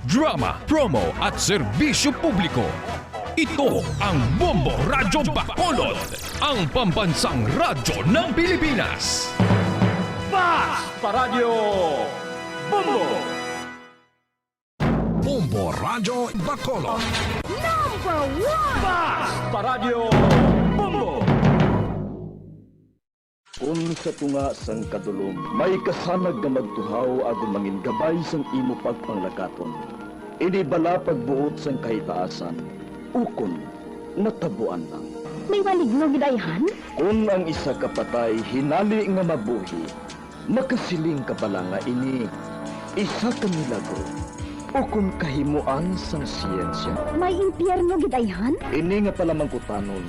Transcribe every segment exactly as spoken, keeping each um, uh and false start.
Drama, promo at serbisyo publiko. Ito ang Bombo Radyo Bacolod, ang pambansang radyo ng Pilipinas. Basta Radyo Bombo! Bombo Radyo Bacolod. Number one! Basta Radyo Bombo! Kon sa tunga sang kadulom may kasanag nga magtuhaw agod mangin gabay sang imo pagpanglakaton, ini bala pagbuot sang kahitaasan, ukon natabuan lang. May maligno gid ayhan? Kon ang isa ka patay hinali nga mabuhi, makasiling ka bala nga ini isa ka milagro ukon kahimoan sang siyensya? May impyerno gid ayhan? Ini nga palamangkutanon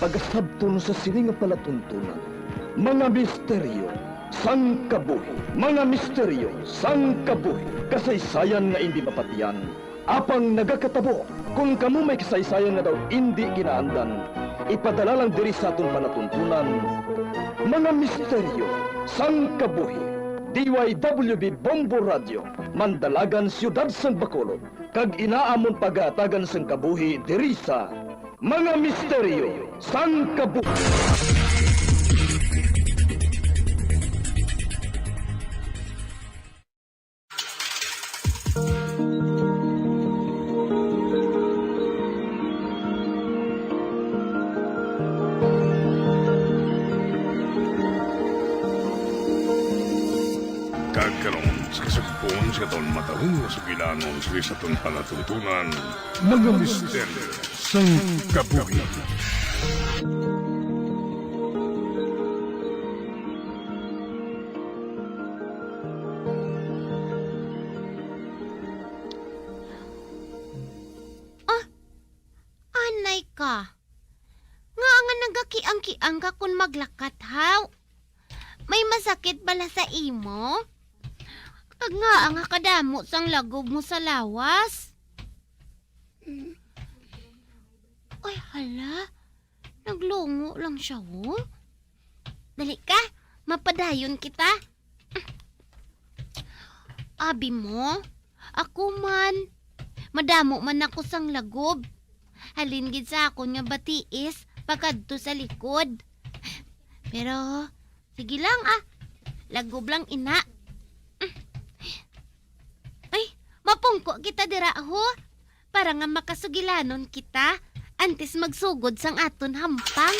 pagasabton sa sini nga palatuntunan, mga misteryo sang kabuhi, mga misteryo sang kabuhi, kasaysayan nga indi mapatian, apang nagakatabo. Kon kamo may kasaysayan nga daw indi ginaandan, ipadala lang diri sa aton palatuntunan, mga misteryo sang kabuhi. D Y W B Bombo Radio, Mandalagan, Siyudad sang Bacolod, kag ina amon pagahatagan sang kabuhi diri sa Mga misteryo sang kabu- Kag karon, sa kasugpon sa aton matahong nga sugilanon sa aton palatuntunan, mga misteryo sang kabuhi. Ah, anay ka. Ngaa nga nagakiang-kiang ka kon maglakat, haw? May masakit bala sa imo? Kag ngaa nga kadamo sang lagob mo sa lawas? Ay, hala. Naglungo lang siya, oh. Dali ka, mapadayon kita. Abi mo, ako man. Madamo man ako sang lagob. Halin gid sa akon nga batiis, pakadto sa likod. Pero, sige lang, ah. Lagob lang ina. Ay, mapungko kita dira, ho. Para nga makasugilanon kita antes magsugod sang aton hampang.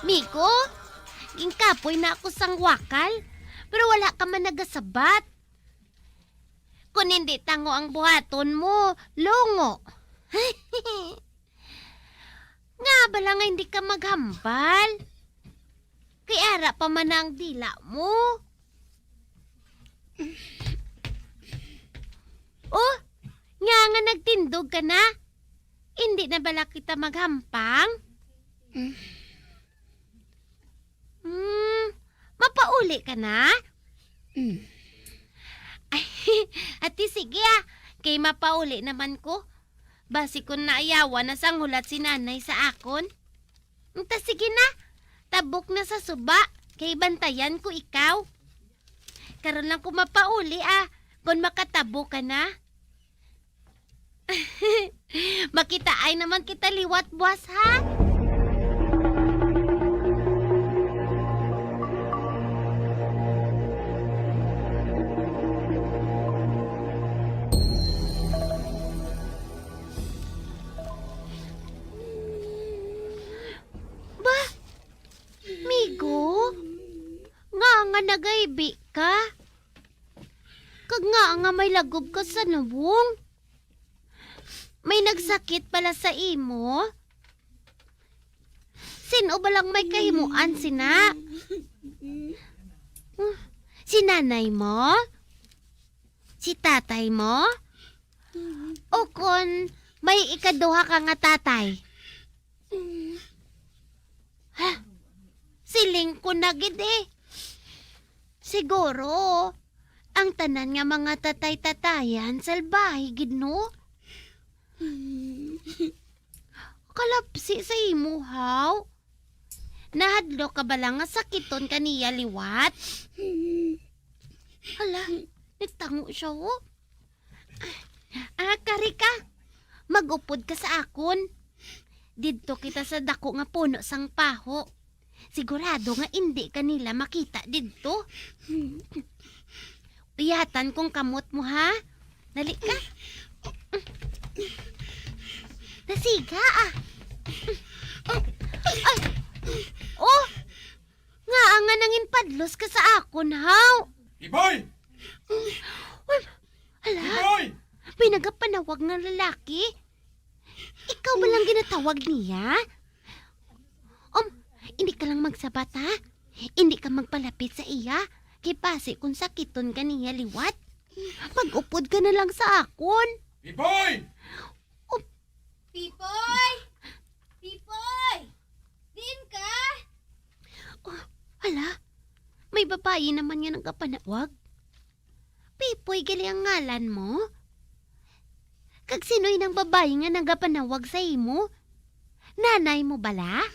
Migo, ginkapoy na ako sang wakal, pero wala ka man nagasabat. Kon hindi tango ang buhaton mo, lungo. Nga bala nga hindi ka maghambal? Kay ara pa man na ang dila mo. Oh, nga nga nagtindog ka na? Hindi na bala kita maghampang? Hmm, mapauli ka na? Mm. Ay, ati, sige, ah, kay mapauli naman ko. Basi kon naayawan na sang hulat si nanay sa akon. Nta, sige na, tabok na sa suba, kay bantayan ko ikaw. Karon lang ko mapauli, ah, kon makatabo ka na. Makitaay naman kita liwat buas, ha? Ba, Migo, nga nga nagaybi ka? Kag nga nga may lagob ka sa nabong? May nagsakit bala sa imo? Sin-o ba lang may kahimuan sina? Si nanay mo? Si tatay mo? O kon may ikaduha ka nga tatay? Ha? Siling ko na gid eh. Siguro, Ang tanan nga mga tatay-tatayan, salbahe gid, no? Kalapsi sa imo, haw. Nahadlok ka bala nga sakiton ka niya liwat? Hala, nagtango siya, oh. Ah, kari ka. Mag-upod ka sa akon. Didto kita sa dako nga puno sang paho. Sigurado nga indi ka nila makita didto. Uyatan kong kamot mo, ha? Dali ka. Nasiga, ah. Ay! Oh! Nga nga nanginpadlos ka sa akon, haw? Iboy! Uy, hala, Iboy! May nagapanawag nga lalaki. Ikaw ba lang ginatawag niya? Um, hindi ka lang magsabat, ha? Hindi ka magpalapit sa iya. Kay basi kung sakiton ka niya liwat, mag-upod ka na lang sa akon. Iboy! Um, Pipoy! Pipoy! Diin ka? Oh, hala, may babayi naman nga nagapanawag. Pipoy gali ang ngalan mo? Kag sino inang babayi nga nagapanawag sa imo? Nanay mo bala?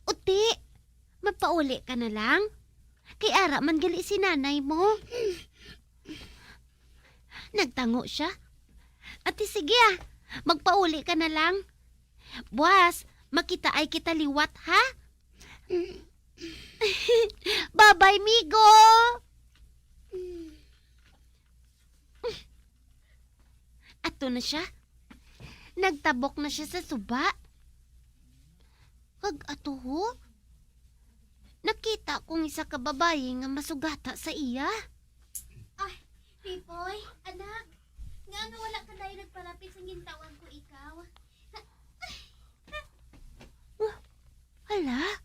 Uti, mapauli ka na lang. Kay ara man gali si nanay mo. Nagtango siya. Ati, sige, ah, magpauli ka na lang. Buwas, makitaay kita liwat, ha? Babay, migo! Ato na siya. Nagtabok na siya sa suba. Kag ato, ho? Nakita ko ang isa ka babayi nga masugata sa iya. Ay, Pipoy, anak, nga nga wala ka dayon nagpalapit sa gintawag ko ikaw? Wah, hala,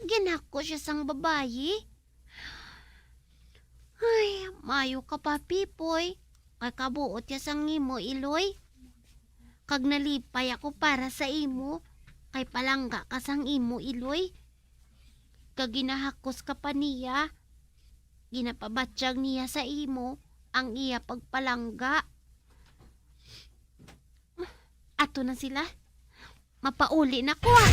ginako siya sang babayi. Ay, maayo ka pa, Pipoy. Kay kabuot ya sang imo iloy. Kag nalipay ako para sa imo, kay palangga ka sang imo iloy. Kag ginahakos ka pa niya, ginapabatyag niya sa imo ang iya pagpalangga. Ato na sila. Mapauli na ko, ah.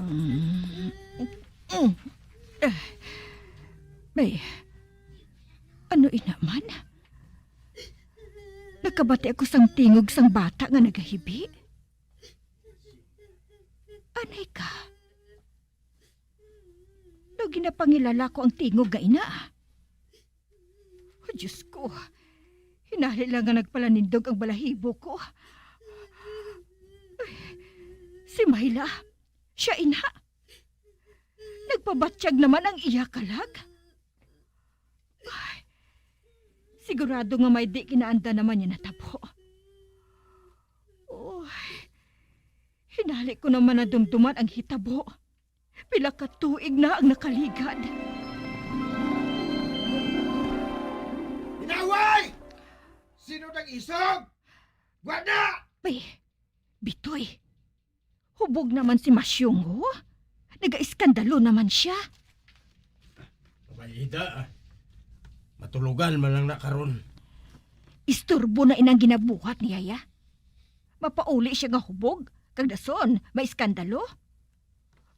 Mm. Mm. Eh, may, ano ina man? Nakabati ako sang tingog sang bata nga nagahibi. Anay ka? Daw ginapangilala ko ang tingog nga ina. Oh, Diyos ko, hinali lang nga nagpalanindog ang balahibo ko. Ay, si Myla, siya ina. Nagpabatyag naman ang iya kalag. Ay, sigurado nga may di kinaanda naman niya natabo. Uy, hinali ko naman nadumduman ang hitabo. Pila ka tuig na ang nakaligad. Inaway! Sino nag-isog? Wala! Ay, Bitoy, hubog naman si Masyong, oh. Nagaiskandalo naman siya. Maida, ah. Matulogan man lang na karon. Isturbo na inang ginabuhat niya, ya. Mapauli siya nga hubog, kag dason, maiskandalo.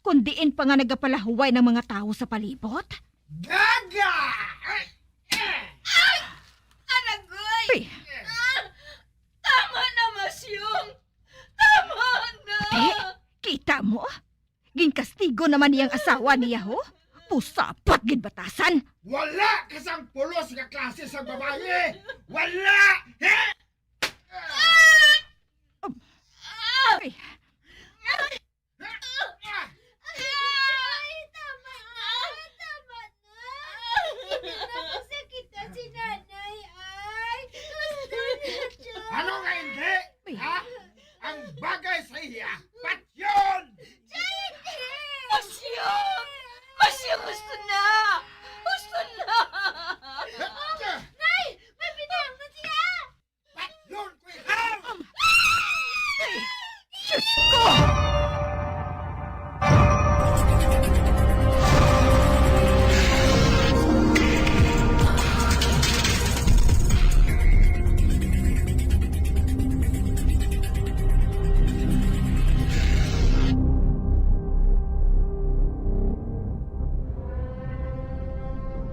Kung diin pa nga nagapalahuway ng mga tawo sa palibot. Gaga! Ay! Ay! Aragoy! Ay! Ah! Tama na, Masyong! Tama na! Te, kita mo? Ginkastigo naman niyang asawa niya, ho? Pusapat gid batasan! Wala ka sang pulos nga klase sa babayi! Wala! He! Ay! Ay! Ay! Tama na! Tama na! Iya, patyon! Jay, hindi! Masyong! Masyong, gusto na! Gusto na! Nay! Patyon ko ikaw! Ay! Diyos ko!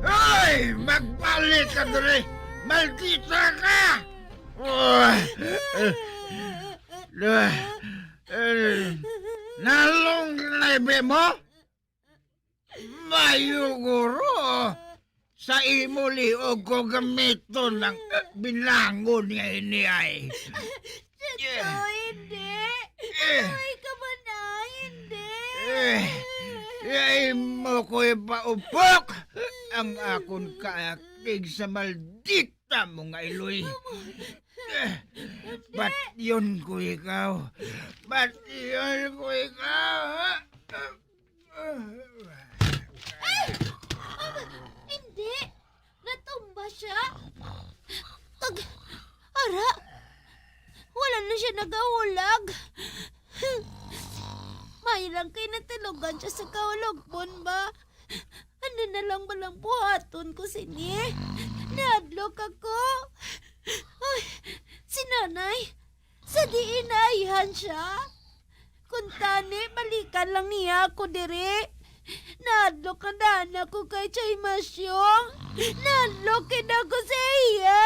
Ay! Magbalik ka diri! Maldita ka! Ah, eh, eh, nalong na ibi mo? Mayo guro sa imo liog ko gamiton ang binangon nga ini ay. Tito, hindi. Ay, ka ba na? Hindi. Eh, ya imo ko ipaupok ang akon kaakig sa maldita mo nga iloy. Patyon ko ikaw. Patyon ko ikaw. Ay! Hindi! Natumba siya! Kag, ara! Wala na siya nagahulag! May lang kay natilugan siya sa kahulogpon ba? Ano na lang balang buhaton ko sini? Nahadlok ako! Ay, si nanay! Sa diin ayhan siya? Kuntani, balikan lang niya ako diri. Nahadlok na daan ako kay Chay Masyong. Nahadlok gid ako sa iya.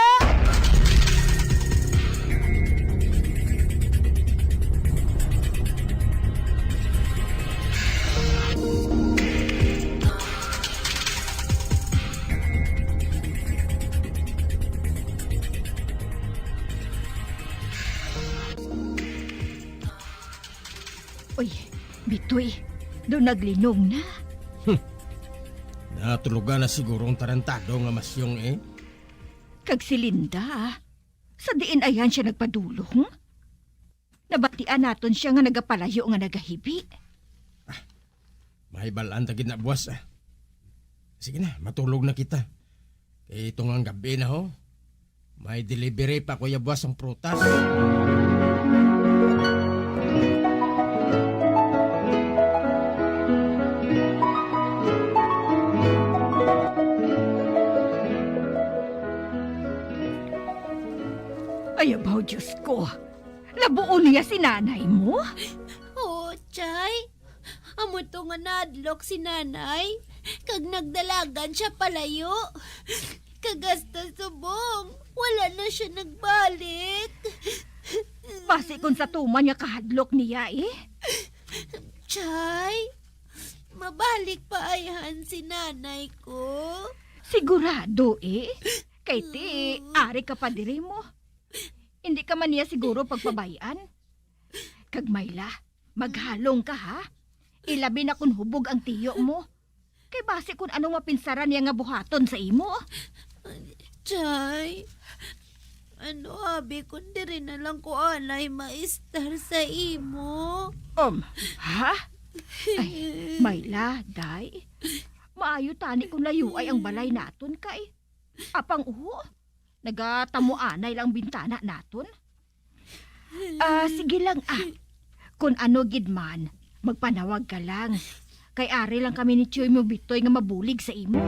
Uy, Bitoy, daw naglinong na. Hmm. Natulugan na siguro ang tarantado nga Masyong, eh. Kag si Linda, sa diin ayhan siya nagpadulong? Nabatian naton siya nga nagapalayo nga nagahibi. May balaan ta gid na, buwas, ah. Sige na, matulog na kita. Kay tungang gabi na, ho. May delivery pa, Kuya Buwas, ang prutas. Ay, abaw, Diyos ko. Labuon niya si nanay mo? Oo, Chay. Amo to nga nahadlok si nanay, kag nagdalagan siya palayo. Kag hasta subong, wala na siya nagbalik. Basi kon sa tuman nga kahadlok niya, eh. Chay, mabalik pa ayhan si nanay ko? Sigurado, eh. Kay ti, mm, ari ka pa diri mo. Hindi ka man niya siguro pagpabay-an. Kag Myla, maghalong ka, ha? Ilabi na kon hubog ang tiyo mo. Kay basi kon anong mapinsaran niya nga buhaton sa imo. Chay, ano abi kon diri na lang ko anay maistar sa imo? Um, ha? Ay, Myla, day. Maayo tani kung layuay ang balay naton kay apang uho, nagatamuanay lang ang bintana naton. Ah, sige lang, ah. Kon ano gid man, magpanawag ka lang. Kay ari lang kami ni Chuy mo Bitoy nga mabulig sa imo.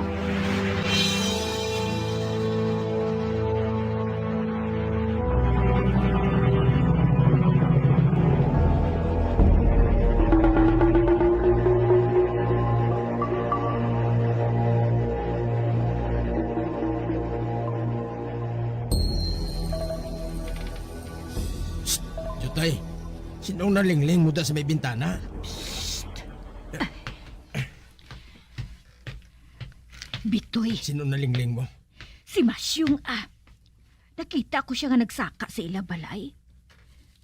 Shh! Jutay, sinong nalingling mo da sa may bintana? Psst! Bitoy. Sino nalingling mo? Si Masyong, ah. Nakita ko siya nga nagsaka sa ila balay.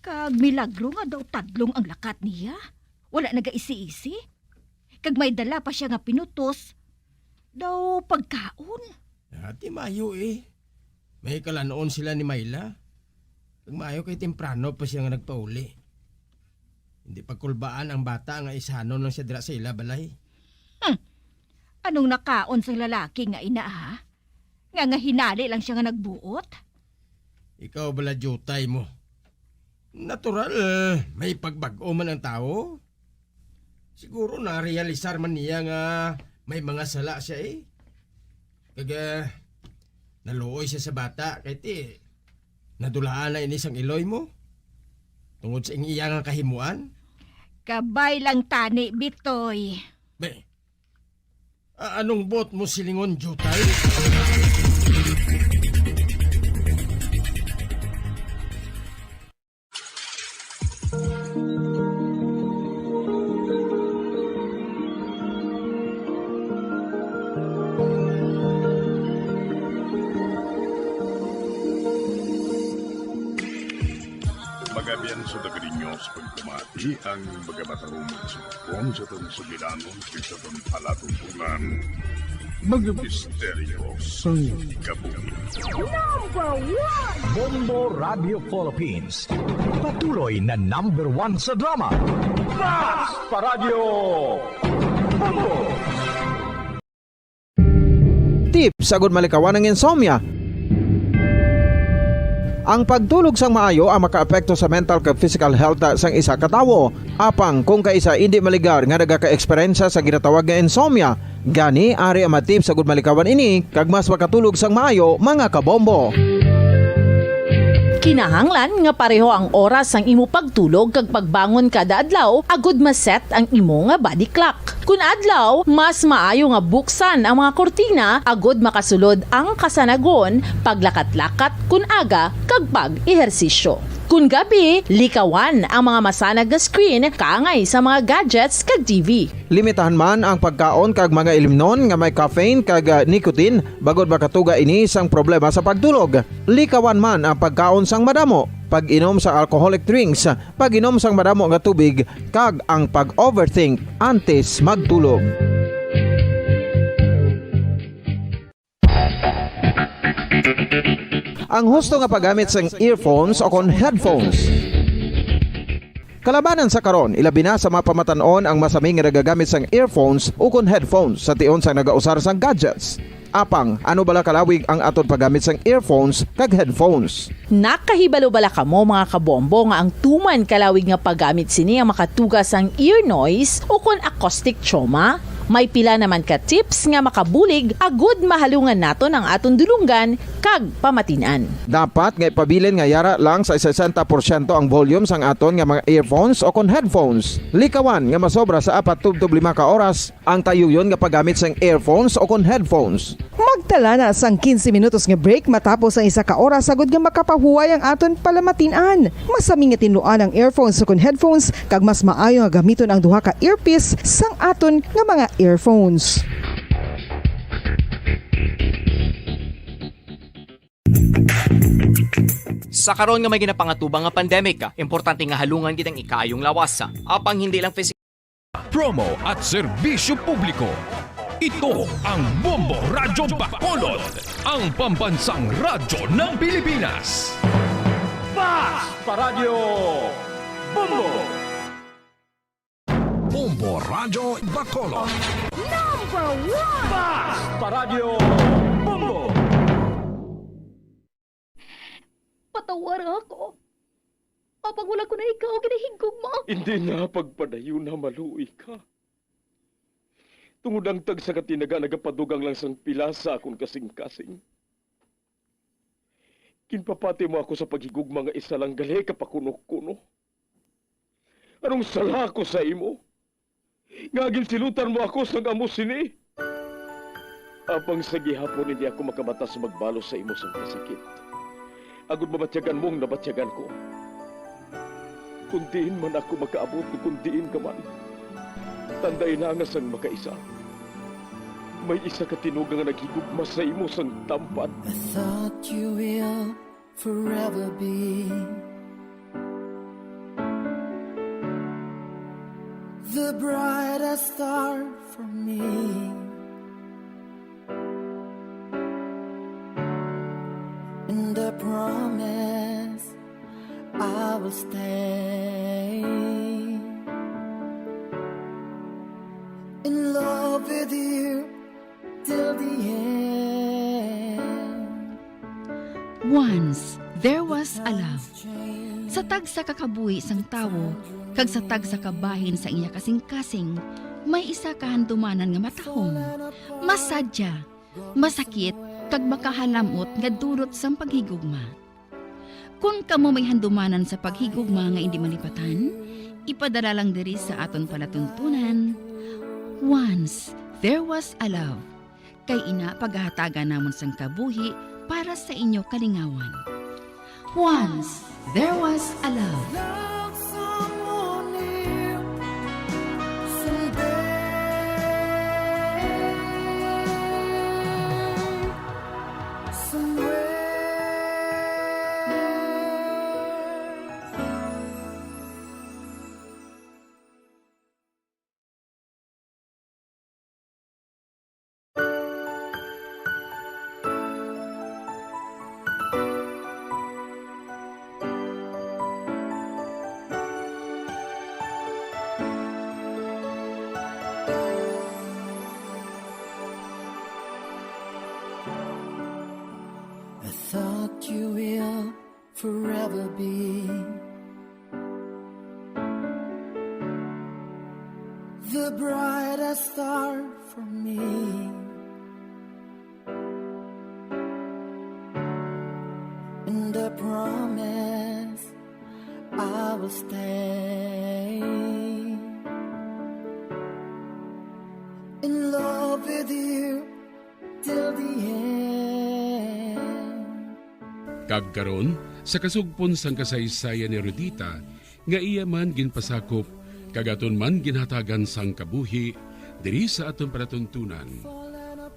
Kag milagro nga daw tadlong ang lakat niya. Wala nagaisi-isi. Kag may dala pa siya nga pinutos. Daw pagkaon. Ati mayo eh. May kalanon sila ni Myla. Kag maayo kay temprano pa siya nga nagpauli. pagkulbaan ang bata nga isanon lang siya dira sa ila balay. Hmm. Anong nakaon sang lalaki nga ina, ha? Nga, nga hinali lang siya nga nagbuot? Ikaw bala, diutay mo. Natural, may pagbag-o man ang tawo. Siguro narealisar man niya nga may mga sala siya, eh. Kag, ah, naluoy siya sa bata, kay ti, nadulaan na ini sang iloy mo. Tungod sa ing iya nga kahimuan. Kabay lang tani, Bitoy. Be, a-, anong buot mo silingon, diutay? Magabian sa Dagari News, pagpamati ang mga matarong nga sumpon sa aton sugilanon, sa aton palatumpulan, mga misteryo sang kabuhi. Number one! Bombo Radio Philippines, patuloy na number one sa drama. Bas Paradyo! Bombo! Tips agud malikawan ang insomnia. Ang pagtulog sang maayo ang makaapekto sa mental kag physical health sang isa ka tawo. Apang kung kaisa indi maligar nga nagaka-eksperyensya sa ginatawag nga insomnia, gani ari ang mga tips agud malikawan ini kag mas makatulog sang maayo, mga kabombo. Kinahanglan nga pareho ang oras sang imo pagtulog kag pagbangon kada adlaw agud ma-set ang imo nga body clock. Kun adlaw, mas maayo nga buksan ang mga kurtina agud makasulod ang kasanagon, paglakat-lakat kun aga, kag pag-ehersisyo. Kun gabi, likawan ang mga masanag nga screen kaangay sa mga gadgets kag T V. Limitahan man ang pagkaon kag mga ilimnon nga may caffeine kag, ah, nicotine, bangod makatuga ini sang problema sa pagtulog. Likawan man ang pagkaon sang madamo, pag-inom sa alcoholic drinks, pag-inom sang madamo nga tubig, kag ang pag-overthink antes magtulog. Ang husto nga paggamit sang earphones o kon headphones. Kalabanan sa karon, ilabi na sa mga pamatan-on ang masami nga nagagamit sang earphones o kon headphones sa tion sang nagausar sang gadgets. Apang, ano bala kalawig ang aton paggamit sang earphones kag headphones? Nakahibalo bala kamo, mga kabombo, nga ang tuman kalawig nga paggamit sini ang makatuga sang ear noise o kon acoustic trauma? May pila naman ka tips nga makabulig agud mahalungan naton ang aton dulonggan kag pamatin-an. Dapat nga ipabilin nga yara lang sa sesenta porsyento ang volume sang aton nga mga earphones o kon headphones. Likawan nga masobra sa apat tubtob lima ka oras ang tayuyon nga paggamit sang earphones o kon headphones. Magtala na sang quince minutos nga break matapos ang isa ka oras agud nga makapahuway ang aton palamatin-an. Masami nga tinluan ang earphones o kon headphones, kag mas maayo nga gamiton ang duha ka earpiece sang aton nga mga earphones. Sa karon nga may ginapangatubang nga pandemic, importante nga halungan gid ang ikaayong lawas. Apang hindi lang physical. Promo at serbisyo publiko. Ito ang Bombo Radyo Bacolod, ang pambansang radyo ng Pilipinas. Bas Paradyo Bombo! Bombo Radyo Bacolod. Number one! Bas Paradyo Bombo! Patawara ako. Apang wala ko na ikaw ginahigugma. Hindi na pagpadayon na maluoy ka. Tungod ang tagsa ka tinaga nagapadugang lang sang pila sa akon kasing-kasing. Ginpapati mo ako sa paghigugma nga isa lang gali ka pakuno-kuno. Anong sala ko sa imo? Nga ginsilutan mo ako sang amo sini? Apang sa gihapon hindi ako makabatas magbalos sa imo sang kasakit, agud mabatyagan mo ang nabatyagan ko. Kun diin man ako makaabot, kun diin ka man, tandai na nga sang makaisa, may isa ka tinuga nga naghigugma sa imo sang tampad. I thought you will forever be the brightest star for me, and I promise I will stay. with you till the end. Once there was a love. Sa tagsa ka kabuhi sang tawo kag sa tagsa ka bahin sang iya kasingkasing, may isa ka handumanan nga matahom, masadya, masakit, kag makahalam-ot nga dulot sang paghigugma. Kon kamo may handumanan sa paghigugma nga indi malipatan, ipadala lang diri sa aton palatuntunan. Once there was a love. Kay ina pagahatagan namon sang kabuhi para sa inyo kalingawan. Once there was a love. Love someone new someday, somewhere. I thought you will forever be the brightest star for me. And I promise I will stay in love with you till the end. Kag karon, sa kasugpon sang kasaysayan ni Rudita, nga iya man ginpasakop, kag aton man ginhatagan sang kabuhi, diri sa aton palatuntunan,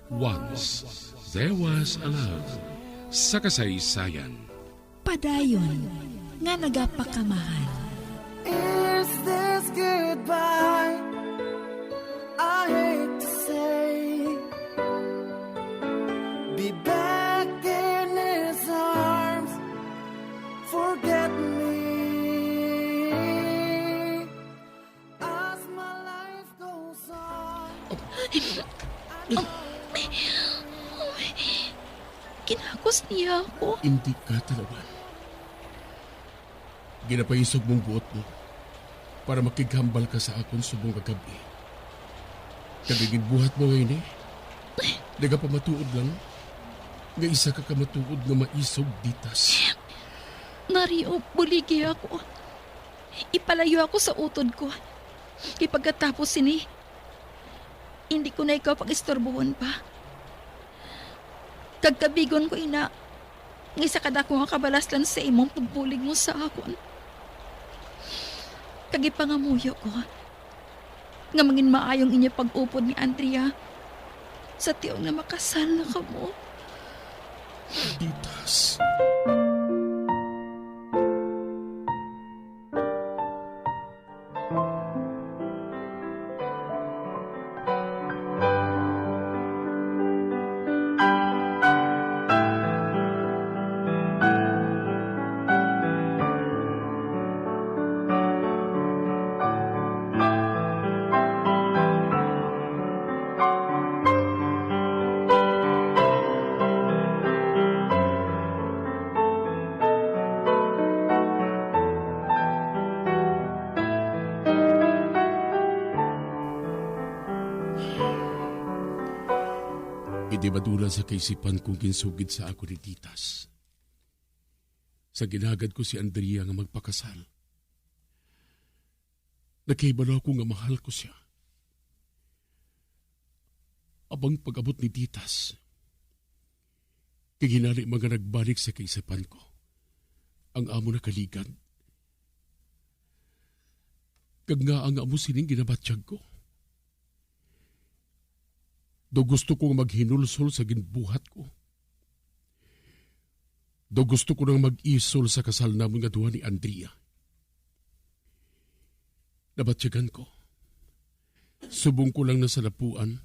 Once There Was a Love, sa kasaysayan. Padayon nga nagapakamahal. Is this goodbye? I hate to say, be back in his arms. Forget me as my life goes on. Ginakos niya ako. Hindi ka talawan. Ginapaisog mong buot mo para makighambal ka sa akon subong nga gab-i. Kag ang ginbuhat mo nga ini, nagapamatuod lang nga isa ka kamatuod nga maisog, Ditas. Mario, buligi ako. Ipalayo ako sa utod ko. Kay pagkatapos sini, hindi ko na ikaw pag-istorbohon pa. Kag kabigon ko ina, nga isa ka dako nga kabalaslan sa imong pagbulig mo sa akon. Kag ipangamuyo ko nga mangin maayong inyo pag-upod ni Andrea sa tion nga makasal na kamo. Ditas. Hindi madula sa kaisipan kong ginsugid sa ako ni Ditas. Sa ginhagad ko si Andrea nga magpakasal, nakahibalo ako nga mahal ko siya. Abang pag-abot ni Ditas, kay hinali man nga nagbalik sa kaisipan ko ang amo nakaligad. Kag ngaa nga amo sining ginabatyag ko? Daw gusto ko nga maghinulsol sa ginbuhat ko. Daw gusto ko nang mag-isol sa kasal namon nga duha ni Andrea. Nabatyagan ko. Subong ko lang nasalapuan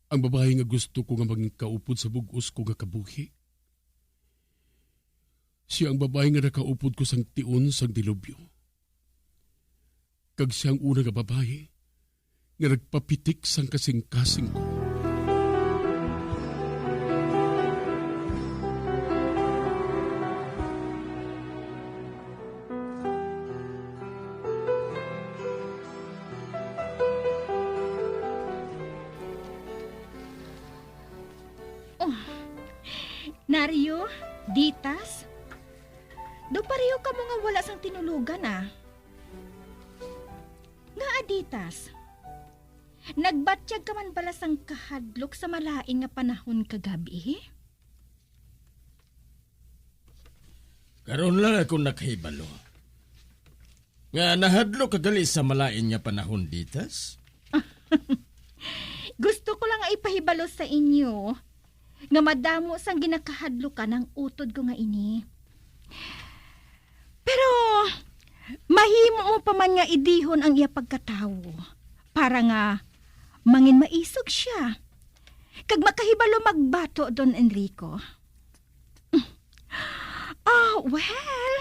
ang babayi nga gusto ko nga mangin kaupod sa bug-os ko nga kabuhi. Sia ang babayi nga nakaupod ko sang tion sang dilubyo. Kag sia ang una nga babayi nga nagpapitik sang kasingkasing ko. Oh, Nario, Ditas, daw pareho kamo nga wala sang tinulogan, ah. Nga, Ditas, nagbatyag ka man bala sang kahadlok sa malain nga panahon kagab-i? Karon lang ako nakahibalo nga nahadlok ka gali sa malain nga panahon, Ditas. Gusto ko lang nga ipahibalo sa inyo nga madamo sang ginakahadlukan ang utod ko nga ini. Pero mahimo mo pa man nga idihon ang iya pagkatawo para nga mangin maisog siya kag makahibalo magbato, Don Enrico. Ah, well,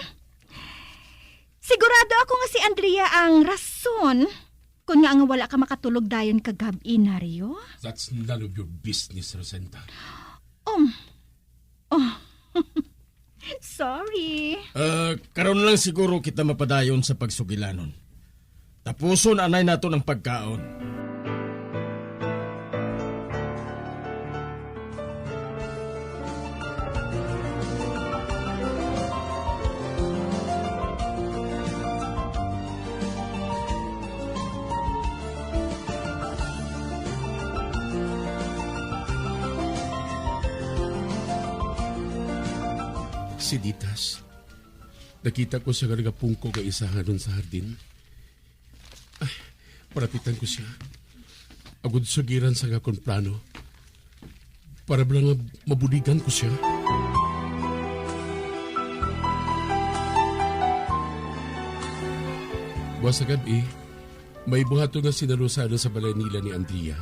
sigurado ako nga si Andrea ang rason kon ngaa nga wala ka makatulog dayon kagab-i, Nario. That's none of your business, Rosenda. Um, oh, sorry. Ah, karon lang siguro kita mapadayon sa pagsugilanon. Tapuson anay naton ang pagkaon. Si Ditas, nakita ko siya nga nagapungko nga isahanon sa hardin. Ay, parapitan ko siya. Agud sugiran sa akon plano. Para bala nga mabuligan ko siya. Buwas sa gab-i, may buhaton nga sinalusanon sa balay nila ni Andrea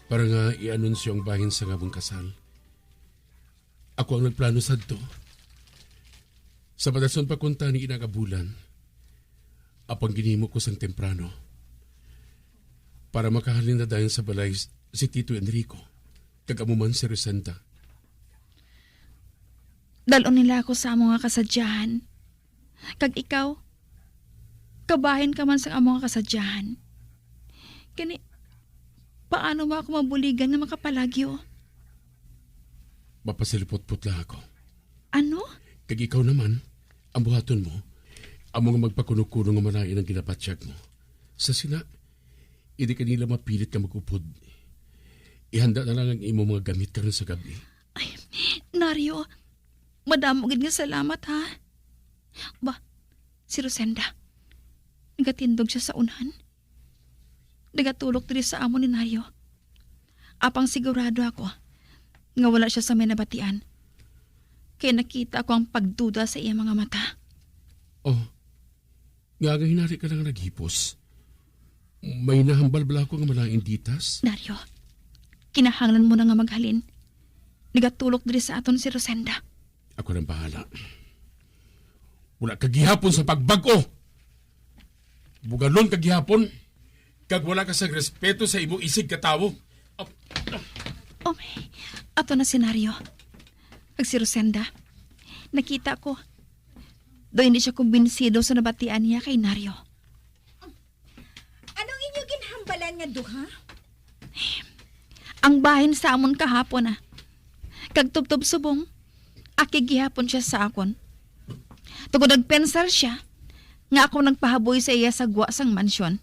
para nga i-anunsyo ang bahin sa amon kasal. Ako ang nagplano sadto. Sa batason pa kuntani ina nga bulan, apang ginhimo ko sang temprano para makahalin na dayon sa balay si Tito Enrico kag amo man si Rosenda. Dal-on nila ako sa amo nga kasadyahan. Kag ikaw, kabahin ka man sang amo nga kasadyahan. Gani, paano mo ako mabuligan nga makapalagyo? Mapasilipotpot lang ako. Ano? Kag ikaw naman, ang buhaton mo, amo nga magpakuno-kuno nga malain ang ginabatyag mo. Sa sina, hindi ka nila mapilit nga mag-upod. Ihanda na lang ang imo mga gamit karon sa gab-i. Ay, Nario, madamo gid nga salamat, ha? Ba, si Rosenda, nagatindog siya sa unhan. Nagatulok diri sa amon ni Nario. Apang sigurado ako nga wala siya sa may nabatian. Kay nakita ko ang pagduda sa iya mga mata. Oh, nga nga hinari ka lang naghipos. May nahambal bala ako nga malain, Ditas? Nario, kinahanglan mo na nga maghalin. Nagatulok diri sa aton si Rosenda. Ako nang bahala. Wala ka gihapon sa pagbag-o. Bugalon ka gihapon, kag wala ka sang respeto sa imo isig ka tawo. Ap- Oh, ato na si Nario. Kag si Rosenda. Nakita ko. Do hindi siya kumbinsido sa nabatian niya kay Nario. Anong inyo ginhambalan nga duha? Ang bahin sa amon kahapon, ah. Kag tubtob subong, aki gihapon siya sa akon. Tungod nagpensar siya nga ako nagpahaboy sa iya sa gwa sang mansyon.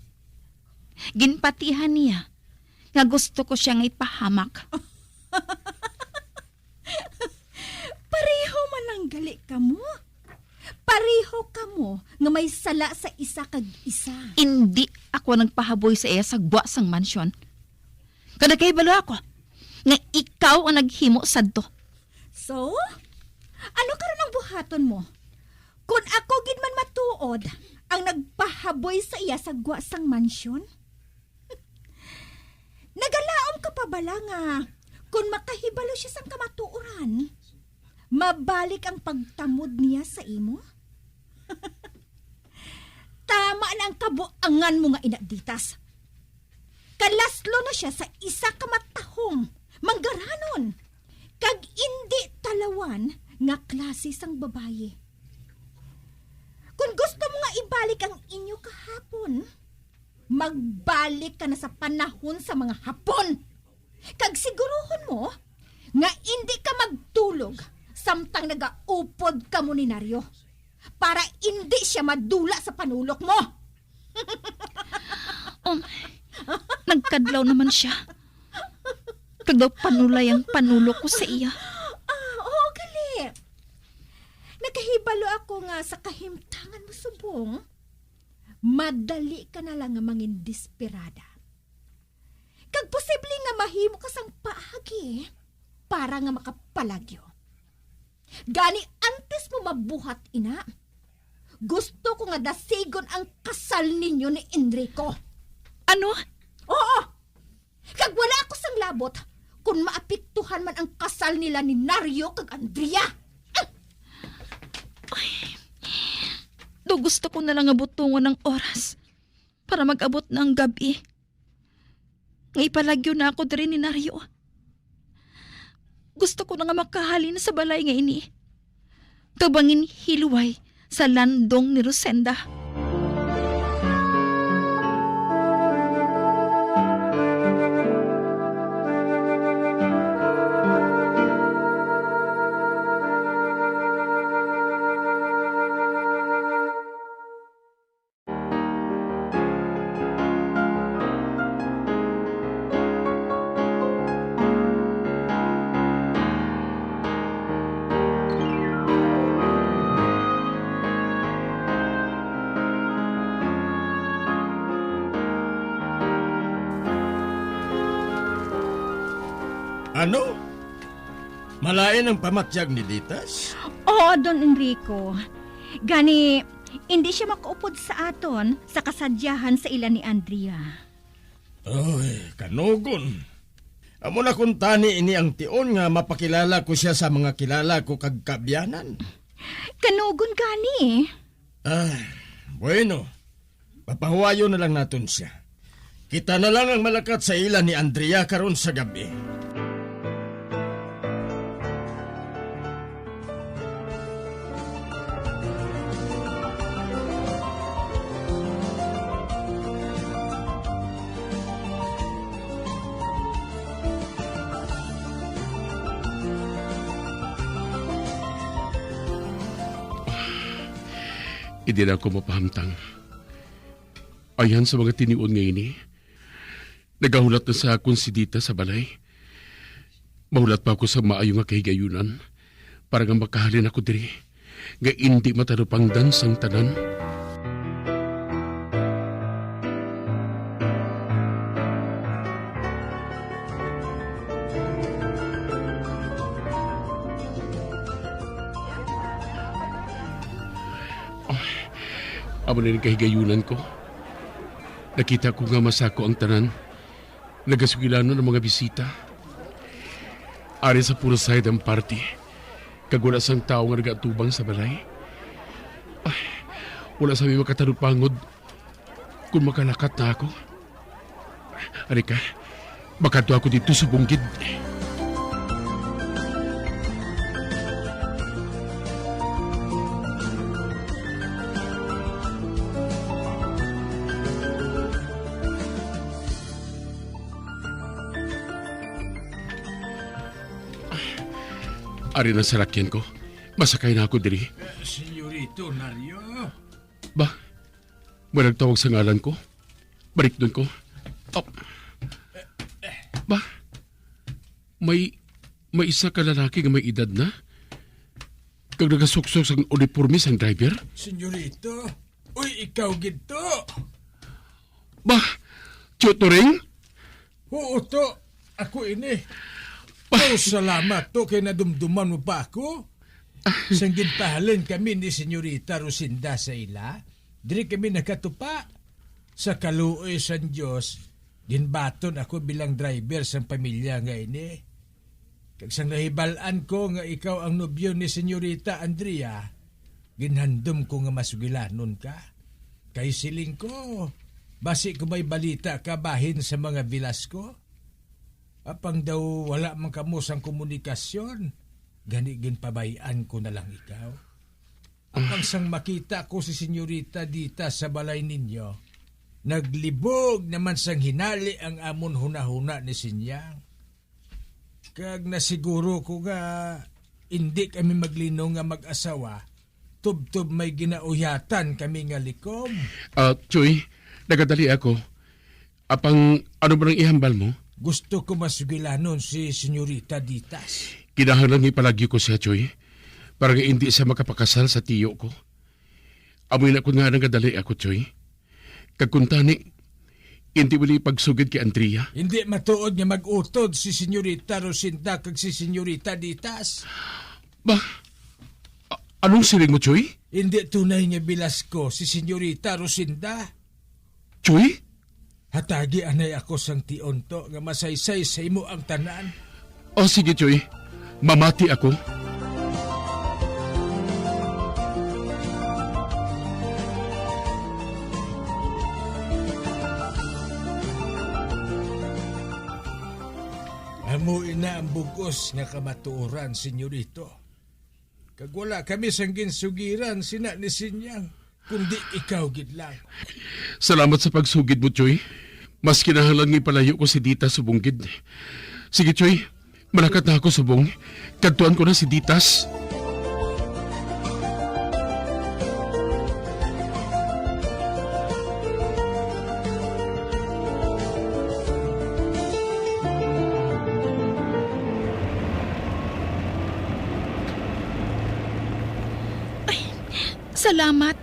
Ginpatihan niya nga gusto ko siya nga ipahamak. Pareho man lang gali kamo. Pareho kamo nga may sala sa isa kag isa. Indi ako nagpahaboy sa iya sa gwa sang mansyon. Kag nakahibalo ako nga ikaw ang naghimo sadto. So, ano karon ang buhaton mo? Kon ako gid man matuod ang nagpahaboy sa iya sa gwa sang mansyon? Nagalaom ka pa bala nga kon makahibalo siya sang kamatuoran, mabalik ang pagtamod niya sa imo? Tama na ang kabuangan mo nga inaditas. Kalaslo na sia sa isa ka matahom, manggaranon, kag indi talawan nga klase sang babayi. Kon gusto mo nga ibalik ang inyo kahapon, magbalik ka na sa panahon sa mga Hapon. Kag siguruhon mo nga indi ka magtulog samtang nagaupod kamo ni Nario, para indi sia madula sa panulok mo. Um, nagkadlaw naman sia. Kag daw panulay ang panulok ko sa iya. Ah, oo, gali. Nakahibalo ako nga sa kahimtangan mo subong, madali ka na lang nga mangin desperada. Kag posible nga mahimo ka sang paagi para nga makapalagyo. Gani, antes mo mabuhat ina, gusto ko nga dasigon ang kasal ninyo ni Enrico. Ano? Oo! Kag wala ako sang labot kung maapektuhan man ang kasal nila ni Nario kag Andrea. Do gusto ko na lang nga butongon ang oras para mag-abot na ang gab-i. Nga ipalagyo na ako diri ni Nario. Gusto ko na nga makahalin sa balay nga ini. Kag manginhilway sa landong ni Rosenda. Ano? Malain ang pamatyag ni Litas? Oo, Don Enrico. Gani, hindi siya makaupod sa aton sa kasadyahan sa ila ni Andrea. Oy, kanugon. Amo na kuntani ini ang tion nga mapakilala ko sia sa mga kilala ko kag kaabyanan. Kanugon gani. Ah, bueno. Papahuwayon na lang naton sia. Kita na lang ang malakat sa ila ni Andrea karon sa gab-i. Hindi na ako mapahamtang. Ayan sa mga tinion nga ini. Nagahulat na sa akon si Dita sa balay. Mahulat pa ako sa maayo nga kahigayunan para nga makahalin ako diri, nga indi matalupangdan sang tanan. Amo na ning kahigayunan ko. Nakita ko nga masako ang tanan. Nagasugilanon ang mga bisita. Ari sa Puraside ang party, kag wala sang tawo nga nagaatubang sa balay. Ay, wala sa mi makatarupangod kung makalakat na ako. Ari ka, makadto ako dito sa bungkid. Ari na ang salakyan ko. Masakay na ako diri. Eh, Senyorito Nario. Ba, may nagtawag sa ngalan ko. Balikdon ko. Oh. Ba, may, may isa ka lalaki nga may edad na. Kag nagasuksok sang uniporme sang driver. Senyorito, uy, ikaw gid to. Ba, Tutoring? Oo, to. Ako ini. Ba- Oh, salamat to kay nadumduman mo pa ako. Sang ginpahalin kami ni Senyorita Rosinda sa ila, diri kami nakatupa. Sa kaluoy sang Dios, ginbaton ako bilang driver sang pamilya nga ini. Kag sang nahibal-an ko nga ikaw ang nobyo ni Senyorita Andrea, ginhandom ko nga masugilanon ka. Kay siling ko, Basi ko may balita ka bahin sa mga Velasco? Apang daw wala man kamo sang komunikasyon, gani ginpabay-an ko na lang ikaw. Apang sang makita ko si Senyorita Dita sa balay ninyo, naglibog naman sang hinali ang amon hunahuna ni Sinyang. Kag nasiguro ko nga indi kami maglinong nga mag-asawa, tubtob may ginauyatan kami nga likom. Ah, Choy, nagadali ako. Apang ano man ang ihambal mo? Gusto ko masugilanon si Senyorita Ditas. Kinahanglan nga ipalagyo ko siya, Choy, para nga indi siya makapakasal sa tiyo ko. Amo ina ko nga nagadali ako, Choy. Kag kuntani, indi mo ni pagsugid kay Andrea. Hindi matuod nga mag-utod si Senyorita Rosinda kag si Senyorita Ditas. Ba? A-, anong siling mo, Choy? Hindi tunay nga Velasco si Senyorita Rosinda. Choy? Hatagi anay ako sang tion to nga masaysay sa imo ang tanan. O sige, Choy. Mamati ako. Amo ina ang bug-os nga kamatuoran, senyorito. Kag wala kami sang ginsugiran sina ni Sinyang, kundi ikaw gid lang. Salamat sa pagsugid mo, Choy. Mas kinahanglan nga ipalayo ko si Ditas subong gid. Sige, Choy. Malakat na ako subong. Kadtuan ko na si Ditas. Ay, salamat.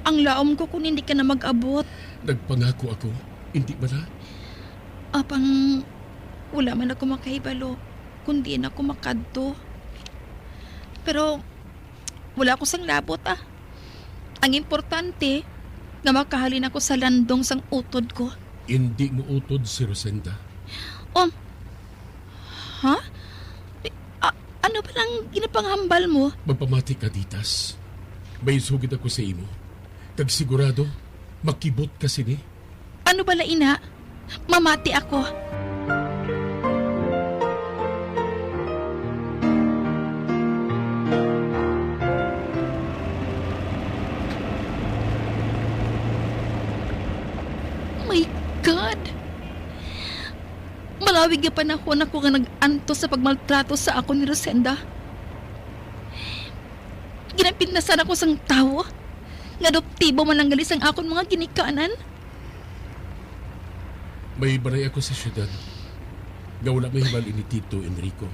Ang laom ko kung hindi ka na mag-abot. Nagpangako ako, hindi bala? Apang wala man ako makahibalo kung diin ako makadto. Pero wala ko sang labot, ah. Ang importante, nga makahalin ako sa landong sang utod ko. Hindi mo utod si Rosenda. Oh, ha? Eh, a-, ano ba lang ginapanghambal mo? Magpamati ka, Ditas. May sugid ako sa imo. Kag sigurado, makibot ka sini. Ano bala ina? Mamati ako. My God! Malawig nga panahon ako nga nag-antos sa pagmaltrato sa akon ni Rosenda. Ginapintasan ako sang tawo nga adoptibo man lang gali sang akon mga ginikanan. May balay ako sa siyudad nga wala mahibal-i ni Tito Enrico.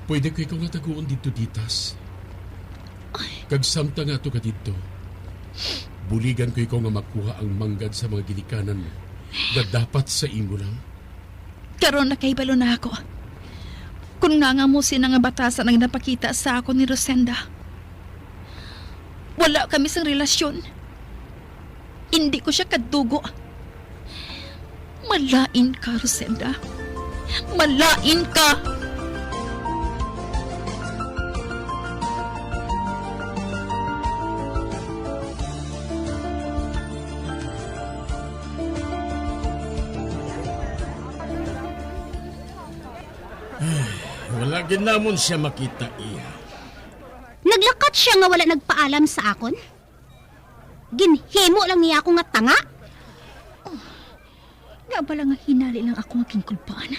Pwede ko ikaw nga taguon didto, Ditas. Kag samtang nga ato ka didto, buligan ko ikaw nga makuha ang manggad sa mga ginikanan mo nga dapat sa imo lang. Karon nakahibalo na ako. Kon ngaa mo sina nga batasan ang napakita sa akon ni Rosenda. Wala kami sang relasyon. Indi ko sia kadugo. Malain ka, Rosenda. Malain ka! Wala gid namon sia makita, iha. Naglakat sia nga wala nagpaalam sa akon? Ginhimo lang niya ako nga tanga? Oh, nga bala nga hinali lang ako nga ginkulbaan.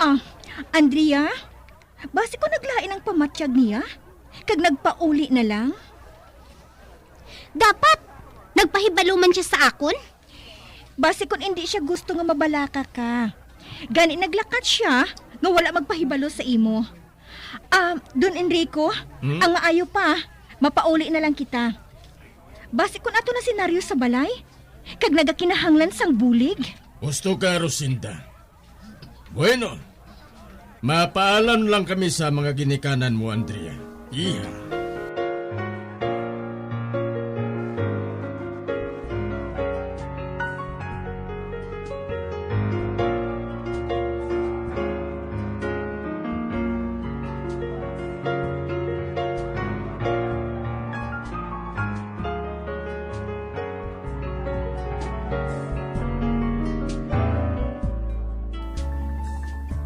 Ah, Andrea, basi ko naglain ang pamatyag niya, kag nagpauli na lang? Dapat, nagpahibalo man sia sa akon. Basi kon indi sia gusto nga mabalaka ka. Gani naglakat sia nga wala magpahibalo sa imo. Ah, Don Enrico, Hmm? ang maayo pa, mapauli na lang kita. Basi kon ato na si Nario sa balay, kag nagakinahanglan sang bulig. Gusto ka, Rosinda? Bueno, mapaalam lang kami sa mga ginikanan mo, Andrea. Iha.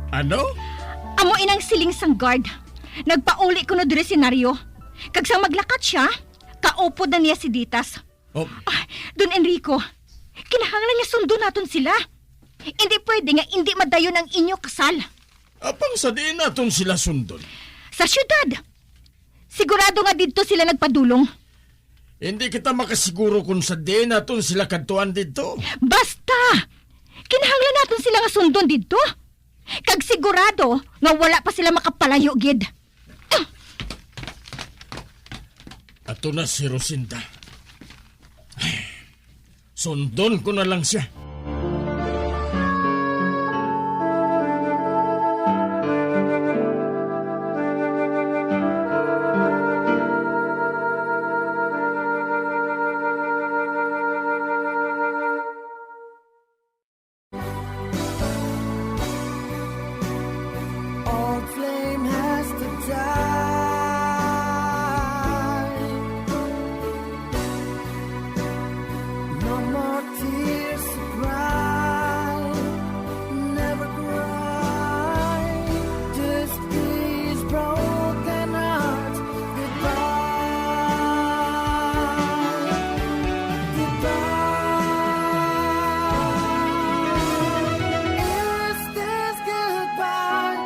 Ano? Amo inang siling sang guard. Nagpauli kuno diri si Nario. Kag sang maglakat sia, kaupod na niya si Ditas. Oh. Ah, Don Enrico, kinahanglan nga sundon naton sila. Hindi pwede nga hindi madayon ang inyo kasal. Apang sa diin naton sila sundon? Sa siyudad. Sigurado nga didto sila nagpadulong. Hindi kita makasiguro kung sa diin naton sila kadtuan didto. Basta! Kinahanglan naton sila nga sundon didto. Kag sigurado nga wala pa sila makapalayo gid. Ato na si Rosinda. Ay, sundon ko na lang siya. Old flame has to die. No more tears to cry. Never cry. Just these broken hearts. Goodbye. Goodbye. Is this goodbye?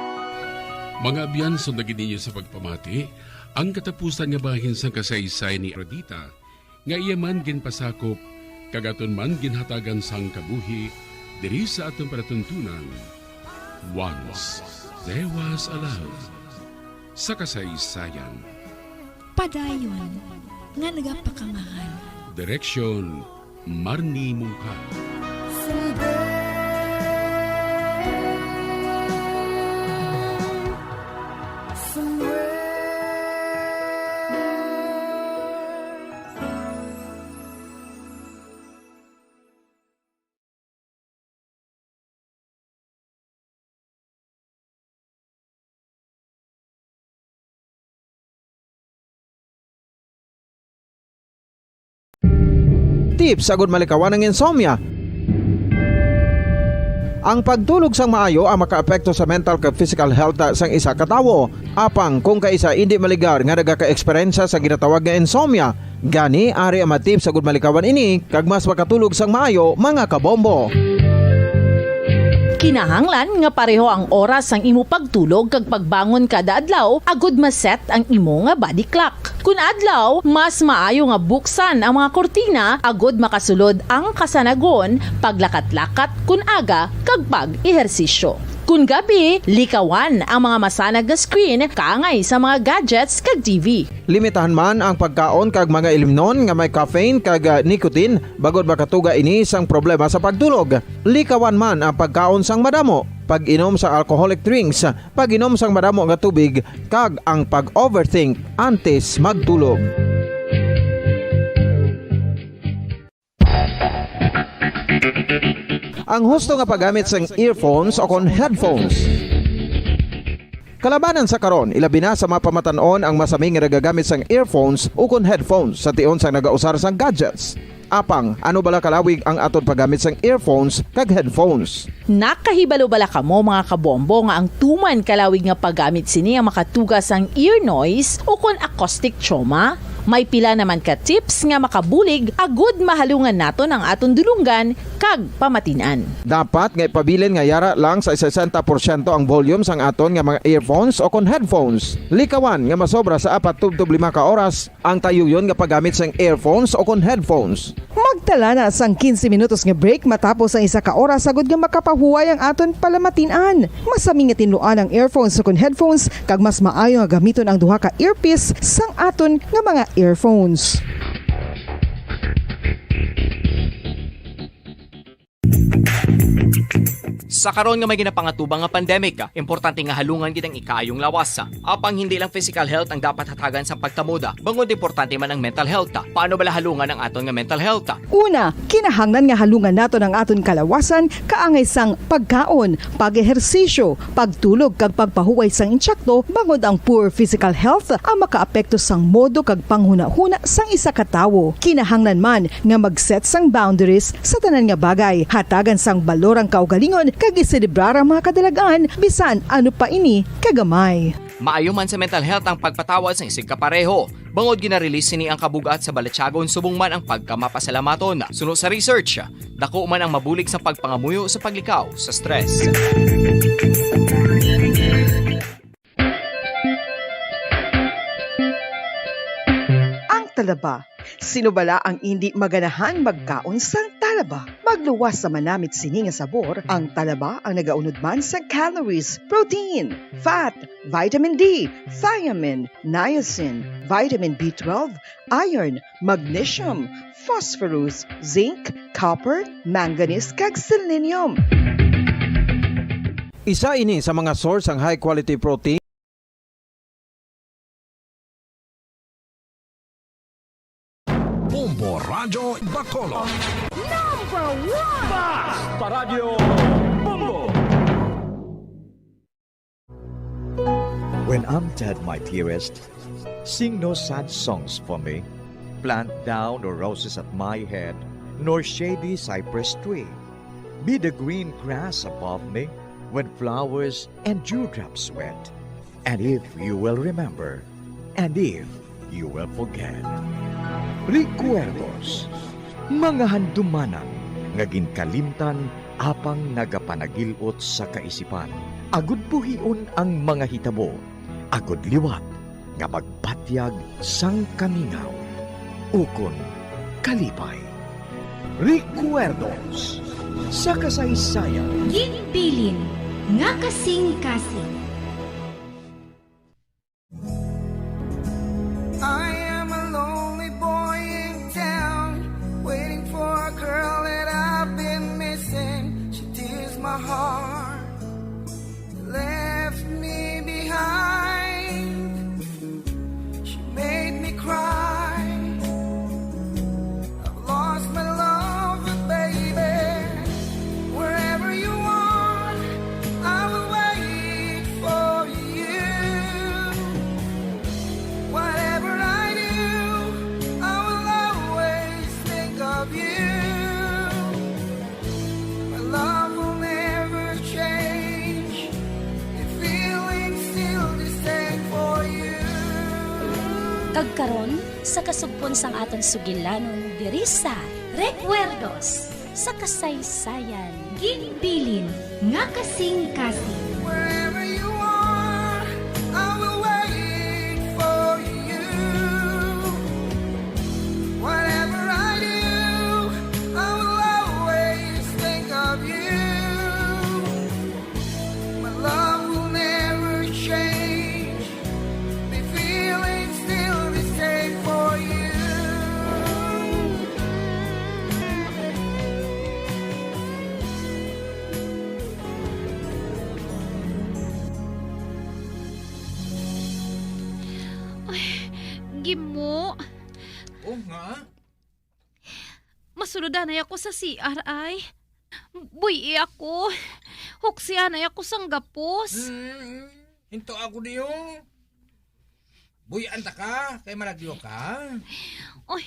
Mga abyan, sundagi ninyo sa pagpamati ang katapusan nga bahin sang kasaysayan ni Aphrodita, nga iya man ginpasakop kag aton man ginhatagan sang kabuhi diri sa aton palatuntunan, Once There Was a Love, sa kasaysayan. Padayon nga nagapakamahal. Direksyon, Marnie Mungkal. Someday, somewhere. Tips agud malikawan ang insomnia. Ang pagtulog sang maayo ang makaapekto sa mental kag physical health sang isa ka tawo. Apang kung kaisa indi maligar nga nagaka-eksperyensya sa ginatawag nga insomnia, gani ari ang mga tips agud malikawan ini kag mas makatulog sang maayo, mga kabombo. Kinahanglan nga pareho ang oras sang imo pagtulog kag pagbangon kada adlaw agud ma-set ang imo nga body clock. Kun adlaw, mas maayo nga buksan ang mga kurtina agud makasulod ang kasanagon, paglakat-lakat kun aga, kag pag-ehersisyo. Kun gabi, likawan ang mga masanag nga screen kaangay sa mga gadgets kag T V. Limitahan man ang pagkaon kag mga ilimnon nga may caffeine kag, ah, nicotine, bangod makatuga ini sang problema sa pagtulog. Likawan man ang pagkaon sang madamo, pag-inom sa alcoholic drinks, pag-inom sang madamo nga tubig, kag ang pag-overthink antes magtulog. Ang husto nga paggamit sang earphones o kon headphones. Kalabanan sa karon, ilabi na sa mga pamatan-on ang masami nga nagagamit sang earphones o kon headphones sa tion sang nagausar sang gadgets. Apang, ano bala kalawig ang aton paggamit sang earphones kag headphones? Nakahibalo bala kamo, mga kabombo, nga ang tuman kalawig nga paggamit sini ang makatuga sang ear noise o kon acoustic trauma? May pila naman ka tips nga makabulig agud mahalungan naton ang aton dulonggan kag pamatin-an. Dapat nga ipabilin nga yara lang sa sesenta porsyento ang volume sang aton nga mga earphones o kon headphones. Likawan nga masobra sa apat tubtob lima ka oras ang tayuyon nga paggamit sang earphones o kon headphones. Magtala na sang quince minutos nga break matapos ang isa ka oras, agud nga makapahuway ang aton palamatin-an. Masami nga tinluan ang earphones o kon headphones, kag mas maayo nga gamiton ang duha ka earpiece sang aton nga mga earphones. Sa karon nga may ginapangatubang nga pandemic, importante nga halungan gid ang ikaayong lawas. Apang hindi lang physical health ang dapat hatagan sa pagtamod, bangod importante man ang mental health. Paano bala halungan ang aton nga mental health? Una, kinahanglan nga halungan naton ang aton kalawasan kaangay sang pagkaon, pag-ehersisyo, pagtulog kag pagpahuway sang insakto, bangod ang poor physical health ang makaapekto sang modo kag panghunahuna sang isa ka tawo. Kinahanglan man nga mag-set sang boundaries sa tanan nga bagay, hatagan sang balor ang kaugalingon, kag iselebrar ang mga kadalagan, bisan ano pa ini kagamay. Maayo man sa mental health ang pagpatawad sang isigkapareho, bangod gina-release sini ang kabug-at sa balatyagon subong man ang pagkamapasalamaton. Suno sa research, dako man ang mabulig sa pagpangamuyo sa paglikaw sa stress. Ang talaba. Sino bala ang indi maganahan magkaon sang talaba? Magluwas sa manamit sini nga sabor, ang talaba ang nagaunod man sa calories, protein, fat, vitamin D, thiamine, niacin, vitamin B twelve, iron, magnesium, phosphorus, zinc, copper, manganese, kag selenium. Isa ini sa mga source sang high quality protein. Bombo Radyo Bacolod. Number one! Basta Radyo Bombo! When I'm dead, my dearest, sing no sad songs for me. Plant thou no roses at my head, nor shady cypress tree. Be the green grass above me when flowers and dewdrops wet. And if you will remember, and if you will forget. Recuerdos, mga handumanan nga ginkalimtan apang nagapanagil-ot sa kaisipan. Agud buhion ang mga hitabo, agud liwat nga magpatyag sang kamingaw ukon kalipay. Recuerdos sa kasaysayan. Ginbilin nga kasing-kasing. I am a lonely boy in town, waiting for a girl that I've been missing. She tears my heart, left me behind. She made me cry. I've lost my love, but baby, wherever you are, I will wait for you. Whatever I do, I will always think of you. My love will never change. The feeling's still the same for you. Kag karon, sa kasugpon sang aton sugilanon diri sa Recuerdos sa Kasaysayan, ginbilin nga kasing-kasing. Wherever you are, I will wait for you. Whatever I do, I will always think of you. My love will never change. The feeling's still the same for you. Ay, Gimo. O nga? Masulod anay ako sa C R, ay. Buy-i ako. Huksi anay ako sang gapos. Hmm, into ako niyo. Buy-an ta ka, kay malagyo ka. Oy,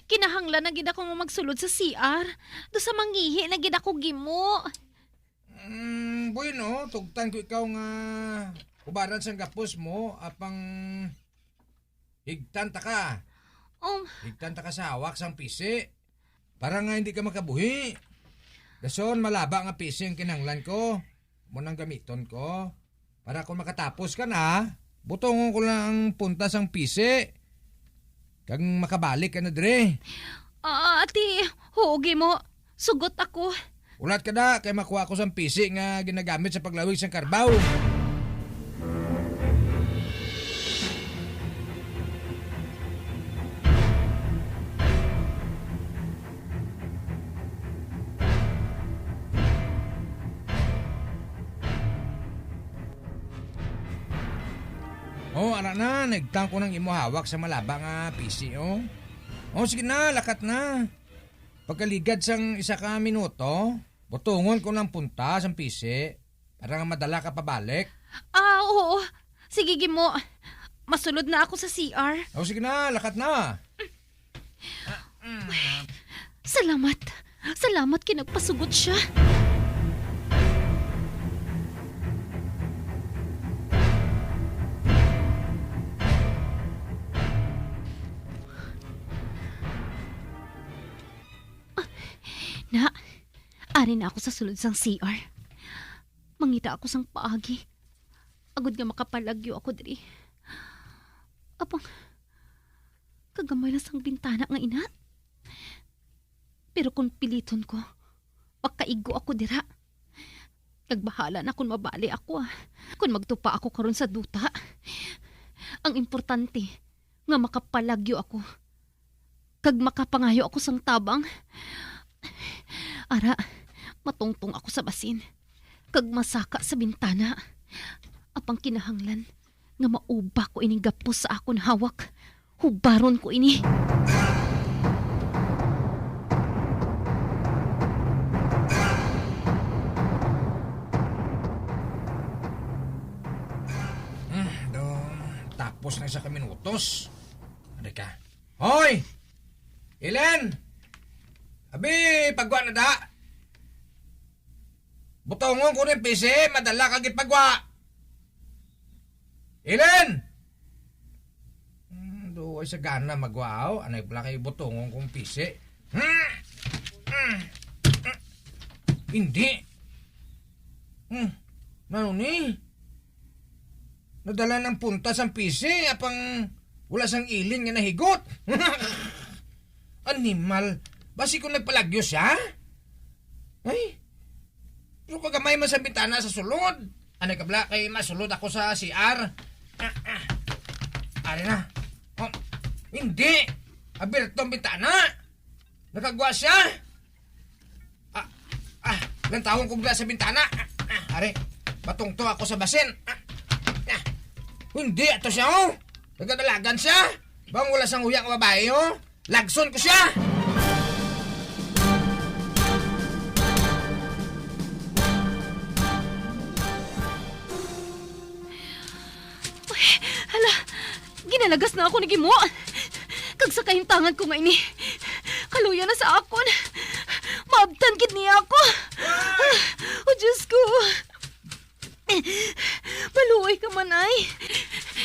kinahanglan na gid ako nga magsulod sa C R. Do sa mangihi na gid ako, Gimo. Mm, bueno, tugtan ko ikaw nga hubaran sang gapos mo, apang higtan ta ka. Um. Higtan ta ka sa hawak sang pisi, para nga hindi ka makabuhi. Dason, malaba nga pisi ang kinahanglan ko. Amo nang gamiton ko. Para kung makatapos ka na, butongon ko lang ang punta sang pisi. Kag makabalik ka na diri. Ah, ati, huo, Gimo. Sugot ako. Ulat ka da, kay makuha ko sang pisi nga ginagamit sa paglawig sang karbaw. Oh, ara na, naibtan ko nang imo hawak sa malaba nga pisi, oh. Oh, sige na, lakat na. Pagkaligad sang isa ka minuto, butongon ko nang punta sang pisi para nga madala ka pabalik. Ah, oo. Sige, Gimo. Masulod na ako sa C R. Oh, sige na, lakat na. Salamat. Salamat kay nagpasugot siya. Na, ari na ako sa sulod sang C R. Mangita ako sang paagi, agod nga makapalagyo ako diri. Apang, kagamay lang sang bintana nga ina. Pero kung piliton ko, makaigo ako dira. Kag bahala na kung mabali ako, ah. Kung magtupa ako karon sa duta. Ang importante, nga makapalagyo ako. Kag makapangayo ako sang tabang. Ara, matungtong ako sa basin. Kag masaka sa bintana. Apang kinahanglan nga mauba ko ining gapos sa akon hawak. Hubaron ko ini. Hmm, do, tapos na isa ka minutos. Ano ka? Hoy! Elen! Abi, pagwa na da! Butongon ko ni pisi, madala ka gipagwa. Elen! Hmm, do, ay sa gana magwa, oh. Anay pala kay butongon kong pisi. Hmm. Hmm. Hmm. Hindi. Hmm. Nano ni? Nadala ng punta sang pisi, apang wala sang ilin nga nahigot. Animal. Basi kung nagpalagyo siya? Ay, pero kagamay man sa bintana sa sulod. Ano ka bala, kay masulod ako sa C R. Ah, ah. Ari na. Oh, hindi. Abierto ang bintana. Nakagwa siya. Ah, ah, lantawon ko bala sa bintana. Ah, ah, ari, patungto ako sa basin. Ah, ah. Hindi, ato siya, oh. Nagadalagan siya. Bang wala sang huya nga babae, oh. Lagson ko siya! Uy, hala, ginalagas na ako ni Gimo. Kag sa kahimtangan ko nga ini, kaluya na sa akon. Maabtan gid niya ako. Oh, Diyos ko. Maluoy ka man, ay.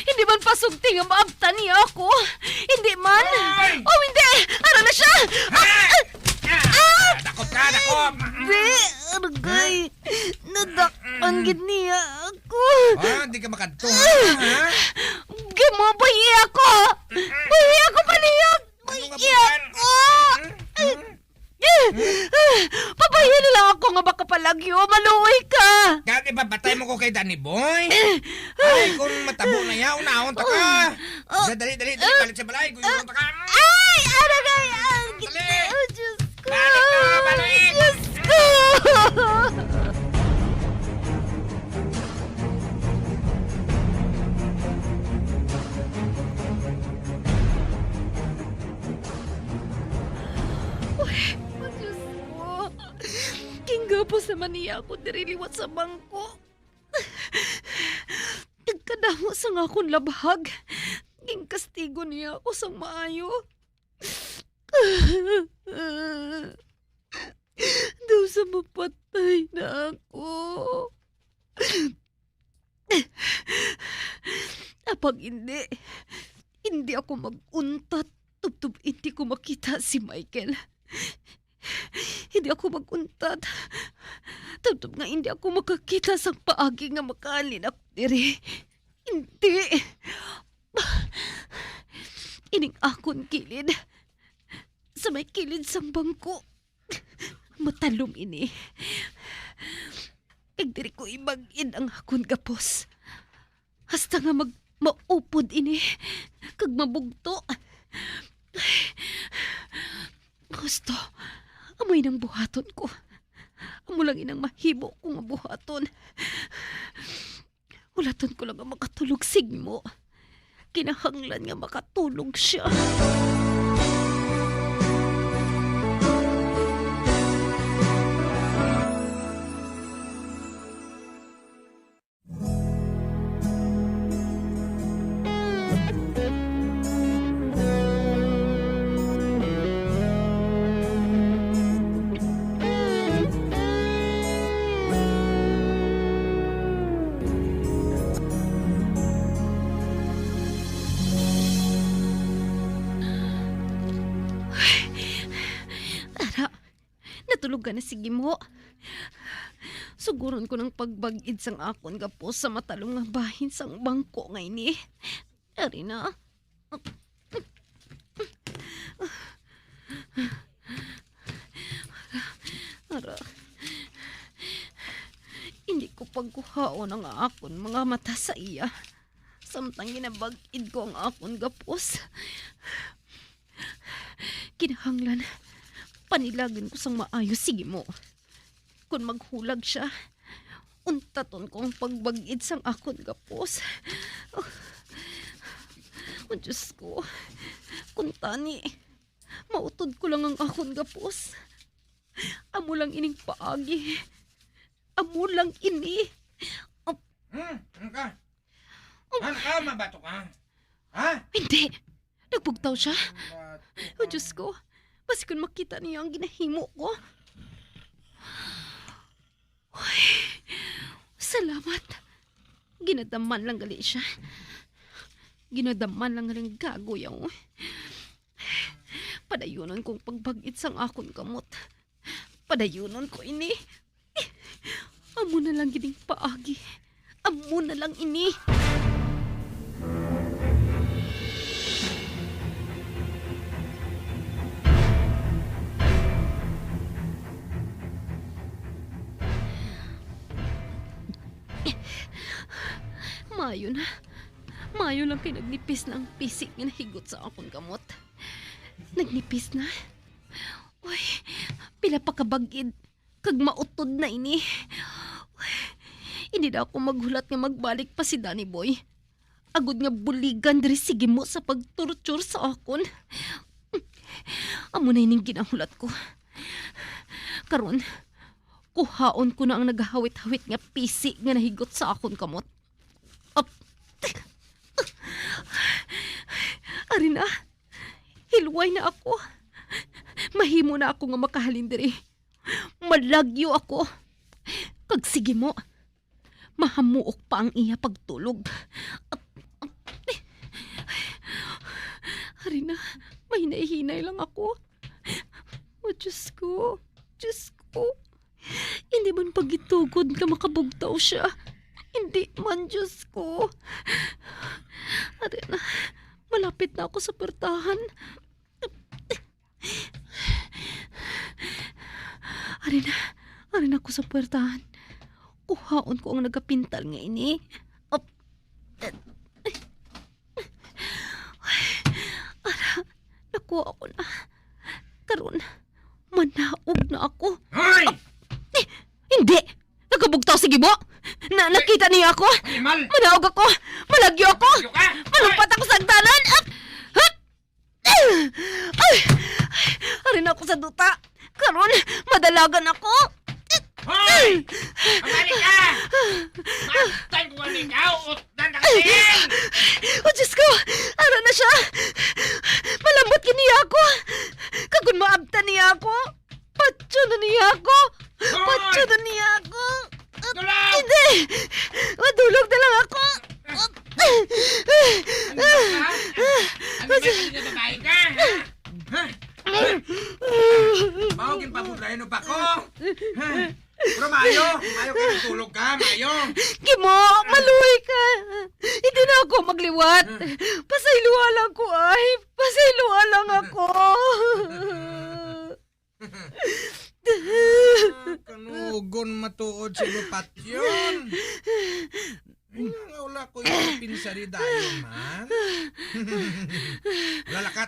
Hindi man pasugti nga maabtan niya ako. Hindi man. Ay! Oh, hindi! Ara na siya! Ah! Ay! Ah! Dakop ka, dakop! Hindi! Aragay! Nadak-an gid niya ako. Ah, di ka makadto, ha? Ha? Gimo, buhi ako! Buhi ako, palihog! Ano nga buhi buwan? Ako! Hmm? Hmm? Pabayi na lang ako nga makapalagyo. Maluoy ka! Kag ipapatay mo ko kay Danny Boy? Ay, kung matabo na ya, unahon ta ka. Oh. Sa dali, dali, dali, balik sa balay. Guyuron ta ka. Ay, aragay, ang Dali. Gitna, oh, Diyos ko. Balik na, balik. Diyos ko. Uy, oh, Diyos ko. Ginggapos naman niya ako diri liwat sa bangko. Nagkadamo sa nga akon labhag. Ginkastigo niya ako sang maayo. Daw sa mapatay na ako. Apang hindi, hindi ako mag-untat tubtob hindi ko makita si Michael. Hindi ako mag-untat tubtob nga hindi ako makakita sang paagi nga makahalin ako diri. Hindi. Ining akon kilid, sa may kilid sang bangko. Matalom ini. Kag diri ko ibag-in ang akon gapos. Hasta nga mag-, maupod ini kag mabugto. Husto, amo inang buhaton ko. Amo lang inang mahimo ko nga buhaton. Hulaton ko lang ang makatulog sa imo. Kinahanglan nga makatulog siya. Ara, natulog ka na, sige mo. Suguron ko ng pagbag-id sang akon gapos sa matalom nga bahin sang bangko nga ini. Ari na. Ara. Hindi ko pagkuhaon ang akon mga mata sa iya. Samtang ginabag-id ko ang akon gapos. Kinahanglan, panilagan ko sang maayo, sige mo. Kon maghulag siya, untaton ko ang pagbag-id sang akon gapos. Oh, oh, Diyos ko, kuntani, mautod ko lang ang akon gapos. Amo lang ining paagi. Amo lang ini. Ap- Hmm? Ano ka? Ano ka? Mabato ka? Ha? Hindi. Nagbugtaw siya. Mabato ka. Oh, Diyos ko. Basi kung makita niya ang ginahimo ko. Uy, salamat. Ginadaman lang gali siya. Ginadaman lang gali ang gago yaw. Padayunon kong pagbag-it sang akon kamot. Padayunon ko ini. Amo na lang gid ang paagi. Amo na lang ini. Maayo na. Maayo lang kay nagnipis na ang pisik nga nahigot sa akon kamot. Nagnipis na? Uy, pila pa ka bag-id kag mautod na ini. Uy, hindi na ako maghulat nga magbalik pa si Danny Boy. Agod nga buligan diri si Gimo sa pagtorture sa akon. Amo na ining ginahulat ko. Karon, kuhaon ko na ang nagahawit-hawit nga pisi nga nahigot sa akon kamot. Ap-, ari na. Hilway na ako. Mahimo na ako nga makahalin diri. Malagyo ako. Kag sige mo, mahamuok pa ang iya pagtulog. Ari na, mahinay-hinay lang ako. O, Diyos ko, Diyos ko. Hindi man pagitugod nga makabugtaw siya. Hindi man, Diyos ko. Ari na, malapit na ako sa puwertahan. Ari na, ari na ako sa puwertahan. Kuhaon ko ang nagapintal nga ini. Ap-, ara, nakuha ko na. Karon, manaog na ako. Hoy! Ap-, eh, hindi! Nagabugtaw si Gibo! Na, nakita niya ako! Animal! Manaog ako! Malagyo ako! Malagyo ka! Malumpat ako sa hagdanan! Ap-, hap! Ay! Ari na ako sa duta. Karon, madalagan ako. Hoy! Pabalik ka! Matay ko ang ikaw! Utdan na ka din! O Diyos ko! Ara na siya! Malambot gid niya ako! Kag kon maabtan niya ako, patyon na niya ako! Hoy! Patyon na niya ako! Tulog! Hindi! Madulog na lang ako! Ano ba ka? Ano ba ka? Ano ba ka? Babae ka, ha? Ha? Mao ginpabudlayan mo pa ko? Ha? Pero maayo, maayo ka, nagtulog ka, maayo. Gimo, maluoy ka. Hindi na ako magliwat. Pasayloa lang ko, ay. Pasayloa lang ako. Ah, kanugon matuod si Lupatyon. Hmm, wala ko ipinsaridaya man. Wala, lakat.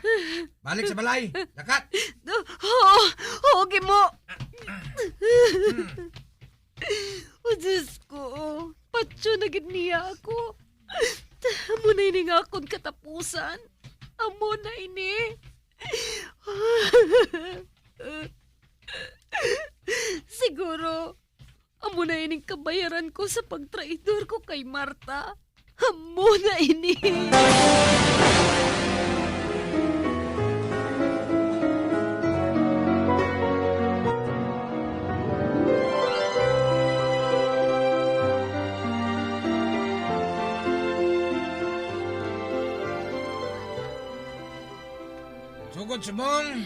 Balik sa balay. Lakat. Oo, oo, Gimo. Hmm. O Diyos ko, patyon na gid niya ako. Amo Nini nga akon katapusan. Amo na ini. Siguro, amo na ining kabayaran ko sa pagtraidor ko kay Marta. Amo na ini. Sugod, subong.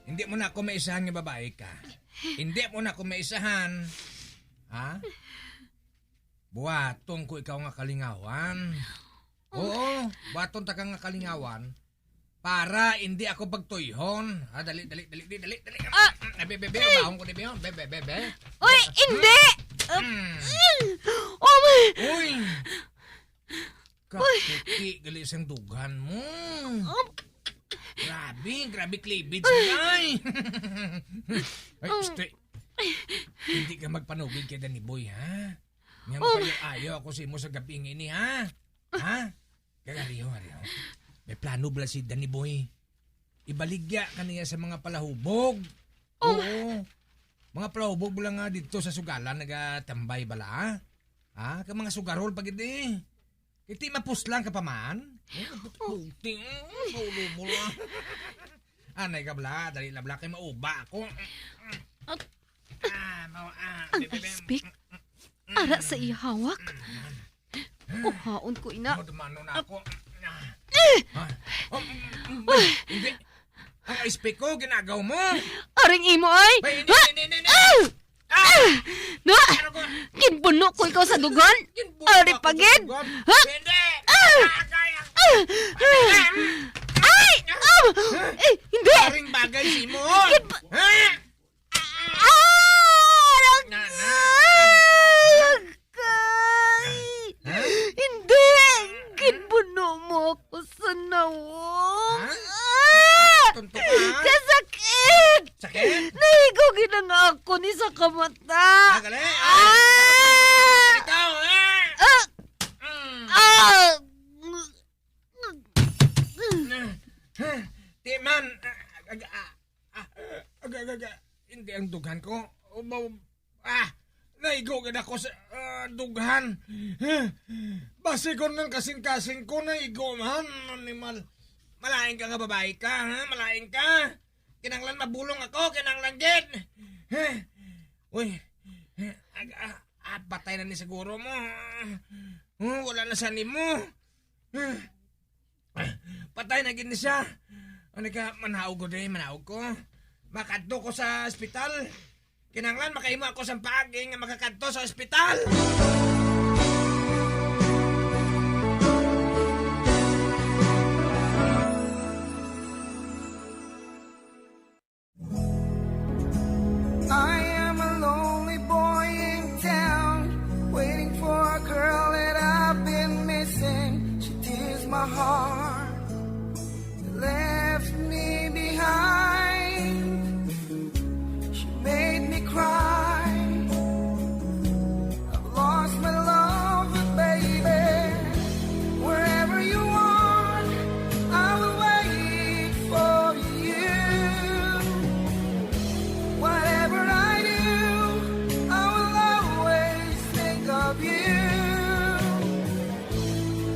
Hindi mo na ako maisahan nga babae ka. Hindi mo na ako maisahan. Ha? Buhaton ko ikaw nga kalingawan. Oo, buhaton ta ka nga kalingawan para hindi ako pagtuyhon. Ah, dali, dali, dali, dali, dali, dali. Ah! Ah, be, be, be, bahon ko, be, be, be, be, be. Uy, hindi! Mm. Oh, my! Uy! Kaputi gali sang dughan mo. Um. Grabe, grabe cleavage mo, ay. Ay, um. Este, hindi ka magpanugid kay Danny Boy, ha? Nga um. Mapayo-ayo ako sa imo sa gab-i nga ini, ha? Ha? Kag ariho, ariho. May plano bala si Danny Boy. Ibaligya ka niya sa mga palahubog. Um. Oo. Mga palahubog bala nga dito sa sugalan nagatambay bala, ha? Ha? Kag mga sugarol pa gid, eh. Iti mapuslang ka pa man? Oh, puti, oh, ulo mo lang. Anay ka bala, dali na bala kay mauba ako. At ah, mau-, ah, ang bebe, ice pick, mm, mm, ara sa iya hawak. Mm, mm. Kuhaon ko ina. Madumano na ako. Ah. Eh! Ah. Oh, mm, mm, hindi. Ang ice pick ko, ginagaw mo. Aring imo, ay! Bay, hindi, ha? Hindi, hindi, hindi. Ah! Ah! Na? Ano ko? Ginbuno ko ikaw sa dugan? Ginbuno ako sa dugan? Ari pa gid? Ha? Hindi! Ah! Agay, ah! Ah! Ay! Ah! Eh, hindi! Aring bagay si mo! Ginbu- Ha? Ah! Aray! Nanay! Kay, ha? Hindi! Ginbuno mo ako sa nawong. Ha? Ah! Tunto ka, ha? Kasakit! Sakit? Naigo gid ang ako ni sa kamata. Ah, gali? Ah! Ah! Ikaw, ha? Ah! Mm. Ah! Ah! Di man. Ah, aga, ah, ah, aga, aga, aga. Hindi ang dughan ko. Ubaw, ah, naigo gid ako sa, ah, dughan. Basi kon nang kasing-kasing ko naigo man, animal. Malain ka nga babae ka, ha? Malain ka. Kinahanglan mabulong ako, kinahanglan gid. Uy, ag-, ah, ah, patay na ni siguro mo. Oh, wala na sa nimo. Patay na gid ni siya. Ano ka, manaog ko, day, manaog ko. Makadto ko sa ospital. Kinahanglan makahimo ako sang paagi nga makakadto sa ospital. I am a lonely boy in town, waiting for a girl that I've been missing. She tears my heart, left me behind. She made me cry. I've lost my love, baby. Wherever you are, I will wait for you. Whatever I do, I will always think of you.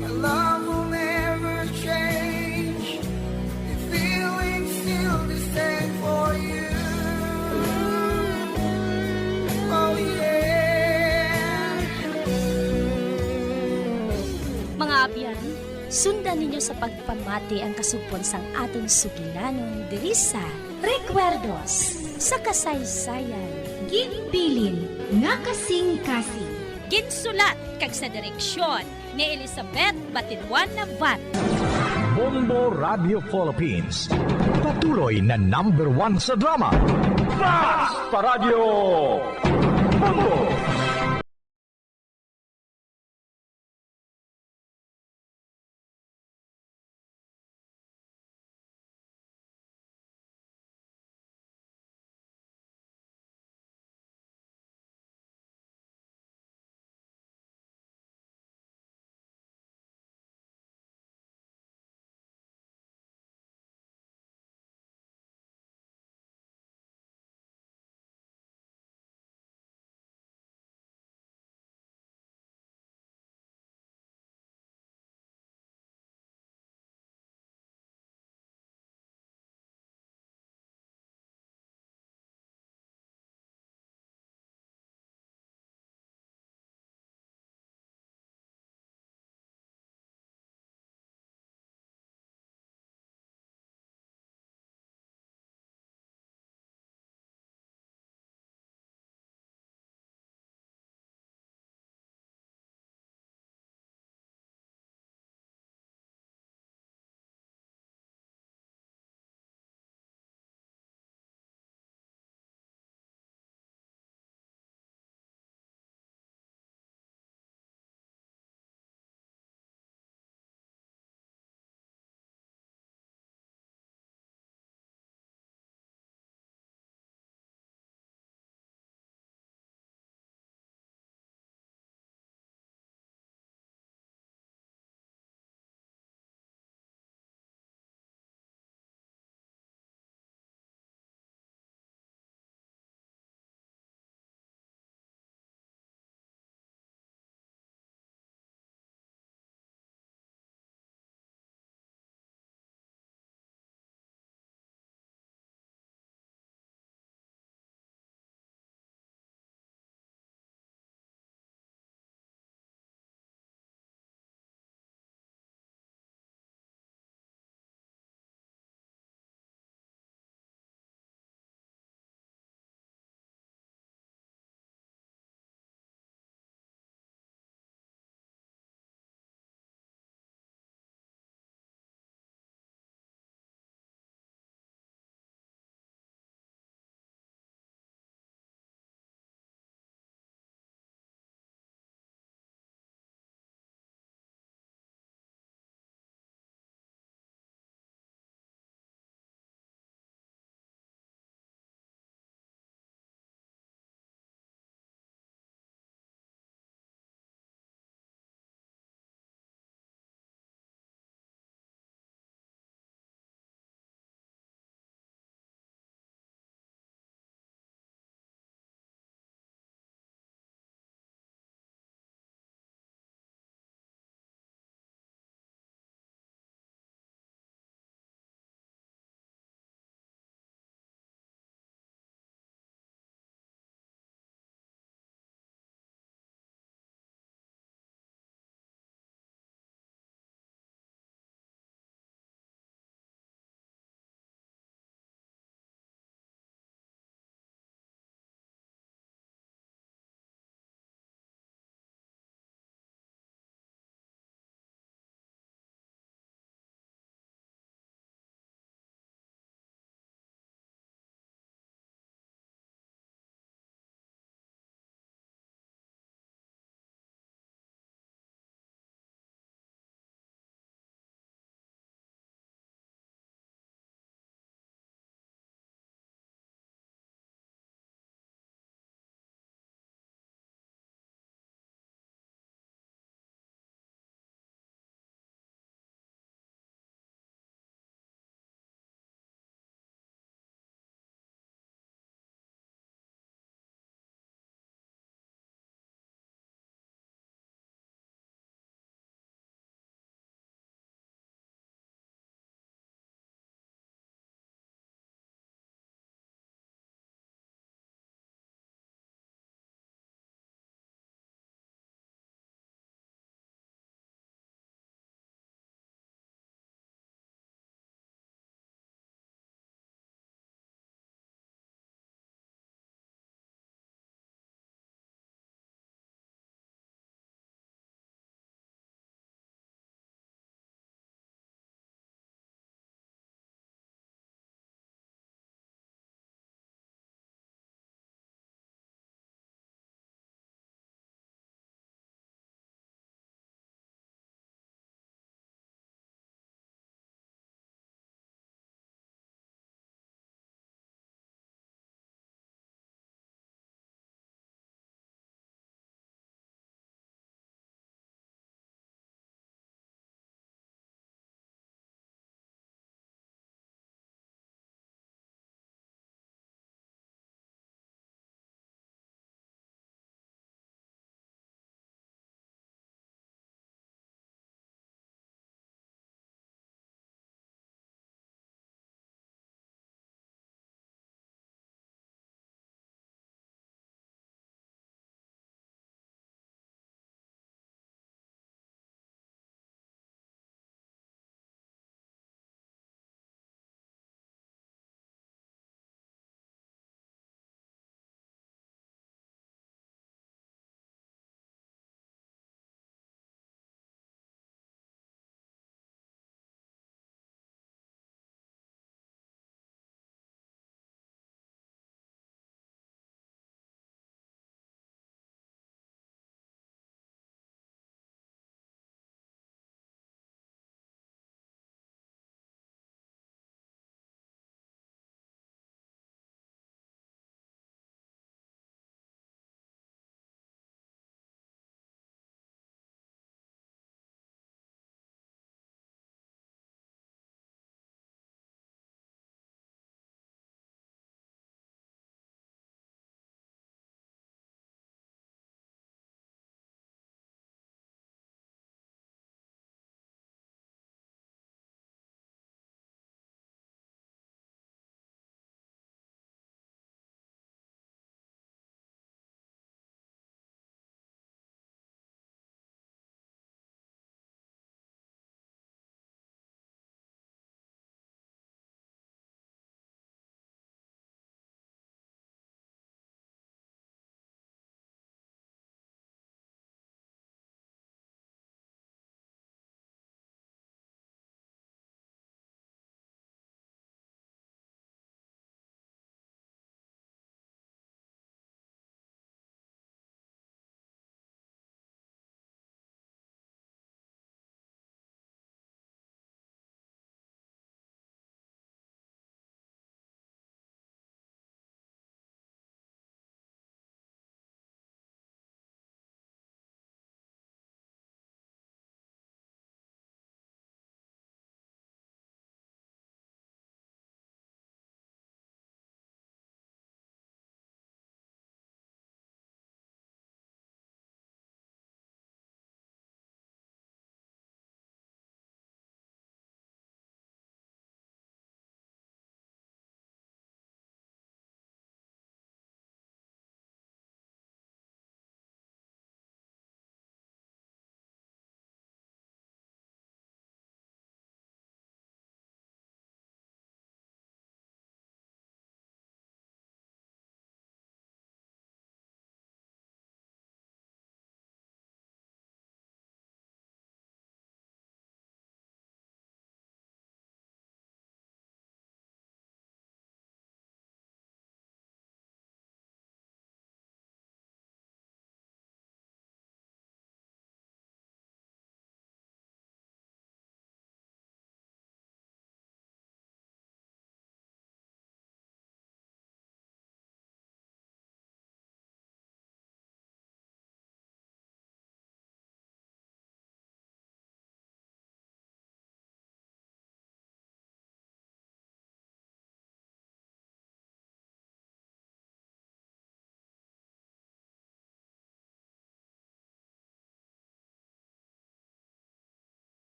My love will never change. The feeling's still the same for you. Oh, yeah. Mga abyan, sundan ninyo sa pagpamati ang kasugpon sang aton sugilanon diri sa Recuerdos sa Kasaysayan. Ginbilin nga kasing-kasing. Ginsulat kag sa direksyon ni Elizabeth Batiluan Navarro. Bombo Radio Philippines, patuloy na number one sa drama. Basta Radyo Bombo!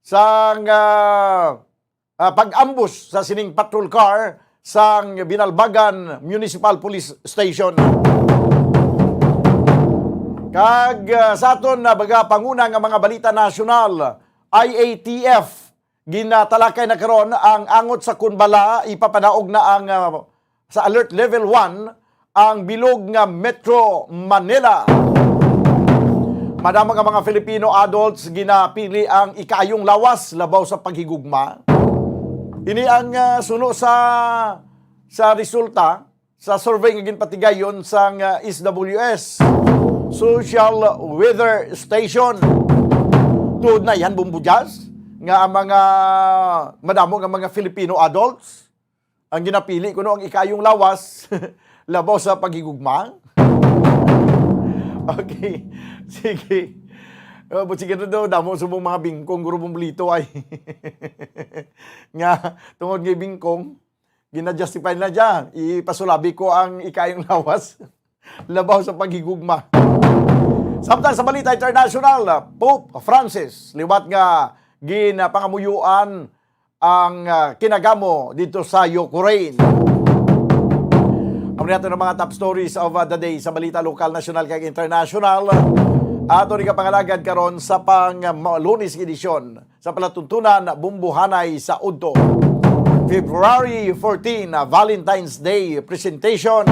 sang, ah, ah, pag-ambush sa sining patrol car sang Binalbagan Municipal Police Station. Kag, ah, sa aton na baga panguna nga mga balita nasyonal, I A T F, ginatalakay na karon ang angot sa kun bala ipapanaog na ang, ah, sa Alert Level one ang bilog nga Metro Manila. Madamo nga mga Filipino adults ginapili ang ikaayong lawas labaw sa paghigugma. Ini ang, ah, suno sa, sa resulta sa survey nga ginpatigayon sang, ah, S W S, Social Weather Station. Tuod na yan, Bumbo Jazz, nga ang mga madamo nga mga Filipino adults ang ginapili kuno ang ikaayong lawas labaw sa paghigugma. Okay. Sige. Uh, but sige na daw, damo subong mga bingkong, guro Bumbolito ay. Nga, tungod nga bingkong, gina-justify na dyan. Ipasulabi ko ang ikaayong lawas labaw sa paghigugma. Samtang sa balita international, Pope Francis, liwat nga ginapangamuyoan ang, ah, kinagamo dito sa Ukraine. Amo ni ato ng mga top stories of, ah, the day sa balita lokal, nasyonal, kag international. Ato ni kapangalagad karon sa pang, ah, ma-, Lunes nga edisyon sa palatuntunan Bumbuhanay sa Udto. February fourteen, ah, Valentine's Day presentation.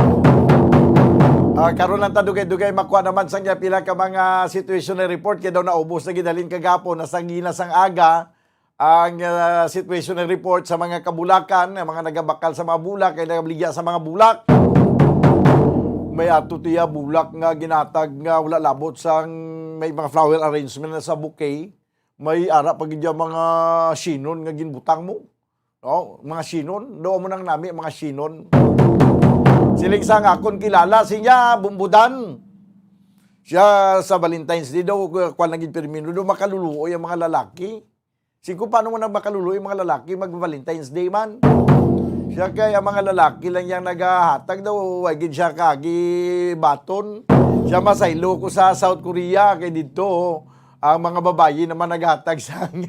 Ah, karon lang ta dugay-dugay makuha naman sa pila ka mga situational report kay daw naubos na gidalin kagapon na sa ginas ang aga ang, ah, situational report sa mga kabulakan, ang mga nagabakal sa mga bulak kay nagabaligya sa mga bulak. May ato tiya bulak nga ginatag nga wala labot sang may mga flower arrangement na sa bouquet. May ara pa gid yung mga sinon nga ginbutang mo. No? Mga sinon, do mo nang nami mga sinon. Siling sa nga akon kilala siya, Bumbudan. Siya sa Valentine's Day daw, kwan lang gid pirmi, do makaluluoy ang mga lalaki. Siling ko, paano mo na makaluluoy ang mga lalaki mag Valentine's Day man? Siya kay ang mga lalaki lang yang nagahatag daw, wa gid siya kagi baton. Siya masaylo ko sa South Korea, kay didto, ang mga babayi naman naghatag sang,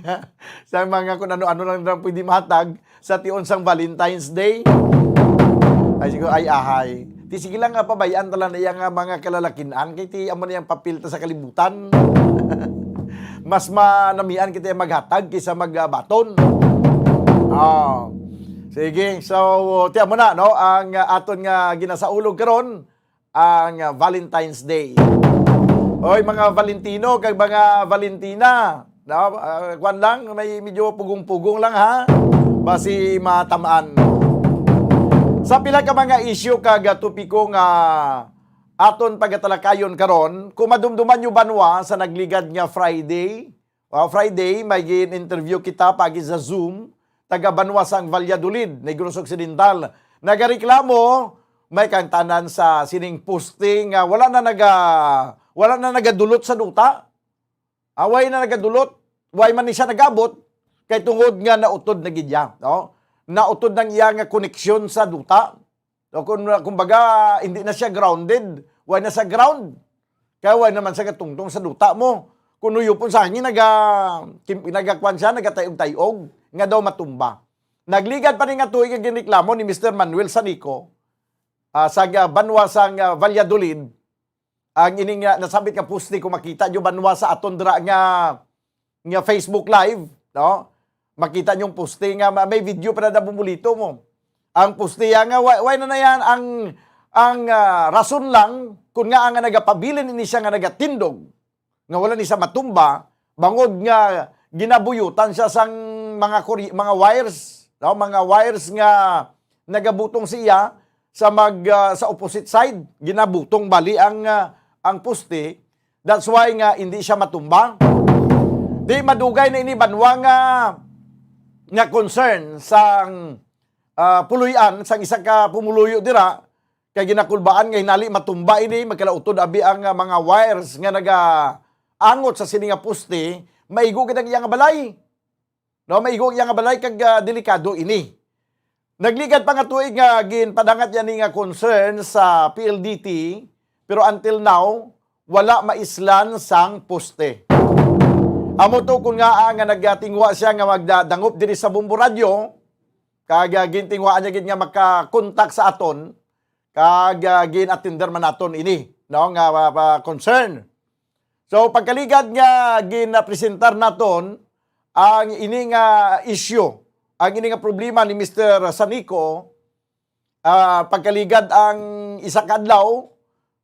sang mga kung ano-ano lang lang pwede mahatag sa tion sang Valentine's Day. Ay, siguro, ay, ahay. Ti, sige lang nga, pabayaan ta lang na iya nga mga kalalakin-an. Kay ti, amo na yung papel ta sa kalibutan. Mas manamian kita yung maghatag kaysa magbaton. Ah. Sige, so, ti, amo na, no? Ang, ah, aton nga ginasaulog karon, ang, ah, Valentine's Day. Oy, mga Valentino kag mga Valentina, no? Ah, kwan lang, may medyo pugong-pugong lang, ha? Basi matamaan. Sa pila ka mga isyu kag, ah, topiko nga aton pagatalakayon karon, kung madumduman nyo banwa sa nagligad nga Friday, ah, Friday, may gin-interview kita pagi sa Zoom, taga banwa sang Valladolid, Negros Occidental. Nagareklamo, may kangtanan sa sining poste nga wala na naga-, wala na nagadulot sa duta. Away na nagadulot, way man ni siya nagabot, kay tungod nga nautod na gid niya, no? Nautod nang iya nga koneksyon sa duta. So, kung, kumbaga, hindi na siya grounded, way na sa ground. Kaya way naman sa gatungtong sa duta mo. Kung nuyupon sa hangin, naga-, kim-, nagakwan siya, nagatayog-tayog, nga daw matumba. Nagligad pa ni nga tuig ang ginreklamo ni Mister Manuel Sanico, ah, sa, ah, banwa sa, ah, Valladolid, ang ining, ah, nasabit nga poste, kung makita nyo banwa sa aton dira nga, nga Facebook Live, no? Makita nyo ang poste nga ma-, may video pa na, Bumbolito, mo. Ang poste ya nga, wa-, way na na yan, ang, ang, ah, rason lang kung nga nga nagapabilin ini siya nga nagatindog, nga wala ni siya matumba, bangod nga ginabuyutan siya sang mga kuri-, mga wires, no? Mga wires nga nagabutong siya sa mag-, ah, sa opposite side, ginabutong bali ang, ah, ang poste. That's why nga hindi siya matumba. Di madugay na ini banwa nga, nga concern sang, ah, puloy-an sang isa ka pumuluyo dira, kay ginakulbaan nga hinali matumba ini, magkalautod abi ang, ah, mga wires nga nagaangot sa sini nga poste, maigo gid ang iya nga balay. No, maigo ang iya nga balay kag, ah, delikado ini. Nagligad pa nga tuig nga ginpadangat niya ni nga concern sa P L D T, pero until now, wala maislan sang poste. Amo to, kun nga, ah, nga nagatingwa siya nga magdadangop diri sa Bombo Radyo, kag, ah, gintingwaan niya gid nga makakontak sa aton, kag, ah, gin-attender man naton ini, no, nga, ah, ah, concern. So, pagkaligad nga ginapresentar naton ang ini nga issue, ang ini nga problema ni Mister Sanico, ah, pagkaligad ang isa ka adlaw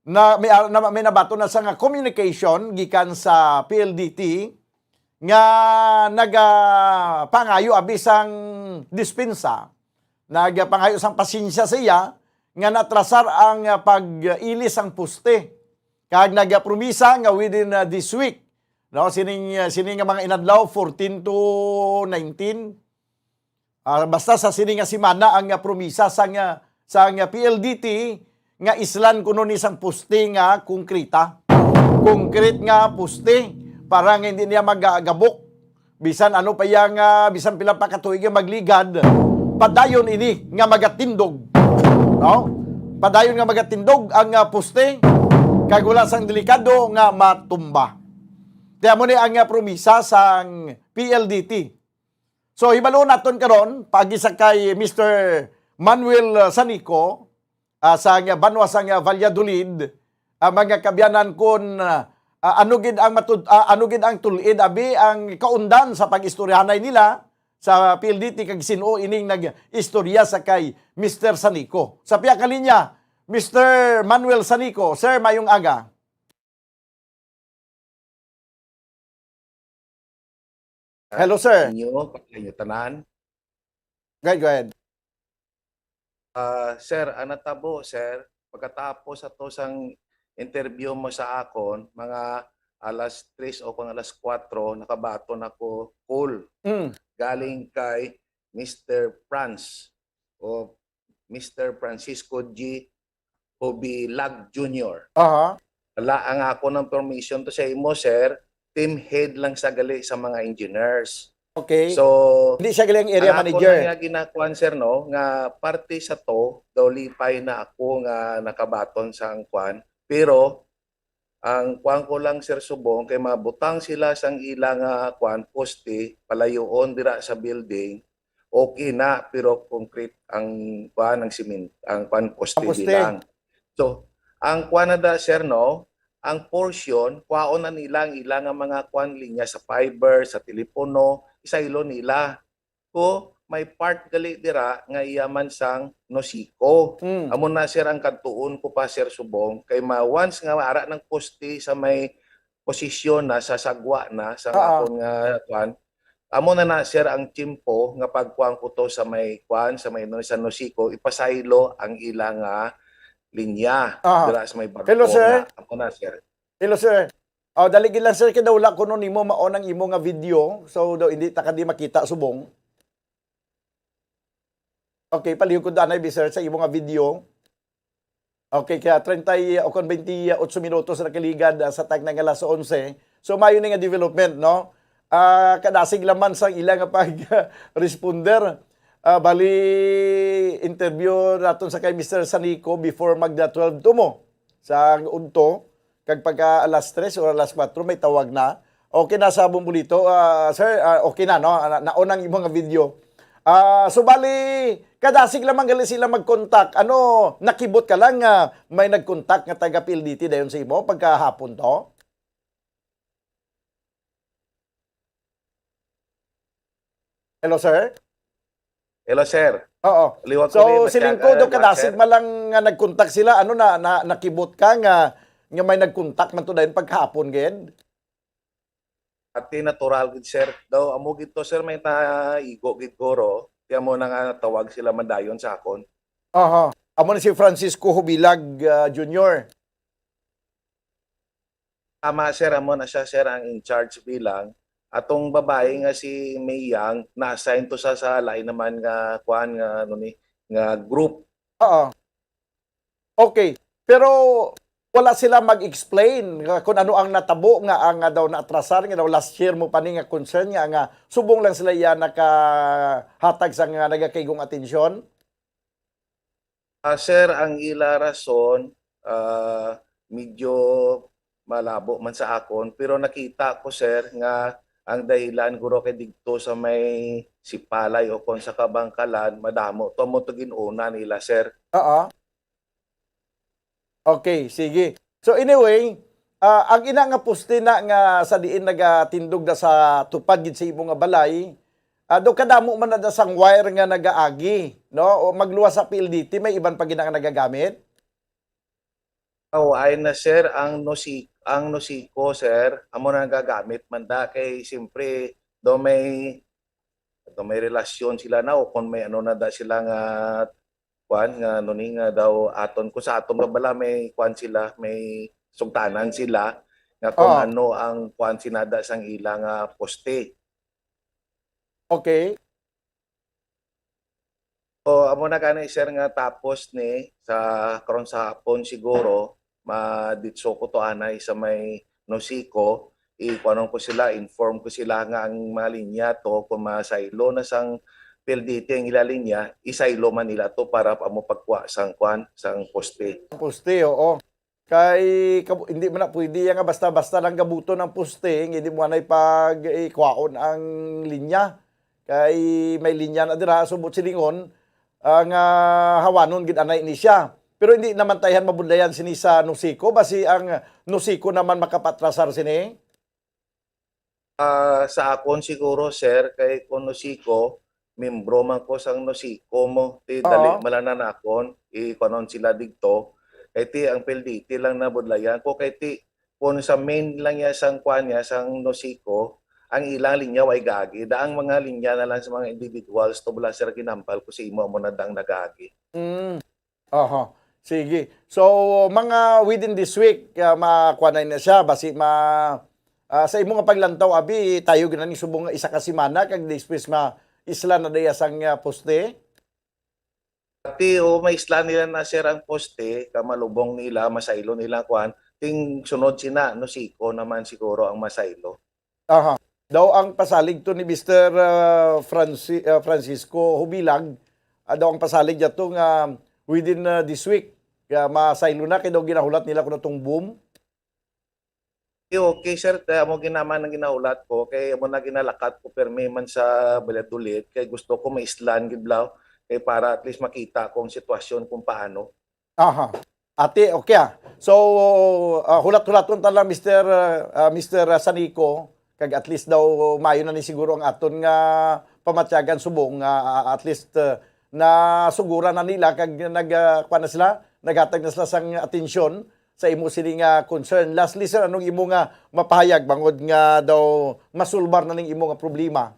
na may, na may nabaton na sa nga communication gikan sa P L D T nga nagapangayo abi sang dispensa, nagapangayo sang pasensya sa iya nga natrasar ang, ah, pag-ilis sang poste, kag nagapromisa nga within, ah, this week, no, sining, ah, sini nga mga inadlaw, fourteen to nineteen, ah, basta sa sini nga semana ang, ah, promisa sang, ah, sang, ah, P L D T nga islan kuno ni sang poste nga konkreta. Konkret nga poste para nga hindi niya magagabok. Bisan ano pa iya nga, bisan pila pa ka tuig nga magligad, padayon ini nga magatindog. No? Padayon nga magatindog ang, ah, poste, kag wala sang delikado nga matumba. Kaya mo ni ang, ah, promisa sang P L D T. So, hibalo naton karon, paagi sa kay Mister Manuel, ah, Sanico, ah, sa nga banwa sa nga Valladolid, ah, mga kaabyanan, kun, ah, ah, ano gid ang matud-, ah, ano gid ang tul-id, abi, ang kaundan sa pag-istoryahanay nila sa P L D T, kag sin-o ining nag-istorya sa kay Mister Sanico. Sa pihak nga linya, Mister Manuel Sanico, sir, mayong aga. Hello, sir. Inyo, pag inyo tanan. Go ahead, go ahead. Ah, sir, ang natabo, sir, pagkatapos ato sang interview mo sa akon, mga alas tres o kung alas kuwatro, nakabaton ako call Mm. galing kay Mister Franz o Mister Francisco G. Hobilag Junior. Aha. Wala ang ako ng permission to sa imo, sir. Team head lang sa gali sa mga engineers. Okay. So, hindi siya gali ang area ang ako manager. Na nga ginakuan, sir, no, nga parte sa to, daw lipay na ako nga nakabaton sa ang kuan. Pero, ang kuan ko lang, Sir Subong, kay mabutang sila sang ila nga kuan, poste, palayoon dira sa building, okay na, pero concrete ang kuan, ang simen-, ang kuan, poste Ang poste. Bilang. So, ang kuan na da, sir, no, ang portion, kwaon na nila ang ila nga mga kuan, linya sa fiber, sa telepono, isaylo nila. Ko, may part gali dira nga iya man sang Nosico. Mm. Amo na, sir, ang kadtuon ko pa, Sir Subong, kay ma-, once nga ara ng poste sa may posisyon na, sa sagwa na, sa Oo. Akon nga kuan, amo na na, sir, ang tiyempo nga pagkuan ko to sa may kuan, sa may, no, sa Nosico, ipasaylo ang ila nga linya Aha. Dira sa may barko. Hello, sir. Na. Amo na, sir. Hello, sir. Oh, dali gid lang, sir, kay daw wala kuno nimo maon ang imo nga video. So, daw hindi ta ka di makita subong. Okay, palihog ko danay, bi, sir, sa imo nga video. Okay, kaya treinta y, o kon twenty-eight minutos na kaligad, ah, sa tag na nga alas onse. So, mayo ni nga development, no? Ah, kadasig laman sa ila nga pag-responder. Ah, bali, interview naton sa kay Mister Sanico before magda twelve to mo sa udto. Kag pagka alas tres or alas kuwatro, may tawag na. Okay na sa Bombolito, ah, sir, ah, okay na, no? Na, naon ang imong video. Ah, so, bali, kadasig lamang gali sila mag-contact. Ano, nakibot ka lang nga may nag-contact nga taga P L D T dayon sa imo pagkahapon to? Hello, sir? Hello, sir. Oo. Liwat ko So, ni, siling Matyag, ko, do ah, kadasig sir. Malang nga nag-contact sila, ano na, na, nakibot ka nga, nga may nag-contact man to dayon paghapon, gid? Ati natural gid, sir. Daw, amo gid to, sir, may naigo gid guro. Kaya mo na nga tawag sila madayon sa akon. Aha. Amo na si Francisco Hubilag, ah, Junior. Tama, sir, amo na siya, sir, ang in charge bilang. Atong babae nga si May Yang, na-assign to sa, sa lain naman nga, kuan, nga, ano ni, nga group. Oo. Okay. Pero wala sila mag-explain nga kung ano ang natabo nga ang, nga daw naatrasar, nga daw last year mo pa ni nga concern nga, nga subong lang sila iya nakahatag sa nga nagakaigong atensyon? Ah, sir, ang ila rason, ah, medyo malabo man sa akon, pero nakita ko, sir, nga Ang dahilan guro kay digto sa may Sipalay o kon sa Kabangkalan, madamo to, amo to gin-una nila, sir. Oo. Okay, sige. So anyway, ah, ang ina nga poste na nga sa diin nagatindog na sa tupad gid sa imo nga balay, ah, do kadamo man na da sang wire nga nagaagi, no? O magluwas sa P L D T, may iban pa gid nga nagagamit? Oh, ay na, sir, ang Nosi ang Nosico, sir, amo na nagagamit man da kay siyempre do may do may relasyon sila na o kung may ano na da sila nga kuan nga ano ni nga daw aton ko sa aton ba bala may kuan sila may sugtanan sila nga kung Oh. ano ang kuan sinada sang ila nga poste. Okay. O amo na gani, sir, nga tapos ni sa karon sa hapon siguro maditso ko to anay sa may Nosico, ikuanon ko sila, inform ko sila nga ang mga linya to kung masaylo na sang P L D T ang ila linya, isaylo man nila to para pa mo pagkuha sang kuan sang poste. Poste, oo. Kay kab- hindi man na pwede yan nga basta-basta lang gabuton ang poste, hindi mo anay pag ikwaon ang linya. Kay may linya na dira, subot silingon, ah, nga hawanon gid anay ni siya. Pero hindi naman tayhan mabudlayan sini sa Nosico, basi ang Nosico naman makapatrasar sini. Ah, sa akon siguro, sir, kay kung Nosico, membro man ko sang Nosico mo, ti dali Oo. malanan akon, ikuanon sila digto. Kay ti ang P L D T lang nabudlayan ko, kay ti kung sa main lang niya sang kuan niya sang Nosico, ang ilang linya way gagi. Da ang mga linya na lang sa mga individuals to bala, sir, ginambal ko sa imo amo na dang nagagi. Mm. Oho. Sige. So, mga within this week, ah, makuha na na siya. Basi ma, ah, sa imo nga paglantaw, abi, tayo ginaning subong nga isa ka semana, kag despues ma isla na daya sang ah, poste. Pati o maisla nila na, sir, ang poste, kamalubong nila, masaylo nila kuan. Ting sunod sina, Nosico naman siguro ang masaylo. Aha. Daw ang pasalig to ni Mister ah, Franci- ah, Francisco Hubilag, ah, daw ang pasalig niya to nga within ah, this week, kaya masaylo na kay daw ginahulat nila kuno tong boom. Okay, okay, sir, kaya mo ginaman ang ginahulat ko, kay amo na ginalakat ko permi man sa Valladolid, kay gusto ko maislan gid blaw, kay para at least makita ko ang sitwasyon kung paano. Aha. Ate, okay ah. So, ah, hulat-hulaton ta lang, Mister, ah, Mister Sanico, kag at least daw maayo na ni siguro ang aton nga pamatyagan subong nga ah, at least ah, nasuguran na nila kag nag ah, kuwan na sila, naghatag na sila sang atensyon sa imo sini nga concern. Lastly, sir, anong imo nga mapahayag bangod nga daw masulbar na ning imo nga problema?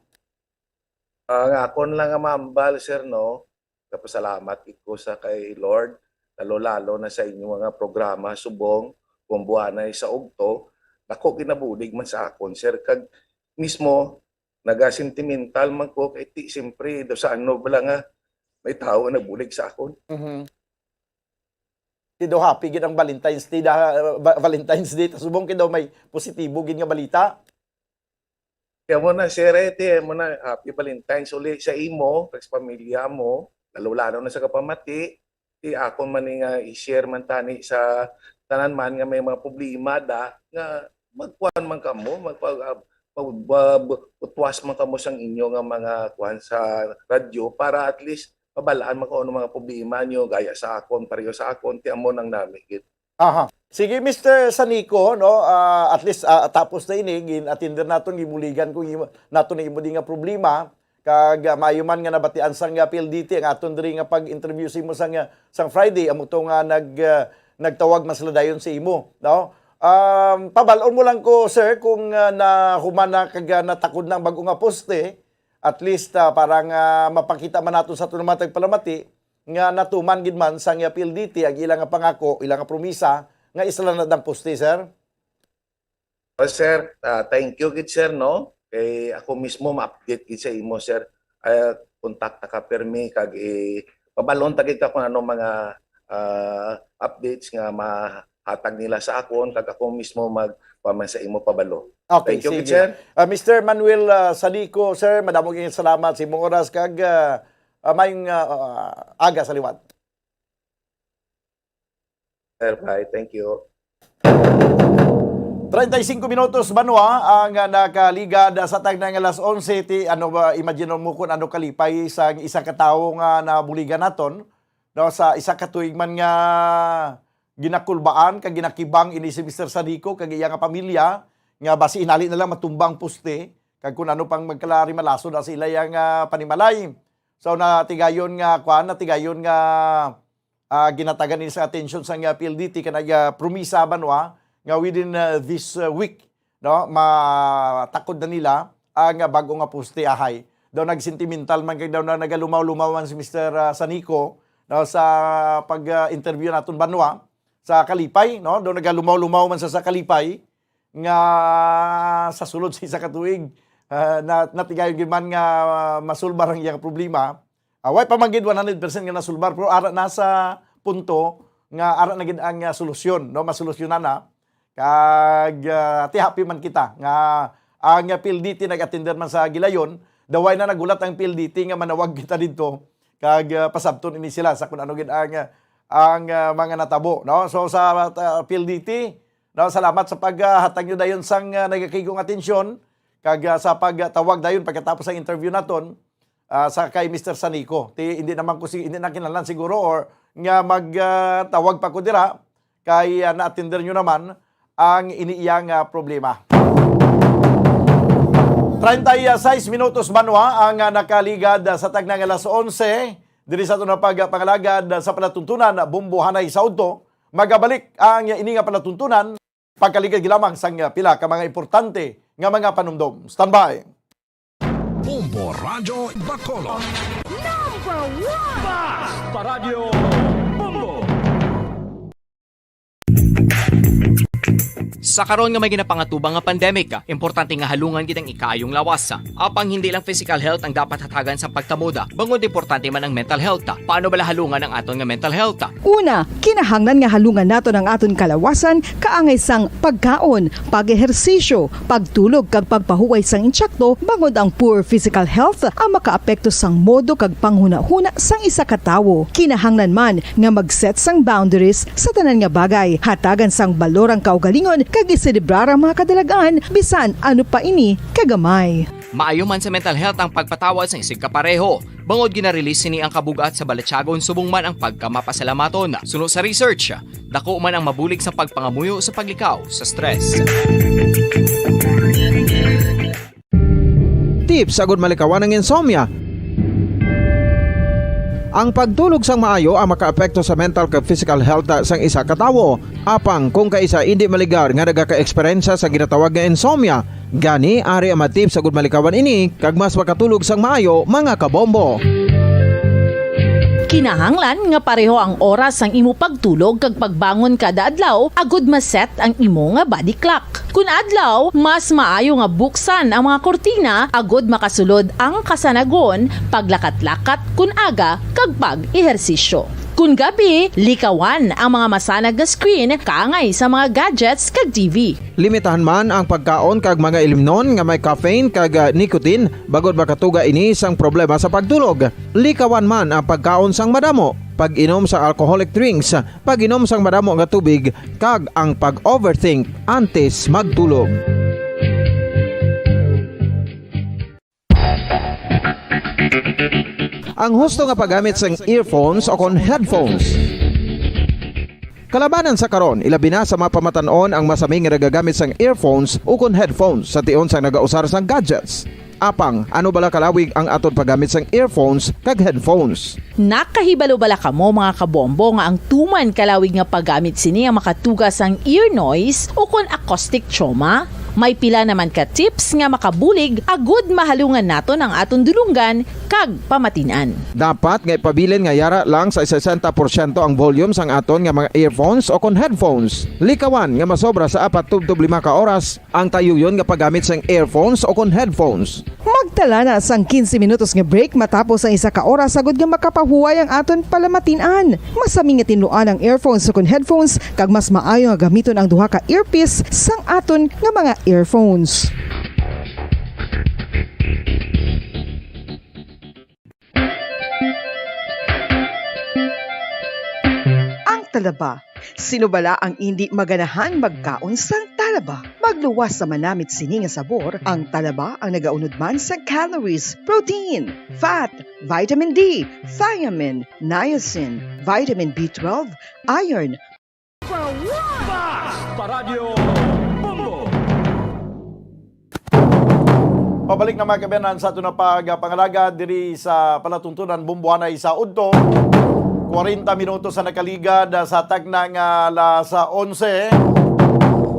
Ang akon lang nga mambal, sir, no, kapasalamat gid ko sa kay Lord, lalo-lalo na sa inyo nga programa, subong, kung buanay sa ugto, dako ginabulig man sa akon, sir, kag mismo, nagasentimental man ko, kay ti, siyempre, do sa ano bala nga, may tao nga nagbulig sa akon. Mhm. Ti daw happy gid ang Valentine's Day, da, ba- Valentine's Day, ta subong kay daw may positibo gid nga balita. Kaya mo na, sir, eh, ti, mo na, happy Valentine's uli sa imo, kag sa pamilya mo, lalo-lalo na sa kapamati. Ti, akon man ni nga i-share man tani sa tanan man nga may mga problema da, nga magkuan man kamo, magpag ah, mag, ah, bu- utwas man kamo sang inyo nga mga kuan sa radyo para at least mabalaan man kung ano mga problema nyo, gaya sa akon, pareho sa akon, ti amo nang nami gid. Aha. Sige, Mister Sanico, no, ah, at least ah, tapos na ini, gin-attender naton, gibuligan ko imo, naton ang imo di nga problema, kag ah, maayo man nga nabatian sang ah, P L D T ang aton diri nga pag-interview sa imo sang ah, sang Friday, amo to nga nag ah, nagtawag man sila dayon sa imo, no? Um, pabal-on mo lang ko, sir, kung ah, nahuman na kag ah, natakod na ang bag-o nga poste, at least ah, para nga mapakita man naton sa aton mga tagpalamati nga natuman gid man sang P L D T ang ila nga pangako, ila nga promisa nga isla na dang poste, sir. Oh, sir, ah, thank you gid, sir, no? Kay ako mismo ma-update gid sa imo, sir. Ah, kontakta ka permi kag i pabalon ta gid ka kung ano mga ah, updates nga mahatag nila sa akon kag ako mismo mag kuwan man sa imo pabalo. Okay, Thank you gid, sige. Sir. Ah, Mister Manuel ah, Sadico, sir, madamo kayong salamat sa imong oras kag ah, ah, mayong ah, ah, aga sa liwat. Sir, bye. Thank you. Treinta y cinco minutos, banwa, ang, ah, nakaligad, ah, sa tagna nga alas onse. Ti, ano ba, imagine mo kung ano kalipay sa isa ka tawo nga nabuligan naton, no, sa isa ka tuig man nga ginakulbaan kag ginakibang ini si Mister Sanico kag iya nga pamilya, nga basi inali na lang matumba ang poste, kag kung ano pang magkalarimalaso na sa ila nga panimalay. So, natigayon nga, kwan, natigayon nga ah, ginatagan ini sa atensyon sang, ah, P L D T, kag nag, ah, promisa, banwa, nga within, ah, this, ah, week, no, matakod na nila ang, ah, bag-o nga poste, ahay. Daw nagsentimental man kag daw na nagalumaw-lumaw man si Mister, ah, Sanico, no, sa pag, ah, interview naton, banwa, sa kalipay, no, daw nagalumaw-lumaw man sa, sa kalipay, nga sa sulod sa isa ka tuig, ah, na, natigayon gid man nga masulbar ang iyang problema. Ah, way pa man gid one hundred percent nga nasulbar, pero ara na sa punto nga ara na gid ang, ah, solusyon, no? Masolusyonan na. Kag, ah, ti happy man kita nga ang, ah, P L D T nag-attender man sa gilayon, daw way na naghulat ang P L D T nga manawag kita didto. Kag, ah, pasabton ini sila sa kung ano gid ang, ah, ang, ah, mga natabo, no? So, sa, ah, P L D T, no, salamat sa paghatag nyo dayon sang, ah, nagakigong atensyon, kag, ah, sa pagtawag dayon pagkatapos sa interview naton, ah, sa kay Mister Sanico. Ti, hindi naman ko si-, hindi na kinahanglan siguro or nga mag, ah, tawag pa ko dira kay, ah, na-attender nyo naman ang ini iya nga problema. Treinta y seis minutos, banwa, ang, ah, nakaligad, ah, sa tagna nga alas onse diri sa aton nga pagpangalagad, ah, sa palatuntunan, ah, Bombo Hanay sa Udto. Magabalik ang ini nga palatuntunan pagkaligad lamang sang, ah, pila ka mga importante nga mga panumdom. Standby. Bombo Radyo Bacolod. Number one! Basta Radyo Bombo! Sa karon nga may ginapangatubang nga pandemic, importante nga halungan gid ang ikaayong lawas. Apang hindi lang physical health ang dapat hatagan sa pagtamuda, bangod importante man ang mental health. Paano bala halungan ang aton nga mental health? Una, kinahanglan nga halungan naton ang aton kalawasan kaangay sang pagkaon, pag-ehersisyo, pagtulog kag pagpahuway sang insakto, bangod ang poor physical health ang makaapekto sang modo kag panghunahuna sang isa ka tawo. Kinahanglan man nga mag-set sang boundaries sa tanan nga bagay, hatagan sang balor ang kaugalingon kag iselebrar ang mga kadalag-an bisan ano pa ini kagamay. Maayo man sa mental health ang pagpatawad sang isigkapareho. Bangod gina-release sini ang kabug-at sa balatyagon subong man ang pagkamapasalamaton. Suno sa research, dako man ang mabulig sa pagpangamuyo sa paglikaw sa stress. Tips agud malikawan ang insomnia. Ang pagtulog sang maayo ang makaapekto sa mental kag physical health sang isa ka tawo. Apang kung kaisa indi maligar nga nagaka-eksperyensya sa ginatawag nga insomnia, gani ari ang mga tips agud malikawan ini kag mas makatulog sang maayo, mga kabombo. Kinahanglan nga pareho ang oras sang imo pagtulog kag pagbangon kada adlaw agud ma-set ang imo nga body clock. Kun adlaw, mas maayo nga buksan ang mga kurtina agud makasulod ang kasanagon, paglakat-lakat kun aga, kag pag-ehersisyo. Kun gabi, likawan ang mga masanag nga screen kaangay sa mga gadgets kag T V. Limitahan man ang pagkaon kag mga ilimnon nga may caffeine kag, ah, nicotine, bangod makatuga ini sang problema sa pagtulog. Likawan man ang pagkaon sang madamo, pag-inom sa alcoholic drinks, pag-inom sang madamo nga tubig, kag ang pag-overthink antes magtulog. Ang husto nga paggamit sang earphones o kon headphones. Kalabanan sa karon, ilabi na sa mga pamatan-on ang masami nga nagagamit sang earphones o kon headphones sa tion sang nagausar sang gadgets. Apang, ano bala kalawig ang aton paggamit sang earphones kag headphones? Nakahibalo bala kamo, mga kabombo, nga ang tuman kalawig nga paggamit sini ang makatuga sang ear noise o kon acoustic trauma? May pila naman ka tips nga makabulig agud mahalungan naton ang aton dulonggan kag pamatin-an. Dapat nga ipabilin nga yara lang sa sesenta porsyento ang volume sang aton nga mga earphones o kon headphones. Likawan nga masobra sa apat tubtob lima ka oras ang tayuyon nga paggamit sang earphones o kon headphones. Magtala na sang quince minutos nga break matapos ang isa ka oras agud nga makapahuway ang aton palamatin-an. Masami nga tinluan ang earphones o kon headphones, kag mas maayo nga gamiton ang duha ka earpiece sang aton nga mga earphones. Ang talaba, sino bala ang indi maganahan magkaon sang Talaba, magluwas sa manamit sini nga sabor. Ang talaba ang nagaunod man sa calories, protein, fat, vitamin D, thiamine, niacin, vitamin B twelve, iron. Paradyo Bombo! Pabalik na, mga kabayanan, sa aton na pagpangalaga diri sa palatuntunan, Bombo anay sa udto. Kwarenta minutos sa nakaligad, ah, sa tagna nga alas onse.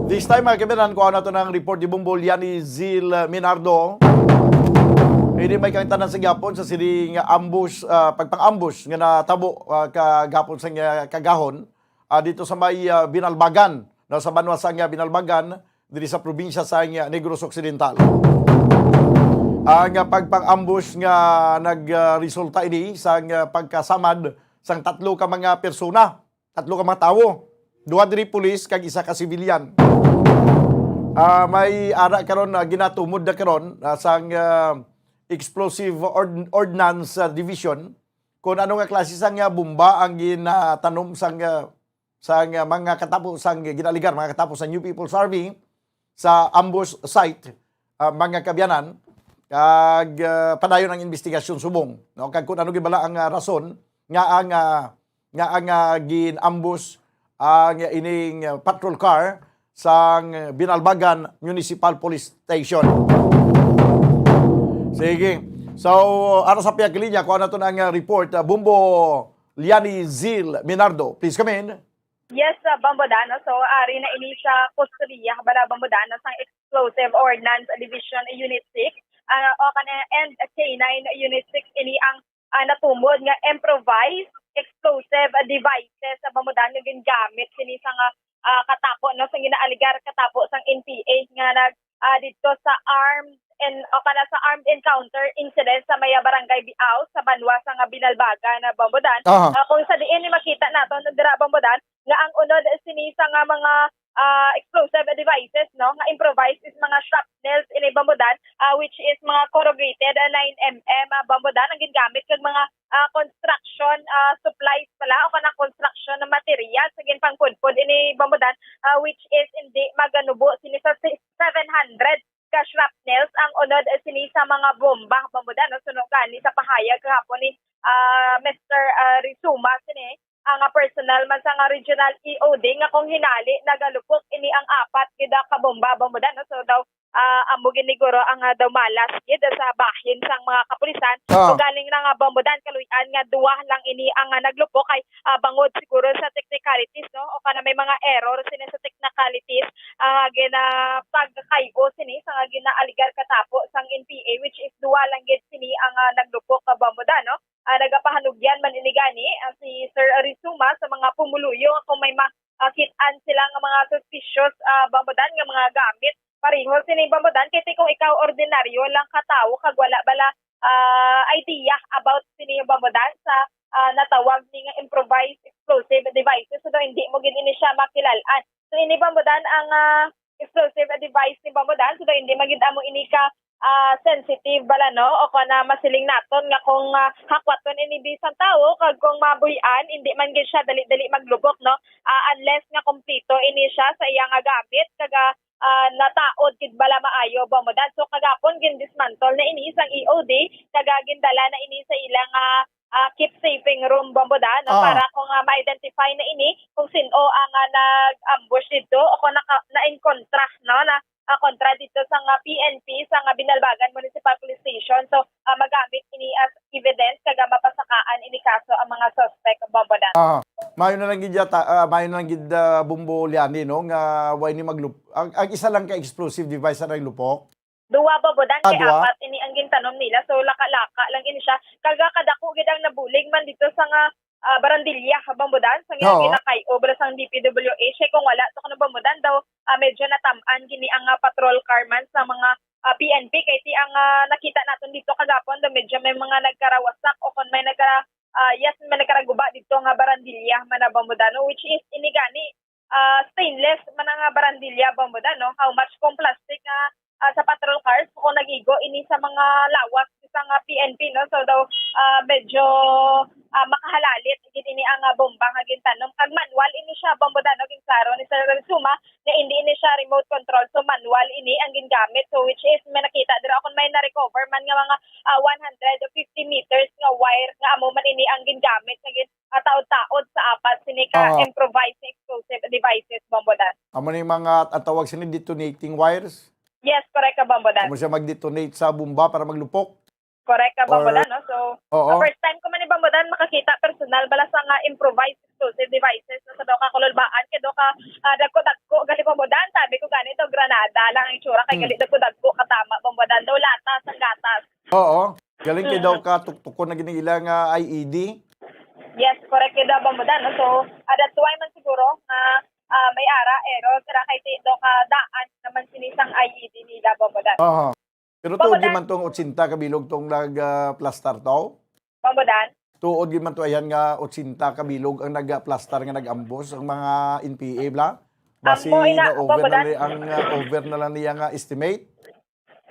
This time, mga kabayanan, kuha nato ng report ni Bombo Liani Zil Minardo. Ini may kangtanan sa gihapon sa sining ambush, ah, pagpang-ambush nga natabo, ah, kagahapon sa nga kagahon, ah, dito sa may, ah, Binalbagan, no, sa banwa sa nga Binalbagan, diri sa probinsya sa nga Negros Occidental. Ang, ah, pagpang-ambush nga nagresulta ini sa nga pagkasamad sang tatlo ka mga persona, tatlo ka mga tawo, duha diri pulis kag isa ka civilian. Ah, may ara karon, ah, ginatumod na karon, ah, sang, ah, Explosive Ord- Ordnance, ah, Division kung ano nga klase sang, ah, bomba ang ginatanom sang, ah, sang, ah, mga katapo sang ginaligar, mga katapo sa New People's Army sa ambush site, ah, mga kabayanan, kag, ah, padayon ang investigasyon subong, no? Kag kung ano gid bala ang, ah, rason nga ang, ah, nga ang, ah, gin-ambush ang ining, ah, patrol car sang Binalbagan Municipal Police Station. Sige. So, ara sa pihak linya, kuha nato ang, ah, report. Ah, Bumbo Liani Zil Minardo, please come in. Yes, uh, Bambo Dan, no? So, ari na ini sa kustodiya bala, Bambo Dan, no, sang Explosive Ordnance Division Unit six, ah, o kana, and K nine Unit six, ini ang, ah, natumod nga improvised explosive devices, ah, Bambo Dan, nga gingamit sini sa nga, ah, katapo, no, sa ginaaligar katapo sang N P A nga nag, ah, didto sa armed and, o kana, sa armed encounter incident sa may, ah, barangay Biao sa banwa sa nga Binalbagan, ah, Bambo Dan. Aha. Ah, kung sa diin ni makita naton dira, Bambo Dan, nga ang unod sini sa nga mga, ah, explosive devices, no, nga improvised is mga shrapnels ini, Bambo Dan, ah, which is mga corrugated, ah, nine M M, ah, Bambo Dan, ang gingamit kag mga, ah, construction, ah, supplies pala o kana construction materials sa ginpangpudpod ini, Bambo Dan, ah, which is hindi maganubo sini sa si- seven hundred ka shrapnels ang unod sini sa mga bomba, Bambo Dan, no? Suno gani sa pahayag kahapon ni, ah, Mister, ah, Rizuma sini, ang, ah, personal man sa nga regional E O D, nga kung hinali nagalupok ini ang apat gid ka bomba, Bambo Dan, no? So daw, ah, amo gid ni guro ang, ah, daw malas gid sa bahin sang mga kapulisan. Ah. So galing na nga, Bambo Dan, kaluy-an nga duwa lang ini ang, ah, naglupok kay, ah, bangod siguro sa technicalities, no? O kana may mga error sini sa technicalities, ah, gina pagkay-o sini sa nga ginaaligar katapo sang N P A, which is duwa lang gid sini ang, ah, naglupok, ah, Bambo Dan, no? Ah, nagapahanugyan man ini gani, ah, si Sir Rizuma sa mga pumuluyo nga kung may makit-an sila nga mga suspicious, ah, Bambo Dan, nga mga gamit. Pareho sini, Bambo Dan, kay ti kung ikaw ordinaryo lang ka tawo kag wala bala, ah, idea about sini, Bambo Dan, sa, ah, natawag ni nga improvised explosive devices, so daw hindi mo gid ini siya makilalan. So ini, Bambo Dan, ang, ah, explosive device ni, Bambo Dan, so daw hindi man gid amo ini ka, ah, sensitive bala, no? O kana masiling naton nga kung, ah, hakwaton ini bisan tawo kag kung mabuy-an, hindi man gid siya dali-dali maglubok, no? Ah, unless nga kompleto ini siya sa iya nga gamit kag, ah, ah, nataod gid bala maayo, Bambo Dan. So kagapon gin-dismantle na ini sang E O D kag, ah, gindala na ini sa ilang, ah, ah, keep saving room, Bambo Dan, no? Ah. Para kung, ah, ma-identify na ini kung sin-o ang, ah, nag-ambush didto o kung naka, na-enkontra, no, na, ah, kontra didto sa nga P N P sa nga Binalbagan Municipal Police Station. So, ah, magamit ini as evidence kag, ah, mapasakaan ini kaso ang mga suspect, Bambo Dan. Ah, mayo na lang gid yata, ah, mayo na lang gid, ah, Bumbo Liani, no, nga way ni maglup ang, ang isa lang ka explosive device na naglupok. Duwa, Bambo Dan, Ah, kay duwa? apat ini ang gintanom nila. So, laka-laka lang ini siya. Kag kadako gid ang nabulig man didto sa nga, ah, barandilya, Bambo Dan, sa nga Oo. ginakay-o bala sang D P W H. Kay kung wala to, kuno, Bambo Dan, daw, ah, medyo natam-an gini ang, ah, patrol car man sa mga, ah, P N P. Kay ti ang, ah, nakita naton didto kagapon, daw medyo may mga nagkarawasak o kon may nagka, ah, yes, may nagkaraguba didto nga barandilya man, Bambo Dan, no? Which is ini gani, ah, stainless man ang, ah, barandilya, Bambo Dan, no? How much kung plastic nga, ah, sa patrol cars kung nag-igo ini sa mga lawas sa nga P N P, no? So daw, ah, medyo, ah, makahalalit gid ini ang, ah, bomba nga gintanom. Kag manual ini siya, Bombo Dan, no? Ginklaro ni Sir Rexuma nga indi ini siya remote control, so manual ini ang gingamit. So which is may nakita dira akon, may na-recover man nga mga, ah, one hundred fifty meters nga wire nga amo man ini ang gingamit nga gin-, ah, taod-taod sa apat sini ka Ah. improvised explosive devices, Bombo Dan. Amo ni mga, ang tawag sini, detonating wires? Yes, correct ka, Bombo Dan. Amo siya mag-detonate sa bomba para maglupok? Correct ka, Bombo Or Dan, no? So, Oo. ah, first time ko man ni Bombo Dan makakita personal bala sa nga improvised explosive devices, no, sa daw ka kululbaan kay daw ka, ah, dagko-dagko gali, Bombo Dan. Sabi ko gani daw granada lang ang itsura kay Hmm. gali dagko-dagko ka tama, Bombo Dan. Daw lata sang gatas. Oo. Galing kay Mm. daw ka tuktukon na gini ila nga I E D. Yes, correct kay daw, Bombo Dan, no? So, ah, that's why man siguro nga, ah, may ara, error, sira kay ti-, daw ka daan naman sini sang I E D nila, Bombo Dan. Aha. Pero Bombo tuod gyud Dan. man tong otsenta ka bilog tong nag, ah, plastar to? Bombo Dan? Tuod gyud man to ayan nga otsenta ka bilog ang nag-, ah, plastar nga nag-ambos ang mga N P A bla? Basi Amo ina, na-over Bombo na Dan. li-, ang, ah, over na lang niya nga estimate?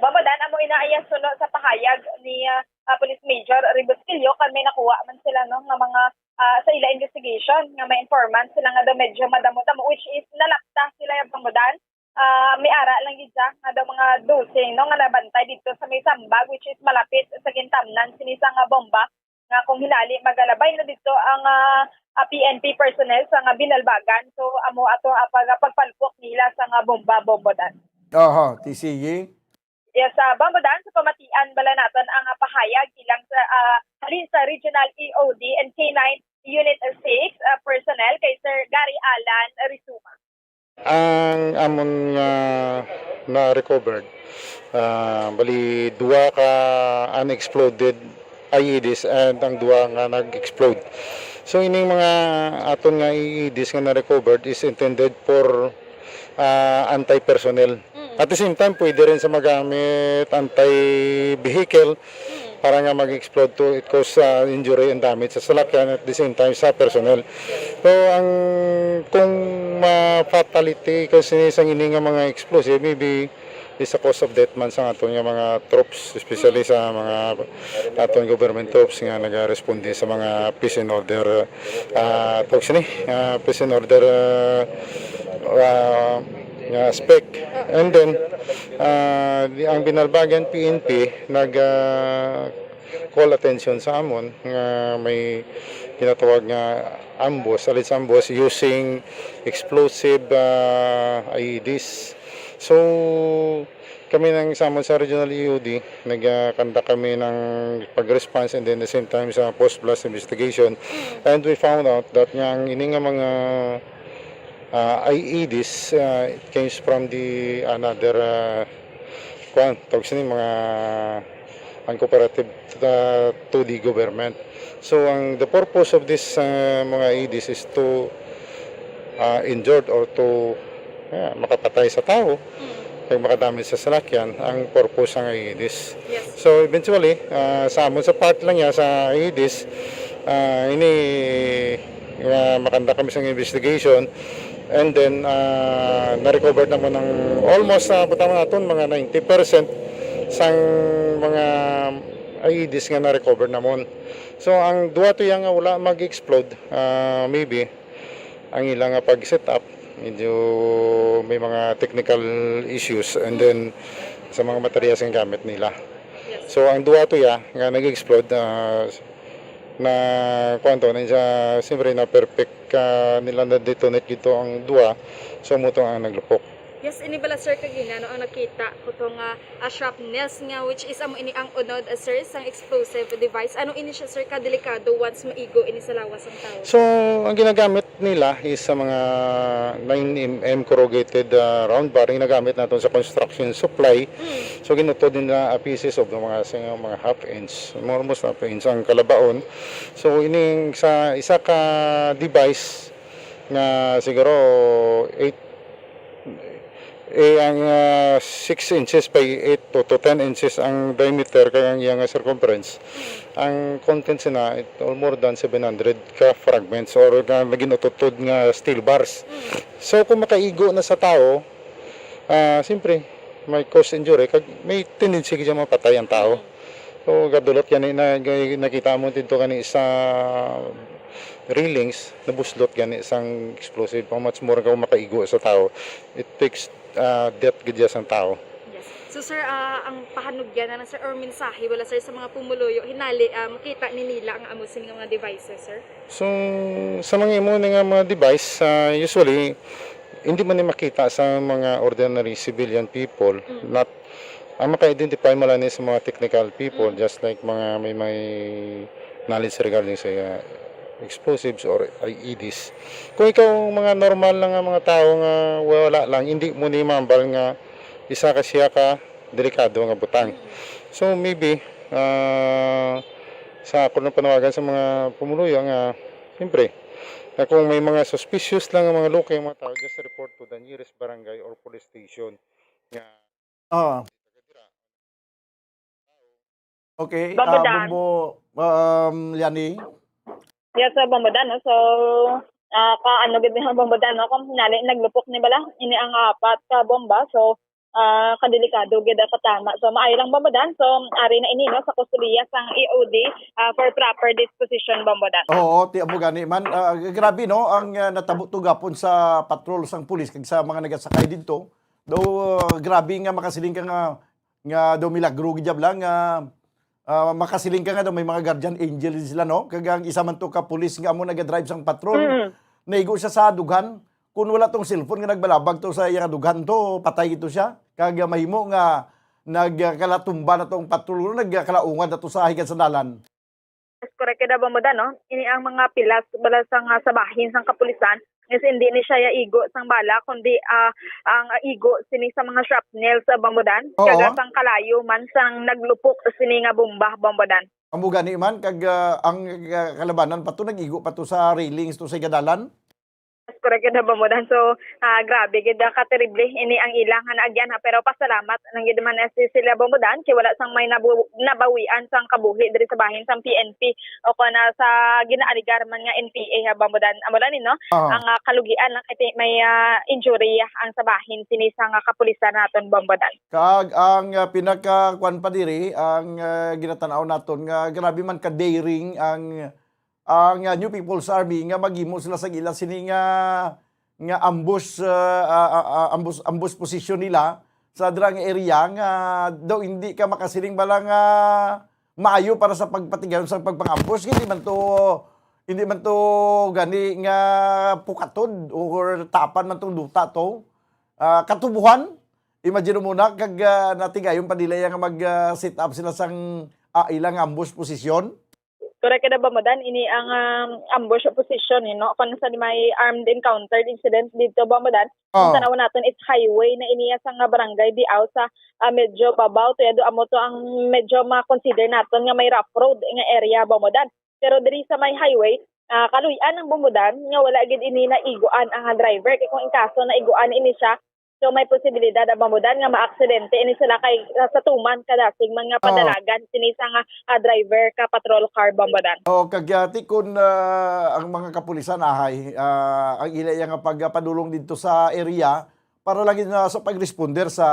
Bombo Dan, amo ina iya suno sa pahayag ni, ah, ah, Police Major Rebusquillo, kay may nakuha man sila, no, nga mga, ah, sa ila investigation nga may informants sila nga daw medyo madamo-damo, which is nalapta sila, Bombo Dan. Ah, may ara lang gid siya nga daw mga dose, no, nga nabantay dito sa may sambag, which is malapit sa gintamnan sini sa nga bomba, nga kung hinali magalabay na dito ang, ah, ah, P N P personnel sa nga binalbagan. So, amo ato ang pag-, pagpalpok nila sa nga bomba, Bombo Dan. Aha, ti sige. Yes, ah, Bombo Dan, sa pamatian bala naton ang, ah, pahayag ilang sa, ah, halin sa Regional E O D and K nine Unit six, ah, personnel kay Sir Gary Alan Rizuma. Ang amon nga na-recovered, ah, bali, duha ka unexploded I E Ds and ang duha nga nag-explode. So, ining mga aton nga I E Ds nga na-recovered is intended for, ah, anti-personnel. Mm. At the same time, pwede rin sa magamit anti-vehicle Mm. para nga mag-explode to it cause, ah, injury and damage sa salakyan at the same time sa personnel. So, ang, kung ma-fatality kasi sang ini nga mga explosive, maybe is a cause of death man sa aton nga mga troops, especially sa mga aton government troops nga nagaresponde sa mga peace and order, ah, talks ni, ah, peace and order, ah, ah, nga spec. And then, ah, di, ang Binalbagan P N P nag, ah, call attention sa amon nga may ginatawag nga ambush, alleged ambush using explosive, ah, I E Ds. So, kami nang sa amon sa Regional E O D, nag, ah, conduct kami ng pag-response and then the same time sa post-blast investigation. And we found out that nga ang ini nga mga, ah, I E Ds, ah, it comes from the another, ah, kuwan, tawag sini, mga uncooperative, ah, to the government. So, ang, the purpose of this, ah, mga I E Ds is to, ah, injured or to, ah, makapatay sa tao, Mm. kag makadamage sa salakyan, ang purpose sang I E Ds. Yes. So, eventually, ah, sa amon sa part lang niya, sa I E Ds, ah, ini, ah, makanda kami sa investigation, and then, ah, na-recover naman ng almost, ah, butang naton, mga ninety percent sang mga I E Ds nga na-recover namon. So, ang duha to yang nga wala mag-explode, ah, maybe, ang ila nga pag-set up, medyo may mga technical issues, and then sa mga materials nga gamit nila. Yes. So, ang duha to ya nga nag-explode, ah, na, kuwan to, na siya, siyempre, na perfect, ah, nila na-detonate dito ang duha, so, amo to ang naglupok. Yes, ini bala, sir, kagina, no, ang nakita ko to nga, ah, shrapnels nga, which is amo ini ang unod, ah, sir, sang explosive device. Ano ini siya, sir, kadelikado once maigo ini sa lawas sang tawo? So, ang ginagamit nila is sa mga nine M M corrugated, ah, round bar, ginagamit naton sa construction supply. Mm. So, ginutod nila, ah, pieces of mga, sa mga half inch, more, almost half inch ang kalabaon. So, ining sa isa ka device nga siguro eight, eh, ang, ah, six inches by eight to, to ten inches ang diameter kag ang iya nga circumference. Ang contents na, it, more than seven hundred ka fragments or nga naging ututod nga steel bars. So, kung makaigo na sa tao, ah, siyempre, may cause injury, kag may tendency siya mapatay ang tao. So, gadulot gani na, nakita mo dito gani sa railings, nabuslot gani sang explosive. How much more ka makaigo sa tao? It takes, ah, death gid siya sang tao. Yes. So, sir, ah, ang pahanugyan na lang, sir, or mensahe, wala, sir, sa mga pumuluyo, hinali, ah, makita ni nila ang amo sini nga mga devices, sir? So, sa mga imo nga mga device, ah, usually, hindi man ni makita sa mga ordinary civilian people, not, ang maka-identify mo lang ni sa mga technical people, just like mga may, may knowledge regarding sa, ah, explosives or I E Ds. Kung ikaw, mga normal lang nga mga tao nga wala lang, hindi mo ni mambal nga isa ka siya ka delikado nga butang. So, maybe, ah, sa ako lang panawagan sa mga pumuluyo nga, siyempre, na kung may mga suspicious lang ang mga local, mga tao, just report to the nearest barangay or police station. Nga, Ah. Okay, ah, Babadan. Bombo, um, Liani. Yes, sir, Bombo Dan, no? So, ah, ka ano gid ni Bombo Dan, no? Kung hinali, naglupok ni bala, ini ang apat ka bomba. So, ah, kadelikado gid ang katama. So, maayo lang, Bombo Dan. So, ari na ini, no, sa kustodiya sang E O D, ah, for proper disposition, Bombo Dan. Oo, ti amo gani man. Ah, grabe, no, ang, ah, natabo to gapon sa patrol sang pulis kag sa mga nagasakay didto. Daw, ah, grabe nga makasiling ka nga, nga daw milagro gid jab lang nga, ah, makasiling ka nga daw may mga guardian angel din sila, no? Kag ang isa man to ka pulis nga amo nagadrive sang patrol, Mm. naigo siya sa dughan. Kung wala tong cellphone nga nagbalabag to sa iya nga dughan to, patay gid to siya. Kag, ah, mahimo nga nagkalatumba na tong patrol, nagkalaungan na to sa higad sa dalan. Yes, correct, kay Bombo Dan, no? Ini ang mga pilas bala sang, ah, sa bahin sang kapulisan is hindi ni siya igo sang bala, kundi, ah, ang, ah, igo sini sa mga shrapnel sa, Bombo Dan. Oo. Kag sang kalayo man sang naglupok sini nga bomba, Bombo Dan. Amo gani man, kag, ah, ang, ah, kalabanan pa to, nag-igo pa to sa railings to sa higad dalan. Yes, correct, kay Bombo Dan. So, ah, grabe gid, ah, katerible ini ang ilang nga naagyan, ha. Pero pasalamat lang gid man, eh, si sila, Bombo Dan, kay wala sang may nabu- nabawian sang kabuhi diri sa bahin sang P N P o kon, ah, sa ginaaligar man nga N P A, ha, Bombo Dan. Amo lang ni, no? Aha. Ang, ah, kalugian lang kay may, ah, injury ang sa bahin sini sa nga kapulisan naton, Bombo Dan. Kag ang, ah, pinaka kuan pa diri, ang, ah, ginatanaw naton nga grabe man ka daring ang, ang, ah, New People's Army nga maghimo sila sa ila sini nga, nga ambush, ah, ah, ah, ah, ambush, ambush position nila sa dira nga area nga daw hindi ka makasiling bala nga maayo para sa pagpatigayon sa pagpang-ambush. Hindi man to, hindi man to gani nga pukatod or tapan man tong duta to. Ah, katubuhan, imagine mo na, kag, ah, natigayon pa nila yang mag, ah, set up sila sang, ah, ilang ambush position. Correct, kay Bombo Dan, ini ang, um, ambush position, you know, kung sa may armed encounter incident dito, Bombo Dan. Oh. Ang tanaw naton is highway na iniya sa nga barangay di aw sa, ah, medyo babaw to, yado amo to ang medyo ma-consider naton nga may rough road nga area, Bombo Dan. Pero diri sa may highway, ah, kaluy-an ang, Bombo Dan, nga wala gid ini naiguan ang driver. Kay kung in kaso naiguan ini siya, so may posibilidad ang, Bombo Dan, nga maaksidente ini sila kay, ah, sa tuman kadasig man nga Oo. padalagan sini sa nga, ah, driver ka patrol car, Bombo Dan. O, kag, ah, ti kun, ah, ang mga kapulisan ahay, ah, ang ila iya nga pagpadulong didto sa area para lagi na sa pag-responder sa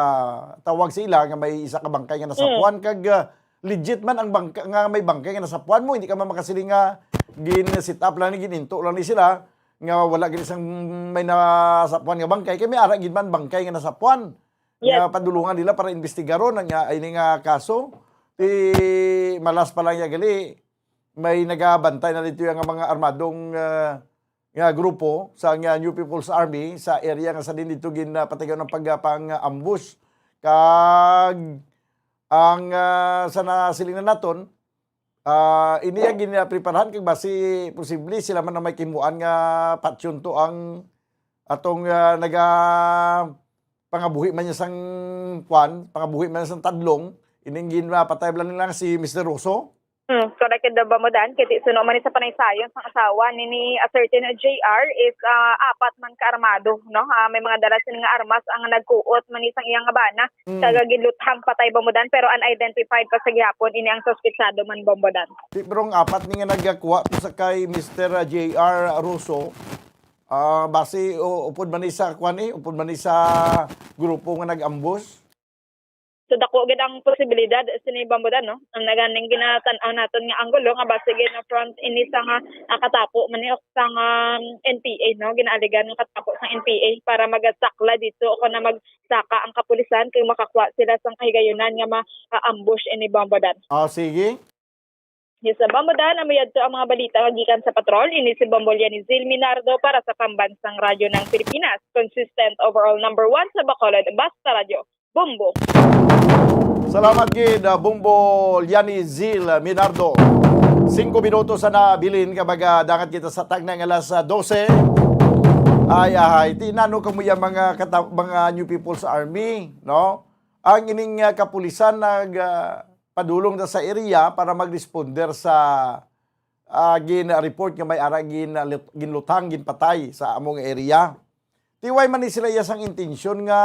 tawag sa ila nga may isa ka bangkay nga nasapuan, kag, ah, legit man ang bangka nga may bangkay nga nasapuan mo, hindi ka man makasiling nga gin-set up lang ni, gininto lang ni sila nga wala gid sang may nasapuan nga bangkay, kay may ara gid man bangkay nga nasapuan nga Yes. padulungan nila para imbestigaron ang, ah, ini nga kaso. Ti malas pa lang ya gali, may nagabantay na dito yung mga armadong, ah, nga grupo sa nga New People's Army sa area nga sa din dito ginapatigayon ang pagpang-ambush. Kag ang, ah, sa nasilingan naton, ah, ini ang ginapreparahan kag basi posible sila man ang may kimuan nga patyon to ang atong, ah, naga pangabuhi man niya sang kwan, pangabuhi man niya sang tadlong, ining ginapatay lang nila si Mister Rosso. Hmm, correct, kay Bombo Dan, kay suno man ni sa panaysayon sang asawa ni, ni a certain J R is, ah, apat man ka armado, no? Ah, may mga dala sila nga armas ang nagkuot man ni sang iyang bana. Mm. Kag ginluthang patay, Bombo Dan, pero unidentified pa sa gihapon ini ang suspetsado man, Bombo Dan. Di, pero ang apat ni nga nagkuha to sa kay Mister J R Rosso, ah, basi, o, upod man ni sa kwan, eh, upod man ni sa grupo nga nag-ambush. So, dako gid ang posibilidad sini, Bombo Dan, no? Ang naganing ginatan-aw naton nga anggulo nga basi gid na front ini sa nga, ah, katapo man ni sang, um, N P A, no? Ginaaligan nga katapo sang N P A para magasakla dito o kung na magsaka ang kapulisan kay makakuha sila sang kahigayunan nga ma-ambush ini, Bombo Dan. Ah, sige. Yes, Bombo Dan, amo yadto ang mga balita nga gikan sa patrol. Ini si Bombo Lianizil Minardo para sa Pambansang Radyo ng Pilipinas. Consistent overall number one sa Bacolod, Basta Radyo. Bombo. Salamat gid, ah, Bombo Lianizil Minardo. Singko minutos na nabilin kay magadangat kita sa tagna nga alas, ah, dose. Ay, ay, tinano kamo ya mga kata-, mga New People's Army, no? Ang ining, ah, kapulisan nag, ah, padulong na sa area para mag-responder sa, ah, gin-report nga may ara gin-, ginlutang, ginpatay sa among area. Ti way man ni sila iya sang intensyon nga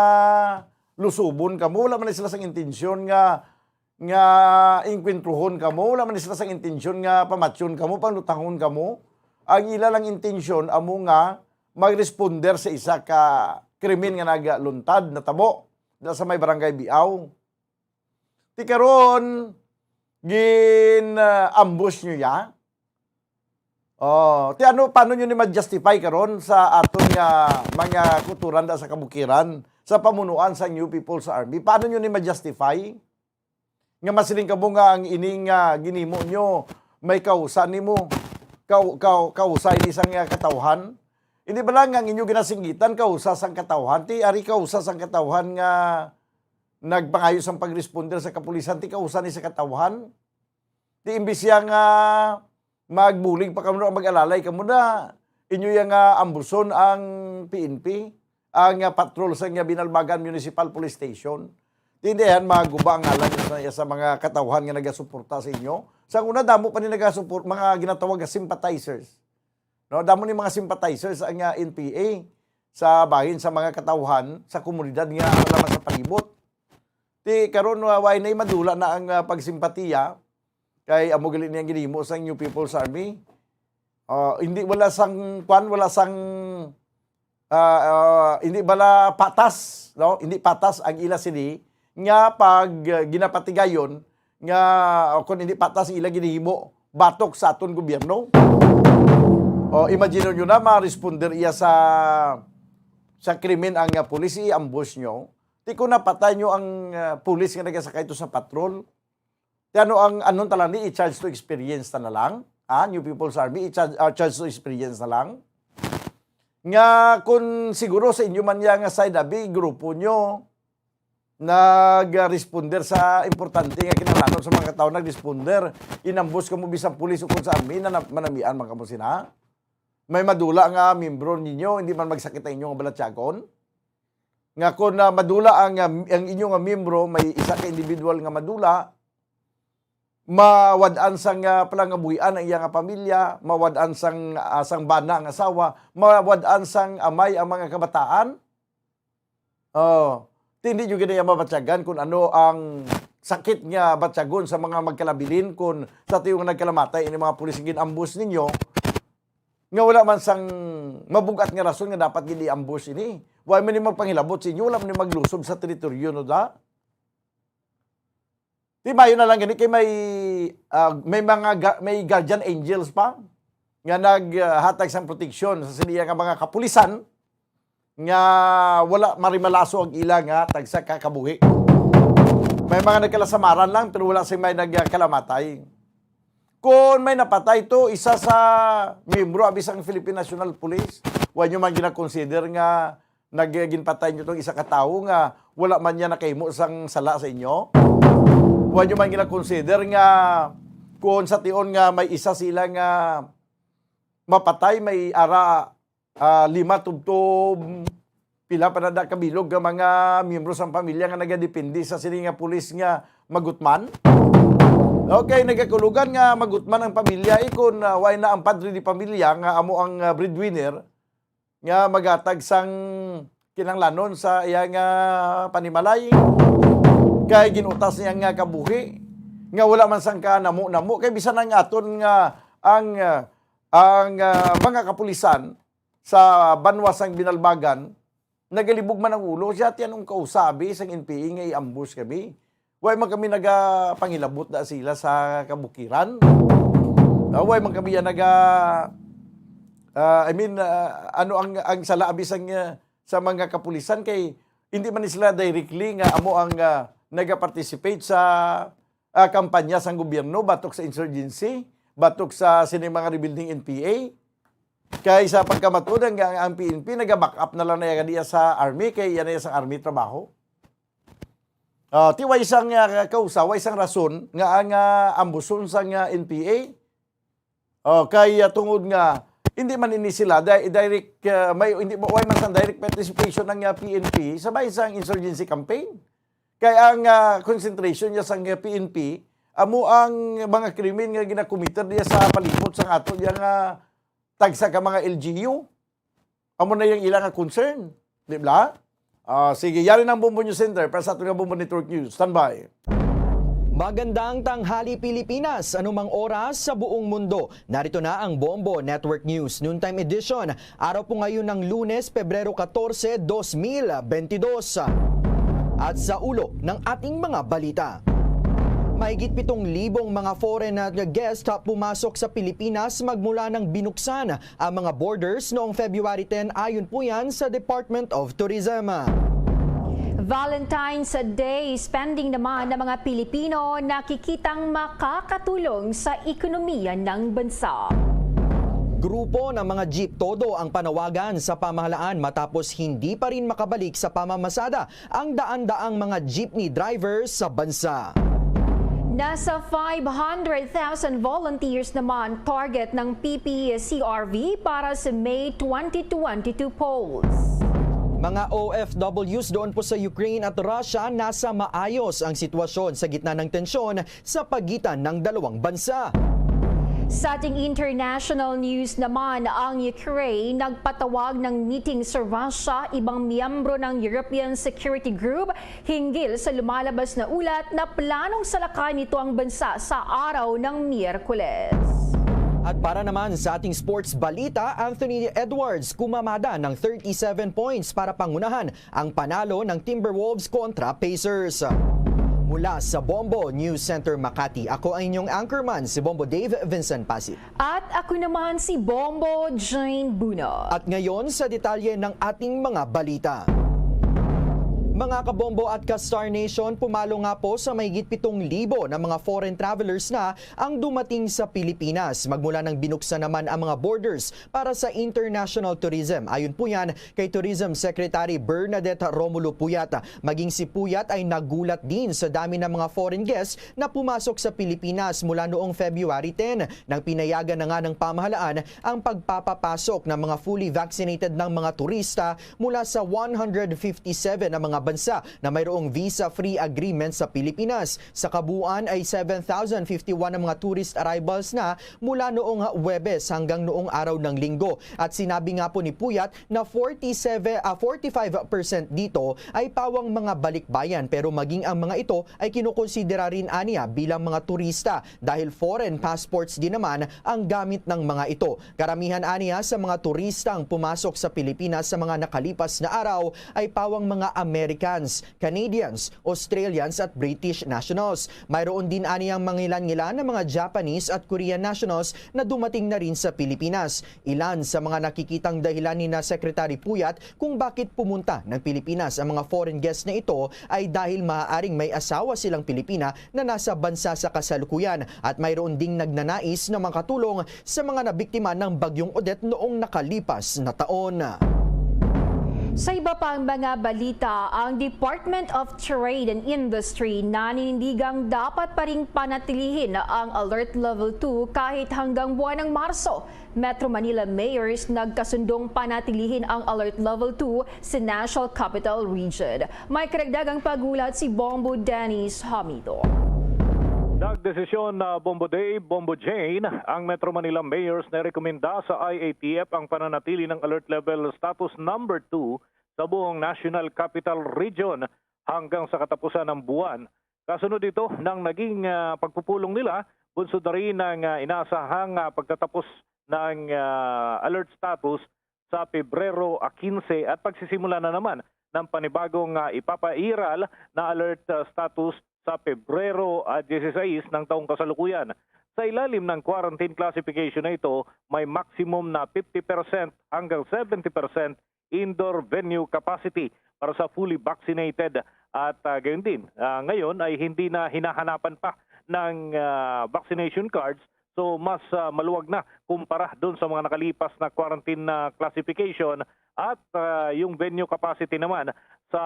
lusubon kamo, wala man ni sila sang intensyon nga, nga engkwentrohon kamo, wala man ni sila sang intensyon nga pamatyon kamo, panglutangon kamo. Ang ila lang intensyon amo nga mag-responder sa isa ka krimen nga nagaluntad, natabo na sa may barangay Biaw. Ti karon, gin, ah, ambush nyo ya? Oh, ti ano, paano nyo ni ma-justify karon sa aton nga mga kuturan da sa kabukiran, sa pamunuan sa New People's Army? Paano nyo ni ma-justify nga masiling kamo nga ang ining, ah, ginimo nyo may kausa nimo, kau-, kau-, kausa ini sang, ah, katawhan? Hindi ba lang ang inyo ginasinggitan kausa sang katawhan? Ti ari kausa sang katawhan nga nagpangayo sang pag-responder sa kapulisan, ti kausa ni sa katawhan. Ti imbis siya nga magbulig pa kamo, mag-alalay kamo na, inyo ya nga ambuson ang P N P, ang, ah, patrol sa nga Binalbagan Municipal Police Station. Ti hindi yan maguba ang ngalan sa, sa mga katawhan nga nagasuporta sa inyo. Sa una, damo pa ni nagasuport, mga ginatawag nga sympathizers. No, damo ni mga sympathizers ang, ah, N P A sa bahin sa mga katawhan sa komunidad nga wala man sa palibot. Ti karon, wa-, way na madula na ang, ah, pagsimpatiya kay amo gali niyang ginhimo sang New People's Army. Ah, hindi, wala sang kwan, wala sang, ah, ah, hindi bala patas, no? Hindi patas ang ila sini nga pag, ah, ginapatigayon nga, o kung hindi patas ang ila ginhimo batok sa aton gobyerno. O, imagine nyo na, ma-responder iya sa, sa krimen ang, ah, pulis, i-ambush nyo. Ti kung napatay nyo ang, ah, pulis nga nagasakay to sa patrol, ti ano ang, anon ta lang ni, i-charge to experience ta na lang? Ha? New People's Army, i-charge, ah, charge to experience na lang? Nga kung siguro sa inyo man ya nga side, abi, grupo nyo, nag-responder sa importante nga kinahanglanon sa mga tao, nag-responder, inambos kamo bisan pulis o kung sa army, na, na manamian man kamo sina. May madula nga miyembro ninyo, hindi man magsakit ang inyo nga balatyagon. Nga kung, ah, madula ang, ah, ang inyo nga miyembro, may isa ka individual nga madula, mawad-an sang, ah, palangabuhian ang iya nga pamilya, mawad-an sang, ah, sang bana ang asawa, mawad-an sang amay ang mga kabataan. Oh, ti hindi nyo gid iya mabatyagan kung ano ang sakit nga batyagon sa mga magkalabilin, kung sa tuyo nga nagkalamatay ini mga pulis nga gin-ambush ninyo, nga wala man sang mabug-at nga rason nga dapat gid i-ambush ini. Wa man ni magpangilabot sa inyo, wala man ni maglusob sa teritoryo, no da? Di mayo na lang gani kay may, ah, may mga ga-, may guardian angels pa nga naghatag sang proteksyon sa sila nga mga kapulisan nga wala marimalaso ang ila nga tagsa ka kabuhi. May mga nagkalasamaran lang pero wala sing may nagkalamatay. Kung may napatay to, isa sa miyembro abi sang Philippine National Police, wa nyo man gina-consider nga nag-, ginpatay nyo tong isa ka tawo nga wala man niya nakahimo sang sala sa inyo? Wa nyo man gina-consider nga kung sa tion nga may isa sila nga mapatay, may ara, ah, lima tubtob, pila pa na da kabilog nga mga miyembro sang pamilya nga nagadepende sa sini nga pulis nga magutman? Okay, nagakulugan nga magutman ang pamilya, eh, kung, ah, why na ang padre di pamilya nga amo ang, ah, breadwinner, nga maghatag sang kinahanglanon sa iya nga panimalay, kay gin-utas niya nga kabuhi, nga wala man sang kanamo-namo, kay bisan ang aton nga, ang, ah, ang, ah, mga kapulisan sa banwa sang Binalbagan, nagalibog man ang ulo siya, ti anong kausabi sang N P A nga i-ambush kami? Way man kami nagapangilabot na sila sa kabukiran. Ah, way man kami yan naga, ah, I mean, ah, ano ang, ang sala abi sang, ah, sa mga kapulisan kay hindi man sila directly nga amo ang, ah, nagaparticipate sa, ah, kampanya sang gobyerno batok sa insurgency, batok sa sini mga rebuilding N P A. Kay sa pagkamatuod nga ang, ang P N P naga-back up na lang na iya diya sa army kay yan na iya sang army trabaho. Ah, tiway sang, ah, kausa, way sang rason nga ang, ah, ambuson sang, ah, N P A. Oh, kay, ah, tungod nga hindi man ini sila di-, direct, ah, may hindi way man sang direct participation ang, ah, P N P sa bahin sang insurgency campaign. Kay ang, ah, concentration niya sang, ah, P N P amo ang mga krimen nga ginakomitter niya sa palibot sang ato diya nga tagsa ka mga L G U. Amo na yung ila nga concern, di ba? Ah, sige, yari ng Bombo News Center para sa aton nga Bombo Network News. Standby. Magandang tanghali, Pilipinas. Anumang oras sa buong mundo, narito na ang Bombo Network News Noontime Edition. Araw po ngayon ng Lunes, Pebrero katorse, dos mil bentidós. At sa ulo ng ating mga balita, mahigit pitong libong mga foreign na guest pumasok sa Pilipinas magmula ng binuksan ang mga borders noong February ten, ayon po yan sa Department of Tourism. Valentine's Day spending naman ng mga Pilipino nakikitang makakatulong sa ekonomiya ng bansa. Grupo ng mga jeep todo ang panawagan sa pamahalaan matapos hindi pa rin makabalik sa pamamasada ang daan-daang mga jeepney drivers sa bansa. Nasa five hundred thousand volunteers naman target ng P P C R V para sa May twenty twenty-two polls. Mga O F Ws doon po sa Ukraine at Russia, nasa maayos ang sitwasyon sa gitna ng tensyon sa pagitan ng dalawang bansa. Sa ating international news naman, ang Ukraine nagpatawag ng meeting sa Russia, ibang miyembro ng European Security Group, hinggil sa lumalabas na ulat na planong salakay nito ang bansa sa araw ng Miyerkules. At para naman sa ating sports balita, Anthony Edwards kumamada ng thirty-seven points para pangunahan ang panalo ng Timberwolves kontra Pacers. Mula sa Bombo News Center Makati, ako ang inyong anchorman, si Bombo Dave Vincent Pasi. At ako naman si Bombo Jane Buno. At ngayon sa detalye ng ating mga balita. Mga kabombo at ka-Star Nation, pumalo nga po sa mahigit pitong libo na mga foreign travelers na ang dumating sa Pilipinas magmula nang binuksan naman ang mga borders para sa international tourism. Ayon po yan kay Tourism Secretary Bernadette Romulo Puyat. Maging si Puyat ay nagulat din sa dami ng mga foreign guests na pumasok sa Pilipinas mula noong February ten, nang pinayagan na nga ng pamahalaan ang pagpapapasok ng mga fully vaccinated ng mga turista mula sa one hundred fifty-seven na mga bansa na mayroong visa-free agreement sa Pilipinas. Sa kabuuan ay seven thousand fifty-one ang mga tourist arrivals na mula noong Huwebes hanggang noong araw ng Linggo. At sinabi nga po ni Puyat na forty-seven, ah, forty-five percent dito ay pawang mga balikbayan, pero maging ang mga ito ay kinukonsidera rin aniya bilang mga turista dahil foreign passports din naman ang gamit ng mga ito. Karamihan aniya sa mga turistang pumasok sa Pilipinas sa mga nakalipas na araw ay pawang mga Americans, Canadians, Australians at British nationals. Mayroon din aniyang mangilan-ngilan na mga Japanese at Korean nationals na dumating na rin sa Pilipinas. Ilan sa mga nakikitang dahilan ni na Secretary Puyat kung bakit pumunta ng Pilipinas ang mga foreign guests na ito ay dahil maaaring may asawa silang Pilipina na nasa bansa sa kasalukuyan at mayroon ding nagnanais na makatulong sa mga nabiktima ng Bagyong Odette noong nakalipas na taon. Sa iba pang mga balita, ang Department of Trade and Industry naninindigang dapat pa ring panatilihin ang Alert Level two kahit hanggang buwan ng Marso. Metro Manila mayors nagkasundong panatilihin ang Alert Level two sa National Capital Region. May karagdagang paghulat si Bombo Dennis Hamido. Nagdesisyon na Bombo Dave, Bombo Jane, ang Metro Manila mayors na rekomenda sa I A T F ang pananatili ng alert level status number two sa buong National Capital Region hanggang sa katapusan ng buwan. Kasunod ito ng naging, ah, pagpupulong nila, bunsod na rin ang, ah, inaasahang, ah, pagtatapos ng, ah, alert status sa Pebrero, ah, quince at pagsisimula na naman ng panibagong, ah, ipapairal na alert, ah, status sa Pebrero, ah, dieciséis ng taong kasalukuyan. Sa ilalim ng quarantine classification na ito, may maximum na fifty percent hanggang seventy percent indoor venue capacity para sa fully vaccinated. At, ah, gayon din, ah, ngayon ay hindi na hinahanapan pa ng, ah, vaccination cards. So, mas, ah, maluwag na kumpara dun sa mga nakalipas na quarantine na classification. At, ah, yung venue capacity naman sa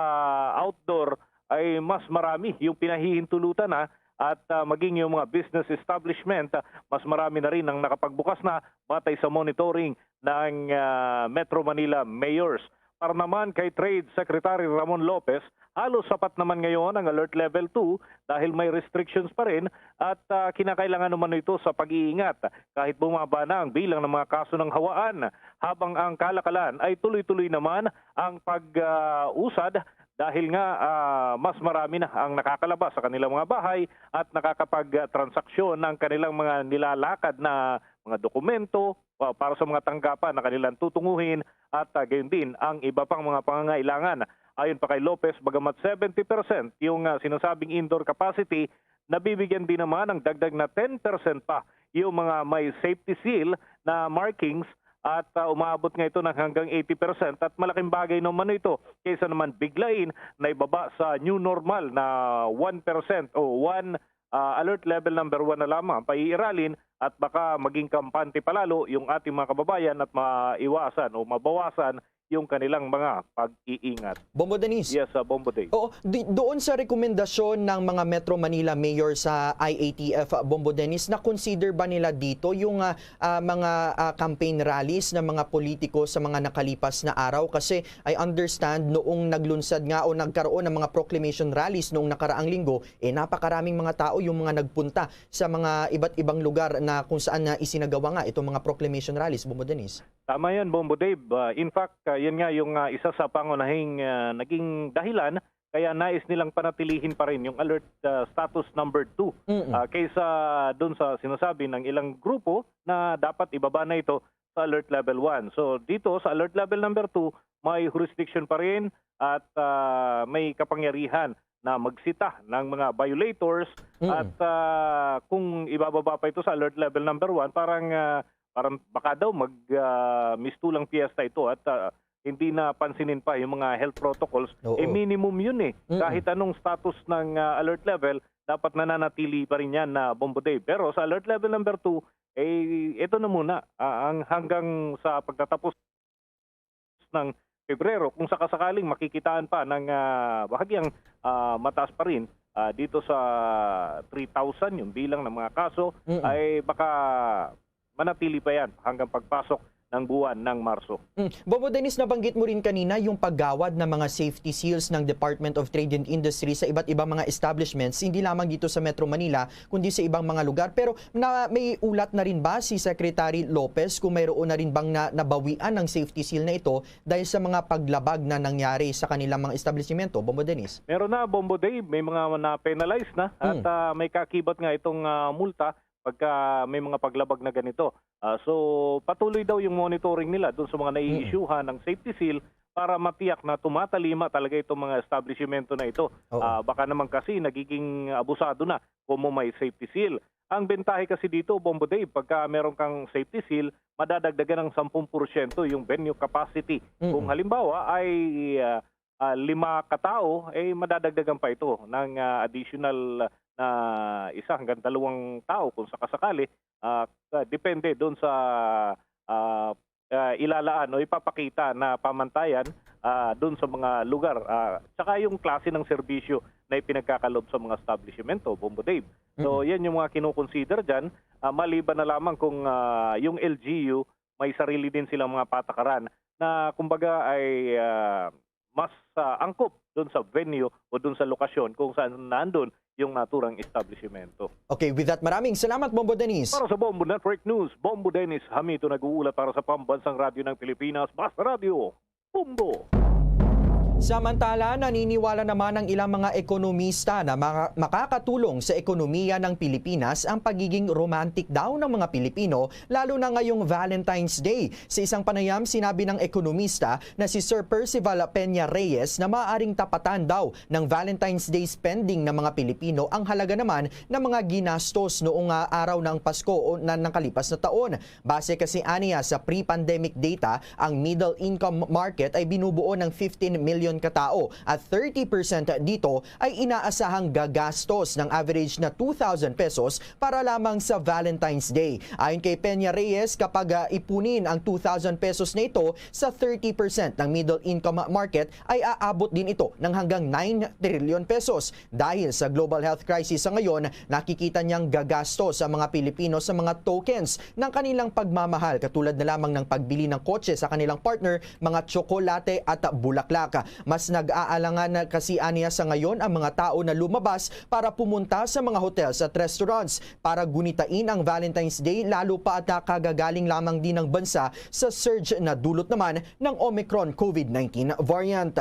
outdoor ay mas marami yung pinahihintulutan na. At, ah, maging yung mga business establishment, ah, mas marami na rin ang nakapagbukas na batay sa monitoring ng, ah, Metro Manila mayors. Para naman kay Trade Secretary Ramon Lopez, halos sapat naman ngayon ang Alert Level two dahil may restrictions pa rin at, ah, kinakailangan naman ito sa pag-iingat. Kahit bumaba na ang bilang ng mga kaso ng hawaan, habang ang kalakalan ay tuloy-tuloy naman ang pag, ah, usad dahil nga, ah, mas marami na ang nakakalabas sa kanilang mga bahay at nakakapag-transaksyon ng kanilang mga nilalakad na mga dokumento, ah, para sa mga tanggapan na kanilang tutunguhin at, ah, gayon din ang iba pang mga pangangailangan. Ayon pa kay Lopez, bagamat seventy percent yung, ah, sinasabing indoor capacity, nabibigyan din naman ng dagdag na ten percent pa yung mga may safety seal na markings at, ah, umaabot nga ito ng hanggang eighty percent at malaking bagay naman ito kaysa naman biglain na ibaba sa new normal na one percent o one, ah, alert level number one na lamang ang paiiralin at baka maging kampante palalo yung ating mga kababayan at maiwasan o mabawasan yung kanilang mga pag-iingat. Bombo Dennis. Yes, ah, Bombo Dave. Oo, di, doon sa rekomendasyon ng mga Metro Manila Mayor sa I A T F, ah, Bombo Dennis, na-consider ba nila dito yung, ah, ah, mga, ah, campaign rallies ng mga politiko sa mga nakalipas na araw? Kasi I understand noong naglunsad nga o nagkaroon ng mga proclamation rallies noong nakaraang linggo, eh, napakaraming mga tao yung mga nagpunta sa mga iba't ibang lugar na kung saan na isinagawa nga itong mga proclamation rallies, Bombo Dennis. Tama yan, Bombo Dave. Ah, in fact, ah, yan nga yung, ah, isa sa pangunahing, ah, naging dahilan kaya nais nilang panatilihin pa rin yung alert, ah, status number two, Mm-mm. ah, kaysa dun sa sinasabi ng ilang grupo na dapat ibaba na ito sa alert level one. So dito sa alert level number two, may jurisdiction pa rin at, ah, may kapangyarihan na magsita ng mga violators Mm. at, ah, kung ibababa pa ito sa alert level number one, parang, ah, parang baka daw mag, ah, mistulang piyesta ito at, ah, hindi na pansinin pa yung mga health protocols. Oo. Eh, minimum yun eh. Mm. Kahit anong status ng, ah, alert level, dapat nananatili pa rin yan na Bombo Dave. Pero sa alert level number two, eh, ito na muna, ah, ang hanggang sa pagtatapos ng Pebrero, kung sakasakaling makikitaan pa ng, ah, bahagyang, ah, mataas pa rin, ah, dito sa three thousand yung bilang ng mga kaso, Mm-mm. ay baka manatili pa yan hanggang pagpasok ng buwan ng Marso. Mm. Bombo Dennis, nabanggit mo rin kanina yung paggawad ng mga safety seals ng Department of Trade and Industry sa iba't ibang mga establishments, hindi lamang dito sa Metro Manila, kundi sa ibang mga lugar. Pero na, may ulat na rin ba si Secretary Lopez kung mayroon na rin bang na, nabawian ng safety seal na ito dahil sa mga paglabag na nangyari sa kanilang mga establisimento, Bombo Dennis? Meron na, Bombo Dave, may mga na-penalize na at, Mm. ah, may kakibat nga itong, ah, multa pagka may mga paglabag na ganito. Ah, so, patuloy daw yung monitoring nila dun sa mga Mm. nai-issuehan ng safety seal para matiyak na tumatalima talaga itong mga establisimento na ito. Oo. Ah, baka naman kasi nagiging abusado na kung may safety seal. Ang bentahe kasi dito, Bombo Dave, pagka meron kang safety seal, madadagdagan ng sampung porsyento yung venue capacity. Mm. Kung halimbawa ay, ah, ah, lima katao, eh, madadagdagan pa ito ng, ah, additional na isa hanggang dalawang tao kung sakasakali. Ah, ah, depende doon sa, ah, ah, ilalaan o ipapakita na pamantayan, ah, doon sa mga lugar. Ah, tsaka yung klase ng serbisyo na ipinagkakaloob sa mga establishmento, Bombo Dave. So, Mm. yan yung mga kinukonsider dyan. Ah, maliban na lamang kung, ah, yung L G U may sarili din silang mga patakaran na kumbaga ay, ah, mas, ah, angkop doon sa venue o doon sa lokasyon kung saan nandun yung naturang establishmento. Okay, with that, maraming salamat, Bombo Dennis. Para sa Bombo Network News, Bombo Dennis Hamito nag-uulat para sa Pambansang Radyo ng Pilipinas, Basta Radyo, Bombo! Samantala, naniniwala naman ang ilang mga ekonomista na maka- makakatulong sa ekonomiya ng Pilipinas ang pagiging romantic daw ng mga Pilipino, lalo na ngayong Valentine's Day. Sa isang panayam, sinabi ng ekonomista na si Sir Percival Peña Reyes na maaaring tapatan daw ng Valentine's Day spending ng mga Pilipino ang halaga naman ng mga ginastos noong, ah, araw ng Pasko o na nakalipas na taon. Base kasi aniya sa pre-pandemic data, ang middle income market ay binubuo ng fifteen million katao at thirty percent dito ay inaasahang gagastos ng average na two thousand pesos para lamang sa Valentine's Day. Ayon kay Peña Reyes, kapag, ah, ipunin ang two thousand pesos na ito sa thirty percent ng middle income market, ay aabot din ito ng hanggang nine trillion pesos. Dahil sa global health crisis sa ngayon, nakikita niyang gagasto sa mga Pilipino sa mga tokens ng kanilang pagmamahal, katulad na lamang ng pagbili ng kotse sa kanilang partner, mga tsokolate at bulaklak. Mas nag-aalangan kasi aniya sa ngayon ang mga tao na lumabas para pumunta sa mga hotels at restaurants para gunitain ang Valentine's Day, lalo pa at nakagagaling lamang din ng bansa sa surge na dulot naman ng Omicron COVID nineteen variant.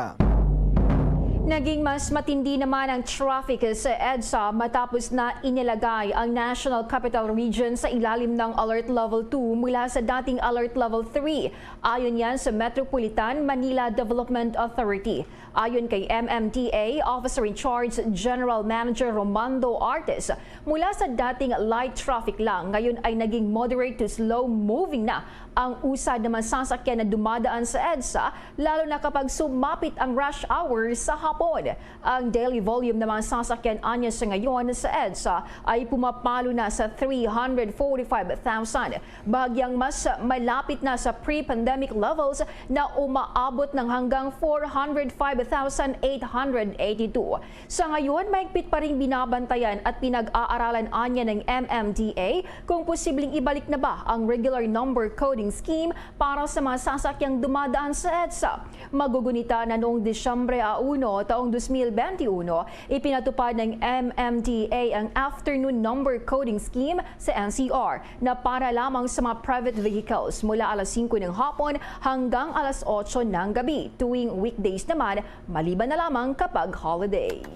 Naging mas matindi naman ang traffic sa EDSA matapos na inilagay ang National Capital Region sa ilalim ng Alert Level two mula sa dating Alert Level three. Ayon yan sa Metropolitan Manila Development Authority. Ayon kay M M D A Officer in Charge General Manager Romando Artes, mula sa dating light traffic lang, ngayon ay naging moderate to slow moving na ang usad ng mga sasakyan na dumadaan sa EDSA, lalo na kapag sumapit ang rush hour sa hapon. Ang daily volume ng mga sasakyan anya sa ngayon sa EDSA ay pumapalo na sa three hundred forty-five thousand. Bahagyang mas malapit na sa pre-pandemic levels na umaabot ng hanggang four hundred five thousand eight hundred eighty-two. Sa ngayon, mahigpit pa ring binabantayan at pinag-aaralan anya ng M M D A kung posibleng ibalik na ba ang regular number coding scheme para sa mga sasakyang dumadaan sa EDSA. Magugunita na noong Disyembre a uno, taong dos mil benti uno, ipinatupad ng M M D A ang afternoon number coding scheme sa N C R na para lamang sa mga private vehicles mula alas singko ng hapon hanggang alas otso ng gabi, tuwing weekdays naman, maliban na lamang kapag holidays.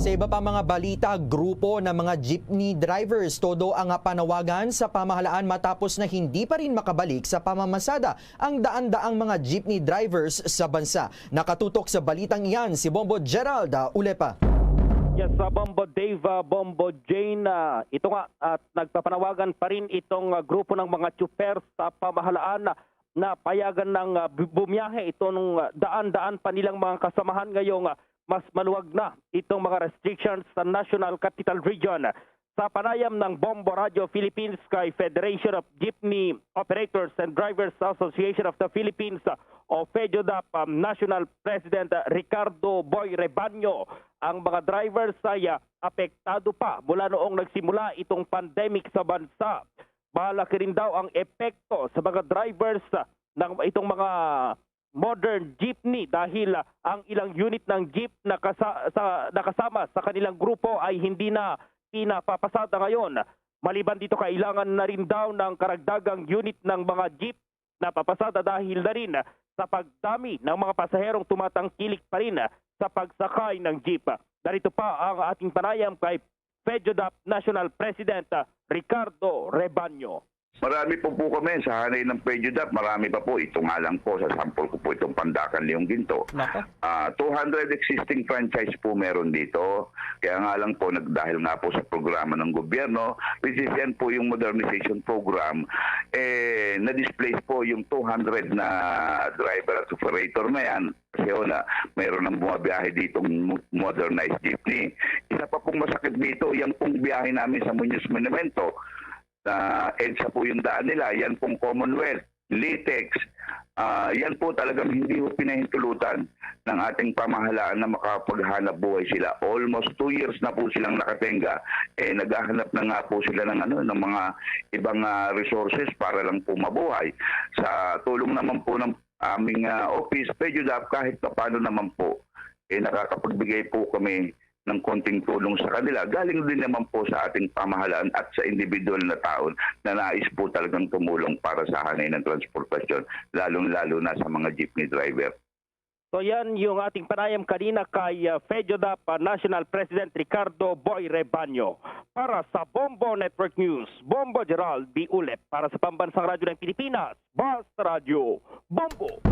Sa iba pa mga balita, grupo ng mga jeepney drivers todo ang panawagan sa pamahalaan matapos na hindi pa rin makabalik sa pamamasada ang daan-daang mga jeepney drivers sa bansa. Nakatutok sa balitang iyan si Bombo Gerald, ah, Ulepa. Yes, sa Bombo Dave, ah, Bombo Jane, ah, ito nga, at nagpapanawagan pa rin itong, ah, grupo ng mga tsuper sa pamahalaan na, na payagan ng, ah, bu-, bumiyahe itong, ah, daan-daan pa nilang mga kasamahan ngayong, ah, mas maluwag na itong mga restrictions sa National Capital Region. Sa panayam ng Bombo Radio Philippines kay Federation of Jeepney Operators and Drivers Association of the Philippines o FEJODAP, um, National President, uh, Ricardo Boy Rebaño, ang mga drivers ay, uh, apektado pa mula noong nagsimula itong pandemic sa bansa. Malaki rin daw ang epekto sa mga drivers, uh, ng itong mga modern jeepney dahil, ah, ang ilang unit ng jeep na kasa-, sa, nakasama sa kanilang grupo ay hindi na pinapapasada ngayon. Maliban dito, kailangan na rin daw ng karagdagang unit ng mga jeep na papasada dahil na rin sa pagdami ng mga pasaherong tumatangkilik pa rin sa pagsakay ng jeep. Narito pa ang ating panayam kay FEJODAP National President, ah, Ricardo Rebaño. Marami po po kami sa hanay ng FEJODAP, marami pa po. Ito nga lang po, sa sample ko po itong Pandacan Leon Ginto. Nako. Ah, two hundred existing franchise po meron dito. Kaya nga lang po, nagdahil nga po sa programa ng gobyerno, which is yan po yung modernization program, eh, na-displace po yung two hundred na driver at operator na yan. Kasi una, mayroon nang bumabiyahe ditong mo-, modernized jeepney. Isa pa pong masakit dito, yan pong biyahe namin sa Muñoz Monumento, na EDSA po yung daan nila, yan pong Commonwealth, Litex, ah, yan po talagang hindi ho pinahintulutan ng ating pamahalaan na makapaghanap buhay sila. Almost two years na po silang nakatenga. Eh, naghahanap na nga po sila ng, ano, ng mga ibang, ah, resources para lang po mabuhay. Sa tulong naman po ng aming, ah, office, FEJODAP, kahit papaano naman po, eh, nakakapagbigay po kami ng konting tulong sa kanila. Galing din naman po sa ating pamahalaan at sa individual na tao na nais po talagang tumulong para sa hanay ng transportasyon, lalong-lalo na sa mga jeepney driver. So yan yung ating panayam kanina kay uh, FEJODAP uh, National President Ricardo Boy Rebaño. Para sa Bombo Network News, Bombo Gerald B. Ulep. Para sa Pambansang Radyo ng Pilipinas, Basta Radyo, Bombo!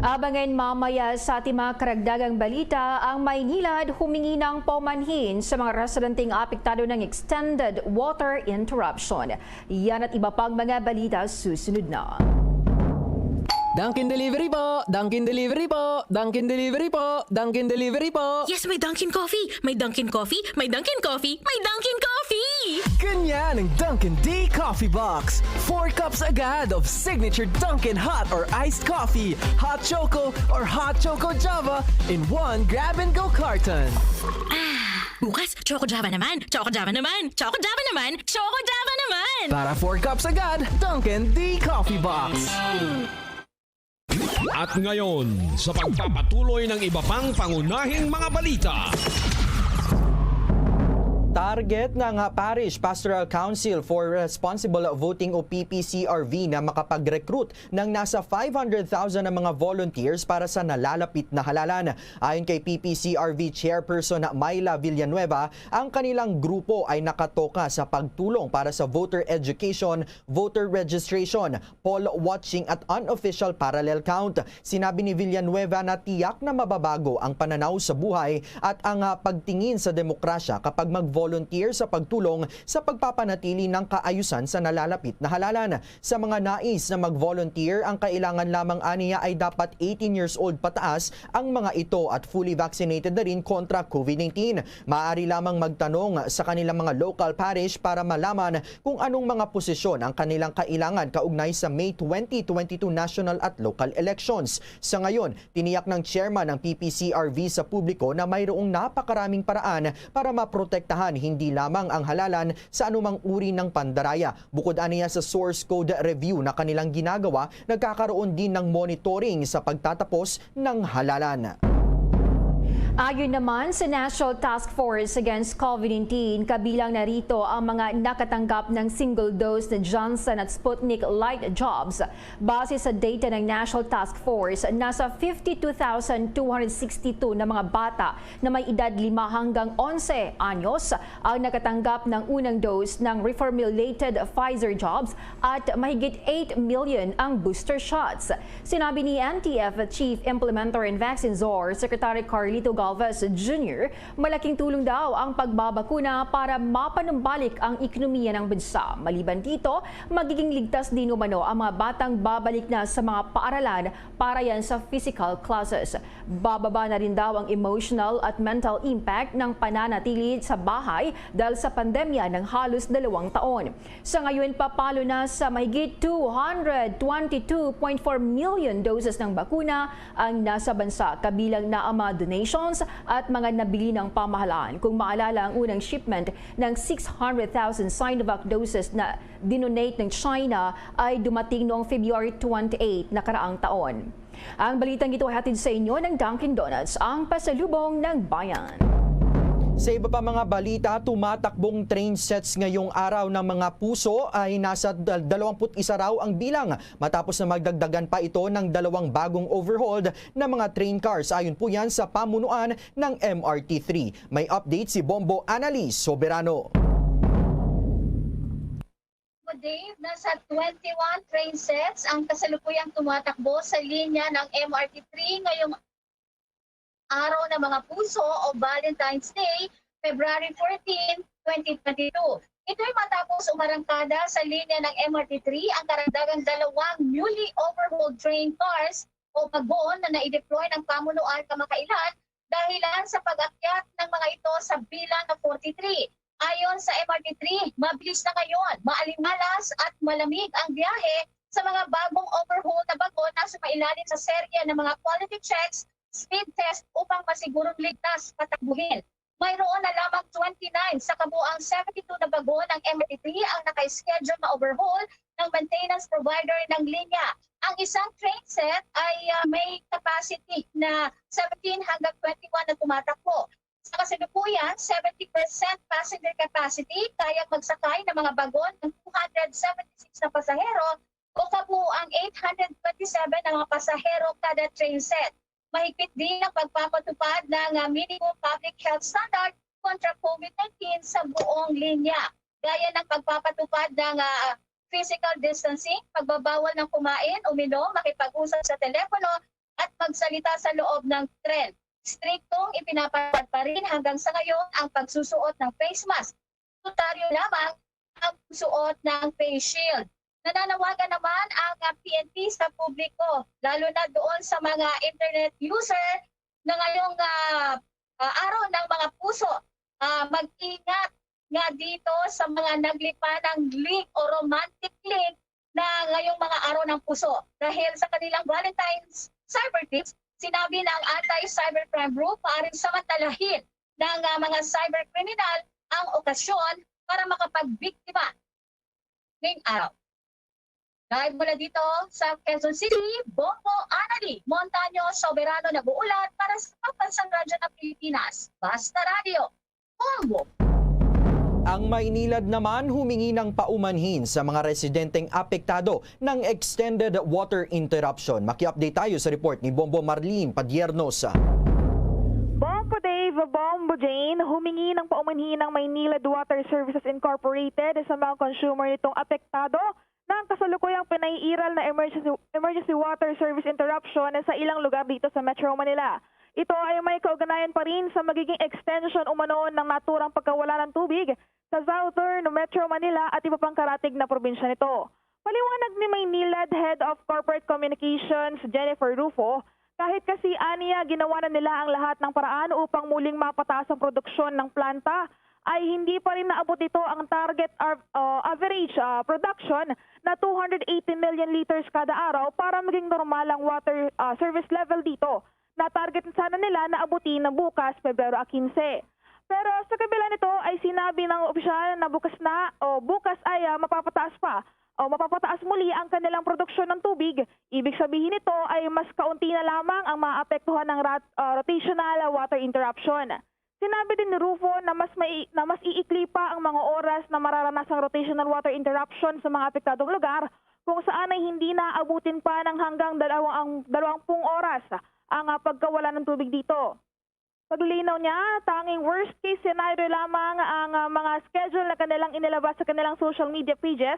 Abangan mamaya sa ating mga karagdagang balita, ang Maynilad humingi ng paumanhin sa mga residenteng apektado ng extended water interruption. Yan at iba pang mga balita susunod na. Dunkin Delivery po! Dunkin Delivery po! Dunkin Delivery po! Dunkin Delivery po! Yes, may Dunkin Coffee! May Dunkin Coffee! May Dunkin Coffee! May Dunkin Coffee! Ganyan ang Dunkin D Coffee Box. Four cups agad of signature Dunkin hot or iced coffee, hot choco, or hot choco Java in one grab-and-go carton. Bukas, Choco Java naman! Choco Java naman! Choco Java naman! Choco Java naman! Para four cups agad, Dunkin D Coffee Box. At ngayon, sa pagpapatuloy ng iba pang pangunahing mga balita. Target ng Parish Pastoral Council for Responsible Voting o P P C R V na makapag-recruit ng nasa five hundred thousand na mga volunteers para sa nalalapit na halalan. Ayon kay P P C R V Chairperson Myla Villanueva, ang kanilang grupo ay nakatoka sa pagtulong para sa voter education, voter registration, poll watching at unofficial parallel count. Sinabi ni Villanueva na tiyak na mababago ang pananaw sa buhay at ang ah, pagtingin sa demokrasya kapag mag-volunteer sa pagtulong sa pagpapanatili ng kaayusan sa nalalapit na halalan. Sa mga nais na mag-volunteer, ang kailangan lamang aniya ay dapat eighteen years old pataas ang mga ito at fully vaccinated na rin kontra COVID nineteen. Maaari lamang magtanong sa kanilang mga local parish para malaman kung anong mga posisyon ang kanilang kailangan kaugnay sa May twenty twenty-two national at local elections. Sa ngayon, tiniyak ng chairman ng P P C R V sa publiko na mayroong napakaraming paraan para maprotektahan hindi lamang ang halalan sa anumang uri ng pandaraya. Bukod aniya sa source code review na kanilang ginagawa, nagkakaroon din ng monitoring sa pagtatapos ng halalan. Ayon naman sa National Task Force Against COVID nineteen, kabilang na rito ang mga nakatanggap ng single dose na Johnson at Sputnik Light jobs. Base sa data ng National Task Force, nasa fifty-two thousand two hundred sixty-two na mga bata na may edad lima hanggang onse anyos ang nakatanggap ng unang dose ng reformulated Pfizer jobs at mahigit eight million ang booster shots. Sinabi ni N T F Chief Implementer and Vaccine Czar Secretary Carlito Galvez Junior, malaking tulong daw ang pagbabakuna para mapanumbalik ang ekonomiya ng bansa. Maliban dito, magiging ligtas din umano ang mga batang babalik na sa mga paaralan para yan sa physical classes. Bababa na rin daw ang emotional at mental impact ng pananatili sa bahay dahil sa pandemya ng halos dalawang taon. Sa ngayon, papalo na sa mahigit two hundred twenty-two point four million doses ng bakuna ang nasa bansa, kabilang na ang mga donations at mga nabili ng pamahalaan. Kung maalala, ang unang shipment ng six hundred thousand Sinovac doses na dinonate ng China ay dumating noong February twenty-eight nakaraang taon. Ang balitang ito hatid sa inyo ng Dunkin Donuts, ang pasalubong ng bayan. Sa iba pa mga balita, tumatakbong train sets ngayong araw ng mga puso ay nasa dal- dalawampu't isa raw ang bilang, matapos na magdagdagan pa ito ng dalawang bagong overhauled na mga train cars. Ayon po yan sa pamunuan ng M R T three. May update si Bombo Annalise Soberano. Dave, nasa twenty-one train sets ang kasalukuyang tumatakbo sa linya ng M R T three ngayong araw ng mga puso o Valentine's Day, February fourteen, twenty twenty-two. Ito'y matapos umarangkada sa linya ng M R T three ang karagdagang dalawang newly overhauled train cars o bagon na naideploy ng pamunuan kamakailan dahilan sa pag-akyat ng mga ito sa bilang na forty-three. Ayon sa M R T three, mabilis na ngayon, maaliwalas at malamig ang biyahe sa mga bagong overhaul na bagon na sumailalim sa serye ng mga quality checks, speed test upang masigurong ligtas patakbuhin. Mayroon na lamang twenty-nine sa kabuang seventy-two na bagon ng M R T three ang naka-schedule na overhaul ng maintenance provider ng linya. Ang isang train set ay ah, may capacity na seventeen hanggang twenty-one na tumatakbo. Sa kasalukuyan, seventy percent passenger capacity, kayang magsakay ng mga bagon ng two hundred seventy-six na pasahero o kabuoang eight hundred twenty-seven ang mga pasahero kada train set. Mahigpit din ang pagpapatupad ng, ah, minimum public health standard kontra COVID nineteen sa buong linya, gaya ng pagpapatupad ng, ah, physical distancing, pagbabawal ng kumain, uminom, makipag-usap sa telepono, at magsalita sa loob ng tren. Striktong ipinapatupad pa rin hanggang sa ngayon ang pagsusuot ng face mask. Voluntaryo lamang ang suot ng face shield. Nananawagan naman ang, ah, P N P sa publiko, lalo na doon sa mga internet user na ngayong, ah, ah, araw ng mga puso, ah, mag-ingat nga dito sa mga naglipa ng link o romantic link na ngayong mga araw ng puso. Dahil sa kanilang Valentine's cyber tips, sinabi ng Anti-Cybercrime Group, maaaring samantalahin ng, ah, mga cyberkriminal ang okasyon para makapagbiktima ngayong araw. Live mula dito sa Quezon City, Bongo Anali Montaño Soberano nag-uulat para sa Pambansang Radyo ng Pilipinas, Basta Radio, Bombo. Ang Maynilad naman humingi ng paumanhin sa mga residenteng apektado ng extended water interruption. Maki-update tayo sa report ni Bombo Marlene Padierno sa Bombo Dave, Bombo Jane, humingi ng paumanhin ang Maynilad Water Services Incorporated sa mga consumer nitong apektado ng kasalukuyang pinaiiral na emergency, emergency water service interruption sa ilang lugar dito sa Metro Manila. Ito ay may kaugnayan pa rin sa magiging extension umano ng naturang pagkawala ng tubig sa Southern Metro Manila at iba pang karatig na probinsya nito. Paliwanag ni Maynilad Head of Corporate Communications Jennifer Rufo, kahit kasi aniya ginawa na nila ang lahat ng paraan upang muling mapataas ang produksyon ng planta, ay hindi pa rin naabot nito ang target av- uh, average uh, production na two hundred eighty million liters kada araw para maging normal ang water uh, service level dito na target sana nila na abutin na bukas, Pebrero quince. Pero sa kabila nito ay sinabi ng opisyal na bukas na o bukas ay uh, mapapataas pa o mapapataas muli ang kanilang produksyon ng tubig. Ibig sabihin nito ay mas kaunti na lamang ang maapektuhan ng rat, uh, rotational water interruption. Sinabi din ni Rufo na mas, mai, na mas iikli pa ang mga oras na mararanasang rotational water interruption sa mga apektadong lugar kung saan ay hindi na abutin pa ng hanggang dalawang, dalawang pung oras ang uh, pagkawala ng tubig dito. Paglilinaw niya, tanging worst case scenario lamang ang uh, mga schedule na kanilang inilabas sa kanilang social media pages.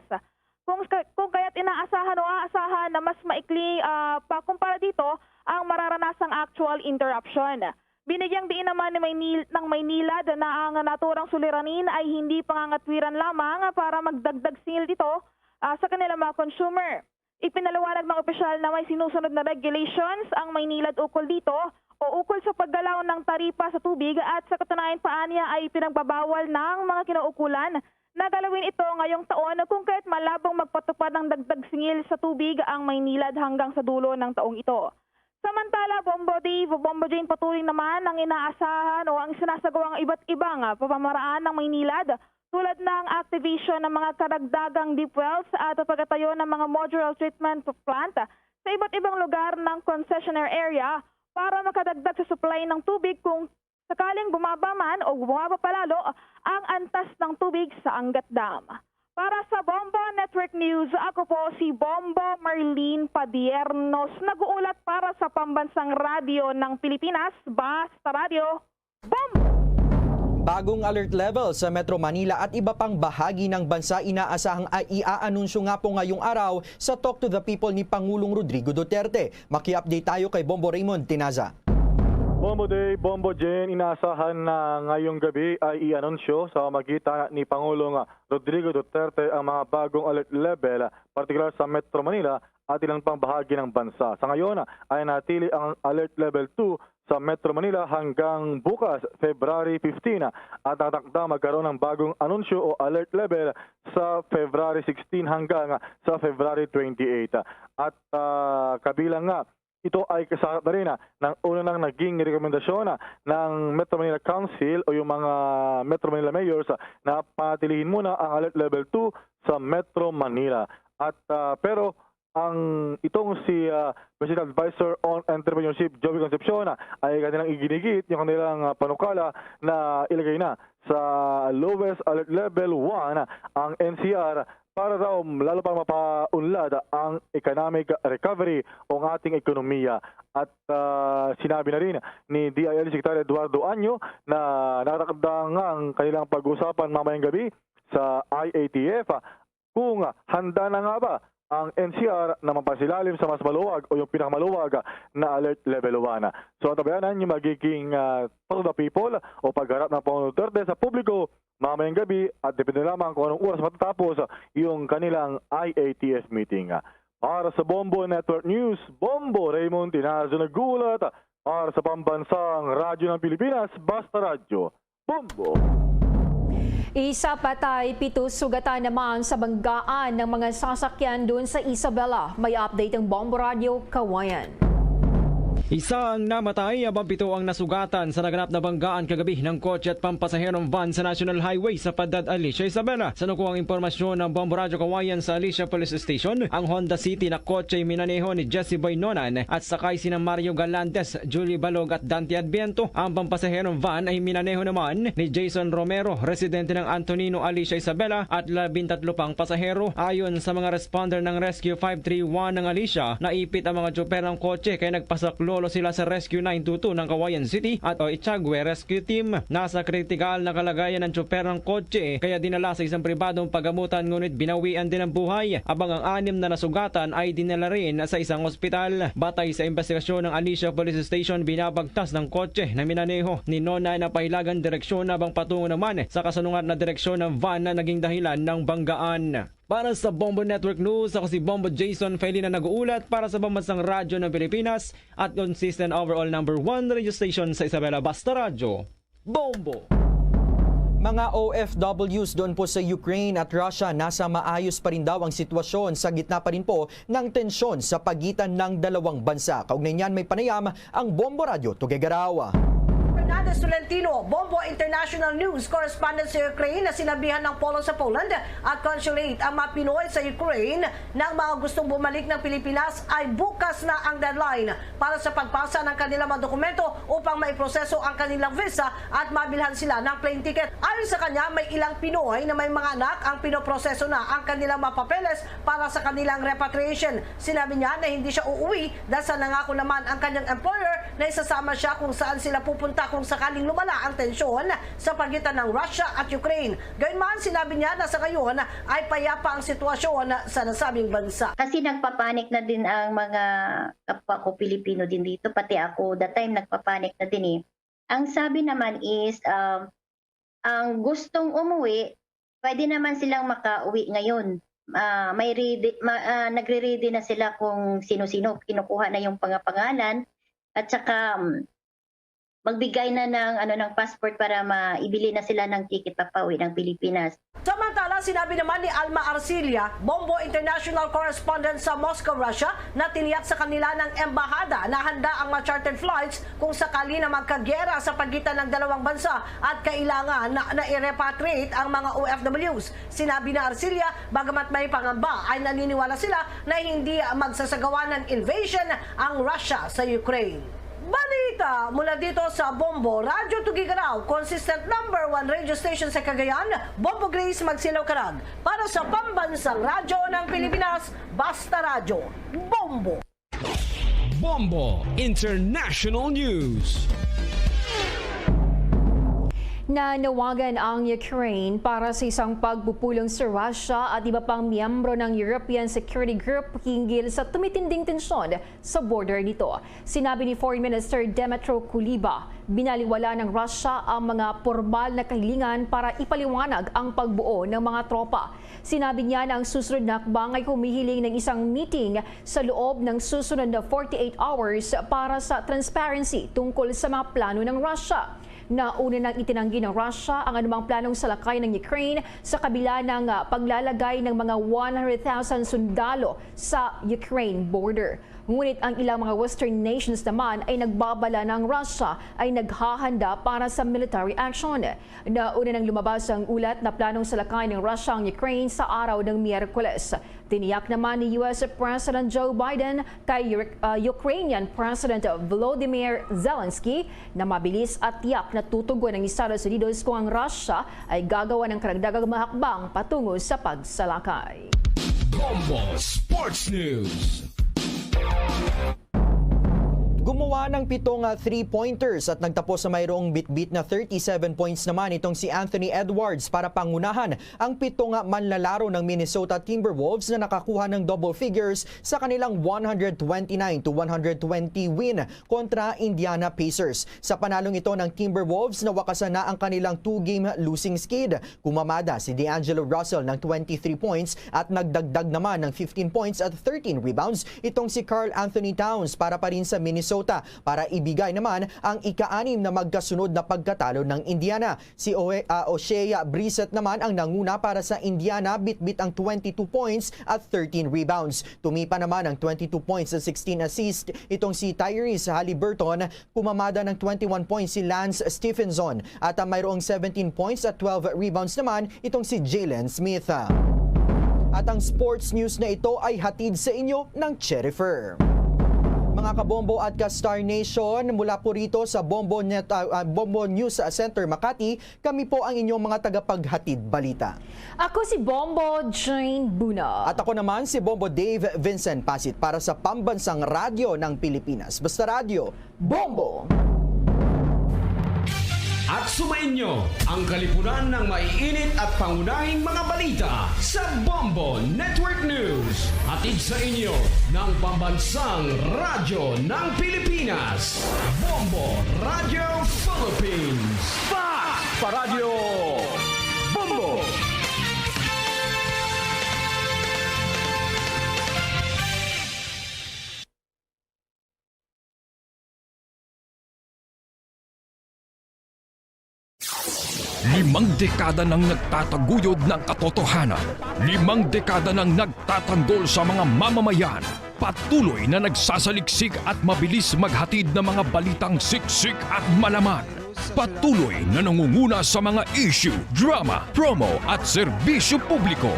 Kung, kung kaya't inaasahan o aasahan na mas maikli uh, pa kumpara dito ang mararanasang actual interruption. Binigyang diin naman ni Maynil, ng Maynilad na ang naturang suliranin ay hindi pangangatwiran lamang para magdagdag singil dito uh, sa kanilang mga consumer. Ipinaliwanag ng opisyal na may sinusunod na regulations ang Maynilad ukol dito o ukol sa paggalaw ng taripa sa tubig at sa katunayan pa aniya ay pinagbabawal ng mga kinaukulan na galawin ito ngayong taon kung kaya't malabong magpatupad ng dagdag singil sa tubig ang Maynilad hanggang sa dulo ng taong ito. Samantala, Bombo Dave, Bombo Jane, patuloy naman ang inaasahan o ang sinasagawang iba't ibang pamamaraan ng Maynilad tulad ng activation ng mga karagdagang deep wells at pagkatayo ng mga modular treatment plant sa iba't ibang lugar ng concessionaire area para makadagdag sa supply ng tubig kung sakaling bumaba man o bumaba palalo ang antas ng tubig sa Angat Dam. Para sa Bombo Network News, ako po si Bombo Marlene Padiernos, nag-uulat para sa Pambansang Radyo ng Pilipinas, Basta Radyo, Bombo! Bagong alert level sa Metro Manila at iba pang bahagi ng bansa inaasahang a- iaanunsyo nga po ngayong araw sa Talk to the People ni Pangulong Rodrigo Duterte. Maki-update tayo kay Bombo Raymond Tinaza. Bombo Day, Bombo Jane, inaasahan na ngayong gabi ay i-anunsyo sa pamagitan ni Pangulong Rodrigo Duterte ang mga bagong alert level, partikular sa Metro Manila at ilang pang bahagi ng bansa. Sa ngayon ay natili ang alert level two sa Metro Manila hanggang bukas, February fifteen, at nakatakda magkaroon ng bagong anunsyo o alert level sa February sixteen hanggang sa February twenty-eight. At ah, kabilang nga, ito ay kasama na rin ah, ng una nang naging rekomendasyon ah, ng Metro Manila Council o yung mga Metro Manila Mayors ah, na patilihin muna ang alert level two sa Metro Manila. At ah, pero ang itong si ah, President Advisor on Entrepreneurship Joey Concepcion ah, ay kanilang iginigit yung kanilang ah, panukala na ilagay na sa lowest alert level one ang N C R para daw lalo pang mapaunlad ang economic recovery o ang ating ekonomiya. At, ah, sinabi na rin ni D I L G Secretary Eduardo Año na nakatakda nga ang kanilang pag-usapan mamayang gabi sa I A T F kung handa na nga ba ang N C R na mapasilalim sa mas maluwag o yung pinakamaluwag na alert level one. So, antabayanan yung magiging, ah, Talk to the People o pagharap ng Pangulong Duterte sa publiko mamayang gabi at depende lamang kung anong oras matatapos yung kanilang I A T F meeting. Para sa Bombo Network News, Bombo Raymond Tinazo nag-uulat para sa Pambansang Radyo ng Pilipinas, Basta Radyo, Bombo. Isa patay, pito sugatan naman sa banggaan ng mga sasakyan doon sa Isabela. May update ang Bombo Radyo Kawayan. Isa ang namatay, habang pito ang nasugatan sa naganap na banggaan kagabi ng kotse at pampasaherong van sa National Highway sa Padad, Alicia Isabela. Sa nakuhang impormasyon ng Bombo Radyo Kawayan sa Alicia Police Station, ang Honda City na kotse ay minaneho ni Jesse Boy Nonan at sakay sina Mario Galantes, Julie Balog at Dante Adviento. Ang pampasaherong van ay minaneho naman ni Jason Romero, residente ng Antonino, Alicia Isabela, at labintatlo pang pasahero. Ayon sa mga responder ng Rescue five three one ng Alicia, naipit ang mga tsoper ng kotse kaya nagpasaklolo sila sa Rescue nine two two ng Kawayan City at Oichagwe Rescue Team. Nasa kritikal na kalagayan ang tsoper ng kotse kaya dinala sa isang pribadong pagamutan, ngunit binawian din ang buhay, abang ang anim na nasugatan ay dinala rin sa isang ospital. Batay sa investigasyon ng Alicia Police Station, binabagtas ng kotse na minaneho ni Nona na pahilagan direksyon, abang patungo naman sa kasalungat na direksyon ng van na naging dahilan ng banggaan. Para sa Bombo Network News, ako si Bombo Jason Felina, nag-uulat para sa Pambansang Radyo ng Pilipinas at consistent overall number one radio station sa Isabela, Basta Radyo, Bombo. Mga O F Ws doon po sa Ukraine at Russia, nasa maayos pa rin daw ang sitwasyon sa gitna pa rin po ng tensyon sa pagitan ng dalawang bansa. Kaugnay niyan, may panayam ang Bombo Radyo Tuguegarao. Fernandez Tolentino, Bombo International News correspondent sa Ukraine, na sinabihan ng polo sa Poland at consulate ang mga Pinoy sa Ukraine na ang mga gustong bumalik ng Pilipinas ay bukas na ang deadline para sa pagpasa ng kanilang mga dokumento upang maiproseso ang kanilang visa at mabilhan sila ng plane ticket. Ayon sa kanya, may ilang Pinoy na may mga anak ang pinoproseso na ang kanilang mga papeles para sa kanilang repatriation. Sinabi niya na hindi siya uuwi dahil sa nangako naman ang kanyang employer na isasama siya kung saan sila pupunta kung sakaling lumala ang tensyon sa pagitan ng Russia at Ukraine. Gayunman, sinabi niya na sa ngayon ay payapa ang sitwasyon sa nasabing bansa. Kasi nagpapanik na din ang mga kapwa ko Pilipino din dito, pati ako, that time nagpapanik na din eh. Ang sabi naman is, um, ang gustong umuwi, pwede naman silang makauwi ngayon. Ah, may ready, ma-, ah, nagre-ready na sila kung sino-sino, kinukuha na yung pangapangalan at saka, um, magbigay na ng, ano, ng passport para maibili na sila ng ticket papauwi ng Pilipinas. Samantala, sinabi naman ni Alma Arcilla, Bombo International Correspondent sa Moscow, Russia, na tiniyak sa kanila ng embahada na handa ang mga chartered flights kung sakali na magkagera sa pagitan ng dalawang bansa at kailangan na, na i-repatriate ang mga O F Ws. Sinabi ni Arcilla, bagamat may pangamba, ay naniniwala sila na hindi magsasagawa ng invasion ang Russia sa Ukraine. Balita mula dito sa Bombo Radyo Tuguegarao, consistent number one radio station sa Cagayan, Bombo Grace Magsilaw Karag. Para sa Pambansang Radyo ng Pilipinas, Basta Radyo, Bombo. Bombo International News. Nanawagan ang Ukraine para sa isang pagpupulong sa Russia at iba pang miyembro ng European Security Group hinggil sa tumitinding tensyon sa border nito. Sinabi ni Foreign Minister Dmytro Kuleba, binaliwala ng Russia ang mga pormal na kahilingan para ipaliwanag ang pagbuo ng mga tropa. Sinabi niya na ang susunod na hakbang ay humihiling ng isang meeting sa loob ng susunod na forty-eight hours para sa transparency tungkol sa mga plano ng Russia. Nauna nang itinanggi ng Russia ang anumang planong salakayin ng Ukraine sa kabila ng, ah, paglalagay ng mga one hundred thousand sundalo sa Ukraine border. Ngunit ang ilang mga Western nations naman ay nagbabala na ang Russia ay naghahanda para sa military action. Nauna nang lumabas ang ulat na planong salakayin ng Russia ang Ukraine sa araw ng Miyerkules. Tiniyak naman ni U S President Joe Biden kay Uk-, ah, Ukrainian President Volodymyr Zelensky na mabilis at tiyak na tutugon ang Estados Unidos kung ang Russia ay gagawa ng karagdagang mga hakbang patungo sa pagsalakay. Bombo Sports News. Gumawa ng pito nga three-pointers at nagtapos sa mayroong bitbit na thirty-seven points naman itong si Anthony Edwards para pangunahan ang pito nga manlalaro ng Minnesota Timberwolves na nakakuha ng double figures sa kanilang one hundred twenty-nine to one hundred twenty win kontra Indiana Pacers. Sa panalong ito ng Timberwolves, nawakasan na ang kanilang two-game losing skid. Kumamada si D'Angelo Russell ng twenty-three points at nagdagdag naman ng fifteen points at thirteen rebounds itong si Karl Anthony Towns para pa rin sa Minnesota para ibigay naman ang ika-anim na magkasunod na pagkatalo ng Indiana. Si Oe-, ah, Oshae Brissett naman ang nanguna para sa Indiana, bitbit ang twenty-two points at thirteen rebounds. Tumipa naman ang twenty-two points at sixteen assists itong si Tyrese Haliburton. Kumamada ng twenty-one points si Lance Stephenson at ang mayroong seventeen points at twelve rebounds naman itong si Jalen Smith. At ang sports news na ito ay hatid sa inyo ng Cherifer. Mga kabombo at ka-Star Nation, mula po rito sa Bombo Net, ah, ah, Bombo News Center Makati, kami po ang inyong mga tagapaghatid balita. Ako si Bombo Jane Buna. At ako naman si Bombo Dave Vincent Pasit para sa Pambansang Radyo ng Pilipinas. Basta Radyo, Bombo! At sumainyo ang kalipunan ng maiinit at pangunahing mga balita sa Bombo Network News. Hatid sa inyo ng Pambansang Radyo ng Pilipinas, Bombo Radyo Philippines. Fast Paradyo Bombo! Limang dekada nang nagtataguyod ng katotohanan. Limang dekada nang nagtatanggol sa mga mamamayan. Patuloy na nagsasaliksik at mabilis maghatid ng mga balitang siksik at malaman. Patuloy na nangunguna sa mga issue, drama, promo at serbisyo publiko.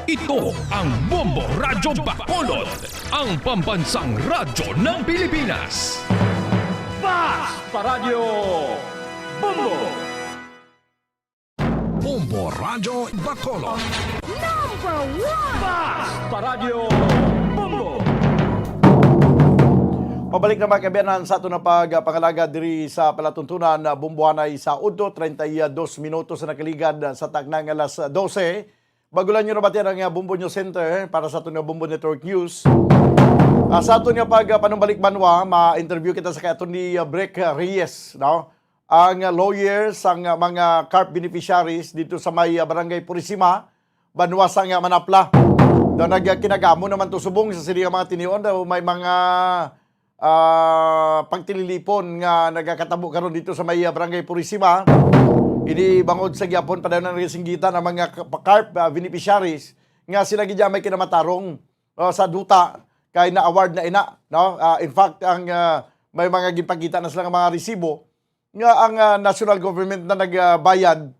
Ito ang Bombo Radyo Bacolod, ang pambansang radyo ng Pilipinas. Fast Paradyo Bombo! Bombo Radyo Bacolod. Number one! Fast Paradyo Bombo! Pabalik na, mga kaabyanan, sa aton nga pagpangalaga diri sa palatuntunan, ah, Bombohanay sa udto, treinta y dos minutos na nakaligad, ah, sa takna nga alas dose. Bago lang nyo nabatian ang, ah, Bombo News Center para sa aton nga Bombo Network News. Ah, sa aton nga pag, ah, panumbalik banwa, ma-interview kita sa kay Attorney, ah, Brek, ah, Reyes, no? Ang, ah, lawyer sang, ah, mga CARP beneficiaries dito sa may, ah, Barangay Purisima, banwa sang, ah, Manapla. Daw nagkinagamo naman to subong sa sini nga mga tinion, daw may mga, ah, pagtililipon nga nagakatabo karon dito sa may, ah, Barangay Purisima. Ini bangod sa gyapon pa daw na nagasinggitan ang mga ka-, CARP, ah, beneficiaries nga sila gid may kinamatarong, ah, sa duta kay na-award na ina, no? Ah, in fact, ang, ah, may mga ginpakita na sila nga mga resibo nga ang, ah, national government na nagbayad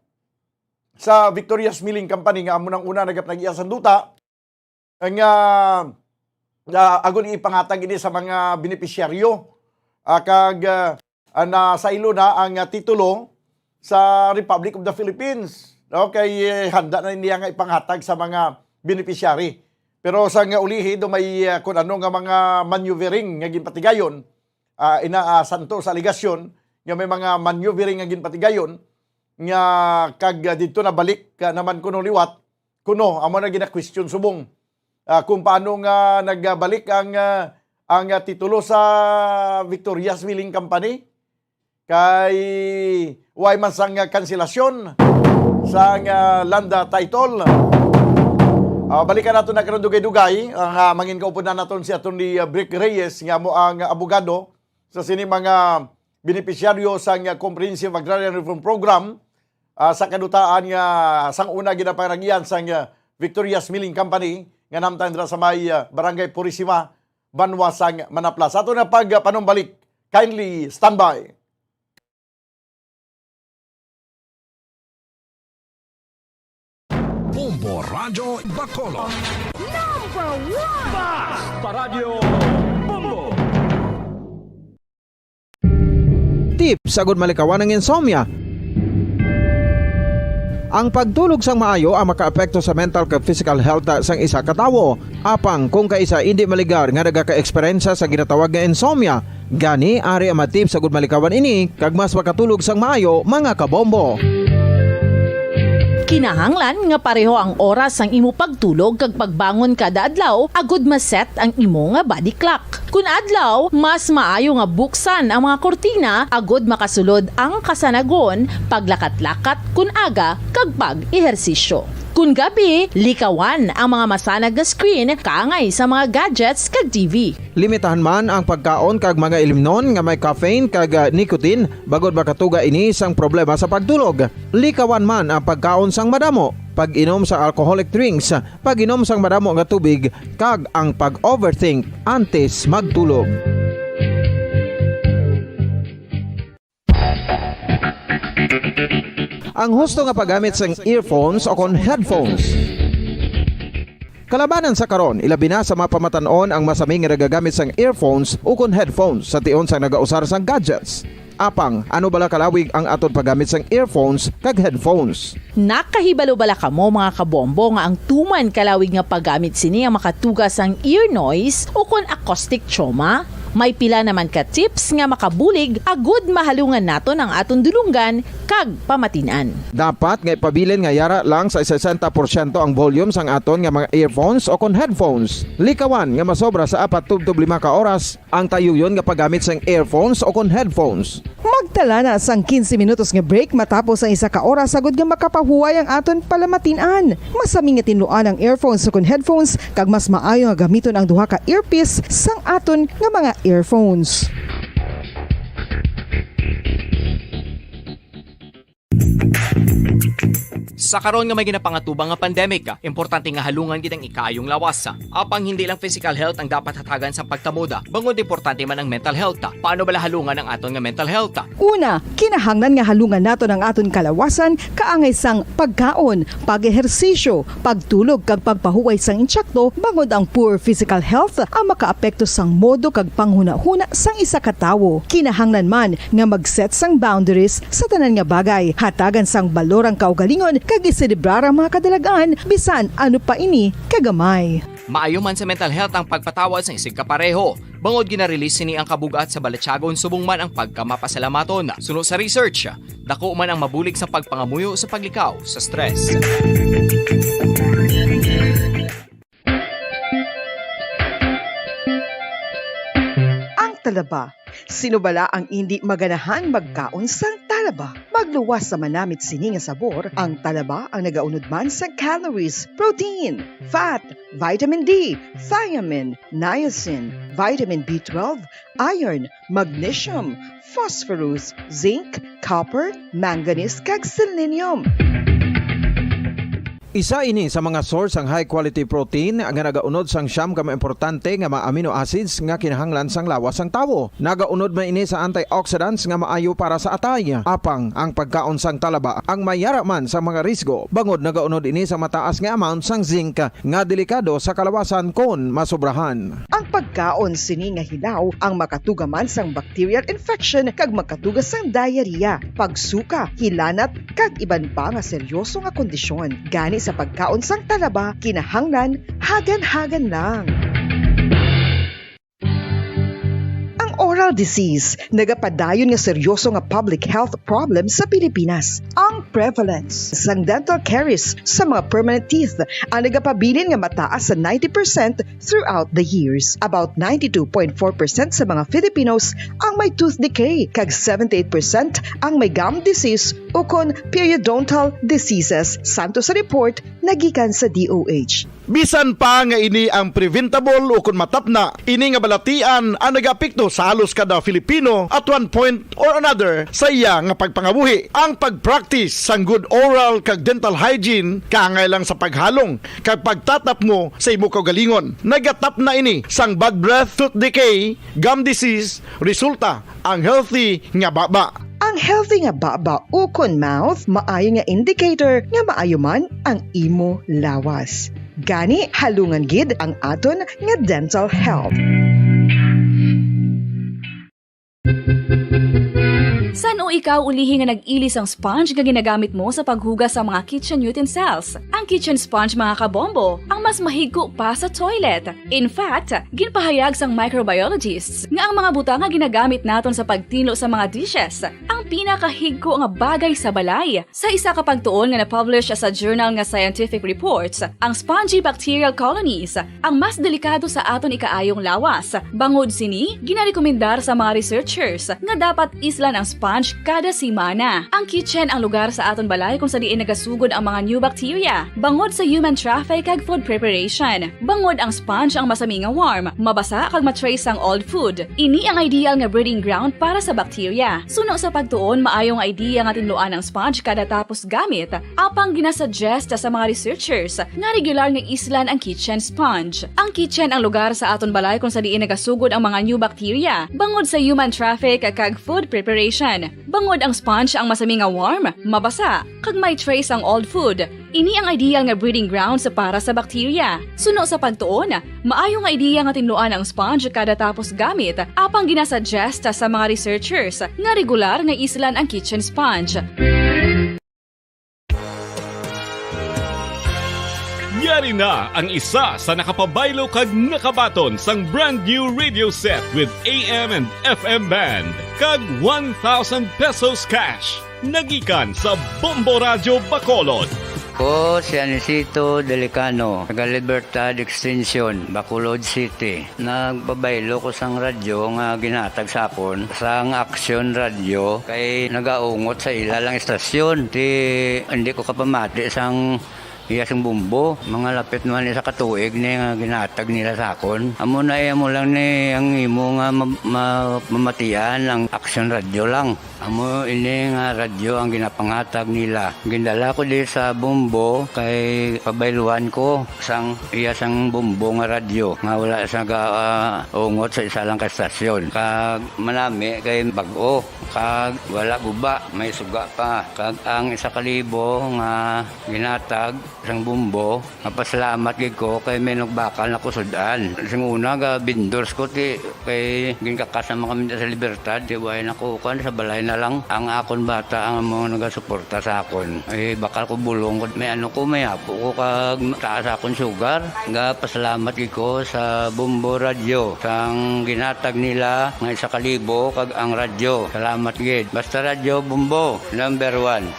sa Victoria's Milling Company nga amo nang una nagapnag-iya sang duta nga, ah, agon ipanghatag ini sa mga benepisyaryo. Ah, kag, ah, ah, nasaylo na ang, ah, titulo sa Republic of the Philippines. No? Kay, eh, handa na niya nga ipanghatag sa mga beneficiary. Pero sa nga ulihi, do may, ah, kun ano nga mga maneuvering nga ginpatigayon, ah, ina, ah, santo sa alegasyon nga may mga maneuvering nga ginpatigayon nga kag, ah, didto nabalik, ah, naman kuno liwat, kuno amo na gina-question subong, ah, kung paano nga nagbalik ang, ah, ang, ah, titulo sa Victoria's Milling Company kay way man sang, ah, kanselasyon sang, ah, land, ah, title. Ah, balikan nato na karon dugay-dugay ang, ah, mangin kaupod na naton si Attorney, ah, Brick Reyes nga mo ang abogado sa sini mga benepisyaryo sang, ah, Comprehensive Agrarian Reform Program, ah, sa kadutaan nga sang una ginapangaragian sang, ah, Victoria's Milling Company nga namtan dira sa may, ah, Barangay Purisima, banwa sang Manaplas. Sa aton nga pagpanumbalik, kindly standby. Bombo Radyo Bacolod. Number one! Bas pa Radyo Bombo! Tips agud malikawan ang insomnia. Ang pagtulog sang maayo ang makaapekto sa mental kag physical health sang isa ka tawo. Apang kung kaisa indi maligar nga nagaka-eksperyensya sa ginatawag nga insomnia, gani ari ang mga tips agud malikawan ini kag mas makatulog sang maayo, mga kabombo. Kinahanglan nga pareho ang oras sang imo pagtulog kag pagbangon kada adlaw agud ma-set ang imo nga body clock. Kun adlaw, mas maayo nga buksan ang mga kurtina agud makasulod ang kasanagon, paglakat-lakat kun aga, kag pag-ehersisyo. Kun gabi, likawan ang mga masanag nga screen kaangay sa mga gadgets kag T V. Limitahan man ang pagkaon kag mga ilimnon nga may caffeine kag, ah, nicotine, bangod makatuga ini sang problema sa pagtulog. Likawan man ang pagkaon sang madamo, pag-inom sa alcoholic drinks, pag-inom sang madamo nga tubig, kag ang pag-overthink antes magtulog. Ang husto nga paggamit sang earphones o kon headphones. Kalabanan sa karon, ilabi na sa mga pamatan-on ang masami nga nagagamit sang earphones o kon headphones sa tion sang nagausar sang gadgets. Apang, ano bala kalawig ang aton paggamit sang earphones kag headphones? Nakahibalo bala kamo, mga kabombo, nga ang tuman kalawig nga paggamit sini ang makatuga sang ear noise o kon acoustic trauma? May pila naman ka tips nga makabulig agud mahalungan naton ang aton dulonggan kag pamatin-an. Dapat nga ipabilin nga yara lang sa sesenta porsyento ang volume sang aton nga mga earphones o kon headphones. Likawan nga masobra sa apat tubtob lima ka oras ang tayuyon nga paggamit sang earphones o kon headphones. Magtala na sang quince minutos nga break matapos ang isa ka oras agud nga makapahuway ang aton palamatin-an. Masami nga tinluan ang earphones ukon headphones, kag mas maayo nga gamiton ang duha ka earpiece sang aton nga mga earphones. Sa karon nga may ginapangatubang nga pandemic, importante nga halungan gid ang ikaayong lawas. Apang hindi lang physical health ang dapat hatagan sang pagtamod, bangod importante man ang mental health. Paano bala halungan ang aton nga mental health? Una, kinahanglan nga halungan naton ang aton kalawasan kaangay sang pagkaon, pag-ehersisyo, pagtulog, kag pagpahuway sang intsakto, bangod ang poor physical health ang makaapekto sang modo kag panghunahuna sang isa ka tawo. Kinahanglan man nga mag-set sang boundaries sa tanan nga bagay, hatagan sang balor ang kaugalingon, kag iselebrar ang mga kadalag-an, bisan ano pa ini kagamay. Maayo man sa mental health ang pagpatawad sang isigkapareho, bangod gina-release sini ang kabug-at sa balatyagon subong man ang pagkamapasalamaton. Suno sa research, dako man ang mabulig sa pagpangamuyo sa paglikaw sa stress. Ang talaba. Sino bala ang indi maganahan magkaon sang talaba? Magluwas sa manamit sini nga sabor, ang talaba ang nagaunod man sa calories, protein, fat, vitamin D, thiamine, niacin, vitamin B twelve, iron, magnesium, phosphorus, zinc, copper, manganese, kag selenium. Isa ini sa mga source sang high quality protein nga nagaunod sang siyam ka mga importante nga mga amino acids nga kinahanglan sang lawas sang tawo. Nagaunod man ini sa antioxidants nga maayo para sa atay. Apang ang pagkaon sang talaba ang may yara man sa mga risgo, bangod nagaunod ini sa mataas nga amount sang zinc nga delikado sa kalawasan kon masobrahan. Ang pagkaon sini nga hilaw ang makatuga man sang bacterial infection kag makatuga sang diarrhea, pagsuka, hilanat, kag iban pa nga seryoso nga kondisyon. Gani sa pagkaon sang talaba, kinahanglan hagan-hagan lang. Ang oral disease nagapadayon nga seryoso nga public health problem sa Pilipinas. Ang prevalence sang dental caries sa mga permanent teeth ang nagapabilin nga mataas sa ninety percent throughout the years. About ninety-two point four percent sa mga Filipinos ang may tooth decay, kag seventy-eight percent ang may gum disease ukon periodontal diseases, santo sa report nga gikan sa D O H. Bisan pa nga ini ang preventable o kon matapna, ini nga balatian ang nagaapekto sa halos kada Filipino at one point or another sa iya nga pagpangabuhi. Ang pag-practice sang good oral kag dental hygiene kaangay lang sa paghalong kag pagtatapngo sa imo kaugalingon. Nagatapna ini sang bad breath, tooth decay, gum disease, resulta ang healthy nga baba. Ang healthy nga baba ukon mouth maayo nga indicator nga maayo man ang imo lawas. Gani, halungan gid ang aton nga dental health. San-o ikaw ulihi nga nag-ili sang sponge nga ginagamit mo sa paghugas sa mga kitchen utensils? Ang kitchen sponge, mga kabombo, ang mas mahigko pa sa toilet. In fact, ginpahayag sang microbiologists nga ang mga butang nga ginagamit naton sa pagtinlo sa mga dishes ang pinakahigko nga bagay sa balay. Sa isa ka pagtuon nga na-publish sa journal nga Scientific Reports, ang spongy bacterial colonies ang mas delikado sa aton ikaayong lawas. Bangod sini, ginarekomendar sa mga researchers nga dapat islan ang sponge kada semana. Ang kitchen ang lugar sa aton balay kung sa diin nagasugod ang mga new bacteria, bangod sa human traffic kag food preparation. Bangod ang sponge ang masami nga warm, mabasa kag ma-trace sang old food. Ini ang ideal nga breeding ground para sa bacteria. Suno sa pagtuon, maayo nga idea nga tinluan ang sponge kada tapos gamit, apang ginasuggest sa mga researchers nga regular nga islan ang kitchen sponge. Ang kitchen ang lugar sa aton balay kung sa diin nagasugod ang mga new bacteria, bangod sa human traffic kag food preparation. Bangod ang sponge ang masami nga warm, mabasa, kag may trace ang old food. Ini ang ideal nga breeding grounds para sa bacteria. Suno sa pagtuon, maayo nga ideya nga tinluan ang sponge kada tapos gamit, apang ginasuggest sa mga researchers nga regular nga islan ang kitchen sponge. Yari na ang isa sa nakapabaylo kag nakabaton sang brand new radio set with A M and F M band kag one thousand pesos cash. Nagikan sa Bombo Radyo Bacolod. Ko si Anisito Delicano, taga Libertad Extension, Bacolod City. Nagpabaylo ko sang radyo nga ginhatag sa akon sang Action Radio kay nagaungot sa ila lang istasyon. Ti, hindi ko kapamati sang iya sing bombo. Mga lapit man isa ka tuig ni nga ginhatag nila sa akon. Amo na, eh, amo lang ni ang imo nga ma-, ma-, mamatian ang Action Radio lang. Amo ini nga radyo ang ginapangatag nila. Gindala ko di sa bombo kay pabayluhan ko sang iya sang bombo nga radyo nga wala sa ga-, ah, ungot sa isa lang ka estasyon. Kag manami kay bag-o, kag wala guba, may suga pa. Kag ang isa ka libo nga ginatag sang bombo, mapasalamat gid ko kay may nagbakal na ko sud-an. Sing una, ga vendors ko, ti, kay ginkakas naman kami sa Libertad, ti, way na ko, kuwan, sa balay na lang. Ang akon bata ang amo nagasuporta sa akon. Eh, bakal ko bulong ko, may ano ko, may apo ko, kag taas akon sugar. Ga pasalamat gid ko sa Bombo Radio, sang ginatag nila nga isa ka libo, kag ang radyo. Salamat gid. Basta Radyo Bombo, number one.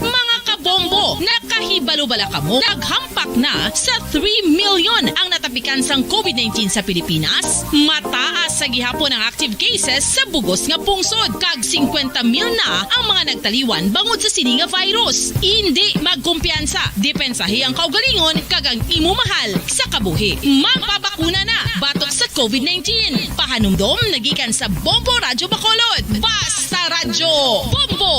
Mga kabombo, nakahibalo bala kamo? Naghampak na sa three million ang natapikan sang covid nineteen sa Pilipinas. Mataas sa gihapon ang active cases sa bugos nga pungsod, kag singkwenta mil na ang mga nagtaliwan bangod sa sini nga virus. Indi magkumpiyansa, depensahi ang kaugalingon kag ang imo mahal sa kabuhi. Magpabakuna na batok sa covid nineteen. Pahanumdom nagikan sa Bombo Radyo Bacolod. Basta Radyo Bombo!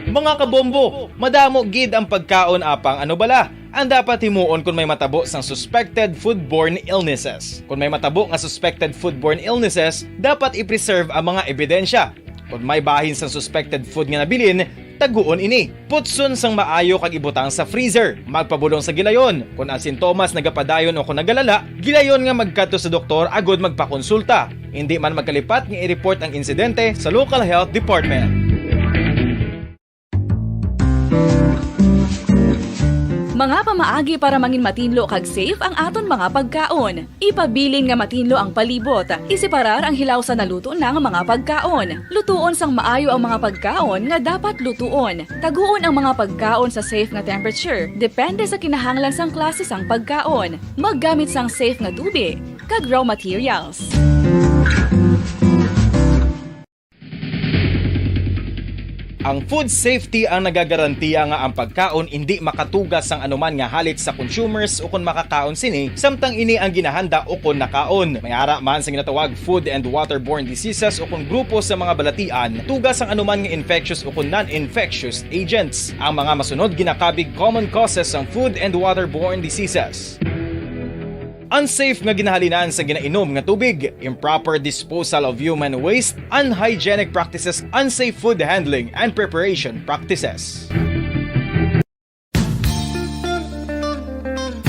Mga kabombo, madamo gid ang pagkaon, apang ano bala ang dapat himuon kon may matabo sang suspected foodborne illnesses? Kon may matabo nga suspected foodborne illnesses, dapat i-preserve ang mga ebidensya. Kon may bahin sang suspected food nga nabilin, taguon ini. Putson sang maayo kag ibutang sa freezer. Magpabulong sa gilayon. Kon ang sintomas nagapadayon o kon nagalala, gilayon nga magkadto sa doktor agud magpakonsulta. Indi man magkalipat nga i-report ang insidente sa local health department. Mga pamaagi para mangin matinlo kag safe ang aton mga pagkaon. Ipabilin nga matinlo ang palibot. Iseparar ang hilaw sa naluto na nga mga pagkaon. Lutuon sang maayo ang mga pagkaon nga dapat lutuon. Taguon ang mga pagkaon sa safe nga temperature, depende sa kinahanglan sang klase sang pagkaon. Maggamit sang safe nga tubi kag raw materials. Ang food safety ang nagagarantiya nga ang pagkaon indi makatuga sang anuman nga halit sa consumers ukon makakaon sini, samtang ini ang ginahanda ukon nakaon. May ara man sa ginatawag food and waterborne diseases ukon grupo sa mga balatian, tuga sang anuman nga infectious ukon non-infectious agents. Ang mga masunod ginakabig common causes sang food and waterborne diseases. Unsafe nga ginahalinan sa ginainom nga tubig, improper disposal of human waste, unhygienic practices, unsafe food handling, and preparation practices.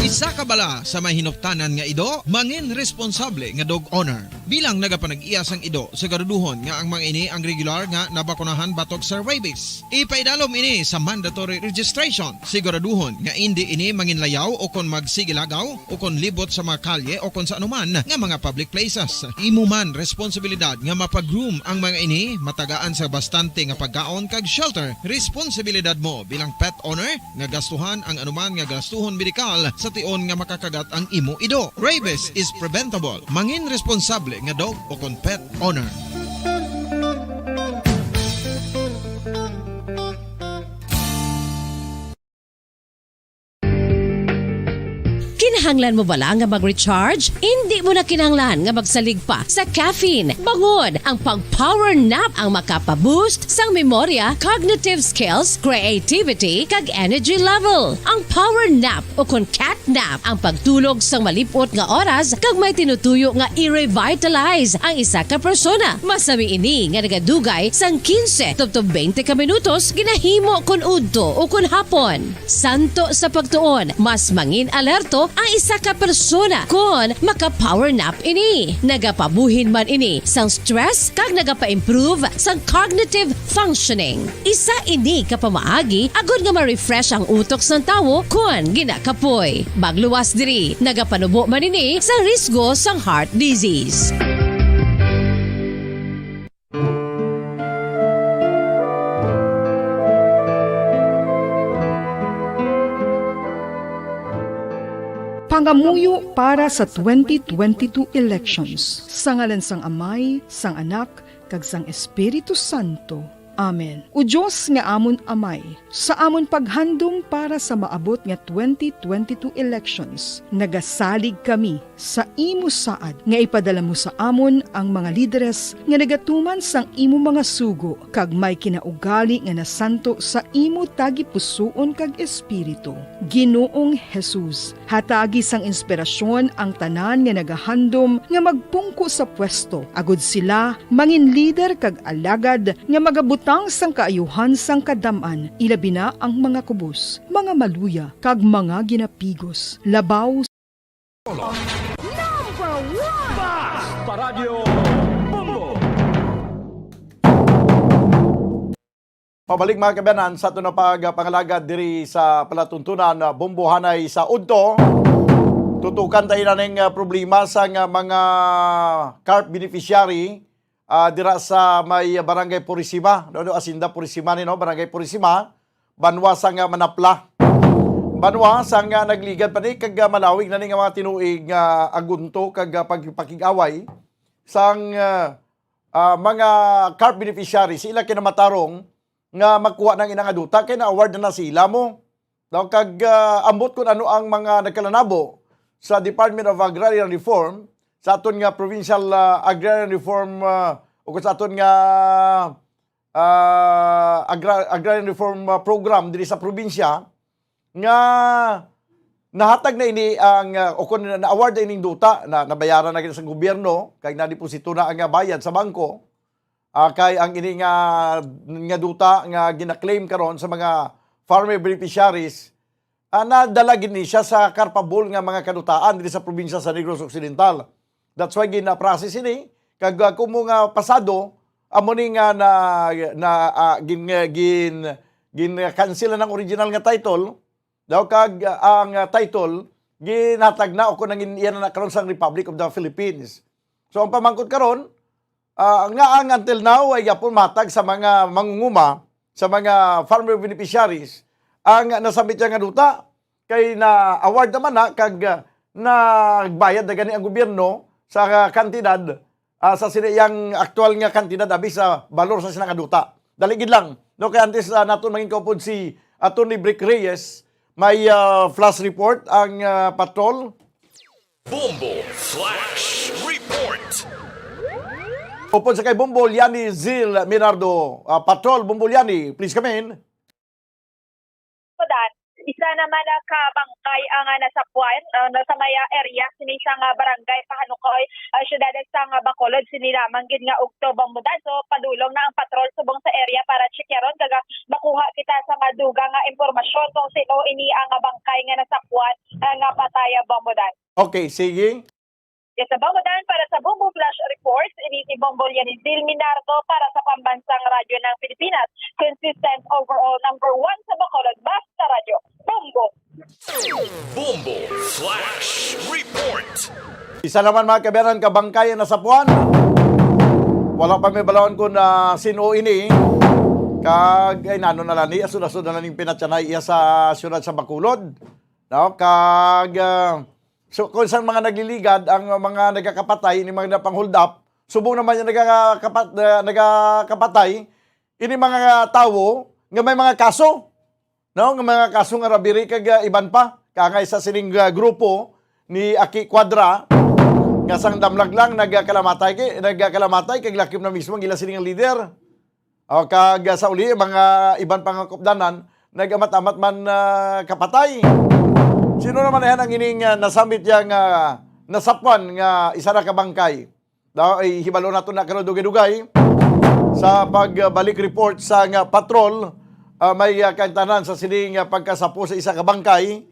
Isa ka bala sa may hinuptanan nga ido, mangin responsable nga dog owner. Bilang nagapanag-iya sang ido, siguraduhon nga ang mga ini ang regular nga nabakunahan batok sa rabies. Ipaidalom ini sa mandatory registration. Siguraduhon nga indi ini manginlayaw o kon magsigilagaw o kon libot sa mga kalye o kon sa anuman nga mga public places. Imo man responsibilidad nga mapag-groom ang mga ini, matagaan sa bastante nga pagkaon kag shelter. Responsibilidad mo bilang pet owner nga gastuhan ang anuman nga gastuhon medikal sa tion nga makakagat ang imo ido. Rabies is preventable. Mangin responsable nga dog o kon pet owner. Kinahanglan mo bala nga mag-recharge? Indi mo na kinahanglan nga magsalig pa sa caffeine. Bangod ang pag-power nap ang makapa-boost sang memorya, cognitive skills, creativity, kag energy level. Ang power nap o kon cat nap ang pagtulog sang malip-ot nga oras kag may tinutuyo nga i-revitalize ang isa ka persona. Masami ini nga nagadugay sang quince tubtob twenty ka minutos ginahimo kon udto o kon hapon. Santo sa pagtuon, mas mangin alerto ang isa ka persona kon maka-power nap ini. Nagapabuhin man ini sang stress kag nagapa-improve sang cognitive functioning. Isa ini ka pamaagi agod nga ma-refresh ang utok sang tawo kon ginakapoy. Magluwas diri, nagapanubo man ini sa risgo sang heart disease. Pangamuyo para sa twenty twenty-two elections. Sa ngalan sang Amay, sang Anak, kag sang Espiritu Santo. Amen. O Dios nga amon Amay, sa amon paghandom para sa maabot nga twenty twenty-two elections, nagasalig kami sa imo saad nga ipadala mo sa amon ang mga lideres nga nagatuman sang imo mga sugo kag may kinaugali nga nasanto sa imo tagipusoon kag espiritu. Ginoong Jesus, hatagi sang inspirasyon ang tanan nga nagahandom nga magpungko sa pwesto, agod sila mangin lider kag alagad nga magabutang sang kaayuhan sang kadam-an, ilabi na ang mga kubos, mga maluya, kag mga ginapigos. Labaw. Number one! Basta Radyo Bombo! Pabalik, mga kaabyanan, sa aton na pagpangalagad diri sa palatuntunan, ah, Bombo, hanay sa udto. Tutukan tayo na ning, ah, problema sa nga mga CARP beneficiary, ah, dira sa may Barangay Purisima, no, no, Hacienda Purisima ni, no, Barangay Purisima, banwa sa nga Manapla. Banwa sa nga nagligad pa ni kag, ah, malawig na ni nga mga tinuig nga agunto kag, ah, pagpakig-away sang, ah, ah, mga CARP beneficiaries, sila kinamatarong nga magkuha ng inang aduta kay na-award na, na sila mo. Daw kag, ah, ambot kung ano ang mga nagkalanabo sa Department of Agrarian Reform, sa aton nga Provincial, ah, Agrarian Reform, ah, o sa aton nga, ah, Agra-, Agrarian Reform, ah, Program diri sa probinsya, nga nahatag na ini ang, ah, o kung na-award na ining duta, na nabayaran na gid sa gobyerno, kay nadeposito na ang, ah, bayad sa bangko, ah, kay ang ini nga, nga duta nga gina-claim karon sa mga farmer beneficiaries, ah, nadala gid ni siya sa karpabol nga mga kadutaan diri sa probinsya sa Negros Occidental. That's why gina-process ini. Kag, ah, kumo nga pasado, amo ni nga na, na, ah, gin, gin, gin-cancel na ang original nga title. Daw kag, ah, ang, ah, title, ginhatag na o kung nangin iya na karon sang Republic of the Philippines. So, ang pamangkot karon, ah, nga ang until now ay gyapon matag sa mga mangunguma, sa mga farmer beneficiaries, ang nasambit niya nga duta, kay na-award naman na, kag, ah, nagbayad na gani ang gobyerno sa kantidad, ah, sa sini iyang aktual nga kantidad abi sa balor sa sina nga duta. Dali gid lang. No, kay antes, ah, naton mangin kaupod si Attorney Brick Reyes, may, ah, flash report ang, ah, patrol. Bombo Flash Report. Upod sa kay Bombo Liani Zil Minardo, ah, Patrol Bombo Liani, please come in. Kudan, isa naman na ka bangkay ang, ah, nasapuan, ah, na sa may, ah, area sini sa nga barangay Pahanukoy, ah, siyudad sa nga Bacolod, sini lamang gid nga ugto, Bombo Dan. So, padulong na ang patrol subong sa area para tsikyaron kag, ah, makuha kita sa nga dugang nga impormasyon kung sino ini ang, ah, bangkay nga nasapuan, ah, nga patay, ah, Bombo Dan. Okay, sige. Yes, sa Bombo Dan, para sa Bombo Flash Reports, ini si Bombo Lianizil Minardo para sa Pambansang Radyo ng Pilipinas. Consistent overall number one sa Bacolod, Basta Radyo. Bombo! Bombo Flash Report. Isa naman, mga kabayan, ka bangkay ang nasapuan. Wala pa may balawan kung, ah, sino ini. Kag, ay, nano na lang ni, asod-asod na lang yung pinatyanay iya sa siyudad sa Bacolod. No? Kag, ah, so, kung saan mga nagliligad, ang mga nagakapatay, ini mga pang-hold up, subong naman yung nagakapat-, ah, nagakapatay, ini mga tawo nga may mga kaso, no? Nga mga kaso nga robbery kag, ah, iban pa. Kangay sa sining, ah, grupo ni Aki Cuadra, nga sang damlag lang, nagkalamatay kay, nagkalamatay kag lakip na mismo ang ila sining leader. O, kag, ah, sa uli, mga iban pa nga kupdanan, nag-amat-amat man, ah, kapatay. Sino naman yan ang ining, ah, nasambit yang, ah, nasapwan nga isa na ka bangkay? Daw, ay, hibalo nato na karon dugay-dugay sa pagbalik report sa nga patrol, ah, may, ah, kaintanan sa sining, ah, pagkasapo sa isa ka bangkay.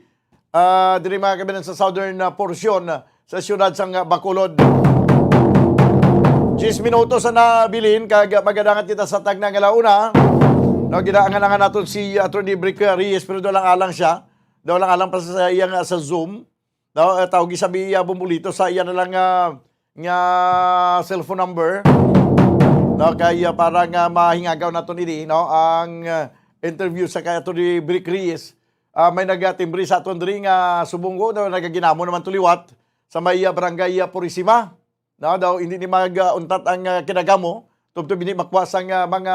Ah, diri, mga kabayan, sa southern, ah, portion, ah, sa siyudad sang, ah, Bacolod. Diyes minutos na nabilin kag magadangat kita sa tagna nga launa. No, ginaangan-angan naton si Attorney Brick Reyes, pero daw lang alang siya. Daw lang alang pa sa iya nga sa Zoom. Daw, eh, tawag sa iya bumbulito sa iya na lang, ah, nga cellphone number. No, kay, ah, para nga mahingagaw naton ini, no, ang, ah, interview sa kay Attorney Brick Reyes. Ah, may nagatimbre sa aton diri nga subong ko, daw nagaginamo naman to liwat sa may, ah, barangay, ah, Purisima. No, daw hindi ni mag, ah, untat ang, ah, kinagamo, tubtob hindi makuha sang, ah, mga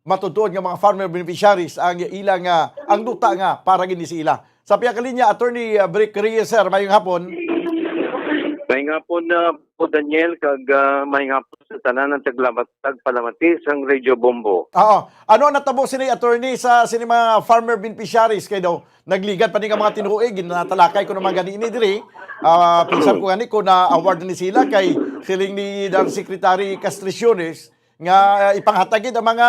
matutuod nga mga farmer beneficiaries ang ila nga, ang duta nga para gini sa ila. Sa pihak linya, Attorney, ah, Brick Reyes, sir, mayong hapon. Mayong hapon, ah, po Daniel, kag, ah, mayong hapon sa tanan ang taglamat-, tagpalamati sang Radio Bombo. Oo. Ano ang natabo sini, attorney, sa sini mga farmer beneficiaries kay daw nagligad pa ni nga mga tinuoy, ginatalakay ko naman gani ini diri. Ah, pinsan ko gani ko na award ni sila kay siling ni Undersecretary Castriciones nga, ah, ipanghatag gid ang mga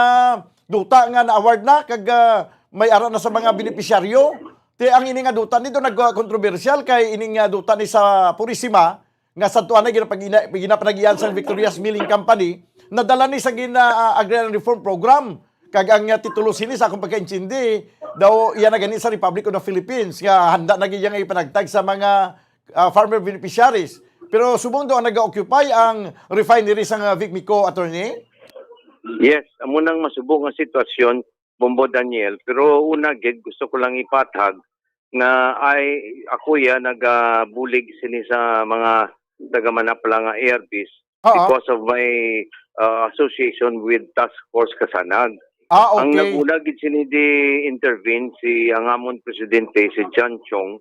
duta nga na-award na kag, ah, may ara na sa mga benepisyaryo. Ti ang ini nga duta nito nagkontrobersyal kay ini nga duta ni sa Purisima nga sadto anay ginapag-, gina-, ginapanagian sang Victoria's Milling Company, nadala ni sa gina-, ah, Agrarian Reform Program. Kag ang, ah, titulo sini sa akong pagkaintindi, daw iya na gani sa Republic of the Philippines, nga handa na gid iya nga ipanagtag sa mga, ah, farmer beneficiaries. Pero subong daw ang nag-occupy ang refinery sang, ah, Vicmico, attorney? Yes, amo nang masubong nga sitwasyon, Bombo Daniel. Pero una gid, gusto ko lang ipatag nga ay ako ya nagabulig sini sa mga taga Manapla nga A R Bs Oo. because of my, uh, association with Task Force Kasanag. Ah, Ang okay. nag-una gid sini di intervene si ang amon presidente, si John Chong,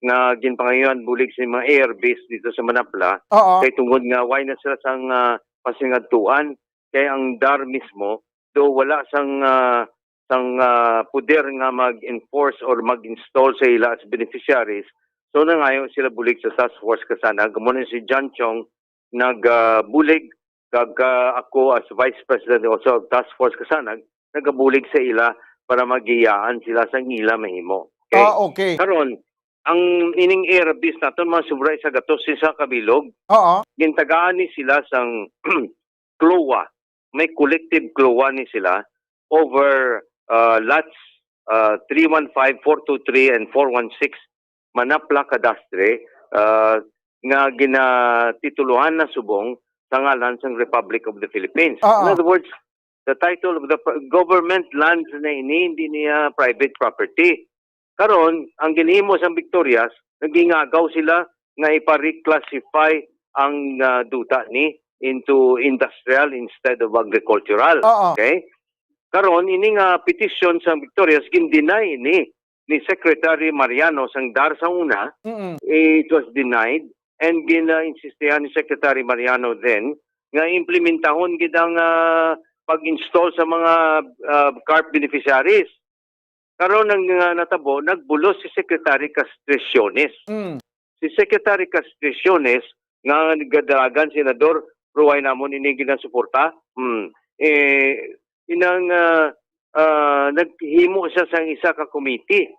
nga ginpangayuan bulig sa mga A R Bs dito sa Manapla. Oo. Kay tungod nga way na sila sang, ah, pasingadtuan, kay ang DAR mismo do wala sang, ah, sang, ah, poder nga mag-enforce or mag-install sa ila as beneficiaries. So, nangayo sila bulig sa Task Force Kasanag. Amo na si John Chong nag, ah, bulig, kag, ah, ako as Vice President also of Task Force Kasanag, nagabulig sa ila para magiyaan sila sang ila mahimo. Okay? Ah, okay. Karon, ang ining A R Bs naton mga sobra sa gatos sa kabilog, Oo. gintagaan ni sila sang CLOA. May collective CLOA ni sila over, uh, lots, uh, three one five, four two three, and four one six, Manapla Cadastre, uh, nga ginatitulohan na subong sa ngalan sang Republic of the Philippines. Oo. In other words, the title of the p-, government lands na ini, hindi niya private property. Karon, ang ginhimo sang Victorias, nagingagaw sila nga ipa-reclassify ang, ah, duta ni into industrial instead of agricultural. Oo. Okay? Karon, ini nga petition sa Victorias, gin-deny ni, ni Secretary Mariano sang DAR sa una. Mm-mm. It was denied, and gin-, ah, insistihan ni Secretary Mariano then nga implementahon gid ang, ah, pag-install sa mga, ah, CARP beneficiaries. Karon ang, ah, natabo, nagbulos si Secretary Castriciones. Mm. Si Secretary Castriciones, nga nagdalagan senador, pero why namon ini ginasuporta? Hmm. Eh, inang, ah, ah, naghimo siya sang isa ka committee.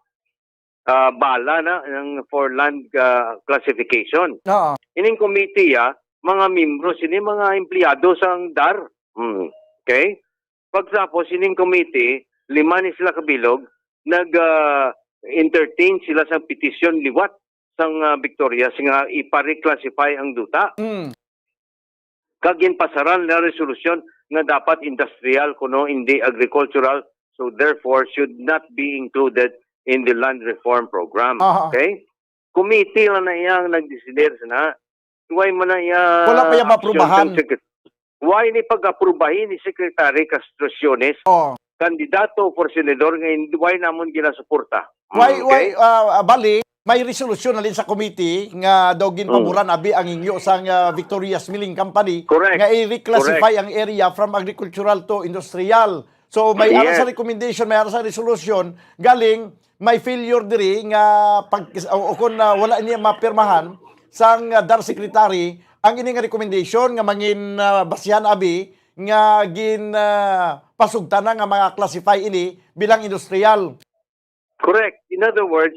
Ah, bala na ng for land, ah, classification. Oo. Ining committee, ah, mga membro sini mga empleyado sang DAR. Hmm. Okay? Pagtapos ining committee, lima ni sila kabilog, nag, ah, entertain sila sang petisyon liwat sang, ah, Victorias nga ipa-reclassify ang duta. Mm. Kag ginpasaran na resolusyon nga dapat industrial kuno hindi agricultural, so therefore should not be included in the land reform program. Aha. Okay? Committee lang na iya ang nagdesider na. Why man na iya Wala pa iya maaprubahan. Association Secret-, why ni pag-aprubahin ni Secretary Castriciones, Oh. kandidato for senador nga hindi, why namon ginasuporta? Why, Mm, why, okay? ah, bali, may resolusyon na rin sa committee nga daw ginpaboran Mm. abi ang hingyo sang, ah, Victorias Milling Company Correct. nga i-reclassify Correct. ang area from agricultural to industrial. So, may ara sa Yes. recommendation, may ara sa resolusyon, galing may failure diri nga pag, o, o kung, ah, wala niya mapirmahan sang, ah, DAR secretary ang ini nga recommendation nga mangin, ah, basihan abi nga gin, ah, pasugtan na nga mga classify ini bilang industrial. Correct. In other words,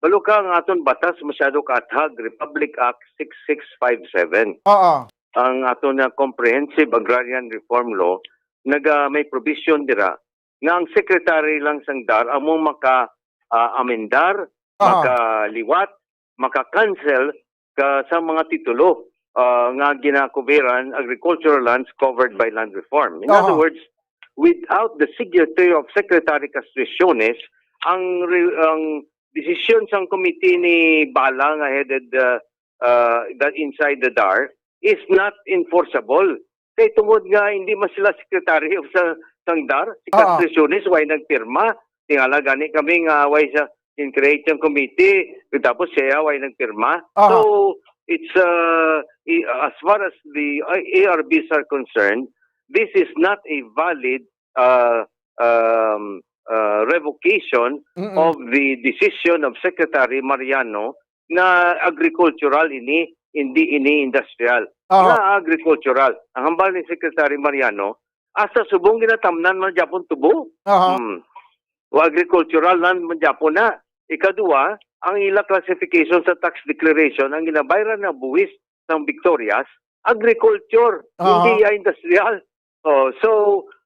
balo ka ang aton batas masyado kaathag, Republic Act six six five seven. Oo. Ang aton nga Comprehensive Agrarian Reform Law, naga, may provision dira nga ang secretary lang sang DAR amo maka, ah, amendar, Aha. makaliwat, maka-cancel ka sa mga titulo, ah, nga ginakuberan agricultural lands covered by land reform. In other Aha. words, without the signature of Secretary Castriciones, ang re-, ang desisyon sang committee ni Bala nga headed, ah, ah, that inside the DAR is not enforceable. Kay tungod nga hindi man sila secretary of sa, sang DAR, si Oo. Castriciones way nagpirma. Tingala gani kami nga way sa in-create yung committee, tapos siya way nagpirma. Oo. So, it's, uh, i-, as far as the, uh, A R Bs are concerned, this is not a valid, uh, um, uh, revocation Mm-mm. of the decision of Secretary Mariano na agricultural ini, hindi ini industrial. Aha. Nga agricultural. Ang hambal ni Secretary Mariano, hasta subong ginatamnan man gyapon tubo. Aha. Hmm. O agricultural land man gyapon na. Ikadua, ang ila classification sa tax declaration, ang ginabayran na buwis sang Victorias, agriculture, Aha. hindi ya industrial. Oh, so,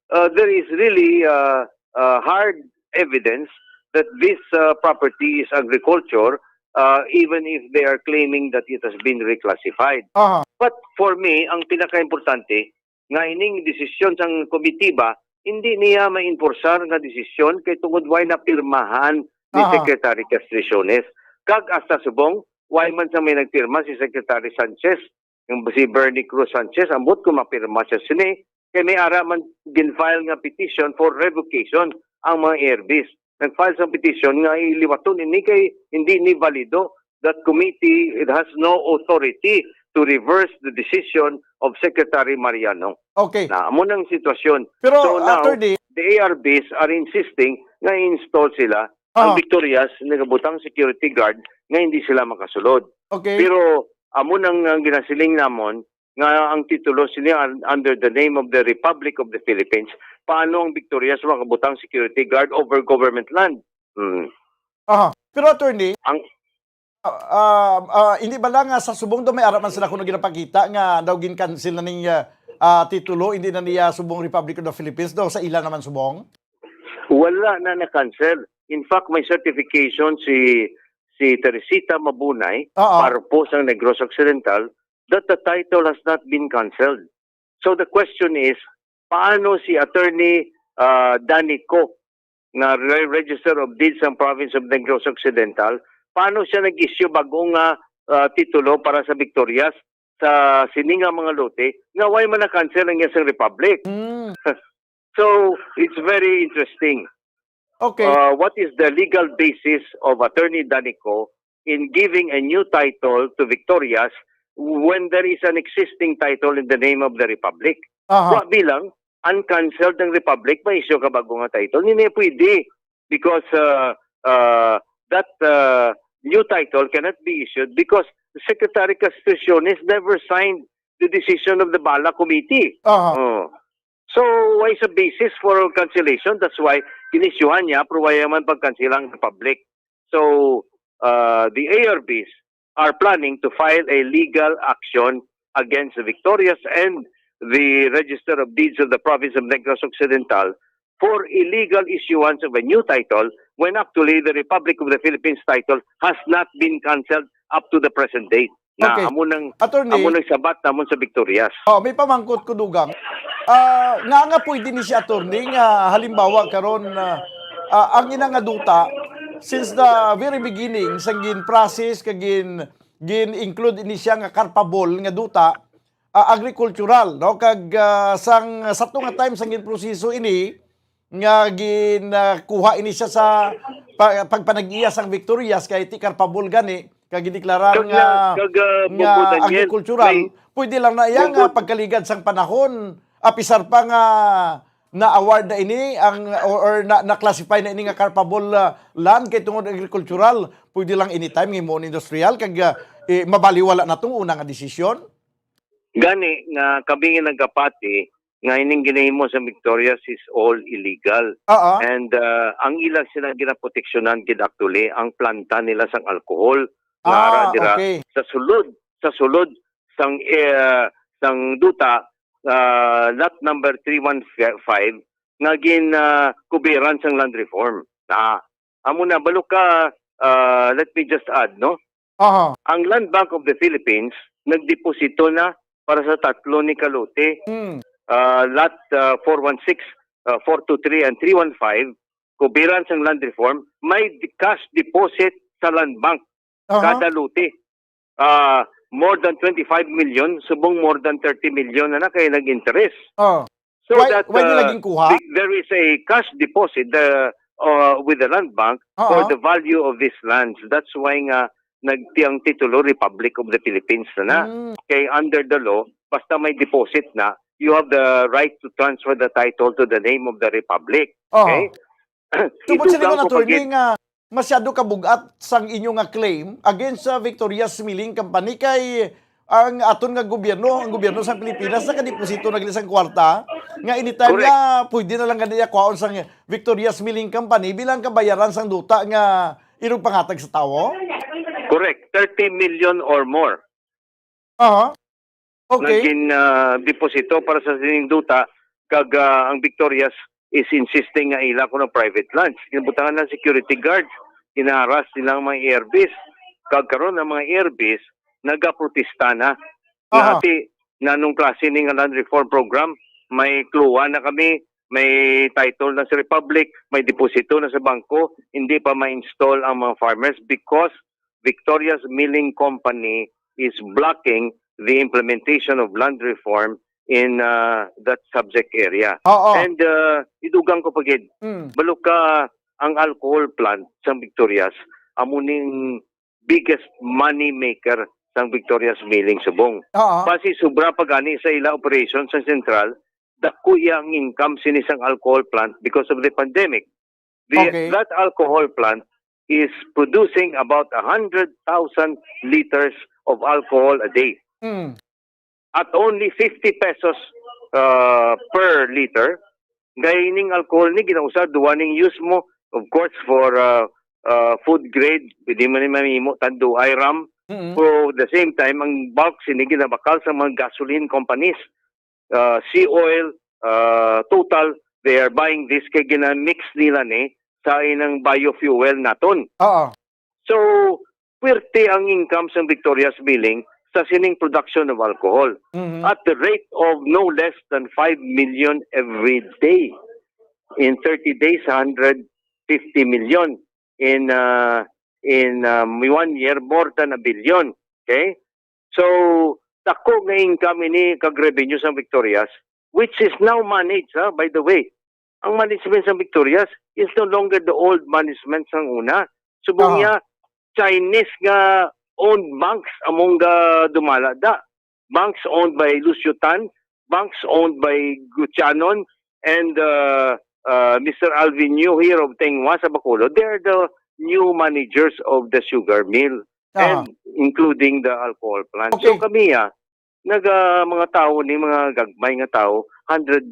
uh, there is really, uh, uh, hard evidence that this, uh, property is agriculture, uh, even if they are claiming that it has been reclassified. Aha. But for me, ang pinakaimportante, nga ining desisyon sang komitiba, hindi niya ma-enforcear nga desisyon kay tungod way napirmahan ni Aha. Secretary Castriciones. Kag hasta subong, way man sa may nagpirma si Secretary Sanchez, yung si Bernie Cruz Sanchez, ambot kung mapirma siya sini, kay may ara man gin-file nga petition for revocation ang mga A R Bs. Nag-file sa petition nga iliwaton ini kay hindi ni valido. That committee, it has no authority to reverse the decision of Secretary Mariano. Okay. Na, amo nang sitwasyon. Pero, So now, Attorney the A R Bs are insisting nga i-install sila ang Ah. Victorias, nagabutang security guard nga hindi sila makasulod. Okay. Pero amo nang ang ginasiling namon nga ang titulo sini un-, under the name of the Republic of the Philippines. Paano ang Victorias makabutang security guard over government land? Hmm. Aha. Pero, Attorney, Ang ah, ah, ah, hindi ba lang nga sa subong daw may ara man sila kuno ginapakita nga daw gin-cancel na ning, ah, ah, titulo, hindi na niya subong Republic of the Philippines daw sa ila naman subong? Wala na na-cancel. In fact, may certification si, si Teresita Mabunay, Oo. Parpo sang Negros Occidental, that the title has not been cancelled. So the question is, paano si Attorney, ah, Danny Co, nga re-, Register of Deeds sa Province of Negros Occidental, paano siya nag-issue bag-o nga, ah, titulo para sa Victorias sa sini nga mga lote nga way man na-cancel ang iyang Republic? Mm. So, it's very interesting. Okay. Uh, what is the legal basis of Attorney Danico in giving a new title to Victorias when there is an existing title in the name of the Republic? Aha. Wa bilang uncancelled ang Republic, may issue ka bago nga title. Hindi pwede because uh, uh, that uh, new title cannot be issued because Secretary Castriones never signed the decision of the Bala Committee. Aha. Oh. So, why is a basis for cancellation? That's why inisyuhan niya, pero wala man pagkansela ang Republic. So, uh, the A R Bs are planning to file a legal action against the Victorias and the Register of Deeds of the Province of Negros Occidental for illegal issuance of a new title when actually the Republic of the Philippines title has not been cancelled up to the present date. Na Okay. amo nang Attorney. Amo nang sabat namon sa Victorias. Oh, may pamangkot ko, Dugang. Ah, nga nga pwede ni siya, attorney, nga halimbawa karon, ah, ah, ang ina nga duta, since the very beginning, sang gin-process kag gin gin-include ini siya nga carpable nga duta, ah, agricultural, no? Kag ah, sang sa to nga time sang ginproseso ini, nga gin ah, kuha ini siya sa pa, pagpanag-iya sang Victorias kay ti carpable gani kag gideklara Kag nga na- kag, ah, nga Bongo Daniel, agrikultural, may- pwede lang na iya nga Bongo- pagkaligad sang panahon, apisar pa nga na-award na ini ang or, or na, na-classify na ini nga carpable ah, land kay tungod agrikultural, pwede lang anytime nga himuon industrial kag ah, eh, mabaliwala na tong una nga desisyon. Gani nga kami nga nagapati nga ining ginahimo sa Victorias is all illegal. Oo. And uh, ang ilang sila ginaproteksyonan gid actually ang planta nila sang alcohol nga Ah, ara dira okay. sa sulod sa sulod sang eh, sang duta uh, lot number three one five nga gin uh, kubiran sang land reform. Na amo na balo ka uh, let me just add no Aha. Ang Land Bank of the Philippines nagdeposito na para sa tatlo ni kalote, Mm. uh, lot uh, four one six, uh, four two three, and three one five, kubiran sang land reform, may cash deposit sa Land Bank Aha. Kada lote. Uh, more than twenty-five million, subong more than thirty million na na kay nag-interest. Oh. So Why- that why nila uh, ginkuha? the- there is a cash deposit the, uh, with the Land Bank Oo. for the value of these lands. That's why nga nagtiang titulo Republic of the Philippines na na. Mm. Kay under the law, basta may deposit na, you have the right to transfer the title to the name of the Republic. Oh. Okay? Tubod sa Idugang ingon, ko attorney, pagid- nga masyado ka bug-at sang inyo nga claim against sa Victoria's Milling Company kay ang aton nga gobyerno, ang gobyerno sa Pilipinas nakadeposito na gid sang kwarta nga anytime Correct. nga pwede na lang gani niya kwaon sang Victoria's Milling Company bilang kabayaran sang duta nga inugpangatag sa tawo? Correct. Thirty million or more. Aha. Nga Okay. gin ah, deposito para sa sining duta kag ah, ang Victorias is insisting nga ila kuno private lands. Ginabutangan ng security guards, ginaharas nila ang mga A R Bs. Kag karon ang mga A R Bs nagaprotesta na. Aha. Nati nanong klase ni nga land reform program, may clue na kami, may title na sa Republic, may deposito na sa bangko, hindi pa ma-install ang mga farmers because Victoria's Milling Company is blocking the implementation of land reform in uh, that subject area. Oo. And uh, idugang ko pagid, Mm. balo ka ang alcohol plant sa Victorias, amo ning biggest money maker sang Victorias Milling subong. Oo. Basi sobra pa gani sa ila operation sa sentral, dako iya ang income sini sang alcohol plant because of the pandemic. The, Okay. That alcohol plant is producing about a hundred thousand liters of alcohol a day Mm. at only fifty pesos uh, per liter. Kay ning alcohol ni ginausad duwa ning use mo, of course, for uh, uh, food grade, pwede man ni mamimo tanduay ram. Mm. For the same time, ang bulk sini ginabakal sa mga gasoline companies, uh, Sea Oil, uh, Total, they are buying this kay ginamix nila ni sa inang biofuel naton. Oo. So, puwerte ang income sang Victoria's Milling sa sining production of alcohol Mhm. at the rate of no less than five million every day. In thirty days, hundred fifty million. In uh, in um, one year, more than a billion. Okay? So, dako nga income ini kag revenue sang Victorias, which is now managed, ha, by the way, ang management sa Victorias is no longer the old management sang una. Subong Aha. niya, Chinese nga owned banks among ga dumala da. Banks owned by Lucio Tan, banks owned by Gutianon, and uh, uh, Mister Alvin Yu here of Tengwa sa Bacolod. They are the new managers of the sugar mill, Aha. and including the alcohol plant. So Okay. kami, ah, naga mga tao ni, mga gagmay nga tao, hundred,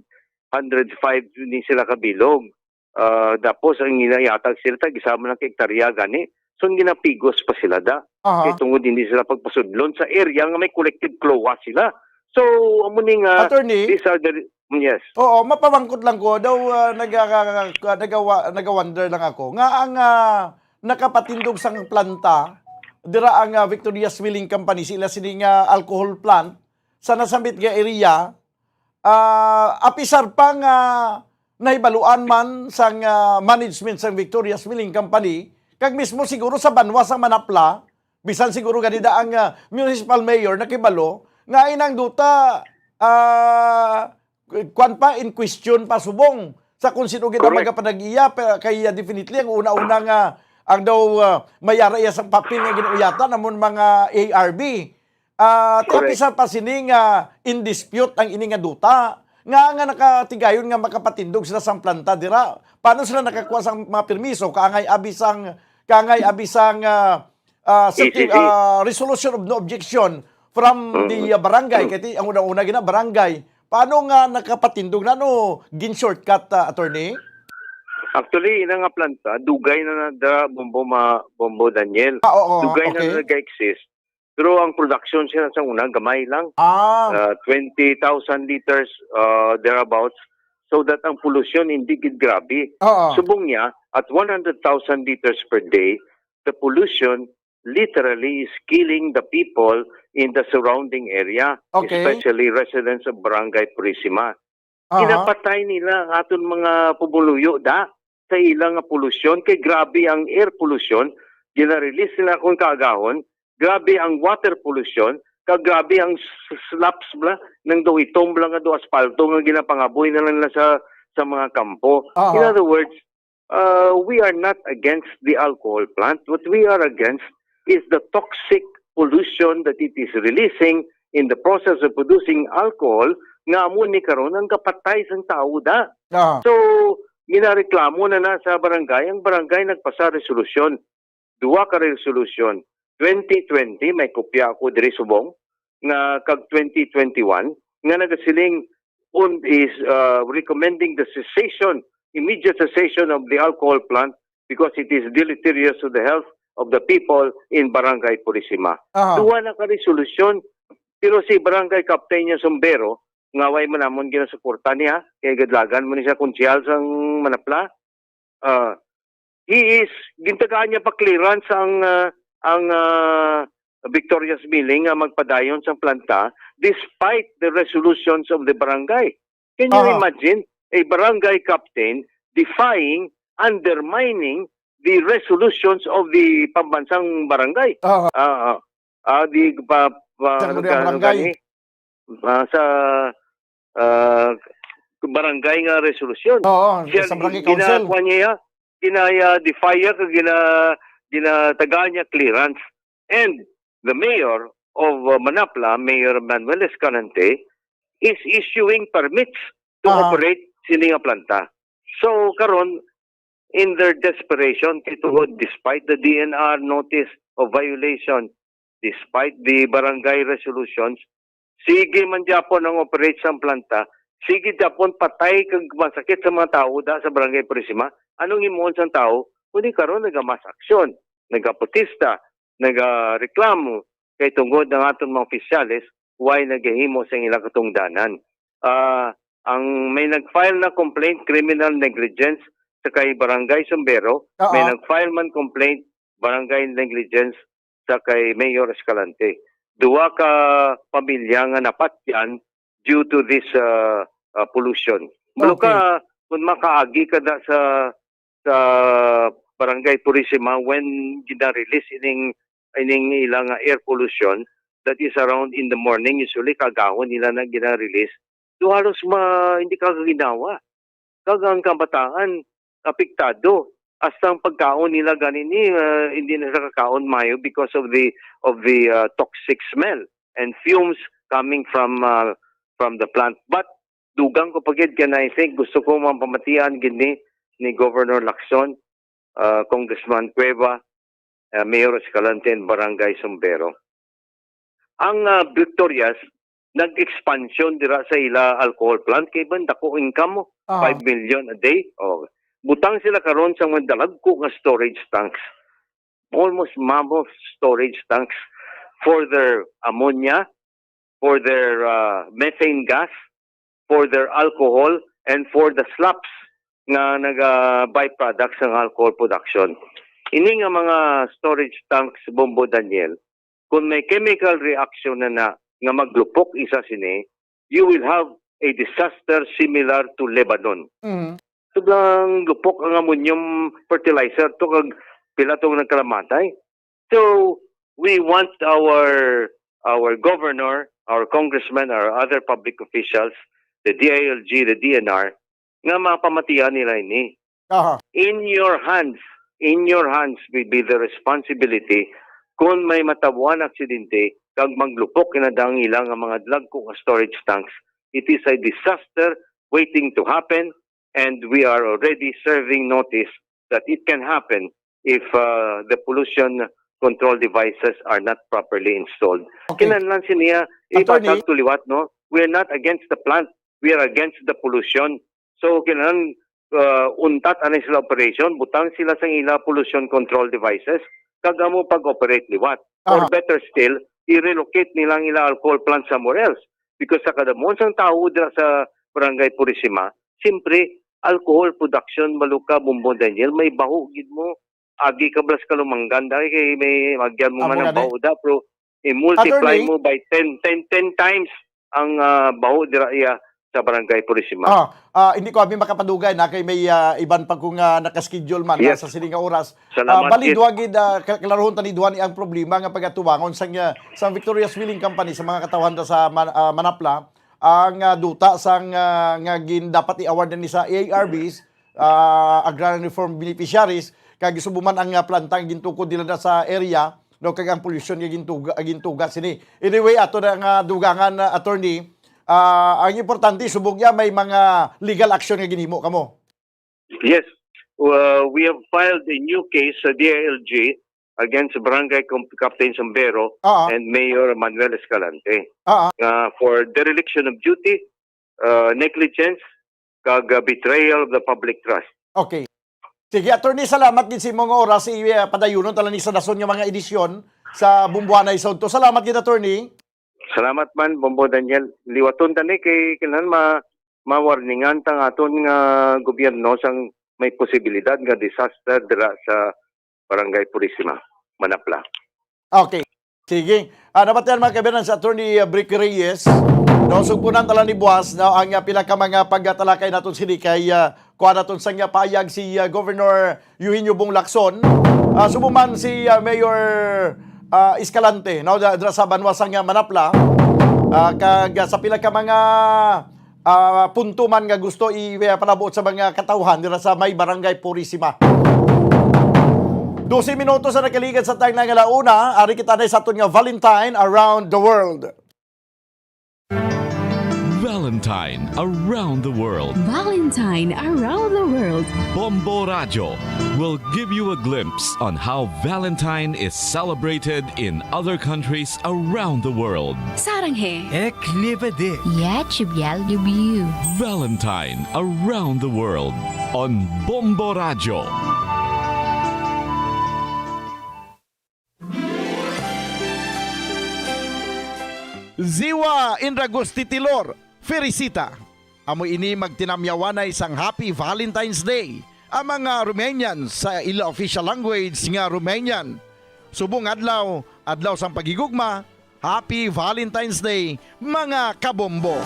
hundred five ni sila kabilog. Ah, tapos ang ginayatag sila, tag isa man lang ka hektarya gani. So, ginapigos pa sila da. Aha. Kay tungod hindi sila pagpasudlon sa area nga may collective CLOA sila. So, amo ni nga, Attorney? these are the re-, yes. Oo, mapamangkot lang ko. Daw, ah, naga-, naga-, nagawa-, nagawonder lang ako. Nga ang, ah, nakapatindog sang planta, dira ang, ah, Victoria's Milling Company, sila sini nga alcohol plant, sa nasambit nga area, ah, apisar pa nga nahibaluan man sang, ah, management sang Victoria's Milling Company, kag mismo siguro sa banwa sa Manapla, bisan siguro gani da ang, ah, municipal mayor nakibalo nga inang duta, ah, kuwan pa, in question pa subong sa kung sino gid ang Correct. magapanag-iya, pe-, kay, ah, definitely ang una-una nga ang daw, ah, mayara iya sa papel nga gin-uyatan namon mga A R B. Ah, Correct. Apisar pa sini nga in dispute ang ini nga duta, nga, nga nakatigayon nga makapatindog sila sang planta dira. Paano sila nakakuha sang mga permiso? Kaangay abi sang, kaangay abi sang, ah, ah, certi-, E C C. ah, resolution of no objection from the, Mm. ah, barangay. Mm. Kay ti-, ang una-una gina barangay. Paano nga nakapatindog na, no, gin-shortcut, ah, attorney? Actually, ina nga planta, dugay na na da, Bombo Ma-, Bombo Daniel. Ah, oo, Dugay na okay. na nag-exist. Pero ang production siya sa una, gamay lang. Ah. Uh, twenty thousand liters, uh, thereabouts, so that ang pollution hindi gid grabe. Oo. Subong niya, at one hundred thousand liters per day, the pollution literally is killing the people in the surrounding area, Okay. especially residents of Barangay Purisima. Aha. Ginapatay nila ang aton mga pumuluyo da sa ila nga polusyon, kay grabe ang air pollution gina-release nila kung kaagahon, grabe ang water pollution, kag grabe ang s-, slumps bla, nang do itom bla nga do aspalto nga ginapangaboy na lang nila sa, sa mga kampo. Aha. In other words, uh, we are not against the alcohol plant. What we are against is the toxic pollution that it is releasing in the process of producing alcohol, nga amo ni karon ang kapatay sang tawo da. Aha. So, ginareklamo na na sa barangay, ang barangay nagpasa resolusyon. Duha ka resolusyon. Twenty twenty, may kopya ako diri subong, nga kag twenty twenty-one, nga nagasiling, un-, is, uh, recommending the cessation, immediate cessation of the alcohol plant because it is deleterious to the health of the people in Barangay Purisima. Aha. Duha na ka resolusyon, pero si Barangay Captain niya Sombero, nga way man namon ginasuporta niya, kay gadlagan mo ni siya konsehal sang Manapla, ah, he is, gintagaan niya pa clearance ang, ah, ang, ah, Victoria's Milling nga magpadayon sang planta despite the resolutions of the barangay. Can you Aha. imagine a barangay captain defying, undermining the resolutions of the pambansang barangay? Aha. Ah, ah. Ah, di pa, pa, Sa ano, barangay. gani? Ah, sa, ah, barangay nga resolusyon. Oo, Siya, sa barangay gina-, council. kuwan niya, ginaya, defy kag gina-, ginatagaan niya clearance. And the mayor of, uh, Manapla, Mayor Manuel Escalante, is issuing permits to Aha. operate sini nga planta. So, karon, in their desperation, kay tungod, despite the D N R notice of violation, despite the barangay resolutions, sige man gyapon ang operate sang planta, sige gyapon patay kag masakit sa mga tawo da sa Barangay Purisima. Anong himuon sang tawo? Kundi karon naga-mass action, nagaprotesta, nagareklamo kay tungod ang aton mga opisyales way nagahimo sa ilang katungdanan. Ah, ang may nag-file na complaint, criminal negligence sa kay Barangay Sombero, Oo. may nag-file man complaint, barangay negligence sa kay Mayor Escalante. Duha ka pamilya nga napatyan due to this, uh, uh, pollution. Pero Okay. ka, kung makaagi ka na sa, sa Barangay Purisima, when gina-release ining, ining ilang air pollution, that is around in the morning, usually kagahon nila na gina-release, do halos ma-, hindi ka ginawa. kag ang kabataan apektado. Hasta ang pagkaon nila gani ni, ah, hindi na sila kakaon mayo because of the, of the, ah, toxic smell and fumes coming from, ah, from the plant. But dugang ko pa gid, and I think gusto ko mapamatian gid ni, ni Governor Lacson, ah, Congressman Cueva, ah, Mayor Escalante, and Barangay Sombero. Ang, ah, Victorias nag-expansion dira sa ila alcohol plant kay man dako income mo, Ah. five million a day. Oh, butang sila karon sa mga dalagko nga storage tanks. Almost mammoth storage tanks for their ammonia, for their, ah, methane gas, for their alcohol, and for the slaps nga naga byproducts ng alcohol production. Ini nga mga storage tanks, Bombo Daniel, kung may chemical reaction na, na nga maglupok isa sini, you will have a disaster similar to Lebanon. Mm. Sobrang lupok ang ammonium fertilizer to, kag pila tong nagkalamatay. So, we want our, our governor, our congressmen, our other public officials, the D I L G, the D N R, nga mapamatian nila ini. Aha. In your hands, in your hands will be the responsibility kung may matabuan aksidente kag maglupok kinadang ila nga mga dagko nga storage tanks. It is a disaster waiting to happen, and we are already serving notice that it can happen if, uh, the pollution control devices are not properly installed. Okay. Kinahanglan siniya Attorney? Ipatag to liwat, no? We are not against the plant. We are against the pollution. So, kinahanglan, uh, untat anay sila operation, butang sila sang ila pollution control devices, kag amo pag-operate liwat. Or Aha. better still, i-relocate nila ang ila alcohol plant somewhere else. Because sa kadamon sang tawo dira sa Barangay Purisima, siyempre, alcohol production, Maluka, Bombo Daniel, may baho gid mo. Agi ka blas ka lumanggan, dahil kay may agyan mo Amo man ang gani. baho da, pero i-multiply Attorney? mo by ten, ten, ten times ang, ah, baho dira iya sa Barangay Purisima. Ah, ah, hindi ko abi makapadugay na kay may, ah, iban pa kong, ah, nakaschedule man, ah, Yes. sa sini nga oras. Salamat, Ah, bali, yes. duha gid, ah, ka-, klarohon tani duha ni ang problema nga pagatubangon sang, ah, sang Victorious Wheeling Company sa mga katawhan sa Man-, ah, Manapla, ang, ah, duta sang, ah, nga gin-, dapat i-award na ni sa A R Bs, ah, Agrarian Reform Beneficiaries, kag isubo man ang, ah, planta nga gintukod nila na sa area, no, kag ang pollution nga gintuga, gintuga sini. Anyway, ato na nga dugangan, ah, attorney, ah, ang importante, subong niya, may mga legal action nga ginhimo kamo. Yes. Uh, we have filed a new case sa D I L G against Barangay Com-, Captain Sombero Ah, ah. and Mayor Manuel Escalante Ah, ah. nga for dereliction of duty, uh, negligence, kag, uh, betrayal of the public trust. Okay. Sige, attorney, salamat gid sa imong oras. I, uh, padayunon ta lang ni sa dason nga mga edisyon sa Bumbuanay Sodto. Salamat gid, attorney. Salamat man, Bombo Daniel. Liwaton ta ni kay kinahanglan ma-, ma-warningan ta nga aton nga gobyerno sang may posibilidad nga disaster dira sa Barangay Purisima, Manapla. Okay. Sige. Ah, nabatian, mga kaibigan, sa Attorney, ah, Brick Reyes. No, sugpunan ta lang ni buwas, no, ang, ah, pila ka mga pagtalakay naton sini kay, ah, kuha naton sang, ah, payag si, ah, Governor Eugenio Bong Lacson. Ah, subo man si, ah, Mayor, ah, Escalante, no, da-, dra sa banwa sang, ah, Manapla. Ah, kag, ah, sa pila ka mga, ah, punto man nga gusto i-, ah, panabuot sa mga katawhan dira sa may Barangay Purisima. Dose minutos ang nakaligad sa time na nga la una, ari kita na sa aton nga Valentine Around the World. Valentine around the world. Valentine around the world. Bombo Radyo will give you a glimpse on how Valentine is celebrated in other countries around the world. Sarang he. Ek live de. Ya chubyal W. Valentine around the world on Bombo Radyo. Ziwa Indragusti Tilor, Felicita. Amo ini magtinamyawanay sang Happy Valentine's Day ang mga Romanian sa ila official language nga Romanian. Subong adlaw, adlaw sang paghigugma, Happy Valentine's Day, mga kabombo!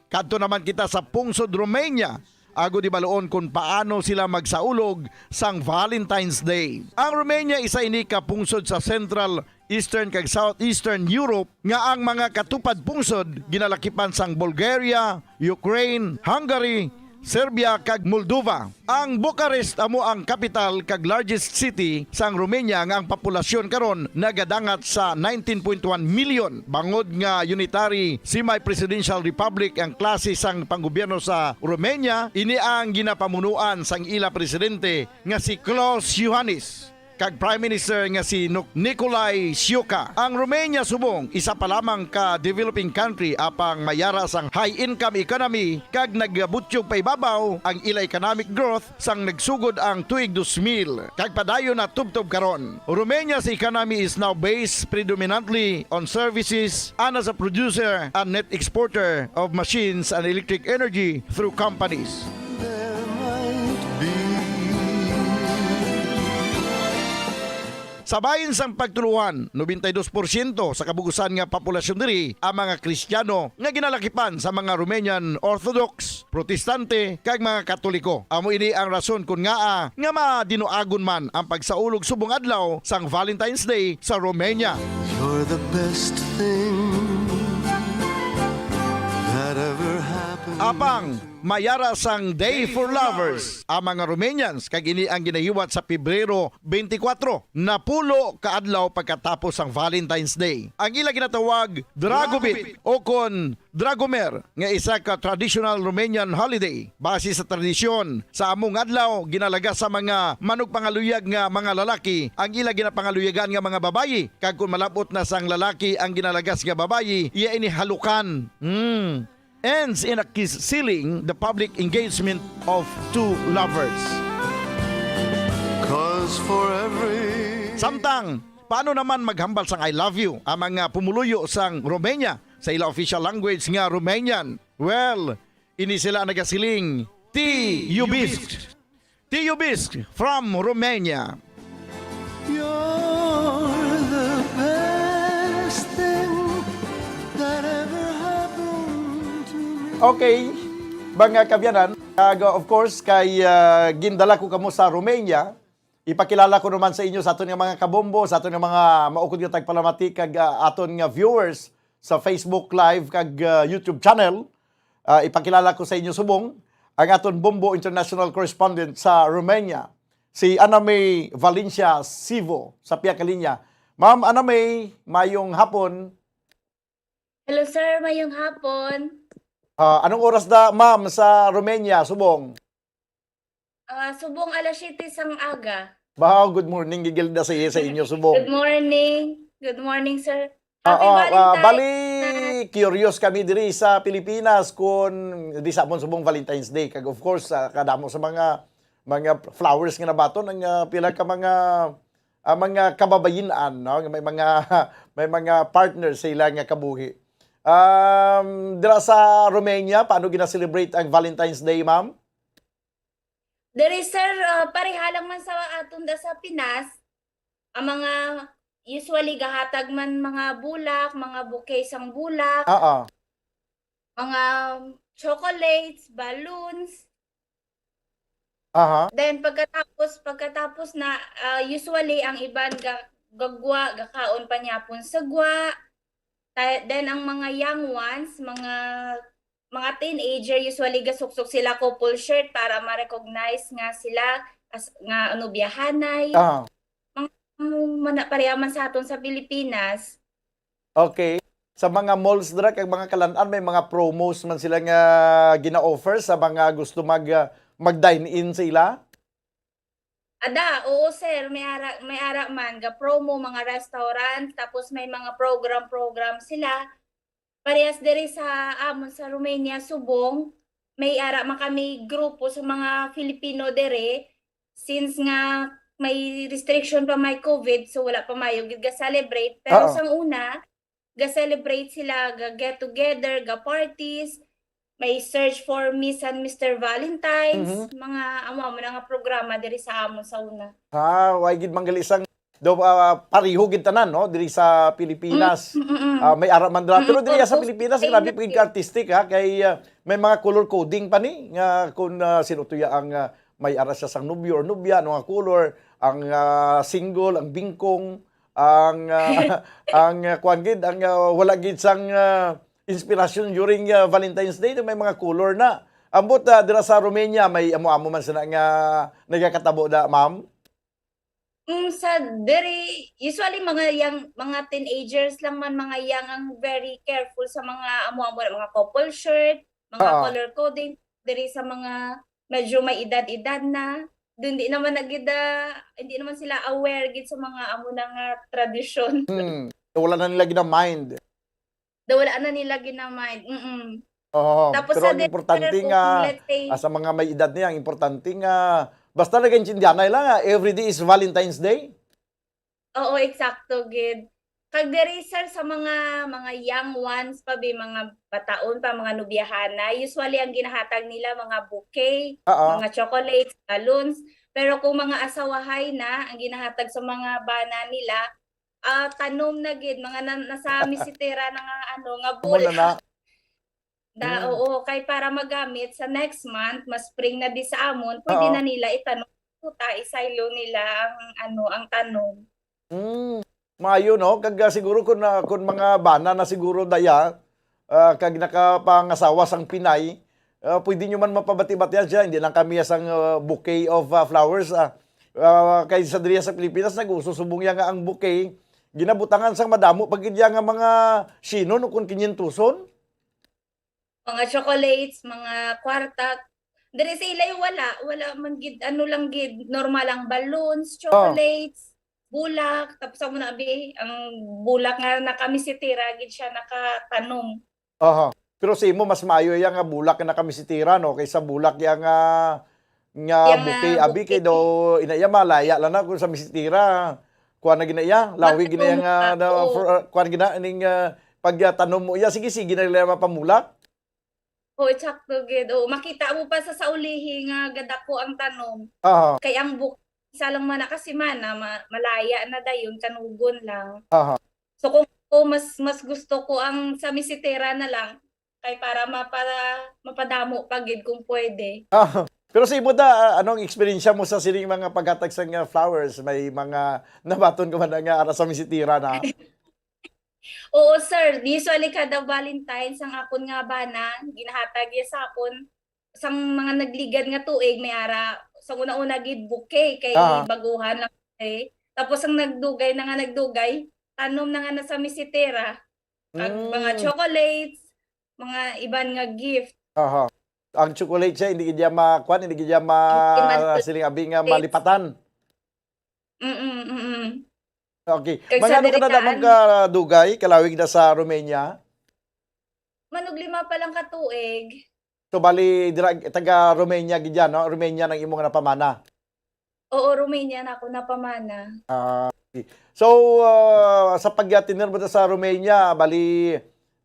Kadto naman kita sa pungsod Romania, agod ibaluon kon paano sila magsaulog sang Valentine's Day. Ang Romania isa ini ka pungsod sa Central Eastern kag Southeastern Europe, nga ang mga katupad pungsod ginalakipan sang Bulgaria, Ukraine, Hungary, Serbia, kag Moldova. Ang Bucharest amo ang kapital kag largest city sang Romania, nga ang populasyon karon nagadangat sa nineteen point one million. Bangod nga unitary semi-presidential republic ang klase sang panggobyerno sa Romania, ini ang ginapamunuan sang ila presidente nga si Klaus Iohannis kag Prime Minister nga si Nuk-, Nicolae Siuca. Ang Romania subong isa pa lamang ka developing country, apang may ara sang high income economy kag nagabutyog paibabaw ang ila economic growth sang nagsugod ang tuig dos mil kag padayon na tubtob karon. Romania's economy is now based predominantly on services and as a producer and net exporter of machines and electric energy through companies. Sa bahin sang pagtuluhan, nobenta y dos porsyento sa kabug-usan nga populasyon diri ang mga Kristiyano nga ginalakipan sa mga Romanian Orthodox, Protestante, kag mga Katoliko. Amo ini ang rason kon ngaa nga madinuagon man ang pagsaulog subong adlaw sang Valentine's Day sa Romania. You're the best thing that ever happened. Apang may ara sang Day for Lovers ang mga Romanians, kag ini ang ginahiwat sa Pebrero twenty-four, napulo ka adlaw pagkatapos sang Valentine's Day. Ang ila ginatawag Dragobit o kon Dragomir, nga isa ka traditional Romanian holiday. Base sa tradisyon, sa among adlaw, ginalagas sa mga manugpangaluyag nga mga lalaki ang ila ginapangaluyagan nga mga babayi, kag kon malab-ot na sang lalaki ang ginalagas nga babayi, iya ini halukan. Hmm. Ends in a kiss, sealing the public engagement of two lovers. Cause for every Samtang, paano naman maghambal sang "I love you" ang mga pumuluyo sang Romania sa ila official language nga Romanian? Well, ini sila nagasiling, "Ti iubesc." "Ti iubesc" from Romania. You're the best thing that ever happened to me. Okay, mga kaabyanan, kag, of course, kay, ah, gindala ko kamo sa Romania, ipakilala ko naman sa inyo sa aton nga mga kabombo, sa aton nga mga maukod nga tagpalamati, kag, ah, aton nga viewers sa Facebook Live kag, ah, YouTube channel. Ah, ipakilala ko sa inyo subong ang aton Bombo International Correspondent sa Romania, si Ana May Valencia Sivo, sa pihak ka linya. Ma'am Ana May, mayong hapon. Hello, sir. Mayong hapon. Ah, anong oras na, ma'am, sa Romania subong? Ah, subong alas siyete sang aga. Wow, good morning, gigil na sa, sa inyo subong. Good morning. Good morning, sir. Happy Oo, ah, Valentine's. Bali, curious kami diri sa Pilipinas kung di sa amon subong Valentine's Day. Kag of course, ah, kadamo sa mga, mga flowers nga nabaton ang, ah, pila ka mga, ah, mga kababayin-an, no? May mga, may mga partners sa ila nga kabuhi. Um, dira sa Romania, paano gina-celebrate ang Valentine's Day, ma'am? Diri, sir, ah, pareha lang man sa aton da sa Pinas, ang mga usually gahatag man mga bulak, mga bouquet sang bulak, Oo. mga chocolates, balloons. Aha. Then pagkatapos, pagkatapos na, ah, usually ang iban ga-, gagwa, gakaon pa niya pun sa gwa. Ta-, then ang mga young ones, mga mga teenager, usually gasuksok sila couple shirt para ma-recognize nga sila as, nga nobyahanay. Ah. Mga, mga pareha man sa aton sa Pilipinas. Okay. Sa mga malls dira kag mga kalan-an, may mga promos man sila nga gina-offer sa mga gusto mag, ah, mag-dine in sa ila? Ada, oo, sir, may ara, may ara man ga promo mga restaurant, tapos may mga program-program sila. Parehas diri sa amon sa Romania, subong, may ara man kami grupo sa mga Filipino diri, since nga may restriction pa may covid, so wala pa mayo gid ga-celebrate. Pero Oo. sang una, ga-celebrate sila, ga-get together, ga-parties, may search for Miss and Mister Valentine's, Mhm. mga amo-amo na nga programa diri sa amon sa una. Ah, way gid man gali sang daw, ah, pareho gid tanan, no, diri sa Pilipinas. Mm, mm, mm. Ah, may ara man dira. Mm, Pero diri sa oo, Pilipinas, same grabe lang pagiging gid. artistic, ha, kay, ah, may mga color coding pa ni nga kung, ah, sino to ya ang, ah, may ara siya sang nobyo or nobya, ano nga color, ang, ah, single, ang bingkong, Ang, ah, ang, ah, kuwan gid, ang, ah, wala gid sang, ah, inspirasyon during, ah, Valentine's Day, may mga color na. Ambot, ah, dira sa Romania, may amo-amo man sila nga nagakatabo da, ma'am? Mm, sa diri, usually mga young, mga teenagers lang man, mga young ang very careful sa mga amo-amo, mga couple shirt, mga Oo. color coding, diri sa mga medyo may edad-edad na. Dun di naman na gid, ah, hindi naman sila aware gid sa mga amo na nga tradisyon. Hmm. Wala na nila gina-mind. Daw wala na nila gina-mind. Mm. Oo, Tapos pero sa ang importante dere, kung nga, let's say ah, sa mga may edad niya, ang importante nga, basta nagaintindihan na lang nga, every day is Valentine's Day. Oo, eksakto gid. Kag diri, sir, sa mga, mga young ones pa, bi, mga bataon pa, mga nobyahan na, usually ang ginahatag nila mga bouquet, Oo. mga chocolates, balloons. Pero kung mga asawahay na, ang ginahatag sa mga bana nila, ah, tanom na gid, mga na, nasa misitera na nga, ano, nga Amo na bulak. na. Da, Mm. oo, kay para magamit sa next month, ma-spring na di sa amon, pwede Oo. na nila itanom. Puta, isaylo nila ang, ano, ang tanom. Mm. Maayo, no? Kag, ah, siguro kun, ah, kun mga bana na siguro daya, ah, kag nakapangasawa sang Pinay, ah, pwede nyo man mapabati-batian siya. Hindi lang kami sang, ah, bouquet of, ah, flowers, ah. Ah, kay sa diri sa Pilipinas, nag-uso subong ya nga ang bouquet, ginabutangan sang madamo pa gid ya nga mga sinon o kun kinyentuson. Mga chocolates, mga kwarta. Diri sa ilay, wala. Wala man gid, ano lang gid, normal ang balloons, Oh. chocolates, bulak. Tapos amo na, abi, ang bulak nga nakamisitira gid siya nakatanom. Aha. Pero sa imo, mas maayo ya nga bulak nga nakamisitira, no? Kaysa bulak ya nga, nga Yang, bouquet. ah, Abi, kay bouquet. daw, ina iya, malaya lang na kung sa misitira. Kuha na gina iya, lawi gina iya Matanom nga, na, na, oo. for, uh, kuha gina, ning, uh, pagtanom mo iya, sige, sige na nila mapamulak. Oo, eksakto gid. Oo, makita mo pa sa, sa ulihi nga gadako ang tanom. Aha. Kay ang buk-, isa lang man na ka semana, ma-, malaya na dayon, kanugon lang. Aha. So, kung, kung mas, mas gusto ko ang sa misitera na lang, kay para mapa-, mapadamo pa gid kung pwede. Ah, pero sa imo da, ah, anong eksperyensya mo sa sining mga paghatag sang, ah, flowers? May mga nabaton ka man na nga ara sa misitera na? Oo, sir. Usually, kada Valentine's, ang akon nga bana, ginahatag iya sa akon, sang mga nagligad nga tuig, may ara, sa una-una gid, bouquet, kay Ah. baguhan lang, eh. Tapos, ang nagdugay na nga nagdugay, tanom na nga na sa misitera. Kag mga Mm. chocolates, mga iban nga gift. Aha. Ang chocolate siya, hindi gid niya ma-, kwan, hindi gid niya ma-, Hindi man siling abi nga chocolate. malipatan. Mm, mm. Okay. Kag sa Mga ano ka diri na, ma'am, kaan? kadugay, kalawig na sa Romania? Manuglima pa lang ka tuig. So, bali, dira, taga Romania gid yan, no? Romania ang imong napamana? Oo, Romania na ako napamana. Ah, okay. So, ah, sa pagyatinir mo sa Romania, bali,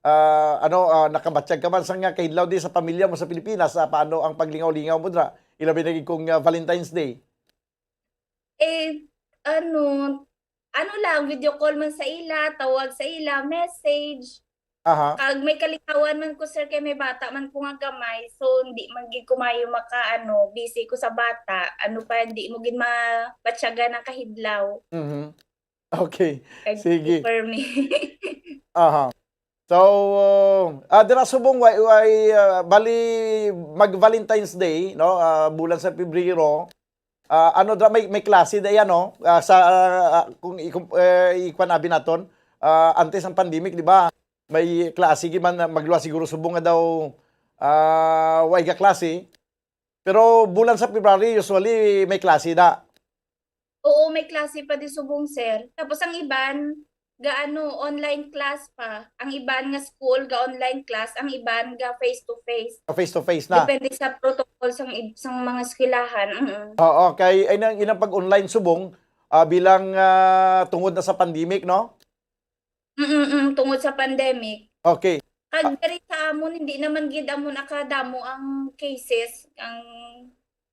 ah, ano, ah, nakabatyag ka man sa nga kahidlaw di sa pamilya mo sa Pilipinas, ah, paano ang paglingaw-lingaw mo dira? Ilabi na gid kung, ah, Valentine's Day. Eh, ano, ano lang, video call man sa ila, tawag sa ila, message. Aha. Kag may kalingawan man ko, sir, kay may bata man ko nga gamay. So, hindi man gid ko maayo maka, ano, busy ko sa bata. Ano pa, hindi mo gid mabatyagan ang kahidlaw. Mhm. Okay. Kag Sige. for me. Aha. So, ah, dira subong, way, way, ah, bali, mag-Valentine's Day, no? Ah, bulan sa Pebrero. Ah, ano dra-, may, may klase da yan, no? Ah, sa, ah, ah, kung i-, kung, eh, ikuan abi naton, ah, antes ang pandemic, di ba? May klase gid man, ah, magluwas siguro subong nga daw, ah, way ga klase. Pero bulan sa February, usually, may klase da. Oo, may klase pa di subong, sir. Tapos ang iban, ga ano, online class pa. Ang iban nga school, ga online class. Ang iban, ga face to face. Face to face na. Depende sa protocol sang ib-, sang mga eskwelahan. Mm. Oo, kay, ay, nang, inang pag-online subong, ah, bilang, ah, tungod na sa pandemic, no? Mm, mm, tungod sa pandemic. Okay. Kag Ah. diri sa amon, hindi naman gid amon akadamo ang cases. Ang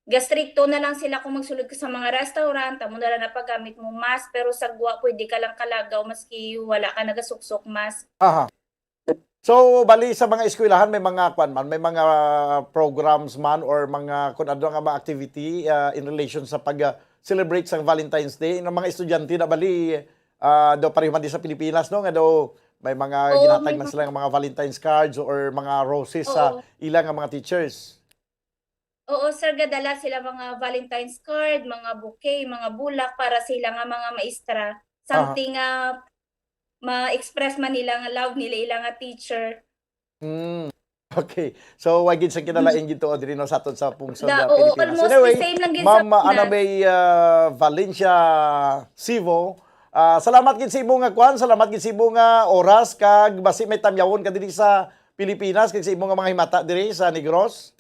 gastrikto na lang sila kung magsulod ka sa mga restaurant, amo na lang napagamit mo mask, pero sa gwa, pwede ka lang kalagaw maski wala ka nagasuksok mask. Aha. So, bali sa mga eskwelahan, may mga, kwan man, may mga programs man or mga, kung ano nga mga activity, ah, in relation sa pag, ah, celebrate sa Valentine's Day. Ang mga estudyante na bali, Ah, daw pareho man di sa Pilipinas, no? Nga daw may mga Oo, ginhatag may man mga sila nga mga Valentine's cards or mga roses sa Oo. ila nga mga teachers. Oo, sir, gadala sila mga Valentine's card, mga bouquet, mga bulak para sa ila nga mga maestra. Aha. Something nga ma-express man nila nga love nila ila nga teacher. Mm. Okay. So, wa gid sa kinalain gid to, diri, no, sa aton sa pungsod, Da-, ah, oo, Pilipinas. Almost the Anyway, same lang gid sa Ma'am, ah, Pinas. Ana May, ah, Valencia Sivo, ah, salamat gid sa imo nga kwan, salamat gid sa imo nga oras, kag basi may tamyawon ka diri sa Pilipinas, kag sa imo nga mga himata diri sa Negros.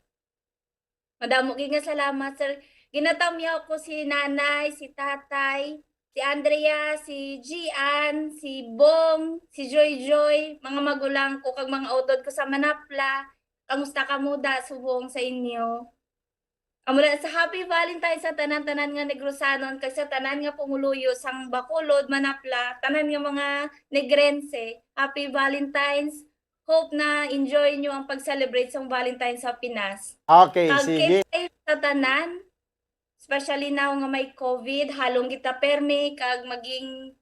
Madamo gid nga salamat, sir. Ginatamyaw ko si nanay, si tatay, si Andrea, si Gian, si Bong, si Joy Joy, mga magulang ko, kag mga utod ko sa Manapla. Kamusta kamo da, subong sa inyo? Amo lang sa Happy Valentine sa tanan-tanan nga Negrosanon, kag sa tanan nga pumuluyo sang Bacolod, Manapla, tanan nga mga Negrense. Happy Valentine's. Hope na enjoy nyo ang pag-celebrate sang Valentine sa Pinas. Okay, Kag sige. Keep safe sa tanan, especially now nga may COVID, halong kita permi, kag maging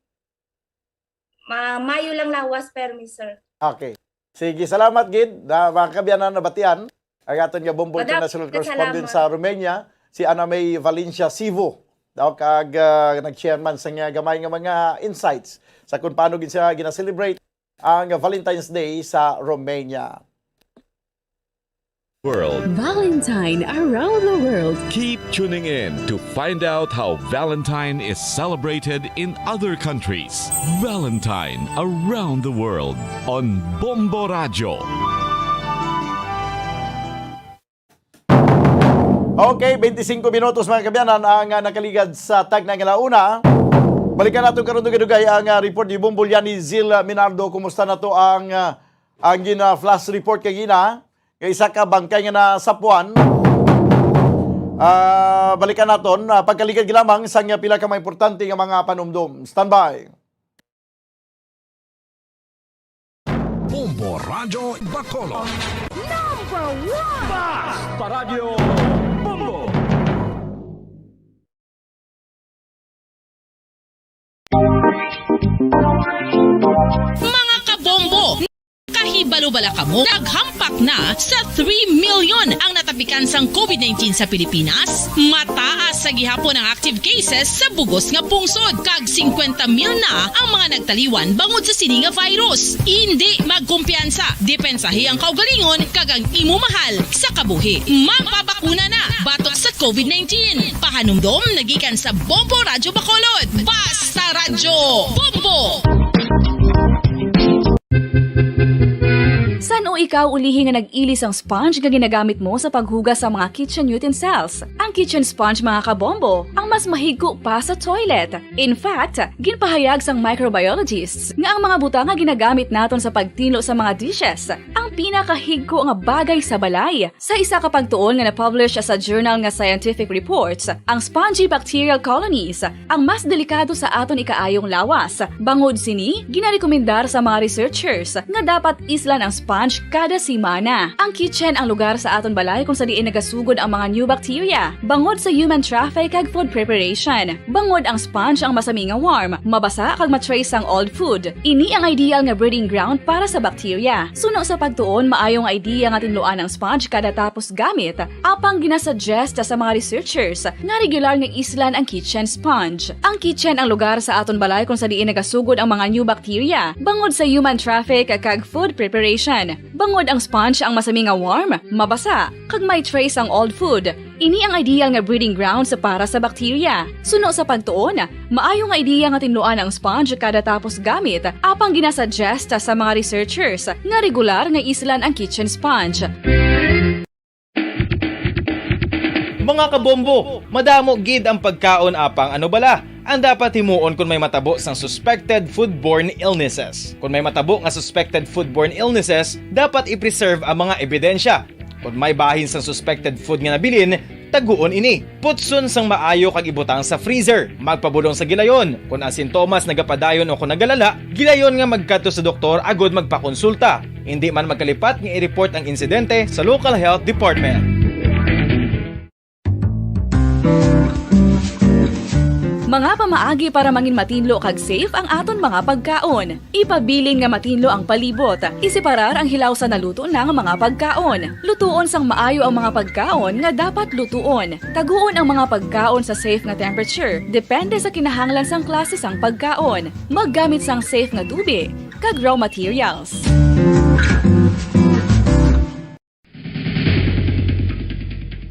ma-, mayo lang lawas permi, sir. Okay. Sige, salamat gid. Na, mga kabyanan, nabatian ang aton nga Bombo Madam, International Correspondent salamat. Sa Romania, si Ana May Valencia Sivo. Daw kag, ah, nag-share man sa nga gamay nga mga insights sa kung paano gid siya gina-celebrate ang Valentine's Day sa Romania. World. Valentine around the world. Keep tuning in to find out how Valentine is celebrated in other countries. Valentine around the world on Bombo Radyo. Okay, twenty-five minutos, mga kabyanan, ang, ah, nakaligad sa tagna nga launa. Balikan nato karon dugay-dugay ang, ah, report ni Bombo Liani Zil, ah, Minardo. Kumusta na to ang, ah, ang gina-flash report kagina? Nga isa ka bangkay nga nasapuan. Ah, balikan naton, ah, pagkaligad lamang sang pila ka mga importante nga mga panumdom. Standby. Bombo Radyo Bacolod. Number one! Bas! Paradyo Bombo! Mga kabombo, kahibalo bala kamo, naghampak na sa three million ang natapikan sang COVID nineteen sa Pilipinas. Mataas sa gihapon ang active cases sa bugos nga pungsod, kag singkwenta mil na ang mga nagtaliwan bangod sa sini nga virus. Indi magkumpiyansa, depensahi ang kaugalingon kag ang imo mahal sa kabuhi. Magpabakuna na batok sa COVID nineteen. Pahanumdom na gikan sa Bombo Radyo Bacolod. Basta Radyo Bombo! San-o ikaw ulihi nga nag-ili sang sponge nga ginagamit mo sa paghugas sa mga kitchen utensils? Ang kitchen sponge, mga kabombo, ang mas mahigko pa sa toilet. In fact, ginpahayag sang microbiologists nga ang mga butang nga ginagamit naton sa pagtinlo sa mga dishes ang pinakahigko nga bagay sa balay. Sa isa ka pagtuon nga na-publish sa journal nga Scientific Reports, ang spongy bacterial colonies ang mas delikado sa aton ikaayong lawas. Bangod sini, ginarekomendar sa mga researchers nga dapat islan ang sponge kada semana. Ang kitchen ang lugar sa aton balay kung sa diin nagasugod ang mga new bacteria. Bangod sa human traffic kag food preparation, bangod ang sponge ang masami nga warm, mabasa kag ma-trace ang old food. Ini ang ideal nga breeding ground para sa bacteria. Suno sa pagtuon, maayo nga idea nga tinluan ang sponge kada tapos gamit. Apang ginasuggest sa mga researchers nga regular nga islan ang kitchen sponge. Ang kitchen ang lugar sa aton balay kung sa diin nagasugod ang mga new bacteria, bangod sa human traffic kag food preparation. Bangod ang sponge ang masami nga warm, mabasa, kag may trace ang old food. Ini ang ideal nga breeding grounds para sa bacteria. Suno sa pagtuon, maayo nga idea nga tinluan ang sponge kada tapos gamit, apang ginasuggest sa mga researchers nga regular nga islan ang kitchen sponge. Mga kabombo, madamo gid ang pagkaon, apang ano bala ang dapat himuon kon may matabo sang suspected foodborne illnesses? Kon may matabo nga suspected foodborne illnesses, dapat i-preserve ang mga ebidensya. Kon may bahin sang suspected food nga nabilin, taguon ini. Putson sang maayo kag ibutang sa freezer. Magpabudong sa gilayon. Kon ang sintomas nagapadayon o kon nagalala, gilayon nga magkadto sa doktor agud magpakonsulta. Indi man magkalipat nga i-report ang insidente sa local health department. Mga pamaagi para mangin matinlo kag safe ang aton mga pagkaon. Ipabilin nga matinlo ang palibot. Iseparar ang hilaw sa naluto na nga mga pagkaon. Lutuon sang maayo ang mga pagkaon nga dapat lutuon. Taguon ang mga pagkaon sa safe nga temperature, depende sa kinahanglan sang klase sang pagkaon. Maggamit sang safe nga tubig kag raw materials.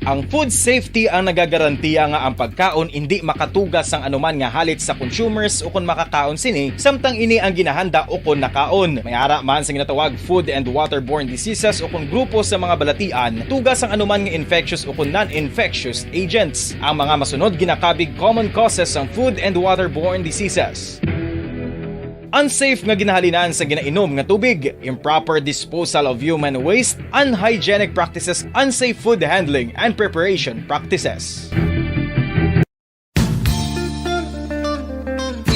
Ang food safety ang nagagarantiya nga ang pagkaon indi makatuga sang anuman nga halit sa consumers ukon makakaon sini, samtang ini ang ginahanda ukon nakaon. May ara man sa ginatawag food and waterborne diseases ukon grupo sa mga balatian, tuga sang anuman nga infectious ukon non-infectious agents. Ang mga masunod ginakabig common causes sang food and waterborne diseases. Unsafe nga ginahalinan sa ginainom nga tubig, improper disposal of human waste, unhygienic practices, unsafe food handling and preparation practices.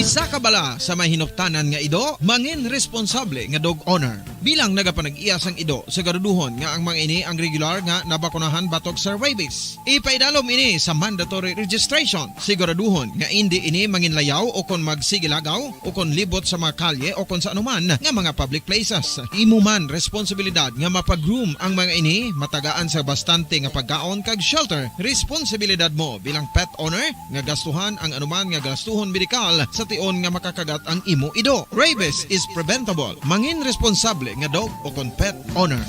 Isa ka bala sa may hinuptanan nga ido, mangin responsable nga dog owner. Bilang nagapanag-iya sang ido, siguraduhon nga ang mga ini ang regular nga nabakunahan batok sa rabies. Ipaidalom ini sa mandatory registration. Siguraduhon nga indi ini manginlayaw o kon magsigilagaw o kon libot sa mga kalye o kon sa anuman nga mga public places. Imo man responsibilidad nga mapa-groom ang mga ini, matagaan sa bastante nga pagkaon kag shelter. Responsibilidad mo bilang pet owner nga gastuhan ang anuman nga gastuhon medikal sa tion nga makakagat ang imo ido. Rabies is preventable. Mangin responsable nga dog o kon pet owner.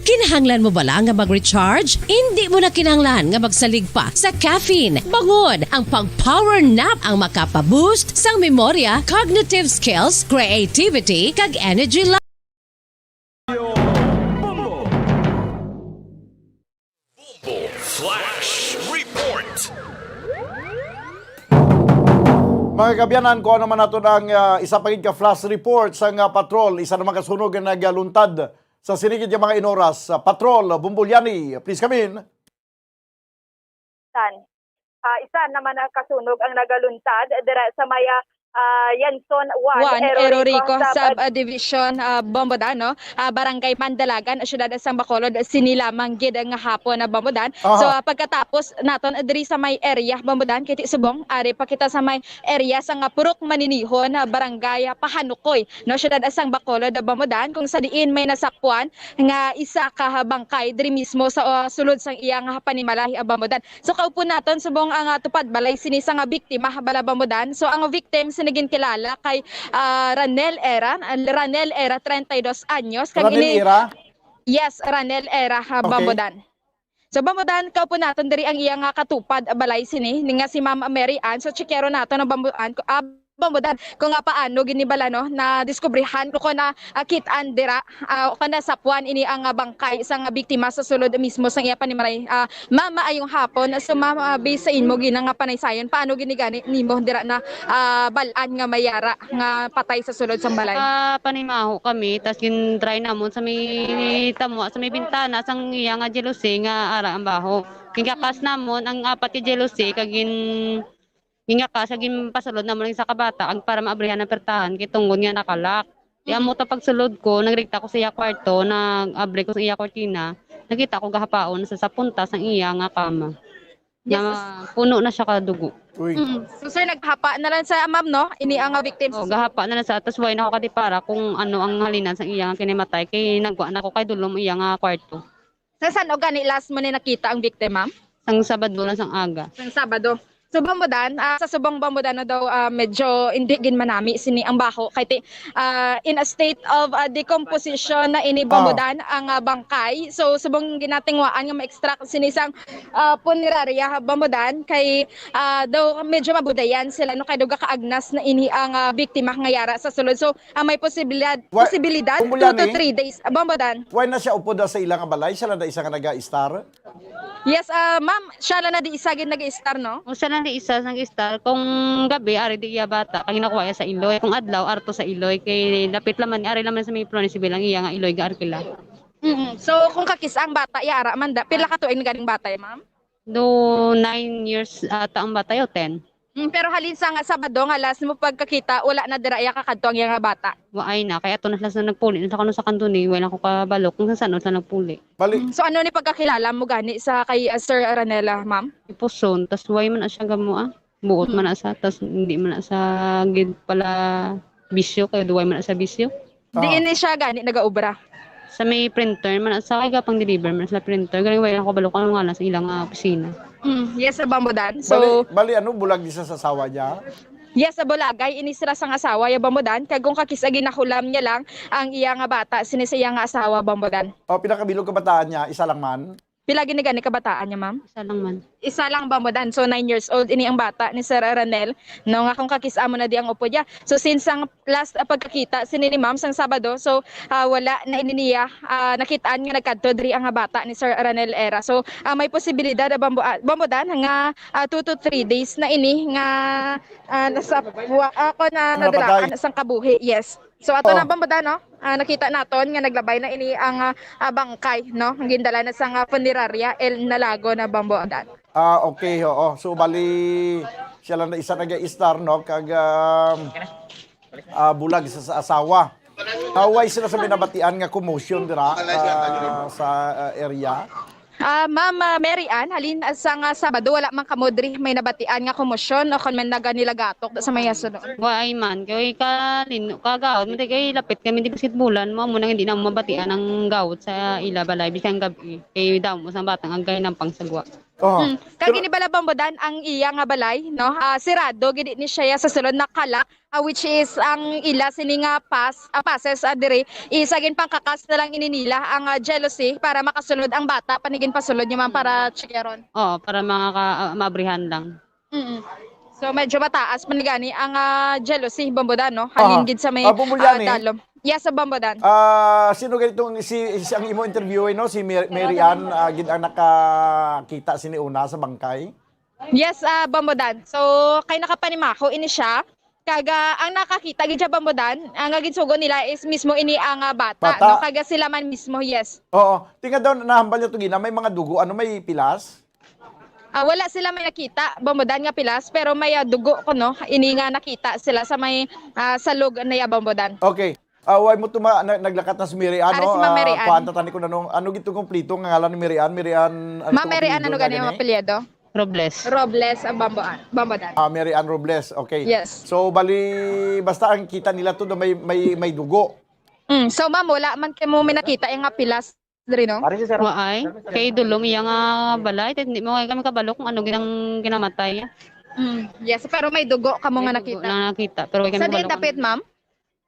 Kinahanglan mo bala nga mag-recharge? Indi mo na kinahanglan nga magsalig pa sa caffeine. Bangod ang pag-power nap ang makapa-boost sang memorya, cognitive skills, creativity, kag energy level. Bombo Flash Report. Mga kaabyanan, kuha naman nato ang ah, isa pa gid ka flash report sa nga patrol. Isa naman ka sunog nga nagaluntad sa sinigid nga mga inoras. Ah, Patrol Bumbulyani, please come in. Tan. Ah, isa naman ang kasunog ang nagaluntad dira sa may, ah, Yanson one, One, Ero Ero Rico Rico sub- Subdivision, ah, Bombodan, no? Ah, Barangay Mandalagan, siyudad sang Bacolod, sini lamang gid nga hapon na Bombodan. Aha. So, ah, pagkatapos naton diri sa may area Bombodan, kiti subong, ari pa kita sa may area sa nga Purok Maninihon, ah, Barangay, ah, Pahanukoy, no? Siyudad sang Bacolod, Bombodan, kung sa diin may nasakwan nga isa ka bangkay diri mismo sa, ah, sulod sang iya nga panimalay, ah, Bombodan. So, kaupon naton subong ang, ah, tupad balay sini sa nga biktima, bala Bombodan. So, ang victim sini ginkilala kay, ah, Ranel Era, Ranel Era, treinta y dos anyos. Kag Ranel ini, Era? Yes, Ranel Era, ha, Okay. Bombodan. So, Bombodan, kaupon naton diri ang iya nga katupad balay sini, ni nga si Ma'am Mary Ann. So, chikero naton ang Bombodan, ah, Bombodan, kung nga paano gini bala, no, na diskubrihan o kung na, ah, kit-an dira, ah, o kung nasapuan ini ang, ah, bangkay sa nga biktima sa sulod mismo sa iya panimalay. Ah, ma'am, maayong hapon. So, ma'am, ah, based sa imo gina nga panaysayon, paano gini gani nimo dira na, ah, bal-an nga may ara nga patay sa sulod sang balay? Ah, panimaho kami, tas gin-try namon sa may tamo, sa may bintana sang iya nga jealousy nga ara ang baho. Ginkakas namon ang apat ka jealousy, kag gin ginkakas, kag ginpasulod namon ang isa ka bata, kag para maabrihan ang pertahan, kay tungod nga nakalak. Di amo to pagsulod ko, nagrekta ko sa iya kwarto, nag-abri ko sa iya kortina, nakita ko gahapaon sa, sa punta sang iya nga kama. Yes, Na puno na siya ka dugo. Uy. Mm. So, sir, naghapa na lang sa ma'am, no? Ini ang, ah, victim. Oh, gahapa na lang sa atas, way na ako kadipara kung ano ang halinan sang iya nga kinimatay, kay nagwa na ko kay dulom iya nga kwarto. Sa san-o gani last mo ni nakita ang victim, ma'am? Sang Sabado lang sang aga. Sang Sabado. So, Bombodan, ah, sa subong Bombodan na daw, ah, medyo hindi gin manami sini ang baho kay ti, ah, in a state of, ah, decomposition na ini, Bombodan, ang, ah, bangkay. So, subong ginatingwaan nga ma-extract sini sang, ah, punerarya, Bombodan, kay, ah, daw medyo mabudayan sila, no, kay daw gakaagnas na ini ang, ah, biktima nga yara sa sulod. So, ah, may posibilidad, Wa- posibilidad two Bumbulyani? to three days. Ah, Bombodan. Why na siya upod sa ilang balay? Siya lang na isa nga nag-a-star? Yes, ah, ma'am, siya lang na di isa gid nag-star, no? O siya lang di isa nag-star. Kung gabi, ari di iya bata, kay nakuha iya sa Iloy. Kung adlaw, arto sa Iloy. Kay dapit laman, ari laman sa may Prones bilang iya nga Iloy ga arkila. Mm. So, kung kakis ang bata, yara man da, pila ka tuig na ganing bata, ma'am? Do nine years ata ang bata, o ten. Mm, pero halin sa nga Sabado nga last mo pagkakita, wala na dira iya kakadto ang iya nga bata? Waay na, kay ato na sila sa nagpuli na sa kuno sa kanto ni, wala ko kabalo kung sa saan sila nagpuli. Bali, Mm, so ano ni pagkakilala mo gani sa kay, ah, Sir Ranela, ma'am? Ipuson, tas way man na siya gamo, ah. Buot man Mm. na sa, tas hindi man na sa gid pala bisyo, kay duway man na sa bisyo. Di Ah. ini siya gani nagaobra? Sa may printer man, sa kay gapang deliver man sa printer. Gani, wala ko kabalo kung ano nga na sa ilang, ah, opisina. Mm, yes, sa Bambodan. So, bali, bali, ano, bulag di sa asawa niya? Yes, sa bulagay, ini sila sang asawa, ya Bambodan. Kag kung kakis-a ginahulam niya lang ang iya nga bata, sini sa iya nga asawa, Bambodan. O, pila ka bilog kabataan niya? Isa lang man? Pila gini gani kabataan niya, ma'am? Isa lang man. Isa lang, Bambodan. So, nine years old ini ang bata ni Sir Ranel, no, nga kung kakis-a mo na di ang upod niya. So, since ang last, ah, pagkakita sini ni ma'am sang Sabado, so, ah, wala na ini niya, ah, nakitaan nga nagkadto diri ang bata ni Sir Ranel Era. So, ah, may posibilidad, ah, Bambo-, ah, Bambodan, nga, ah, two to three days na ini nga, ah, nasa, wa-, ako na Nga nadaraan napatay. sang kabuhi. Yes. So, ato Oh. na, Bambodan, no? Ah, nakita naton nga naglabay na ini ang, ah, ah, bangkay, no? Ang gindala na sa nga punerarya, El Nalago na, Bambodan. Ah, okay, oo. So, bali, siya lang na isa nag-istar, no? Kag, um, ah, bulag sa, sa asawa. Ah, way sila sa may nabatian nga commotion dira, ah, sa, ah, area? Ah, Ma'am, ah, Mary Ann, halin, ah, sa nga Sabado, wala man kamo diri may nabatian nga komosyon o kon may naganilagatog sa may sulod? Waay man, kay kalin-, kagawad, man kay lapit kami di basketbulan mo, amo nang hindi na mabatian ang gawad sa ila balay, bisan gabi, kay damo sa batang agay ng pangsagwa. Oh, Mm. Kag pero ini bala, Bambodan, ang iya nga balay, no? Ah, sirado gid ni siya sa sulod, nakala, ah, which is ang ila sini nga pass, ah, passes, ah, diri, isa gin pangkakas na lang ini nila ang, ah, jealousy para makasulod ang bata, panigin pasulod niya man para Mm. chikaron. Oo, para mga ka-, ah, maabrihan lang. Mm. So, medyo mataas man gani ang, ah, jealousy, Bambodan, no? Halin Aha. gid sa may, Ah, Bumbulyani. ah, dalom. Yes, sa Bambodan. Ah, sino ganitong si, si ang imo interview, eh, no? Si Mer-, Mary Ann, ah, gid ang nakakita sini una sa bangkay? Yes, ah, Bambodan. So, kay nakapanimaho ini siya. Kag, ah, ang nakakita gid siya, Bambodan, ang ginsugo nila is mismo ini ang, ah, bata, Bata? no? Kag sila man mismo, yes. Oo. Tinga daw, nahambal niya to gina, may mga dugo. Ano, may pilas? Ah, wala sila may nakita, Bambodan, nga pilas, pero may, ah, dugo ko, no? Ini nga nakita sila sa may, ah, salog na ya, Bambodan. Okay. Ah, way mo tuma-, na-, naglakat na si Mary Ann, Ari no? si Ma'am Mary Ah, Ann. kuwan ta tani kung ano, ano gid to kompleto nga ngalan ni Mary Ann? Mary Ann, ano Ma'am to Mary Ann, apelyido ano na gani ang gani? apelyido? Robles. Robles ang Bambo-, Bambodan. Ah, Mary Ann Robles, okay. Yes. So, bali, basta ang kita nila to na may, may, may dugo. Mm, so, ma'am, wala man kay mo may nakita yung nga pilas diri, no? Ari si Sir. Waay. Kay dulom iya nga balay, hindi mo kami kabalo kung ano ginang ginamatay. Mm, yes, pero may dugo kamo nga May dugo nakita. lang nakita, pero way kami Sa diin kabalo kung dapit, ma'am?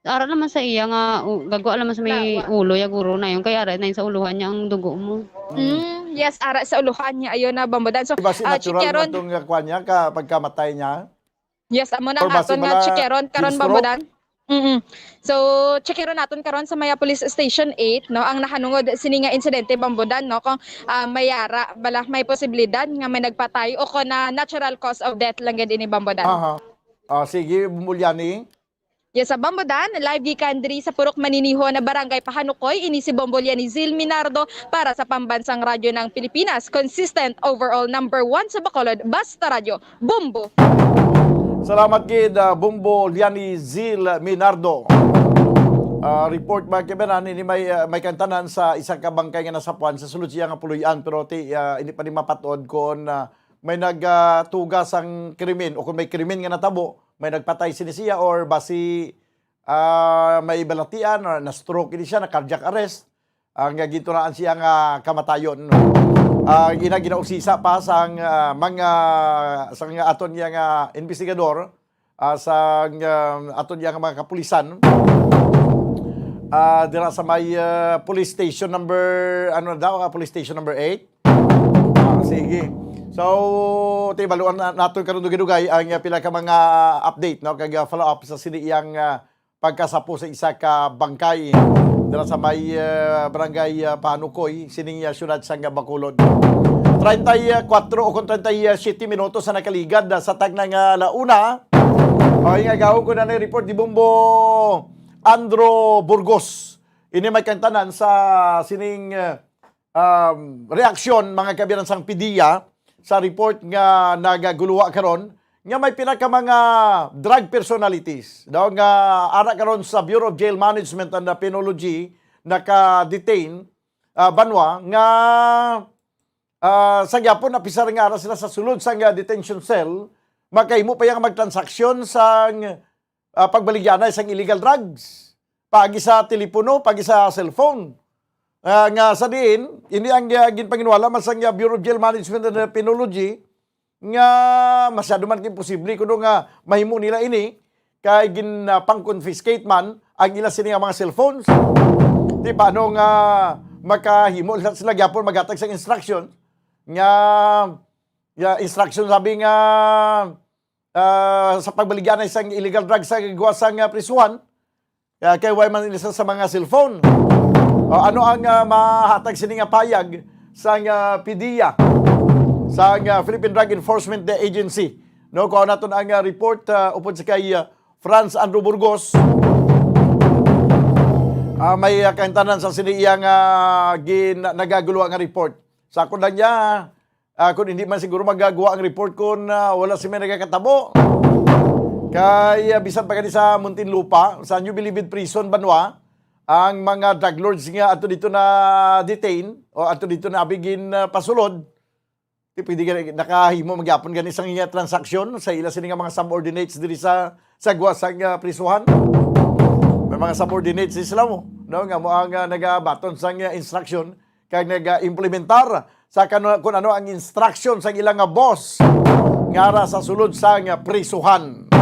Ara naman sa iya nga, u-, gagwa naman sa may Gagwa. ulo, ya guro na yun. Kaya ara na yun sa uluhan niya ang dugo mo. Mm, yes, ara sa uluhan niya, ayun na, Bambodan. So, Di ba si ah, natural chikyaron. man itong, uh, kwan niya, ka, pagkamatay niya? Yes, amo na Or ang basi aton nga bala chikyaron karon, in-stroke? Bambodan. Mm-mm. So, chikyaron naton karon sa Maya Police Station eight, no, ang nahanungod sini nga insidente, Bambodan, no, kung, ah, may ara bala, may posibilidad nga may nagpatay o kung na natural cause of death lang gid ini, Bambodan. Aha. Ah, sige, Bumbulyani. Yes, sa Bambodan, live gikan diri sa Purok Maniniho na Barangay Pahanukoy, ini si Bombolyani Zil Minardo para sa Pambansang Radyo ng Pilipinas, consistent overall number one sa Bacolod, Basta Radyo, Bombo! Salamat gid, ah, Bombolyani Zil Minardo. Ah, report, mga kaibanan, ini may, ah, may kantanan sa isa ka bangkay nga nasapuan sa sulod siya nga puloy-an, pero ti, ah, hindi pa ni mapatod kung, ah, may nag, ah, tuga sang krimen o kung may krimen nga natabo, may nagpatay sini siya or basi, ah, may balatian or na-stroke ini siya, na cardiac arrest, ang, ah, gintunaan siya nga kamatayon. Ah, gina-, ginausisa pa sang, ah, mga, sang aton niya nga investigador, ah, sang, ah, aton niya nga mga kapulisan, ah, dira sa may, ah, police station number, ano na daw, ah, police station number eight. Ah, sige. So, tibaluan na naton karon dugay-dugay ang, ah, pila ka mga update, no, kag, ah, follow up sa sini iyang, ah, pagkasapo sa isa ka bangkay dira sa may, ah, barangay, ah, Panukoy, sining, ah, siyudad sang Bacolod. Treinta y cuatro o kon treinta y siete minutos sa nakaligad, ah, sa tagna nga la una. O, nga gahom ko na ni report ni Bombo Andro Burgos. Ini may kantanan sa sining, ah, um, reaksyon, mga kabiyanan, sang PDEA sa report nga nagaguluha karon nga may pila ka mga drug personalities daw nga ara karon sa Bureau of Jail Management and Penology naka-detain, ah, banwa nga, ah, sa gyapon, apisar nga ara sila sa sulod sang, ah, detention cell, makahimo pa yang magtransaksyon sang, ah, pagbaligyanay sang illegal drugs, paagi sa telepono, paagi sa cellphone. Ah, nga sa diin, ini ang, ah, ginpanginwala man sang, ah, Bureau of Jail Management and Penology, nga masyado man imposible kuno nga mahimo nila ini, kay gin, ah, pang-confiscate man ang ila sini nga mga cellphones. Di paano nga makahimo sila, sila gyapon maghatag sang instruction nga, nga instruction sabi nga, ah, sa pagbaligyanay sang illegal drugs sa gawas sang, ah, prisuhan, ah, kay way man isa sa mga cellphone. O, ano ang, ah, mahatag sini nga payag sang, ah, PDEA, sang, ah, Philippine Drug Enforcement Agency? No, kuha naton ang, ah, report, ah, upod sa kay, ah, Franz Andrew Burgos. Ah, may, ah, kaintanan sa sini iya nga gin-, nagaguluha nga report. Sa ako lang niya, ah, kung hindi man siguro magagawa ang report kung, ah, wala si may nagakatabo. Kay, ah, bisan pa gani sa Muntinlupa, sa New Bilibid Prison, banwa, ang mga drug lords nga ato dito na detain o ato dito na abigin, ah, pasulod, di pwede gani, nakahimo magyapon gani sang iya transaksyon sa ila sini nga mga subordinates diri sa, sa gwa sang, ah, prisuhan. May mga subordinates sila mo, no, nga mo ang, ah, nagabaton sang, ah, instruction kag nag-implementar sa kano, kung ano ang instruction sa ilang nga boss nga ara sa sulod sang prisuhan.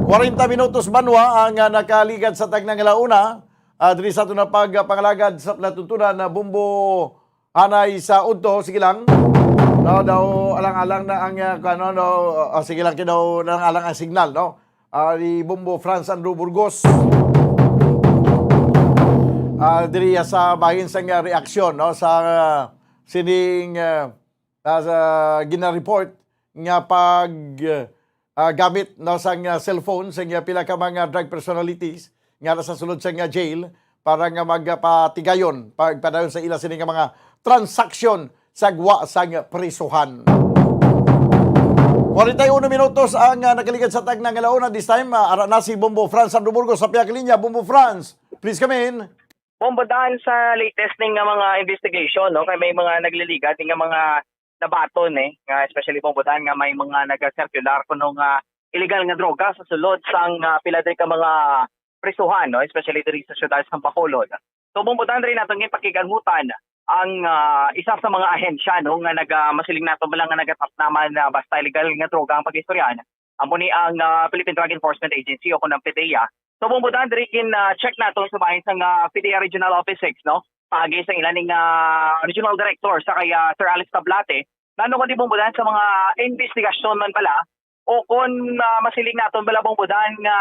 Kwarenta minutos banwa ang, ah, nakaligad sa tagnang launa, ah, diri sa aton nga pagpangalagad sa palatuntunan na Bombo Hanay sa Udto. Sige lang. Daw, daw, alang-alang na ang, ah, kano, no? Ah, sige lang, kay daw, alang-alang ang signal, no? Ah, ni Bombo Franz Andrew Burgos. Ah, diri sa bahin sang, ah, reaksyon, no, sa, ah, sining, ah, ah, sa gina-report nga pag, ah, gamit, no, sang, ah, cellphone sang, ah, pila ka mga drug personalities nga nasa sulod sang, ah, jail para nga magpatigayon, pagpadayon sa ila sini nga mga transaksyon sa gwa sang prisuhan. Kwarenta y uno minutos ang, ah, nakaligad sa tagnang launa. This time, ah, ara na si Bombo Franz Sandro Burgos sa pihak linya. Bombo Franz, please come in. Bombo Dan, sa latest ning nga mga investigation, no, kay may mga nagliligad nga mga nabaton, eh, nga especially, Bombo Dan, nga may mga naga-circular kuno nga illegal nga droga sa sulod sang, ah, pila diri ka mga prisuhan, no, especially diri sa siyudad sa Bacolod. So, Bombo Dan, diri naton nga pakig-angutan ang, ah, isa sa mga ahensya, no, nga naga-, masiling nato bala nga nagatapnaman na basta illegal nga droga ang pag-istoryahan. Amo ni ang, ah, Philippine Drug Enforcement Agency o kun ang PDEA. So, Bombo Dan, diri gin, ah, check naton sa bahin sang, ah, PDEA Regional Office six, no? Paagi sa ila ning, ah, Regional Director sa kay, ah, Sir Alex Tablate. Nano kundi, Bombo Dan, sa mga investigasyon man pala, o kun, ah, masiling naton bala, Bombo Dan, nga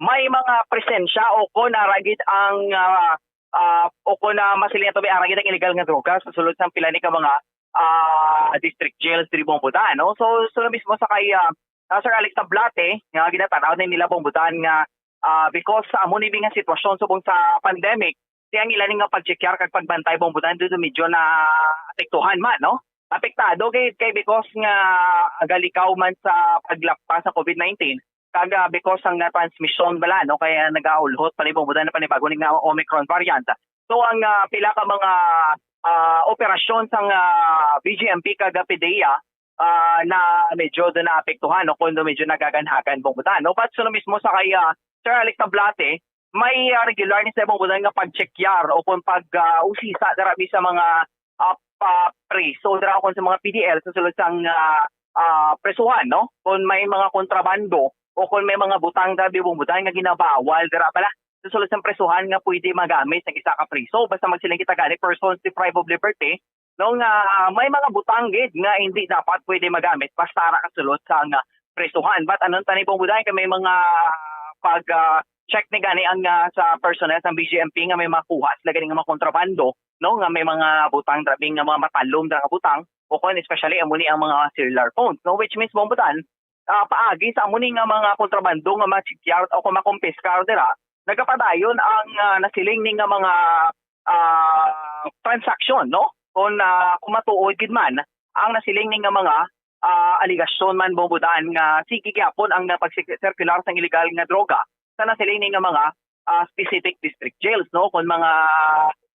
may mga presensya o kun ara gid ang, ah, ah, o kun, ah, masiling naton may ara gid ang illegal nga droga sa sulod sang pila ni ka mga, ah, district jails diri, Bombo Dan, no? So, so mismo sa kay, ah, ah, Sir Alex Tablate, nga ginatanaw ni nila, Bombo Dan, nga, ah, because sa amo ni nga sitwasyon subong sa pandemic, ti ang ila ni nga pagtsekyar kag pagbantay, Bombo Dan, dito medyo na apektuhan man, no? Apektado kay, kay because nga galikaw man sa paglapta sa COVID nineteen, kag, ah, because ang, ah, transmission bala, no, kaya nagaulhot pa ni, Bombo Dan, na panibago ni nga Omicron variant. So, ang, ah, pila ka mga, ah, operasyon sang, ah, B G M P kag, ah, PDEA, ah, na medyo do naapektuhan, no, kung do medyo nagaganhagan, Bombo Dan, no? But so mismo sa kay, ah, Sir Alex Tablate, may, ah, regular ni sa, Bombo Dan, nga pagtsekyar o kung pag, ah, usisa dira mi sa mga, ah, pa-, preso dira o kung sa mga P D L sa sulod sang, ah, ah, presuhan, no? Kung may mga kontrabando o kung may mga butang dira, Bombo Dan, nga ginabawal dira bala sa sulod sang presuhan nga pwede magamit sa isa ka preso. Basta magsiling kita gani, persons deprived of liberty, no, nga, ah, may mga butang gid nga hindi dapat pwede magamit basta ara kasulod sa nga presuhan. But ano tani, Bombo Dan, kay may mga pag, ah, check ni gani ang, ah, sa personnel sa B G M P nga may makuha sila gani nga mga kontrabando, no, nga may mga butang, grabe nga mga matalom nga butang, o kon especially amo ni ang mga cellular phones, no, which means, Bombo Dan, ah, paagi sa amo ni nga mga kontrabando nga ma-seizure o kung makumpiskar dira, nagapadayon ang, ah, nasiling ni nga mga, ah, transaksyon, no? Kung, ah, kung matuod gid man ang nasiling ni nga mga, ah, aligasyon man, Bong Budan, nga sige gyapon ang, ah, pag-circular sang illegal nga droga sa nasiling ni nga mga, ah, specific district jails, no? Kon mga,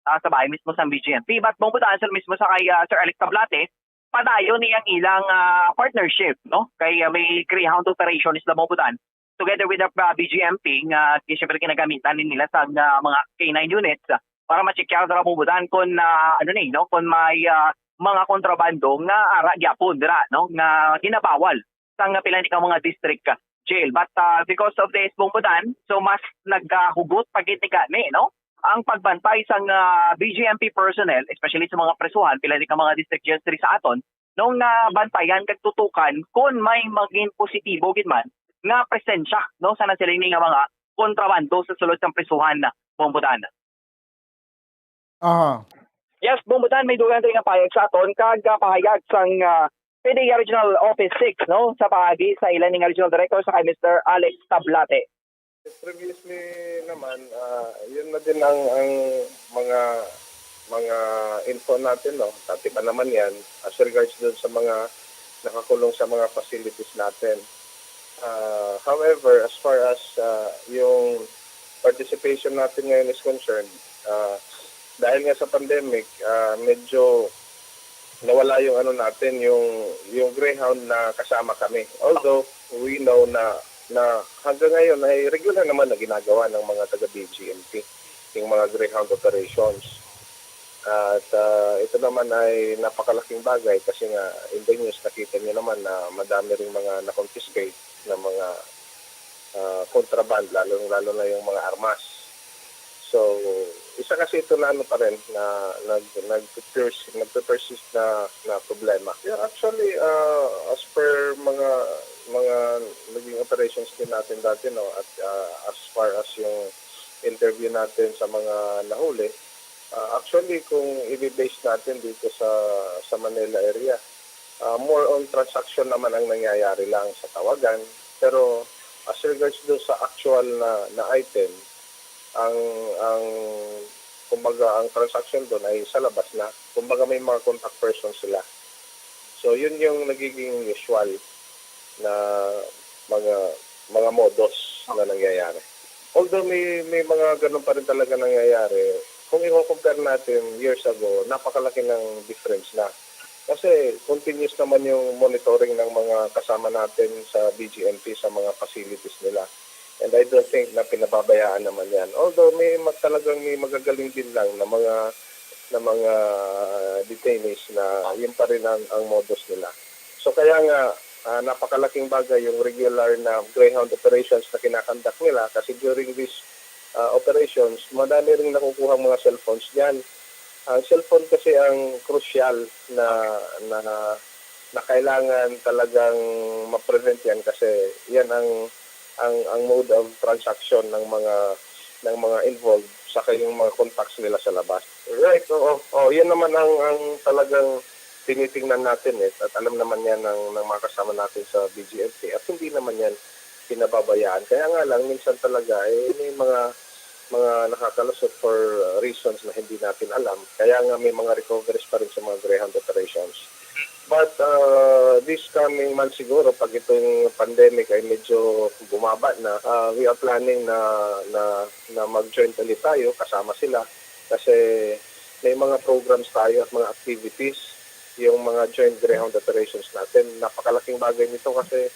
ah, sa bahin mismo sang B G M P. But, Bong Budan, sa mismo sa kay, ah, Sir Alex Tablate, padayon ni ang ilang, ah, partnership, no? Kay, ah, may Greyhound operation sila, Bong Budan, together with the, ah, B G M P nga, siyempre, ginagamitan din nila sa, ah, mga K nine units, ah, para ma-check out ra, Bong Budan, kung, ah, ano ni, no? Kung may, ah, mga kontrabando nga ara gyapon dira, no? Nga ginabawal sang pila ni ka mga district, ah, jail. But, ah, because of this, Bong Budan, so mas nagahugot pa gid ni gani, no? Ang pagbantay sang, ah, B G M P personnel, especially sa mga presuhan, pila ni ka mga district jails diri sa aton, nung nabantayan kag tutukan kung may maging positibo gid man nga presensya, no, sa nasiling ni nga mga kontrabando sa sulod sang presuhan, Bong Budan. Aha. Yes, Bong Budan, may dugang diri nga pahayag sa aton kag, ah, pahayag sang, ah, P D E A Regional Office six, no, sa paagi sa ila ni nga Regional Director sa kay Mister Alex Tablate. Previously naman, ah, yun na din ang, ang mga, mga info natin, no? Dati pa naman yan, as regards dun sa mga nakakulong sa mga facilities natin. Ah, however, as far as, ah, yung participation natin ngayon is concerned, ah, dahil nga sa pandemic, ah, medyo nawala yung ano natin, yung, yung Greyhound na kasama kami. Although, we know na, na hanggang ngayon ay regular naman na ginagawa ng mga taga B G M P yung mga Greyhound operations. At, ah, ito naman ay napakalaking bagay kasi nga in the news nakita niyo naman na madami ring mga na-confiscate na mga, ah, contraband, lalo, lalo na yung mga armas. So, isa kasi ito na ano pa rin, na nag, nag, nagpe-persist na, na problema. Yeah, actually, ah, as per mga, mga naging operations din natin dati, no, at, ah, as far as yung interview natin sa mga nahuli, ah, actually, kung i-base natin dito sa, sa Manila area, ah, more on transaction naman ang nangyayari lang sa tawagan. Pero as regards do sa actual na, na item, ang, ang, kumbaga, ang transaction doon ay sa labas na. Kumbaga, may mga contact person sila. So, yun yung nagiging usual na mga, mga modus na nangyayari. Although may, may mga ganun pa rin talaga nangyayari, kung i-compare natin years ago, napakalaki ng difference na. Kasi continuous naman yung monitoring ng mga kasama natin sa B G M P sa mga facilities nila. And I don't think na pinababayaan naman yan. Although may ma- talagang may magagaling din lang na mga, na mga detainees na yun pa rin ang, ang modus nila. So, kaya nga, ah, napakalaking bagay yung regular na Greyhound operations na kinakandak nila kasi during these, ah, operations, madami ring nakukuha mga cellphones dyan. Ang cellphone kasi ang crucial na, na, na kailangan talagang ma-prevent yan kasi yan ang, ang, ang mode of transaction ng mga, ng mga involved sa kayong mga contacts nila sa labas. Right, oo. Oh, yan naman ang, ang talagang tinitingnan natin eh. At alam naman yan ng, ng mga kasama natin sa B G M P. At hindi naman yan pinababayaan. Kaya nga lang, minsan talaga, eh, may mga, mga nakakalusot for reasons na hindi natin alam. Kaya nga may mga recoveries pa rin sa mga Greyhound operations. But uh, this coming month siguro, pag itong pandemic ay medyo bumaba na, uh, we are planning na, na, na mag-joint ulit tayo kasama sila. Kasi may mga programs tayo at mga activities, yung mga joint Greyhound operations natin. Napakalaking bagay nito kasi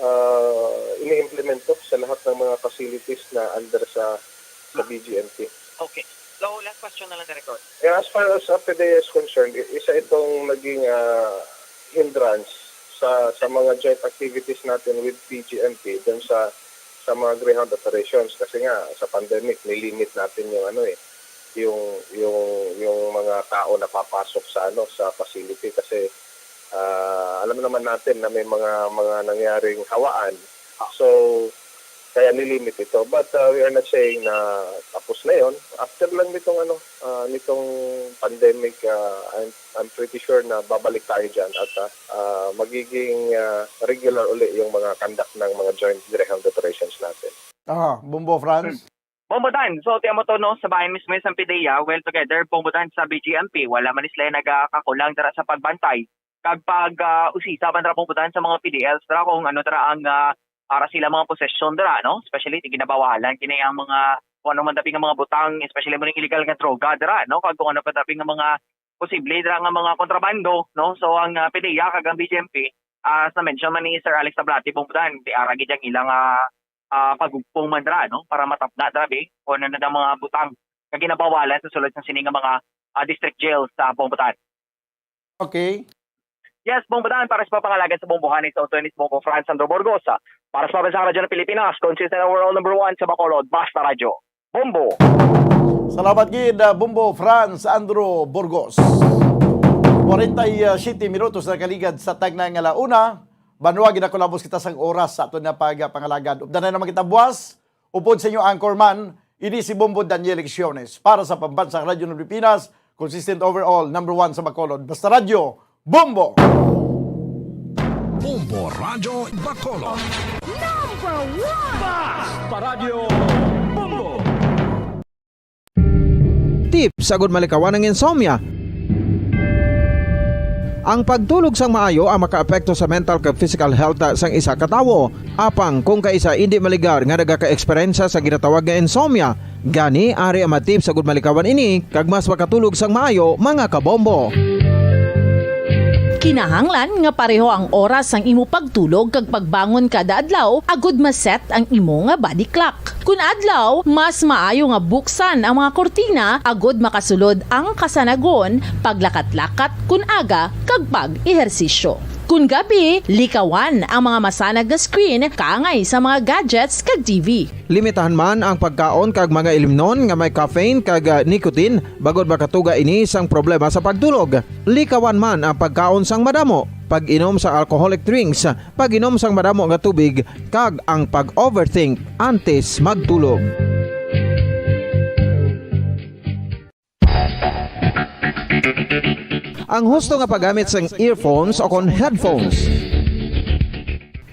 uh, ini-implement to sa lahat ng mga facilities na under sa, sa B G M P. Okay. So, last question na lang, Director. Yeah, as far as P D E A is concerned, i- isa itong naging uh, hindrance sa sa mga joint activities natin with B G M P dun sa sa mga Greyhound operations kasi nga sa pandemic nilimit natin yung ano eh yung yung yung mga tao na papasok sa ano sa facility kasi uh, alam naman natin na may mga mga nangyaring hawaan, so kaya nilimit ito. But uh, we are not saying na tapos na yon. After lang nitong ano, uh, nitong pandemic, uh, I'm, I'm pretty sure na babalik tayo dyan at uh, uh, magiging uh, regular uli yung mga conduct ng mga joint Greyhound operations natin. Aha, Bombo Franz? Bombo Dan, so tiyan mo to no, sa bahin mismo sa P D E A, well together, Bombo Dan sa B G M P, wala man sila nagakakulang dara sa pagbantay kag pag, ah, usisa man dira, Bong Budan, sa mga P D Ls dira kung ano dira ang, ah, ara sila mga posesyon dira, no? Especially, di ginabawalan kini ang mga, kung ano man dabi nga mga butang, especially mo ning illegal nga droga dira, no? Kag kung ano pa dabi nga mga posible dira nga mga kontrabando, no? So, ang, ah, P D E A kag ang B J M P, ah, as na-mention man ni Sir Alex Tablati, Bong Budan, di ara gid ang ilang, ah, ah, pagugpong man dira, no? Para matapna dira, be, kung ano na ang mga butang nga ginabawalan sa sulod sa sini nga mga, ah, district jail sa Bong Budan. Okay. Yes, Bong Budan, para sa pagpangalagan sa Bombo, Hanis Antonis, Bombo Franz Sandro Burgos, ah, para sa Pambansang Radyo ng Pilipinas, consistent overall number one sa Bacolod, Basta Radyo, Bombo. Salamat gid, ah, Bombo Franz Andrew Burgos. Forty-siyete minutos na kaligad sa tagna nga la una. Banwa, ginakulabos kita sang oras sa aton nga pagpangalagad. Updan na naman kita buwas. Upod sa inyo anchorman, ini si Bombo Daniel Lecciones. Para sa Pambansang Radyo ng Pilipinas, consistent overall, number one sa Bacolod. Basta Radyo, Bombo! Bombo Radyo Bacolod. Number one! Basta Radyo, Bombo! Tips agud malikawan ang insomnia. Ang pagtulog sang maayo ang makaapekto sa mental kag physical health sang isa ka tawo. Apang kung kaisa indi maligar nga nagaka-eksperyensya sa ginatawag nga insomnia, gani ari ang mga tips agud malikawan ini kag mas makatulog sang maayo, mga kabombo. Kinahanglan nga pareho ang oras sang imo pagtulog kag pagbangon kada adlaw agud ma-set ang imo nga body clock. Kun adlaw, mas maayo nga buksan ang mga kurtina agud makasulod ang kasanagon, paglakat-lakat kun aga, kag pag-ehersisyo. Kun gabi, likawan ang mga masanag nga screen kaangay sa mga gadgets kag T V. Limitahan man ang pagkaon kag mga ilimnon nga may caffeine kag, ah, nicotine, bangod makatuga ini sang problema sa pagtulog. Likawan man ang pagkaon sang madamo, pag-inom sa alcoholic drinks, pag-inom sang madamo nga tubig, kag ang pag-overthink antes magtulog. Ang husto nga paggamit sang earphones o kon headphones.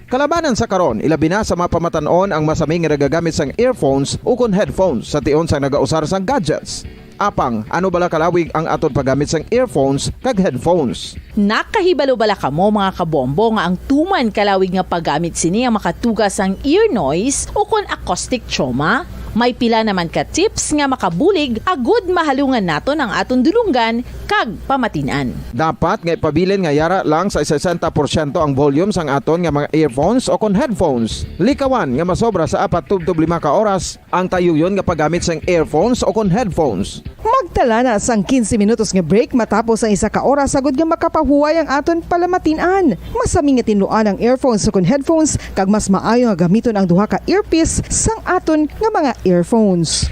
Kalabanan sa karon, ilabi na sa mga pamatan-on ang masami nga nagagamit sang earphones o kon headphones sa tion sang nagausar sang gadgets. Apang, ano bala kalawig ang aton paggamit sang earphones kag headphones? Nakahibalo bala kamo, mga kabombo, nga ang tuman kalawig nga paggamit sini ang makatuga sang ear noise o kon acoustic trauma? May pila naman ka tips nga makabulig agud mahalungan naton ang aton dulonggan kag pamatin-an. Dapat nga ipabilin nga yara lang sa sesenta porsyento ang volume sang aton nga mga earphones o kon headphones. Likawan nga masobra sa apat tubtob lima ka oras ang tayuyon nga paggamit sang earphones o kon headphones. Magtala na sang quince minutos nga break matapos ang isa ka oras agud nga makapahuway ang aton palamatin-an. Masami nga tinluan ang earphones o kon headphones, kag mas maayo nga gamiton ang duha ka earpiece sang aton nga mga earphones.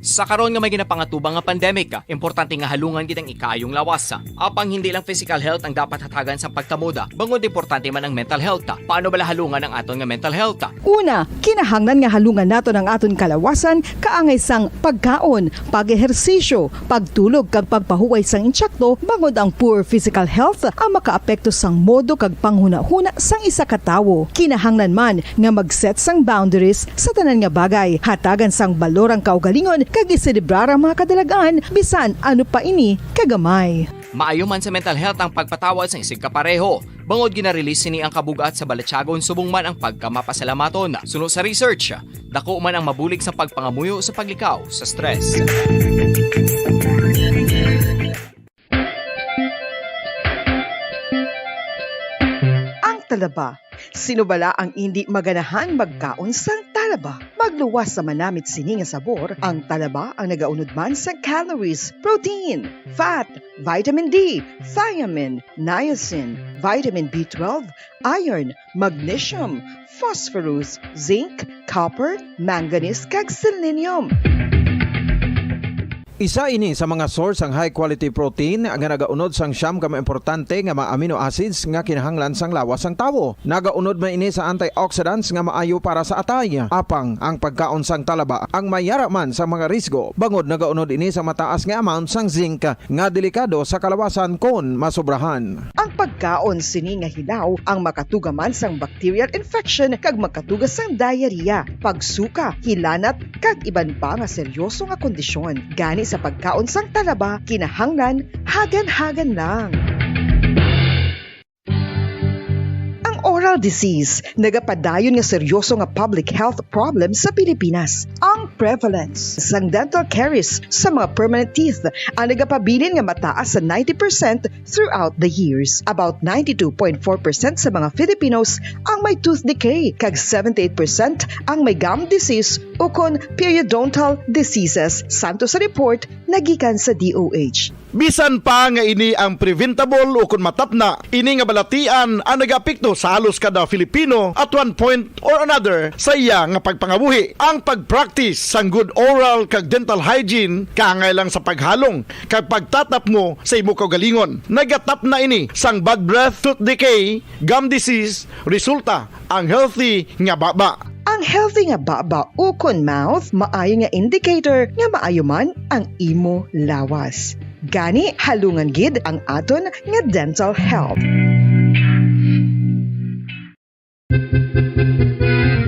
Sa karon nga may ginapangatubang nga pandemic, importante nga halungan gid ang ikaayong lawas. Apang hindi lang physical health ang dapat hatagan sang pagtamod, bangod importante man ang mental health. Paano bala halungan ang aton nga mental health? Una, kinahanglan nga halungan naton ang aton kalawasan kaangay sang pagkaon, pag-ehersisyo, pagtulog kag pagpahuway sang insakto, bangod ang poor physical health ang makaapekto sang modo kag panghunahuna sang isa ka tawo. Kinahanglan man nga mag-set sang boundaries sa tanan nga bagay, hatagan sang balor ang kaugalingon kag iselebrar ang mga kadalagan bisan ano pa ini kagamay. Maayo man sa mental health ang pagpatawad sang isigkapareho, bangod gina-release sini ang kabug-at sa balatyagon subong man ang pagkamapasalamaton. Suno sa research, dako man ang mabulig sa pagpangamuyo sa paglikaw sa stress. Ang talaba. Sino bala ang indi maganahan magkaon sang talaba? Magluwas sa manamit sini nga sabor, ang talaba ang nagaunod man sang calories, protein, fat, vitamin D, thiamine, niacin, vitamin B twelve, iron, magnesium, phosphorus, zinc, copper, manganese, kag selenium. Isa ini sa mga source sang high-quality protein nga nagaunod sang siyam ka mga importante nga mga amino acids nga kinahanglan sang lawas sang tawo. Nagaunod man ini sa antioxidants nga maayo para sa atay. Apang ang pagkaon sang talaba ang may yara man sa mga risgo, bangod nagaunod ini sa mataas nga amount sang zinc nga delikado sa kalawasan kon masobrahan. Ang pagkaon sini nga hilaw ang makatuga man sang bacterial infection kag makatuga sang diarrhea, pagsuka, hilanat, kag iban pa nga seryoso nga kondisyon. Gani sa pagkaon sang talaba, kinahanglan hagan-hagan lang. Ang oral disease nagapadayon nga seryoso nga public health problem sa Pilipinas. Ang prevalence sang dental caries sa mga permanent teeth ang nagapabilin nga mataas sa ninety percent throughout the years. About ninety-two point four percent sa mga Filipinos ang may tooth decay, kag seventy-eight percent ang may gum disease ukon periodontal diseases, santo sa report nagikan sa D O H. Bisan pa nga ini ang preventable ukon matapna, ini nga balatian ang nagaapekto sa halos kada Filipino at one point or another sa iya nga pagpangabuhi. Ang pag-practice sang good oral kag dental hygiene kaangay lang sa paghalong kag pagtatapmo sa imo kaugalingon. Nagatapna ini sang bad breath, tooth decay, gum disease, resulta ang healthy nga baba. Ang healthy nga baba ukon mouth maayo nga indicator nga maayo man ang imo lawas. Gani, halungan gid ang aton nga dental health.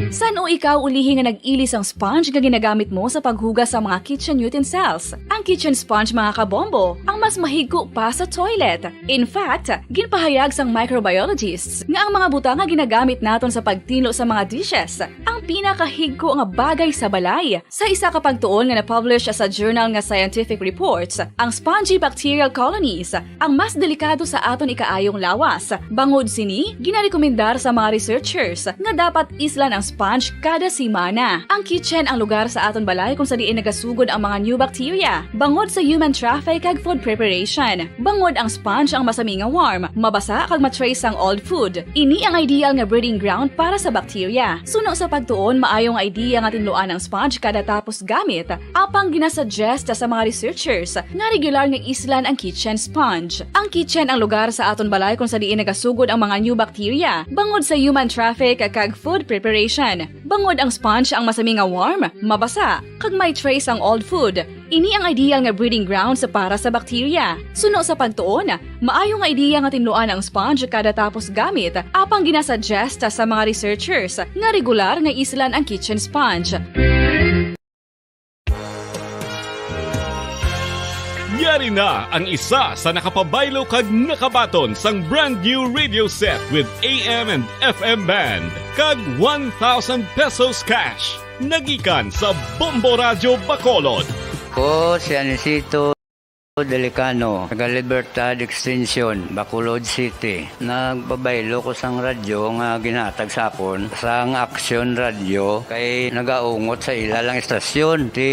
San-o ikaw ulihi nga nag-ili sang sponge nga ginagamit mo sa paghugas sa mga kitchen utensils? Ang kitchen sponge, mga kabombo, ang mas mahigko pa sa toilet. In fact, ginpahayag sang microbiologists nga ang mga butang nga ginagamit naton sa pagtinlo sa mga dishes ang pinakahigko nga bagay sa balay. Sa isa ka pagtuon nga na-publish sa journal nga Scientific Reports, ang spongy bacterial colonies ang mas delikado sa aton ikaayong lawas. Bangod sini, ginarekomendar sa mga researchers nga dapat islan ang sponge kada semana. Ang kitchen ang lugar sa aton balay kung sa diin nagasugod ang mga new bacteria, bangod sa human traffic kag food preparation. Bangod ang sponge ang masami nga warm, mabasa kag ma-trace ang old food. Ini ang ideal nga breeding ground para sa bacteria. Suno sa pagtuon, maayo nga idea nga tinluan ang sponge kada tapos gamit, apang ginasuggest sa mga researchers nga regular nga islan ang kitchen sponge. Ang kitchen ang lugar sa aton balay kung sa diin nagasugod ang mga new bacteria, bangod sa human traffic kag food preparation. Bangod ang sponge ang masami nga warm, mabasa, kag may trace ang old food. Ini ang ideal nga breeding grounds para sa bacteria. Suno sa pagtuon, maayo nga ideya nga tinluan ang sponge kada tapos gamit, apang ginasuggest sa mga researchers nga regular nga islan ang kitchen sponge. Yari na ang isa sa nakapabaylo kag nakabaton sang brand new radio set with A M and F M band kag one thousand pesos cash. Nagikan sa Bombo Radyo Bacolod. Ko si Anisito Delicano, taga Libertad Extension, Bacolod City. Nagpabaylo ko sang radyo nga ginhatag sa akon sang Action Radio kay nagaungot sa ila lang istasyon. Ti,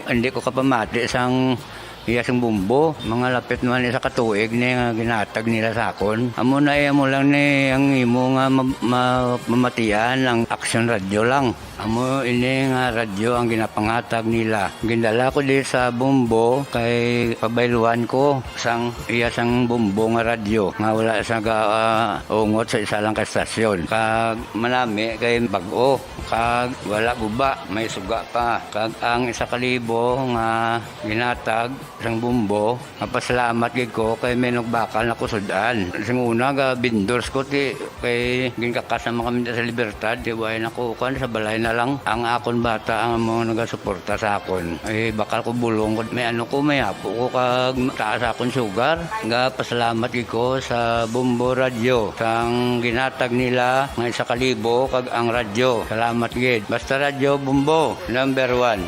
hindi ko kapamati sang iya sing bumbo. Mga lapit man isa ka tuig ni nga ginhatag nila sa akon. Amo na, eh, amo lang ni ang imo nga ma-, ma-, mamatian ang Action Radio lang. Amo ini nga radyo ang ginapanghatag nila. Gindala ko di sa bumbo kay pabayluan ko sang iya sang bumbo nga radyo nga wala sa ga, ah, ungot sa isa lang ka estasyon. Kag manami kay bag-o, kag wala guba, may suga pa. Kag ang isa ka libo nga ginhatag sang bumbo, mapasalamat gid ko kay may nagbakal na ko sud-an. Sing una, ga vendors ko, ti, kay ginkakas naman kami sa Libertad, ti, way na ko, kuan, sa balay na lang. Ang akon bata ang amo nagasuporta sa akon. Ay, bakal ko bulong ko, may ano ko, may apo ko, kag taas akon sugar. Ga pasalamat gid ko sa Bombo Radyo, sang ginhatag nila nga isa ka libo, kag ang radyo. Salamat gid. Basta Radyo Bombo, number one.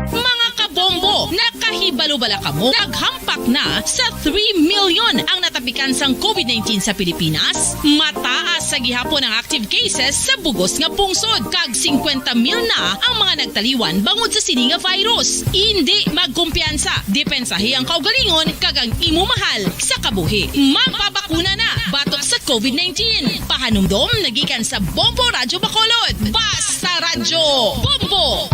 Mga kabombo, nakahibalo Wala kamo. Naghampak na sa three million ang natapikan sang covid nineteen sa Pilipinas. Mataas sa gihapon ang active cases sa bugos nga pungsod, kag singkwenta mil na ang mga nagtaliwan bangod sa sini nga virus. Indi magkumpiyansa, depensahi ang kaugalingon kag ang imo mahal sa kabuhi. Magpabakuna na batok sa covid nineteen. Pahanumdom nagikan sa Bombo Radyo Bacolod. Basta Radyo Bombo!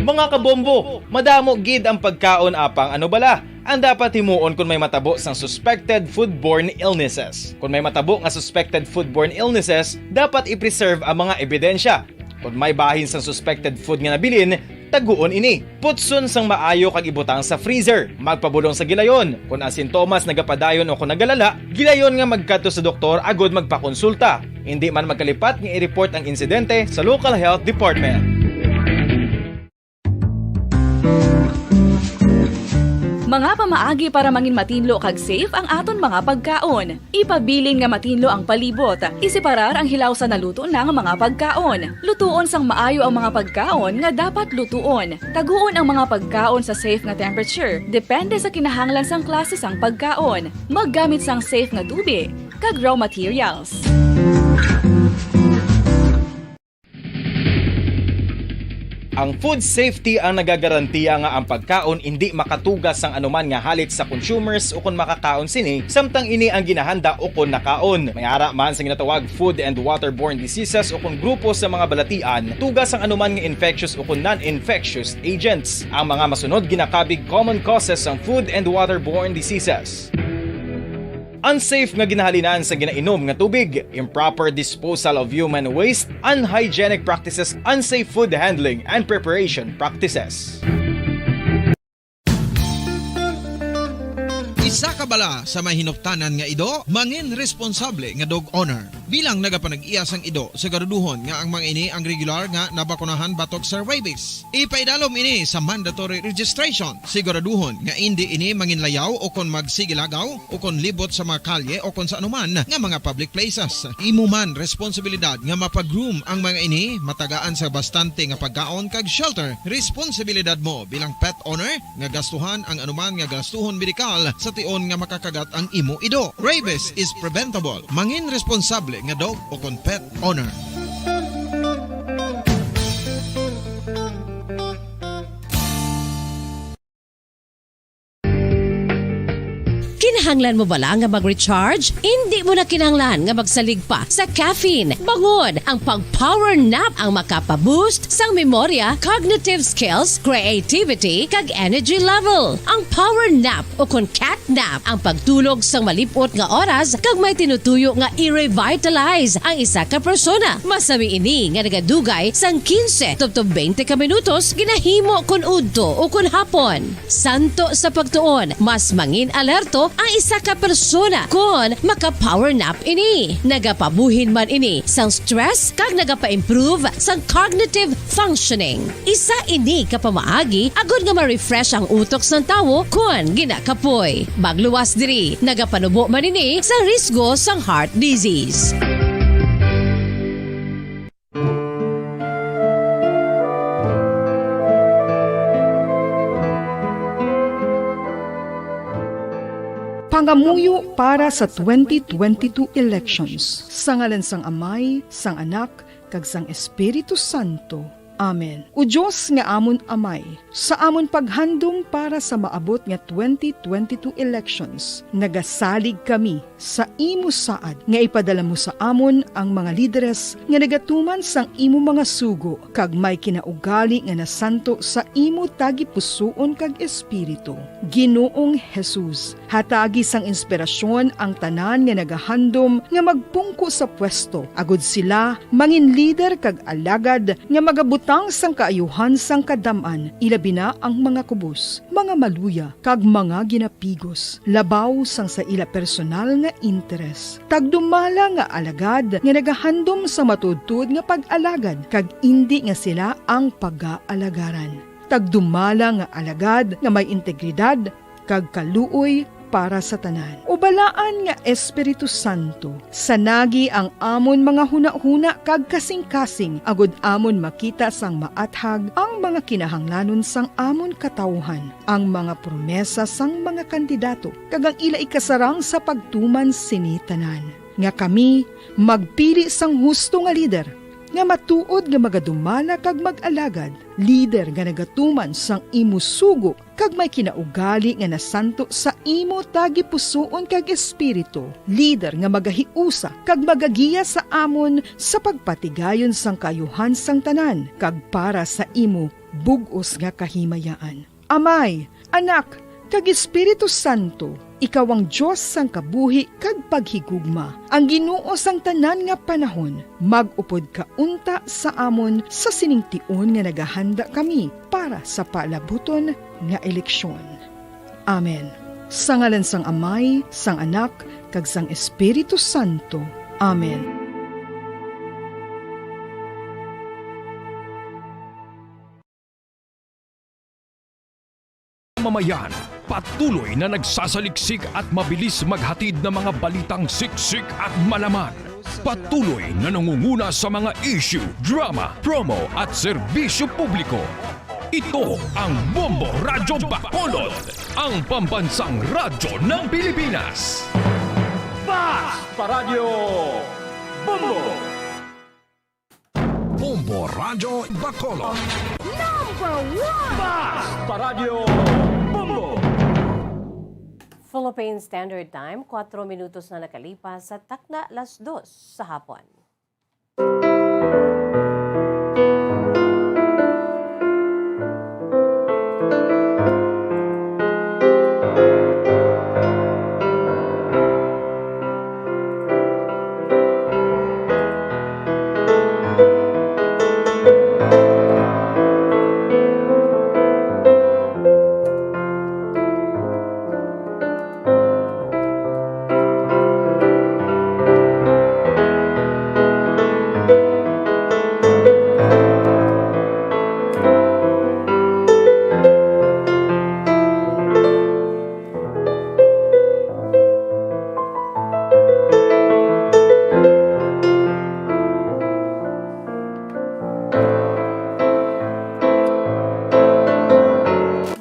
Mga kabombo, madamo gid ang pagkaon, apang ano bala ang dapat himuon kon may matabo sang suspected foodborne illnesses? Kon may matabo nga suspected foodborne illnesses, dapat i-preserve ang mga ebidensya. Kon may bahin sang suspected food nga nabilin, taguon ini. Putson sang maayo kag ibutang sa freezer. Magpabulong sa gilayon. Kon ang sintomas nagapadayon o kon nagalala, gilayon nga magkadto sa doktor agud magpakonsulta. Indi man magkalipat nga i-report ang insidente sa local health department. Mga pamaagi para mangin matinlo kag safe ang aton mga pagkaon. Ipabilin nga matinlo ang palibot. Iseparar ang hilaw sa naluto na nga mga pagkaon. Lutuon sang maayo ang mga pagkaon nga dapat lutuon. Taguon ang mga pagkaon sa safe nga temperature, depende sa kinahanglan sang klase sang pagkaon. Maggamit sang safe nga tubig kag raw materials. Ang food safety ang nagagarantiya nga ang pagkaon indi makatuga sang anuman nga halit sa consumers ukon makakaon sini, samtang ini ang ginahanda ukon nakaon. May ara man sa ginatawag food and waterborne diseases ukon grupo sa mga balatian, tuga sang anuman nga infectious ukon non-infectious agents. Ang mga masunod ginakabig common causes sang food and waterborne diseases. Unsafe nga ginahalinan sa ginainom nga tubig, improper disposal of human waste, unhygienic practices, unsafe food handling and preparation practices. Isa ka bala sa may hinuptanan nga ido, mangin responsable nga dog owner. Bilang nagapanag-iya sang ido, siguraduhon nga ang mga ini ang regular nga nabakunahan batok sa rabies. Ipaidalom ini sa mandatory registration. Siguraduhon nga indi ini manginlayaw o kon magsigilagaw o kon libot sa mga kalye o kon sa anuman nga mga public places. Imo man responsibilidad nga mapag-groom ang mga ini, matagaan sa bastante nga pagkaon kag shelter. Responsibilidad mo bilang pet owner nga gastuhan ang anuman nga gastuhon medikal sa tion nga makakagat ang imo ido. Rabies is preventable. Mangin responsable nga dog o kon pet owner. Kinahanglan mo bala nga mag-recharge? Indi mo na kinahanglan nga magsalig pa sa caffeine. Bangon, ang pag-power nap ang makapa-boost sang memorya, cognitive skills, creativity, kag energy level. Ang power nap o kon cat nap ang pagtulog sang malip-ot nga oras kag may tinutuyo nga i-revitalize ang isa ka persona. Masami ini nga nagadugay sang quince tubtob twenty ka minutos ginahimo kon udto o kon hapon. Santo sa pagtuon, mas mangin alerto ang isa ka persona kon maka-power nap ini. Nagapabuhin man ini sang stress kag nagapa-improve sang cognitive functioning. Isa ini ka pamaagi agud nga ma-refresh ang utok sang tawo kon ginakapoy. Magluwas diri, nagapanubo man ini sa risgo sang heart disease. Pangamuyo para sa twenty twenty-two elections. Sa ngalan sang Amay, sang Anak, kag sang Espiritu Santo. Amen. O Dios nga amon Amay, sa amon paghandom para sa maabot nga twenty twenty-two elections, nagasalig kami sa imo saad nga ipadala mo sa amon ang mga lideres nga nagatuman sang imo mga sugo kag may kinaugali nga nasanto sa imo tagipusoon kag espiritu. Ginoong Jesus, hatagi sang inspirasyon ang tanan nga nagahandom nga magpungko sa pwesto, agud sila mangin lider kag alagad nga magabutang sang kaayuhan sang kadam-an, ilabi na ang mga kubos, mga maluya, kag mga ginapigos, labaw sang sa ila personal nga interes. Tagdumala nga alagad nga nagahandom sa matuodtuod nga pag-alagad, kag indi nga sila ang pagaalagaran. Tagdumala nga alagad nga may integridad kag kaluoy para sa tanan. O Balaan nga Espiritu Santo, sanagi ang amon mga hunahuna kag kasingkasing, agod amon makita sang maathag ang mga kinahanglanon sang amon katawuhan, ang mga promesa sang mga kandidato, kag ang ila ikasarang sa pagtuman sini tanan, nga kami magpili sang husto nga lider, nga matuod nga magadumala kag mag-alagad, lider nga nagatuman sang imo sugo kag may kinaugali nga nasanto sa imo tagipusoon kag espiritu, lider nga magahiusa kag magagiya sa amon sa pagpatigayon sang kaayuhan sang tanan kag para sa imo bug-os nga kahimayaan. Amay, Anak, kag Espiritu Santo, ikaw ang Dios sang kabuhi kag paghigugma, ang Ginoo sang tanan nga panahon. Mag-upod ka unta sa amon sa sining tion nga nagahanda kami para sa palabuton nga eleksyon. Amen. Sa ngalan sang Amay, sang Anak, kag sang Espiritu Santo. Amen. Mamayan, patuloy na nagsasaliksik at mabilis maghatid ng mga balitang siksik at malaman. Patuloy na nangunguna sa mga issue, drama, promo at serbisyo publiko. Ito ang Bombo Radyo Bacolod, ang pambansang radyo ng Pilipinas. Fast Paradyo Bombo! Bombo Radyo Bacolod. Number one! Fast Paradyo Bombo! Philippine Standard Time, kuwatro minutos na nakalipas sa takna las dos sa hapon.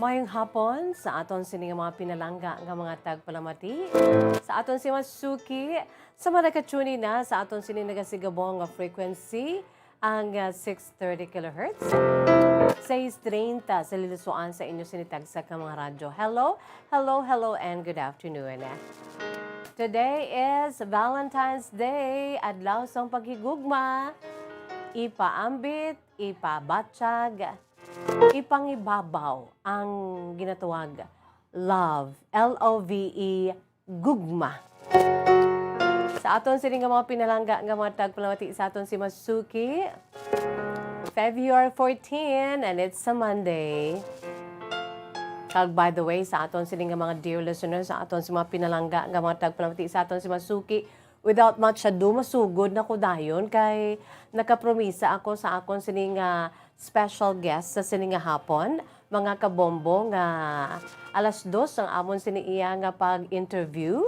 Mayong hapon sa aton sini nga mga pinalangga nga mga tagpalamati, sa aton sini mga suki, sa mga naka-tune in na sa aton sini nagasigabong nga frequency, ang, ah, six thirty kilohertz, sais treinta sa lilusuan sa inyo sini tagsa ka mga radyo. Hello, hello, hello, and good afternoon. Today is Valentine's Day, adlaw sang paghigugma. Ipaambit, ipabatyag, ipangibabaw ang ginatawag love, L O V E, gugma. Sa aton sini nga mga pinalangga nga mga tagpalamati, sa aton si Masuki, February fourteen, and it's a Monday. Kag by the way, sa aton sini nga mga dear listeners, sa aton si mga pinalangga nga mga tagpalamati, sa aton si Masuki, without much ado, masugod na ko dayon kay nakapromisa ako sa akon sini nga special guest sa sini nga hapon, mga kabombo, nga alas dos ang amon sini iya nga pag-interview.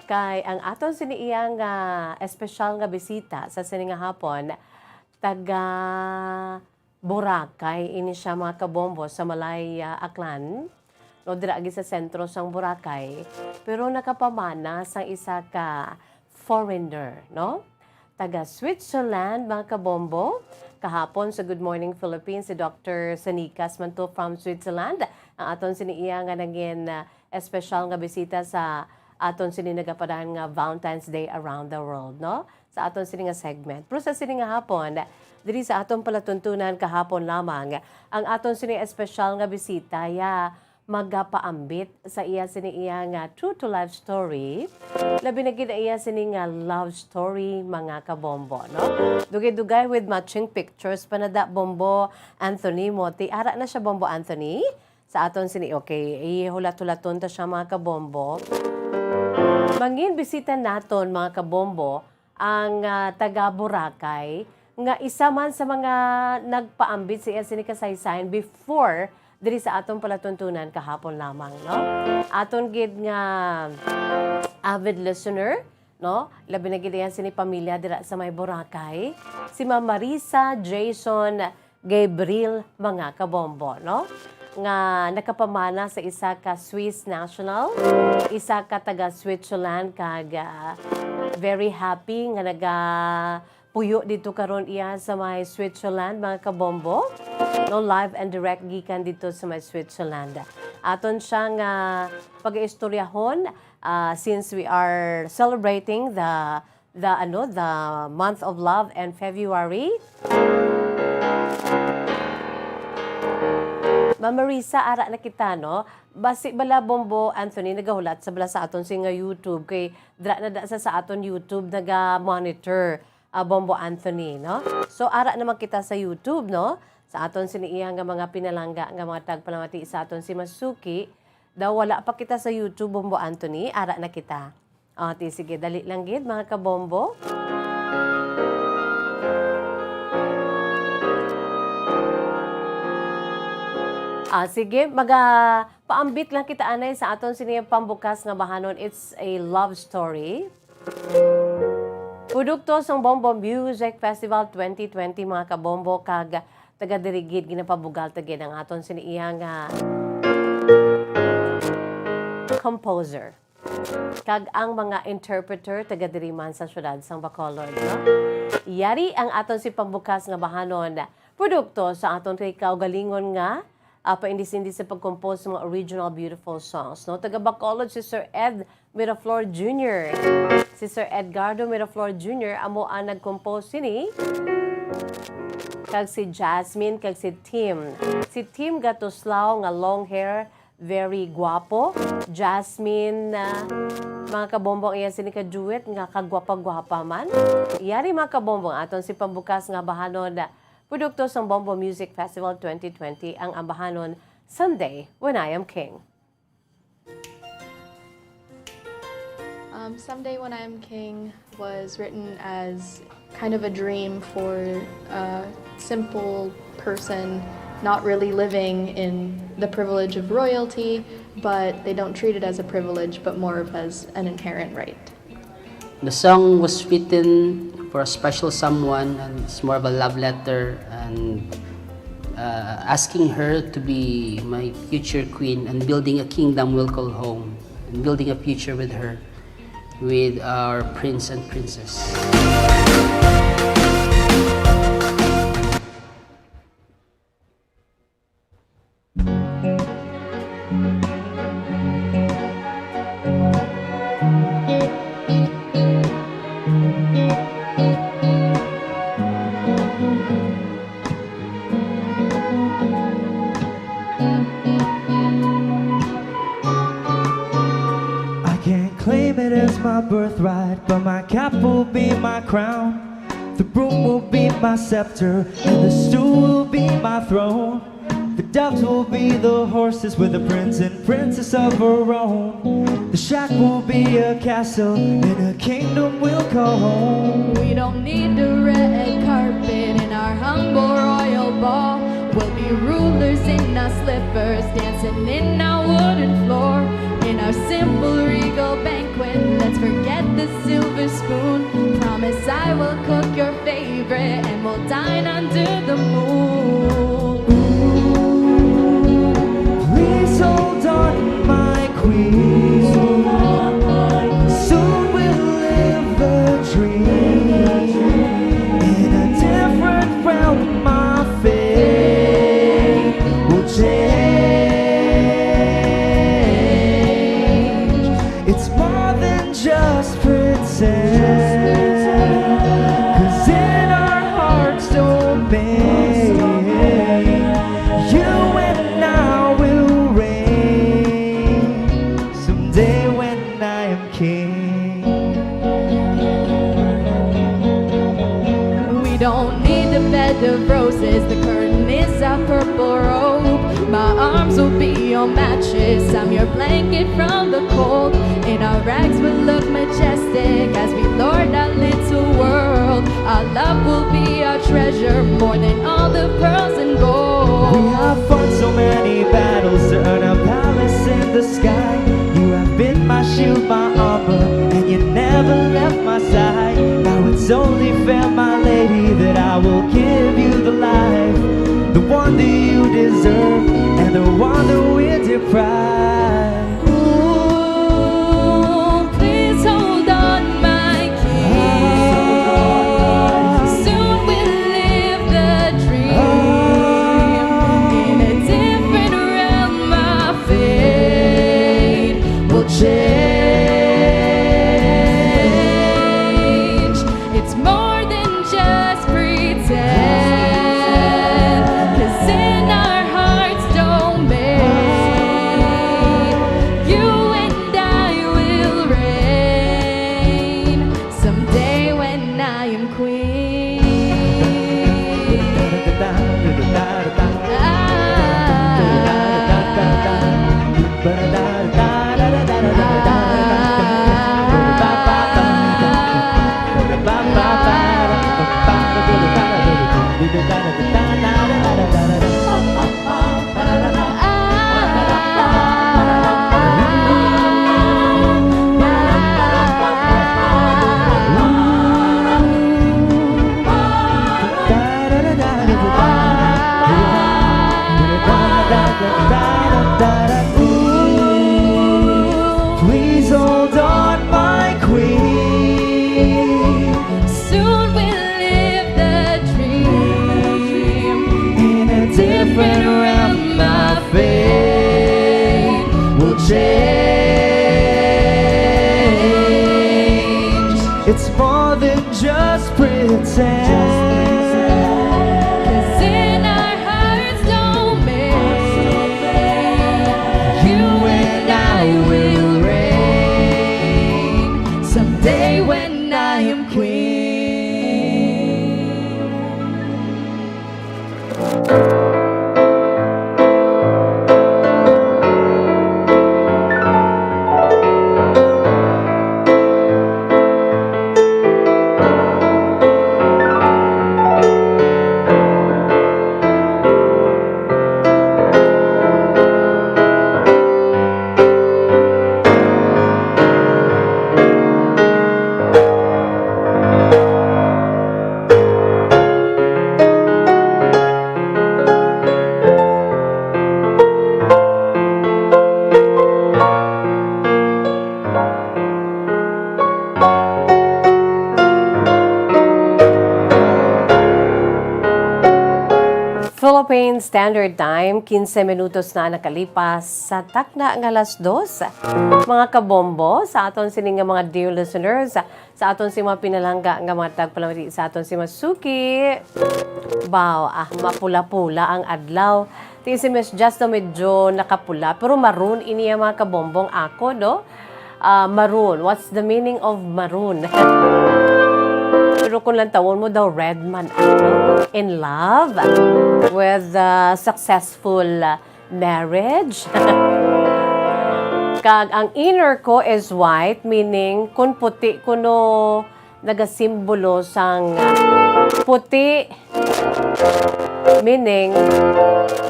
Kay ang aton sini iya nga espesyal nga bisita sa sini nga hapon, taga Boracay ini siya, mga kabombo, sa Malay, ah, Aklan, no, dira agi sa sentro sang Boracay, pero nakapamana sang isa ka foreigner, no? Taga Switzerland, mga kabombo. Kahapon sa Good Morning Philippines, si Doctor Sanikas man to from Switzerland, ang aton sini iya nga nangin, ah, espesyal nga bisita sa aton sini nagapadaan nga Valentine's Day Around the World, no? Sa aton sini nga segment. Pero sa sini nga hapon, diri sa aton palatuntunan kahapon lamang, ang aton sini espesyal nga bisita, ya, magapaambit sa iya sini iya nga true to life story. Labi na gid iya sini nga love story, mga kabombo, no? Dugay-dugay with matching pictures pa na da, Bombo Anthony Moti. Ara na siya, Bombo Anthony. Sa aton sini, okay, ihulat-hulaton ta siya, mga kabombo. Mangin bisita naton, mga kabombo, ang, ah, taga Boracay, nga isa man sa mga nagpaambit sa iya sini kasaysayan before diri sa aton palatuntunan kahapon lamang, no? Aton gid nga avid listener, no? Labi na gid yan sini pamilya dira sa may Boracay, si Ma'am Marisa Jason Gabriel, mga kabombo, no? Nga nakapamana sa isa ka Swiss national, isa ka taga Switzerland, kag, ah, very happy nga naga puyo dito karon iya sa may Switzerland, mga kabombo. No, live and direct gikan dito sa may Switzerland. Aton siya nga pag-istoryahon, ah, since we are celebrating the, the, ano, the month of love and February. Ma'am Marisa, ara na kita, no? Basi bala, Bombo Anthony, nagahulat sa bala sa aton si nga YouTube, kay dra na da sa, sa aton YouTube naga-monitor, ah, Bombo Anthony, no? So, ara naman kita sa YouTube, no? Sa aton sini iya nga mga pinalangga nga mga tagpalamati sa aton si Masuki, daw wala pa kita sa YouTube, Bombo Anthony, ara na kita. O, ti, sige, dali lang gid, mga kabombo. Ah, sige, maga-, paambit lang kita anay sa aton sini pambukas nga bahanon. It's a love story. Produkto sang Bombo Music Festival twenty twenty, mga kabombo, kag taga diri gid ginapabugal ta gid ang aton sini iya nga composer. Kag ang mga interpreter taga diri man sa siyudad sang Bacolod, no? Yari ang aton si pambukas nga bahanon, produkto sa aton kay kaugalingon nga, ah, paindis-indis sa pag-compose sa mga original beautiful songs, no? Taga Bacolod si Sir Ed Miraflor Junior Si Sir Edgardo Miraflor Junior amo ang nag-compose sini. Kag si Jasmine, kag si Tim. Si Tim Gatuslao nga long hair, very guwapo. Jasmine, ah, mga kabombo, ang iya sini ka duet nga kagwapa-gwapa man. Yari, mga kabombo, ang aton si pambukas nga bahanon, produkto sang Bombo Music Festival twenty twenty, ang ambahanon, Someday When I Am King. Um, Someday When I Am King was written as kind of a dream for a simple person not really living in the privilege of royalty, but they don't treat it as a privilege, but more of as an inherent right. The song was written for a special someone, and it's more of a love letter and uh, asking her to be my future queen and building a kingdom we'll call home and building a future with her, with our prince and princess. I can't claim it as my birthright, but my cap will be my crown. The broom will be my scepter, and the stool will be my throne. The doves will be the horses with the prince and princess of her own. The shack will be a castle, and a kingdom will call home. We don't need a red carpet in our humble royal ball. We'll be rulers in our slippers, dancing in our wooden floor. In our simple regal banquet, let's forget the silver spoon. Promise I will cook your favorite, and we'll dine under the moon. Please hold on, my queen. Soon we'll live the dream. In a different realm, my fate will change. It's more than just pretend. 'Cause in our hearts domain, you and I will reign. Someday when I am king. We don't need a bed of roses, the curtain is our purple robe. My arms will be your mattress, I'm your blanket from the cold. In our rags we'll look majestic as we lord our little world. Our love will be our treasure, more than all the pearls and gold. We have fun so many Just pretend. 'Cause in our hearts don't mend. You and I will reign someday when I am queen. Philippine Standard Time, quince minutos na nakalipas sa takna nga alas dos. Mga kabombo, sa aton sini nga mga dear listeners, sa aton si mga pinalangga nga mga tagpalamati, sa aton si mga suki. Baw, ah, mapula-pula ang adlaw. Ti si Miss Just na medyo nakapula, pero maroon ini ang mga kabombong ako, no? Ah, maroon. What's the meaning of maroon? Pero kung lantawon mo daw, red man ako. In love with a successful, ah, marriage. Kag ang inner ko is white, meaning kung puti kuno nagasimbolo sang, ah, puti, meaning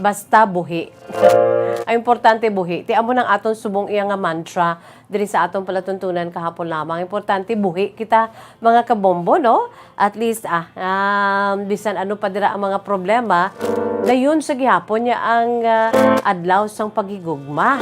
basta buhi. Ang importante buhi. Ti amo nang aton subong iya nga mantra diri sa aton palatuntunan kahapon lamang. Importante buhi kita, mga kabombo, no? At least, ah, um, bisan ano pa dira ang mga problema, dayon sa gihapon niya ang, ah, adlaw sang paghigugma.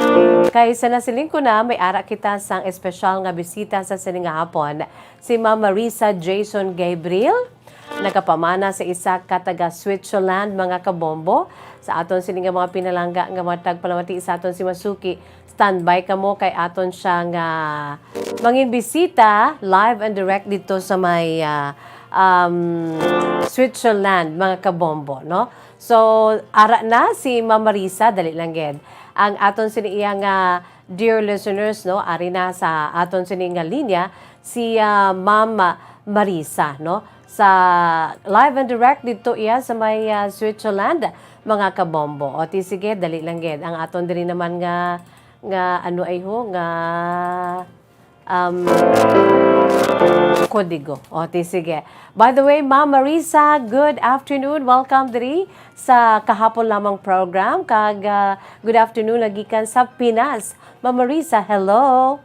Kay sa nasiling ko na, may ara kita sang espesyal nga bisita sa sining nga hapon, si Ma'am Marisa Jason Gabriel. Nagapamana sa isa ka taga Switzerland, mga kabombo. Sa aton sini nga mga pinalangga nga mga tagpalamati sa aton si Masuki, standby kamo kay aton siya nga mangin bisita live and direct dito sa may, ah, um, Switzerland, mga kabombo, no? So, ara na si Ma'am Marisa, dali lang gid. Ang aton sini iya nga dear listeners, no, ari na sa aton sini nga linya si, ah, Ma'am Marisa, no, sa live and direct dito iya sa may, ah, Switzerland, mga kabombo. O, ti sige, dali lang gid. Ang aton diri naman nga, nga ano ay ho, nga, um, kodigo. O, ti sige. By the way, Ma'am Marisa, good afternoon. Welcome diri sa kahapon lamang program. Kag, ah, good afternoon, nagikan sa Pinas. Ma'am Marisa, hello.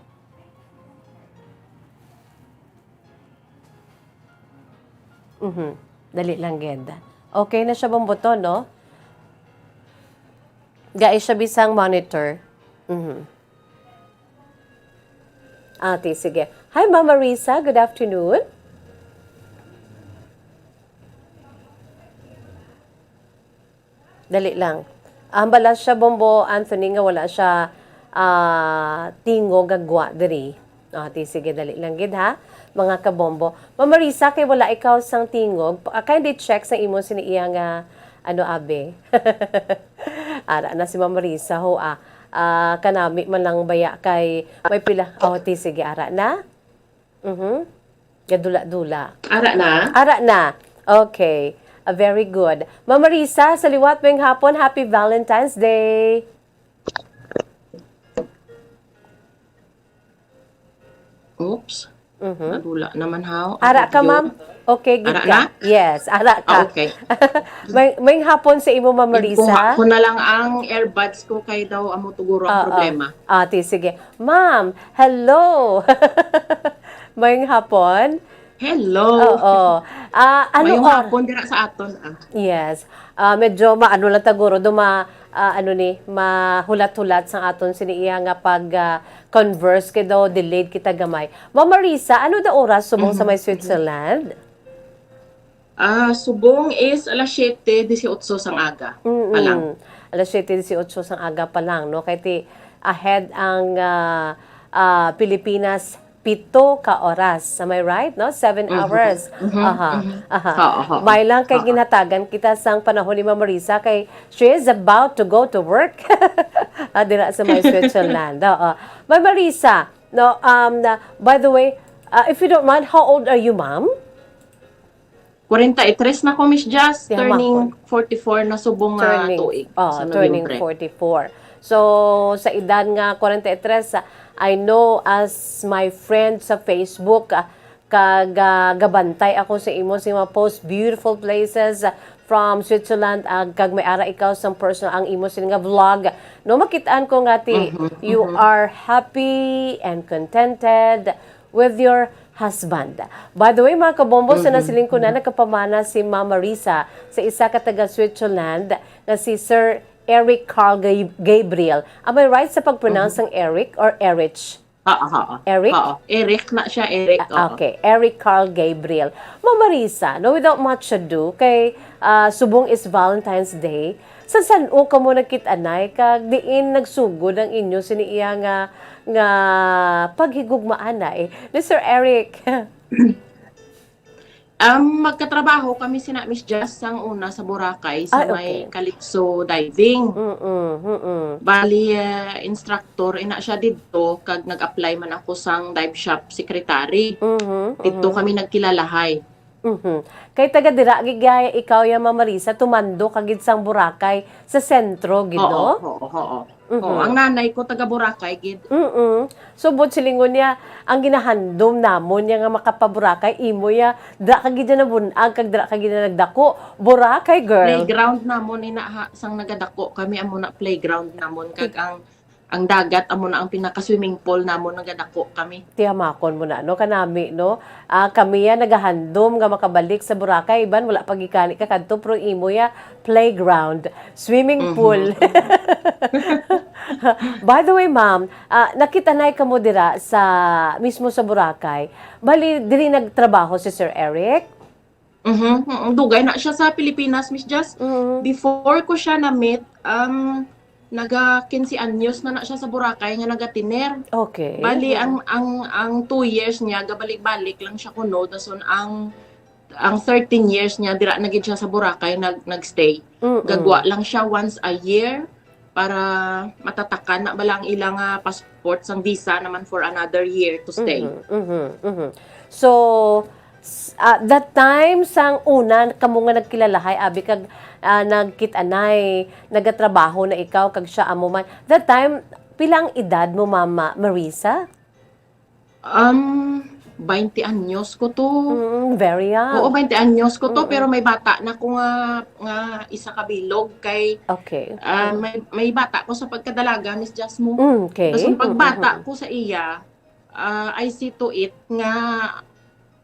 Mhm. Dali lang gid. Okay na siya, bumbuto, no? Gai siya bisang monitor. Mhm. Ate, sige. Hi, Ma'am Marisa. Good afternoon. Dali lang. Hambal lang siya, Bombo Anthony, nga wala siya, ah, tingog nga gwa diri. Ah, ti, sige, dali lang gid, ha, mga kabombo. Ma'am Marisa, kay wala ikaw sang tingog, pa-, kindly check sa imo sini iya nga, ano, abi. Ara na si Ma'am Marisa, ho, ah. Ah, kanami man lang baya kay may pila. Oh, ti, sige, ara na. Mhm. Gadula-dula. Ara na? Ara na. Okay. Ah, very good. Ma'am Marisa, sa liwat maayong hapon, happy Valentine's Day. Oops. Mhm. Nadula naman, haw. Ang Ara ka, video. Ma'am? Okay, gid Ara ka. Na? Yes, ara ka. Ah, okay. May, maayong hapon sa imo, Ma'am Marisa. Ikuha ko na lang ang earbuds ko kay daw amo to guro ang Oo. Problema. Ah, ti, sige. Ma'am, hello. Maayong hapon. Hello. Oo. Ah, ano Maayong or- hapon dira sa aton, ah. Yes. Ah, medyo maano lang ta guro, do ma-, ah, ano ni, mahulat-hulat sang aton sini iya nga pag, ah, converse kay daw delayed kita gamay. Ma'am Marisa, ano da oras subong sa Mhm. May Switzerland? Ah, subong is alas siyete dieciocho sang aga pa lang. Mm-mm. Alas siyete dieciocho sang aga pa lang, no? Kay ti ahead ang, ah, ah, Pilipinas pito ka oras. Am I right, no? Seven Mhm. hours. Mhm, Aha, mhm. aha. Oo, oo. May lang kay Oo. ginhatagan kita sang panahon ni Ma'am Marisa kay she is about to go to work. Ah, dira sa may Switzerland. Oo. Ma'am Marisa, no, um, na, by the way, ah, if you don't mind, how old are you, ma'am? Kwarenta y tres na ko, Miss Jazz, Tiyama turning ko. forty-four na subong nga Turning, tuig oh, sa turning Nobyembre. forty-four. So, sa edad nga kwarenta y tres, ah, I know as my friend sa Facebook, ah, kag, ah, gabantay ako sa imo sa mga post, beautiful places, ah, from Switzerland, ah, kag may ara ikaw sang personal ang imo sini nga vlog. No, makit-an ko nga ti, Mhm, you mhm. are happy and contented with your husband. By the way, mga kabombo, sa Mhm, nasiling ko na, mhm. nagapamana si Ma'am Marisa sa isa ka taga Switzerland nga si Sir Eric Carl Gab-, Gabriel. Am I right sa pag-pronounce Mhm. ng Eric or Erich? Oo, oo. Eric? Oo, Eric na siya, Eric, Ah, oo. okay. Eric Carl Gabriel. Ma'am Marisa, no, without much ado, kay, ah, subong is Valentine's Day, sa san-o kamo nagkit-anay, kag diin nagsugod ang inyo sini iya nga, nga paghigugmaanay ni Sir Eric? Um, magkatrabaho kami sina Miss Jazz sang una sa Boracay, sa Ay, may okay. Calypso Diving. Mm-mm, mm-mm. Bali, eh, instructor, ina siya didto, kag nag-apply man ako sang dive shop secretary. Mhm, Didto mhm. kami nagkilalahay. Mhm. Kay taga dira gid gaya ikaw ya, Ma'am Marisa, tumando ka gid sang Boracay sa sentro gid, Oo, no? oo, oo. Mhm. Oo, ang nanay ko taga Boracay gid. Mm-mm. So, buot silingon niya, ang ginahandom namon niya nga makapaburakay, imo ya, dira ka gid na nabun-ag, kag dira ka gid na nagdako. Boracay, girl. Playground namon, ina, ha, sang nagadako kami, amo na playground namon, kag ang, ang dagat, amo na ang pinaka-swimming pool namon, nagadako kami. Tiyamakon mo na, no? Kanami, no? Ah, kami ya nagahandom nga makabalik sa Boracay. Iban, wala pa gikani ka kadto, pero imo ya playground, swimming Mhm. pool. By the way, ma'am, ah, nakit-anay kamo dira sa, mismo sa Boracay. Bali, diri nagtrabaho si Sir Eric? Mhm, mm, dugay na siya sa Pilipinas, Miss Jazz. Mhm. Before ko siya na-meet, um, naga quince anyos na na siya sa Boracay nga nagatiner. Okay. Bali, ang, ang, ang two years niya, gabalik-balik lang siya kuno. Dason ang, ang thirteen years niya, dira na gid siya sa Boracay nag-, nagstay. Mm-mm. Gagwa lang siya once a year para matatakan na bala ang ilang, ah, passport sang visa naman for another year to stay. Mhm, mhm, mhm. So, s-, ah, that time, sang una kamo nga nagkilalahay, abi, kag, ah, nagkit-anay, nagatrabaho na ikaw, kag siya amo man. That time, pila ang edad mo, Mama Marisa? Um, baynte anyos ko to. Mm, very young. Oo, baynte anyos ko to, Mm-mm. pero may bata na ko nga, nga isa ka bilog kay, Okay. ah, may, may bata ko sa pagkadalaga, Miss Jasmine. Mm, okay. Tapos pagbata Mm-mm. ko sa iya, ah, I see to it nga,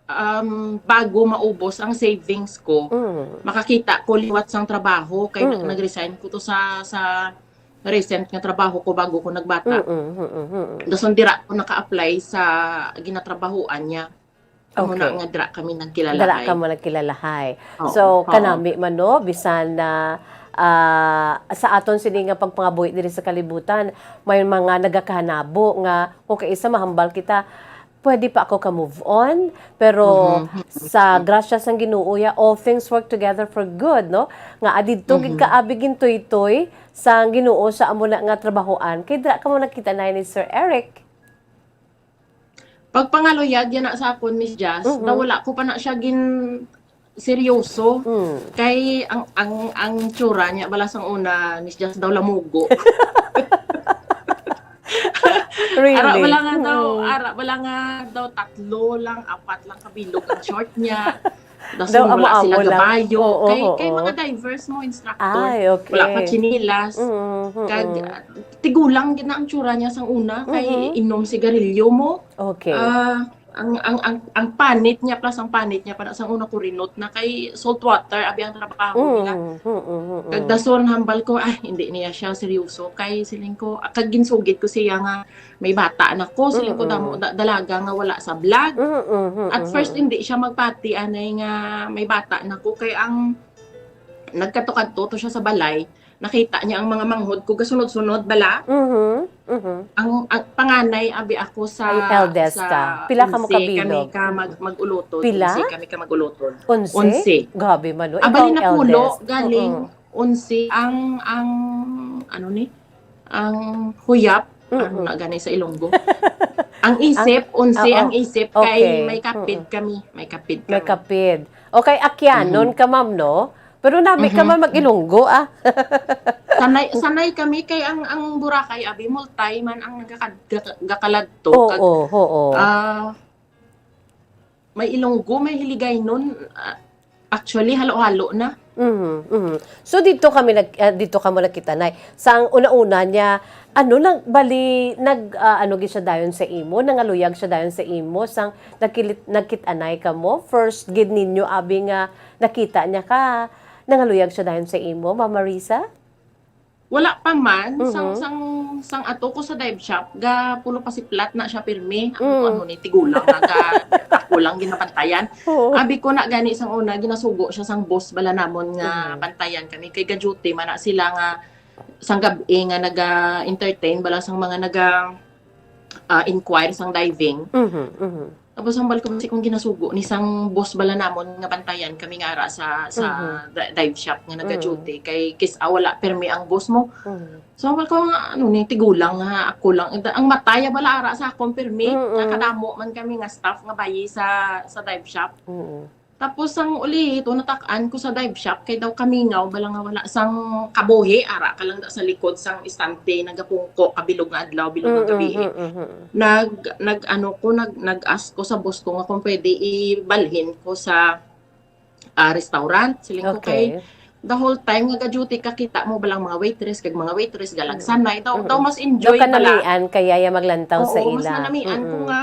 um, bago maubos ang savings ko, Mm. makakita ko liwat sang trabaho kay na-, Mm. nag-resign ko to sa, sa recent nga trabaho ko bago ko nagbata. Mm, mm, mm, mm. Dason dira ko naka-apply sa ginatrabahuan niya. Amo na Okay. nga dira kami nagkilalahay. Dira kamo nagkilalahay. Oo, So, oo. kanami man, no, bisan na, ah, sa aton sini nga pagpangabuhi diri sa kalibutan, may mga nagakahanabo nga kung kaisa mahambal kita, pwede pa ako ka-move on, pero Mhm, mhm, sa mhm. grasya sang Ginoo, ya, all things work together for good, no? Nga adidto gid Mhm. ka abi gintuytoy sang Ginoo sa amo na nga trabahoan. Kay dira kamo nakit-anay ni Sir Eric. Pagpangaluyag yan na sa akon, Miss Jazz, Mhm. daw wala ko pa na siya gin seryoso. Mm. Kay ang, ang, ang tsura niya bala sang una, Miss Jazz, daw lamugo. Really? Ara bala nga daw, Mm. ara bala nga daw tatlo lang, apat lang kabilog ang short niya. Dason Daw wala sila amo-amo lang. gabayo. Oo, Kay, kay oo. mga divers mo, instructor. Ay, okay. Wala pa tsinelas. Mm, mm, Kag, mm. ah, tigulang gid na ang tsura niya sang una, kay Mhm. inom sigarilyo mo. Okay. Ah, ang, ang, ang, ang panit niya, plus ang panit niya, para sang una kurinot na kay salt water, abi ang trabaho nila. Mm, mm, mm, mm. Kag dason, hambal ko, "Ay, hindi niya siya seryoso." Kay siling ko, ah, kag ginsugid ko siya nga may bata na ko. Siling ko, Mm, damo, mm. da-, dalaga nga wala sa vlog. Mm, mm, mm, At first, mm. hindi siya magpati, anay nga may bata na ko. Kay ang nagkadto-kadto to siya sa balay, nakita niya ang mga manghod ko, gasunod-sunod bala. Mhm. Mhm. Ang, ang panganay, abi ako sa, Ay, eldest sa ka. Pila ka mo onse kami kabilog? ka mag, mag-ulotod. Pila? Onse kami ka mag-ulotod. Onse? Onse. Grabe man, no? Abali Ikaw ang na pulo, eldest. galing Mm-mm. onse ang, ang, ano ni? Ang huyap, ano Mm-mm. na gani sa Ilonggo? Ang isip, Ang, onse ang oo. isip kay Okay. may kapid Mm-mm. kami, may kapid May kami. kapid. Okay, Akyanon Mhm. ka, ma'am, no? Pero nami ka Mhm. man mag-Ilonggo, ah. Sanay, sanay kami kay ang, ang Boracay, abi, multay man ang nagakad-, gaka-, gakaladto. Kag, Oo, oo. ah, may Ilonggo, may Hiligaynon. Ah, actually, halo-halo na. Mhm, mhm. So, dito kami nag-, ah, dito kamo nagkita, Nay. Sang una-una niya, ano, nag-, bali, nag-, ah, ano gid siya dayon sa imo, nangaluyag siya dayon sa imo, sang nagkilit-, nagkit-anay kamo, first gid ninyo, abi, nga nakita niya ka, nangaluyag siya dayon sa imo, Ma'am Marisa? Wala pa man, sang, Mhm. sang, sang ato ko sa dive shop, ga pulo pa si plat na siya pirmi. Ako, Mm. ano ni, tigulang na ga, ako lang ginabantayan. Oo. Abi ko na gani sang una, ginasugo siya sang boss bala namon nga Mhm. bantayan kami. Kay ga-duty man na sila nga sang gab-i nga naga-entertain bala sang mga naga, ah, inquire sang diving. Mhm, mhm. Tapos ang bal ko, basi kung ginasugo ni sang boss bala namon nga bantayan kami nga ara sa, sa Mhm. di-, dive shop nga Mm. naga-duty. Kay kis-, ah, wala permi ang boss mo. Mhm. So, ang bal ko nga, ano ni, tigulang nga, ako lang. Ang mataya bala ara sa akon permi. Mm-mm. Nakadamo man kami nga staff nga bayi sa, sa dive shop. Mm-mm. Tapos ang uli, ito, natak-an ko sa dive shop, kay daw kamingaw bala nga wala sang kabuhi, ara ka lang da sa likod sang istante, nagapungko, kabilog nga adlaw, bilog nga Mm-mm, gabi. mm-mm. Nag, nag, ano ko, nag, nag-ask ko sa boss ko nga kung pwede ibalhin ko sa, ah, restaurant. Siling ko kay Okay. the whole time nga ga-duty ka, kita mo balang mga waitress, kag mga waitress, Mm. galagsanay. Daw, daw Mm-mm. mas Daw enjoy bala. kanamian kaya ya maglantaw sa Oo, mas ila. nanamian ko Mm-mm. nga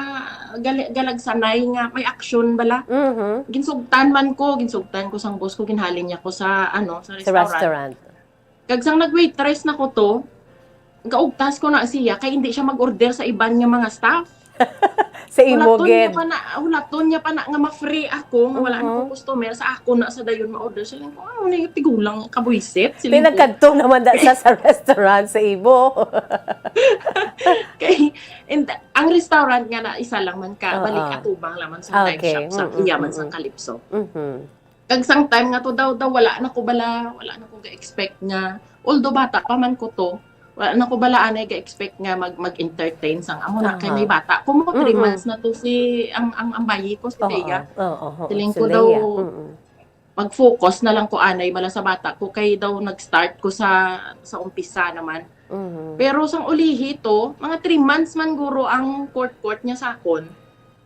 gali-, galagsanay nga may action bala. Mhm. Ginsugtan man ko, ginsugtan ko sang boss ko, ginhalin niya ko sa, ano, sa Sa restaurant. restaurant. Kag sang nag-waitress na ko to, gaugtas ko na siya, kay hindi siya mag-order sa iban nga mga staff. Sa imo Hulaton niya gid. pa na, hulaton niya pa na nga ma-free ako, nga wala na ko Mhm. customer, sa ako na sa dayon ma-order. Siling ko, "Ano ni, tigulang kabuisit?" Siling ko. Pinagkadto naman da sa, sa restaurant sa imo. Kay, and, ang restaurant nga na isa lang man ka, Oo. Balik Atubang lang man sa dive Okay. shop, sa Mm-mm, iya man sa mm-mm. Calypso. Mhm. Kag sang time nga to daw, daw wala na ko bala, wala na ko ga-expect nga, although bata pa man ko to, wala na ko bala anay ga-expect nga mag, mag-entertain sang amo na kay may Aha. bata ko, mga three Mm-mm. months na to si, ang, ang, ang bayi ko, si Oo, Thea. oo, oo, Siling si ko daw, Leia. Mm-mm. mag-focus na lang ko anay bala sa bata ko, kay daw nag-start ko sa, sa umpisa naman. Mhm. Pero sang ulihi to, mga three months man guro ang court-court niya sa akon.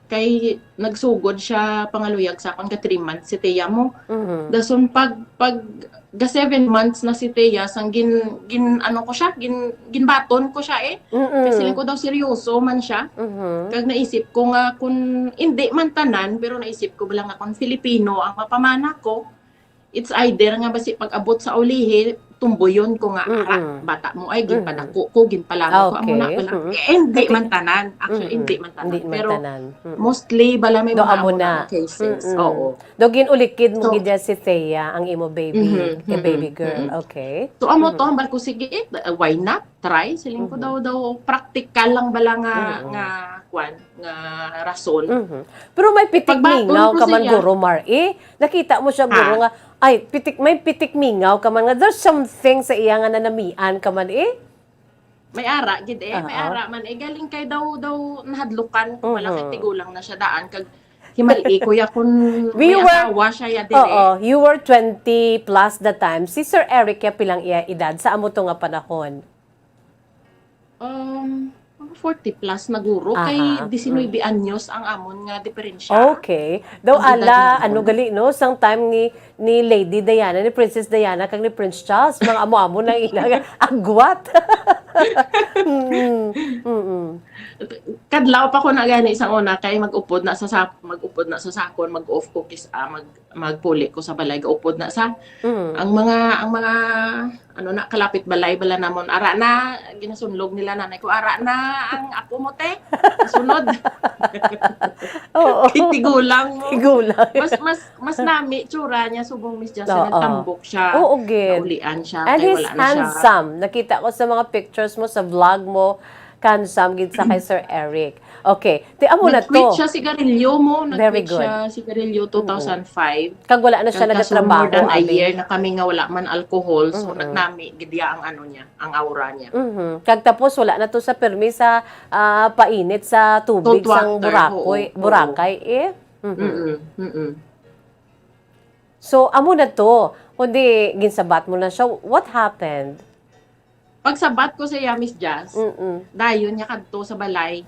Kay nagsugod siya pangaluyag sa akon ka three months si Thea mo. Mhm. Dason pag, pag ga seven months na si Thea, sang gin, gin, ano ko siya, gin, ginbaton ko siya eh. Kay siling Mm-mm. ko daw seryoso man siya. Mhm. Kag naisip ko nga kung hindi man tanan, pero naisip ko bala nga kung Filipino ang mapamana ko, it's either nga basi pag-abot sa ulihi, tumboyon ko nga, "Ara, Mm-mm. bata mo ay, Mhm. ginpadako ko, ginpalamo ko, amo na Okay. bala." Mm. Eh, hindi Kati-, man tanan. Actually, mm-mm. hindi man tanan. Hindi man Pero tanan. Mm. mostly, bala may Do mga amo amo na na. nga cases. Mm-mm. Oo. Do ginulikid mo So, gid si Thea, ang imo baby, mhm, eh, baby mhm, girl. mhm. Okay. So, amo to, Mhm. hambal ko, "Sige, eh, why not? Try." Siling ko Mhm. daw, daw, practical lang bala nga, Mm-mm. nga, kwan, nga rason. Mhm. Pero may pitik Pagbaton mingaw ko ka man, siya. guro, Mar, eh. Nakita mo siya, guro, Ha? nga, ay, pitik, may pitik mingaw ka man nga, there's something sa iya nga nanamian ka man, eh. May ara, gid eh. May Aha. Ara man eh. Galing kay daw, daw nahadlukan ko pala kay Mhm. tigulang na siya daan. Kag himali ko ya kung We may were, asawa siya ya dire. oo, you were twenty plus the time. Si Sir Eric ya pilang iya edad sa amo to nga panahon? Um, mga forty plus na guro. Kay Aha. Mm. diecinuebe anyos ang amon nga diferensya. Okay. Daw Ang edad ala, namon. Ano gali, no? Sang time ni, ni Lady Diana, ni Princess Diana, kag ni Prince Charles, mga amo-amo na ila nga agwat. Mm-mm. Mm-mm. Kadlaw pa ko na gani sang una kay mag-upod na sa sak-, mag-upod na sa sakon, mag-off ko kis-, ah, mag, magpuli ko sa balay, gaupod na sa. Mm. Ang mga, ang mga, ano na, kalapit balay bala namon, "Ara na," ginasunlog nila nanay ko, "Ara na ang apo mo, te. Sunod." Oo. Kay tigulang mo. Tigulang. Mas, mas, mas nami tsura niya subong Miss Jocelyn, oo, nagtambok siya. Oo, gid. Naulian siya, and kay he's wala na siya handsome. Nakita ko sa mga pictures mo, sa vlog mo, Kansam gid sa kay Sir Eric. Okay. Ti amo na to. Nag-quit siya sigarilyo mo. Very good. Nag-quit siya sigarilyo two thousand five. Kag wala na siya nagatrabaho, abi. Kag kaso more than a year na kami nga wala man alcohol. So, nagnami gid iya ang ano niya, ang aura niya. Mhm. Kag tapos, wala na to sa permi sa, ah, painit sa tubig sang Boracay, Boracay, eh. Mhm. Mm-mm. Mm-mm. So, amo na to. Kundi, ginsabat mo na siya. What happened? Pagsabat ko sa iya, Miss Jazz, mm-mm, dayon niya kadto sa balay,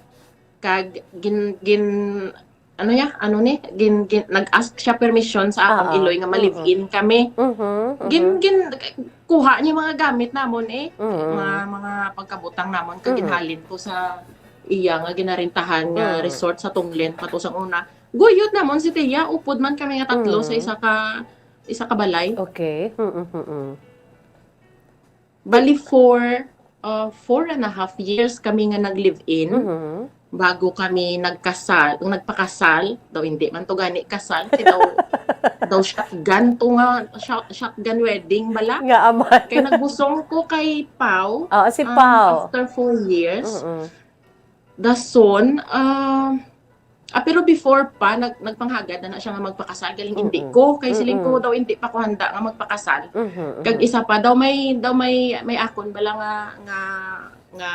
kag gin-, gin-, ano niya, ano ni, gin-, gin-, nag-ask siya permission sa akong iloy nga ma-live-in kami. Mhm, mhm. Gin-, gin-, kuha niya mga gamit namon eh. Mhm. Mga, mga pagkabutang namon, kag ginhalin ko sa iya nga ginarentahan nga resort sa Tonglen pa to sang una. Guyod namon si Tia, upod man kami nga tatlo sa isa ka, isa ka balay. Okay. Mhm, mhm. Bali, four, uh, four and a half years kami nga nag-live-in, mhm, bago kami nagkasal, nagpakasal. Daw hindi man to gani kasal, kay daw, daw shotgun to nga, shot-, shotgun wedding bala. Nga aman. Kay nagbusong ko kay Pau, oo, si Pau, um, after four years. Mm-mm. Dason, ah, ah, pero before pa, nag-, nagpanghagad na, na siya nga magpakasal, galing hindi ko. Kay siling ko daw, hindi pa ko handa nga magpakasal. Mhm, mhm. Kag isa pa, daw may, daw may, may akon bala nga, nga, nga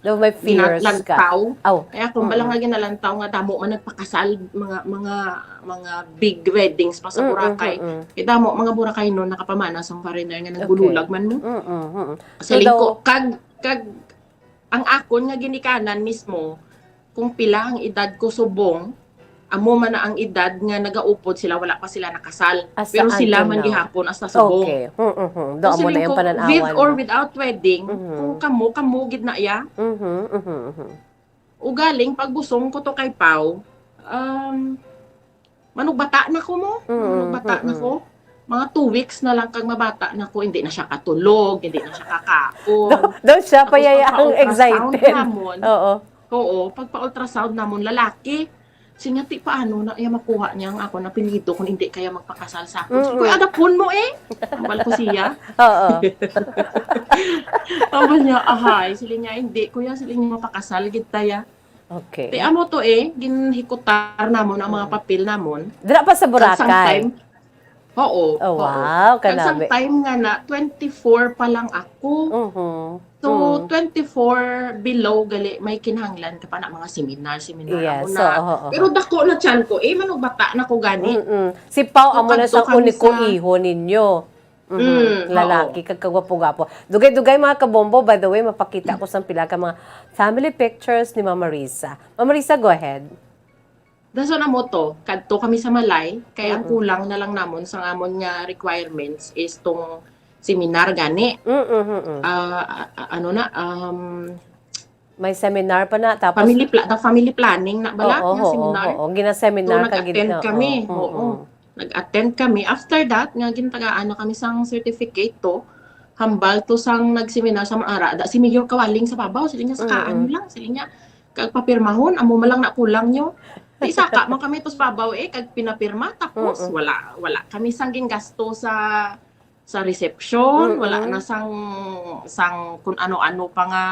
daw may fears ka. Ginalantaw. Aw. May akon bala nga ginalantaw nga damo man nagpakasal, mga, mga, mga big weddings pa sa Boracay. Mm, mm, mm. Kay damo, mga Boracay, no, nakapamana sa foreigner nga nagbululag man mo. Mm, mm, mm. Siling ko, kag, kag, ang akon nga ginikanan mismo, kung pila ang edad ko subong, amo man na ang edad nga nagaupod sila, wala pa sila nakasal. Pero sila man gihapon, hasta subong. Okay. Hmm, mhm. So, siling ko, with or without wedding, kung kamo, kamo gid na iya. Mhm, mhm, mhm. Ugaling, pagbusong ko to kay Pau, um, manugbata na ko mo. Mm, manugbata na ko. Mga two weeks na lang kag mabata na ko, hindi na siya katulog, hindi na siya kakaon. Daw, daw siya pa ang excited. Tapos pagpa-ultrasound namon, oo, pagpa-ultrasound namon, lalaki. Siling niya, "Ti, paano na iya makuha niya ang akon apelyido kung hindi kaya magpakasal sa akon?" Siling ko, "Adapon mo eh." Ambal ko siya. Oo. Ambal niya, "Ahay," siling niya, "hindi, kuya," siling niya, "mapakasal gid ta ya." Okay. Ti amo to eh, ginhikutar namon ang mga papel namon. Dira pa sa Boracay? Kag sang time, oo, oo. Oh, wow, kanami. Kag sang time nga na, twenty-four pa lang ako. Mhm. So, twenty-four below gali, may kinahanglan ka pa na mga seminar, seminar. Yes, amo na. Oo, oo. Pero dako na tiyan ko, eh, manugbata na ko gani. Mm-mm. Si Pau, amo na sa uniko iho ninyo. Mhm. Mm, oo. Lalaki kag kagwapo-gwapo. Dugay-dugay, mga kabombo, by the way, mapakita ko sang pila ka mga family pictures ni Mama Risa. Mama Risa, go ahead. Dason amo to, kadto kami sa Malay, kay ang kulang na lang namon sa amon nga requirements is tong seminar gani. Mm, mm, mm. Ah, a-, a-, ano na, um, May seminar pa na, tapos family pla-, the family planning na bala, oo, nga oo, seminar. Oo. Gina-seminar ka gid, oo. So, nag-attend kami. Oo. Mm-mm. Nag-attend kami. After that, nga gintagaan na kami sang certificate to, hambal to sang nagseminar sa Manara, da si Mayor Kawaling sa babaw, siling niya, "Sakaan lang," siling niya, "kag papirmahon, amo man lang na kulang nyo." Di saka man kami to sa babaw eh, kag pinapirma, tapos wala, wala kami sang gingasto sa sa reception, wala na sang, sang kun ano-ano pa nga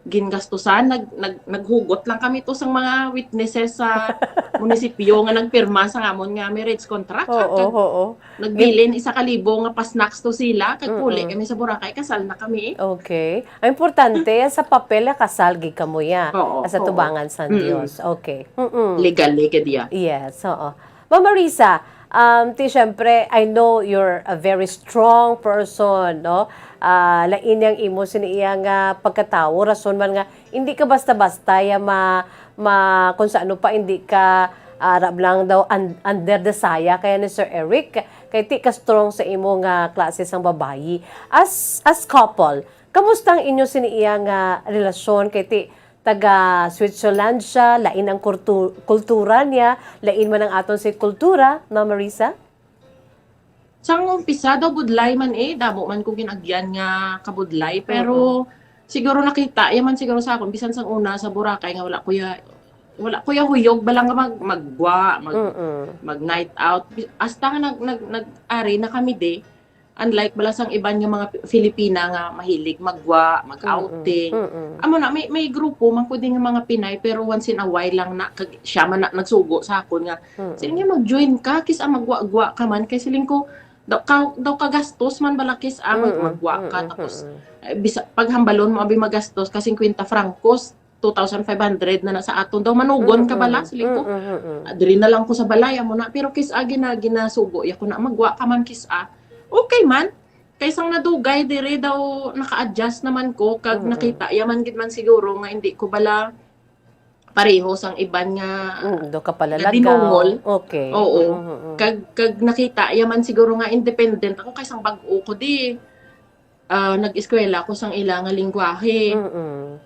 gingastusan. Nag-, nag-, naghugot lang kami to sang mga witnesses sa munisipyo nga nagpirma sa amon nga marriage contract. Oo, oo. Nagbilin isa ka libo nga pa-snacks to sila, kag puli kami sa Boracay, kasal na kami. Okay. Ang importante, sa papel, kasal gid kamo ya. Oo, oo. Sa tubangan sang Dios. Okay. Mm-mm. Legal, legal ya. Yes, oo. Ma'am Marisa, um, ti, syempre, I know you're a very strong person, no? Ah, lain yang imo sini iya nga pagkatawo, rason man nga hindi ka basta-basta ya ma-, ma-, kung sa ano pa, hindi ka, ah, rab lang daw un-, under the saya kaya ni Sir Eric, kay ti ka strong sa imo nga klase sang babayi. As, as couple, kamusta ang inyo sini iya nga relasyon? Kay ti, taga Switzerland siya, lain ang kurtu-, kultura niya, lain man ang aton si kultura, Ma'am Marisa? Sang umpisa daw budlay man eh, damo man ko gin-agyan nga kabudlay, pero siguro nakita iya man siguro sa akon, bisan sang una sa Boracay nga wala ko ya, wala ko ya huyog bala nga mag-, maggwa, mag-, mag-night out. Hasta nga nag-, nag-, nag-ari na kami di, Unlike bala sang iban nga mga Pi-, Filipina nga mahilig maggwa, mag-outing. Mm-mm. Amo na, may, may grupo man ko din nga mga Pinay, pero once in a while lang na, kag siya man na nagsugo sa akon nga, Mm-mm. "Sige, mag-join ka, kis-a maggwa-gwa ka man." Kay siling ko, daw ka, daw kagastos man bala, kis-a mag-, Mm-mm. maggwa ka, Mm-mm. tapos, Mm-mm. eh, bisa, paghambalon mo, abi magastos ka singkwenta francos, two thousand five hundred na na sa aton. Daw manugon ka bala, Mm-mm. siling ko. Mm-mm. Mm-mm. Ah, diri na lang ko sa balay, amo na. Pero kis-a gina-, ginasugo ya ko na, "Maggwa ka man, kis-a." Okay man. Kay sang nadugay diri daw naka-adjust naman ko kag Mm-mm. nakita ya man gid man siguro nga hindi ko bala pareho sang iban nga Mm, do ka pala nga lagaw. Dinungol. Okay. Oo. Mm-mm. Kag, kag nakita ya man siguro nga independent ako kay sang bag-o ko di, ah, nag-eskwela ko sang ila nga lingwahe. Mm-mm.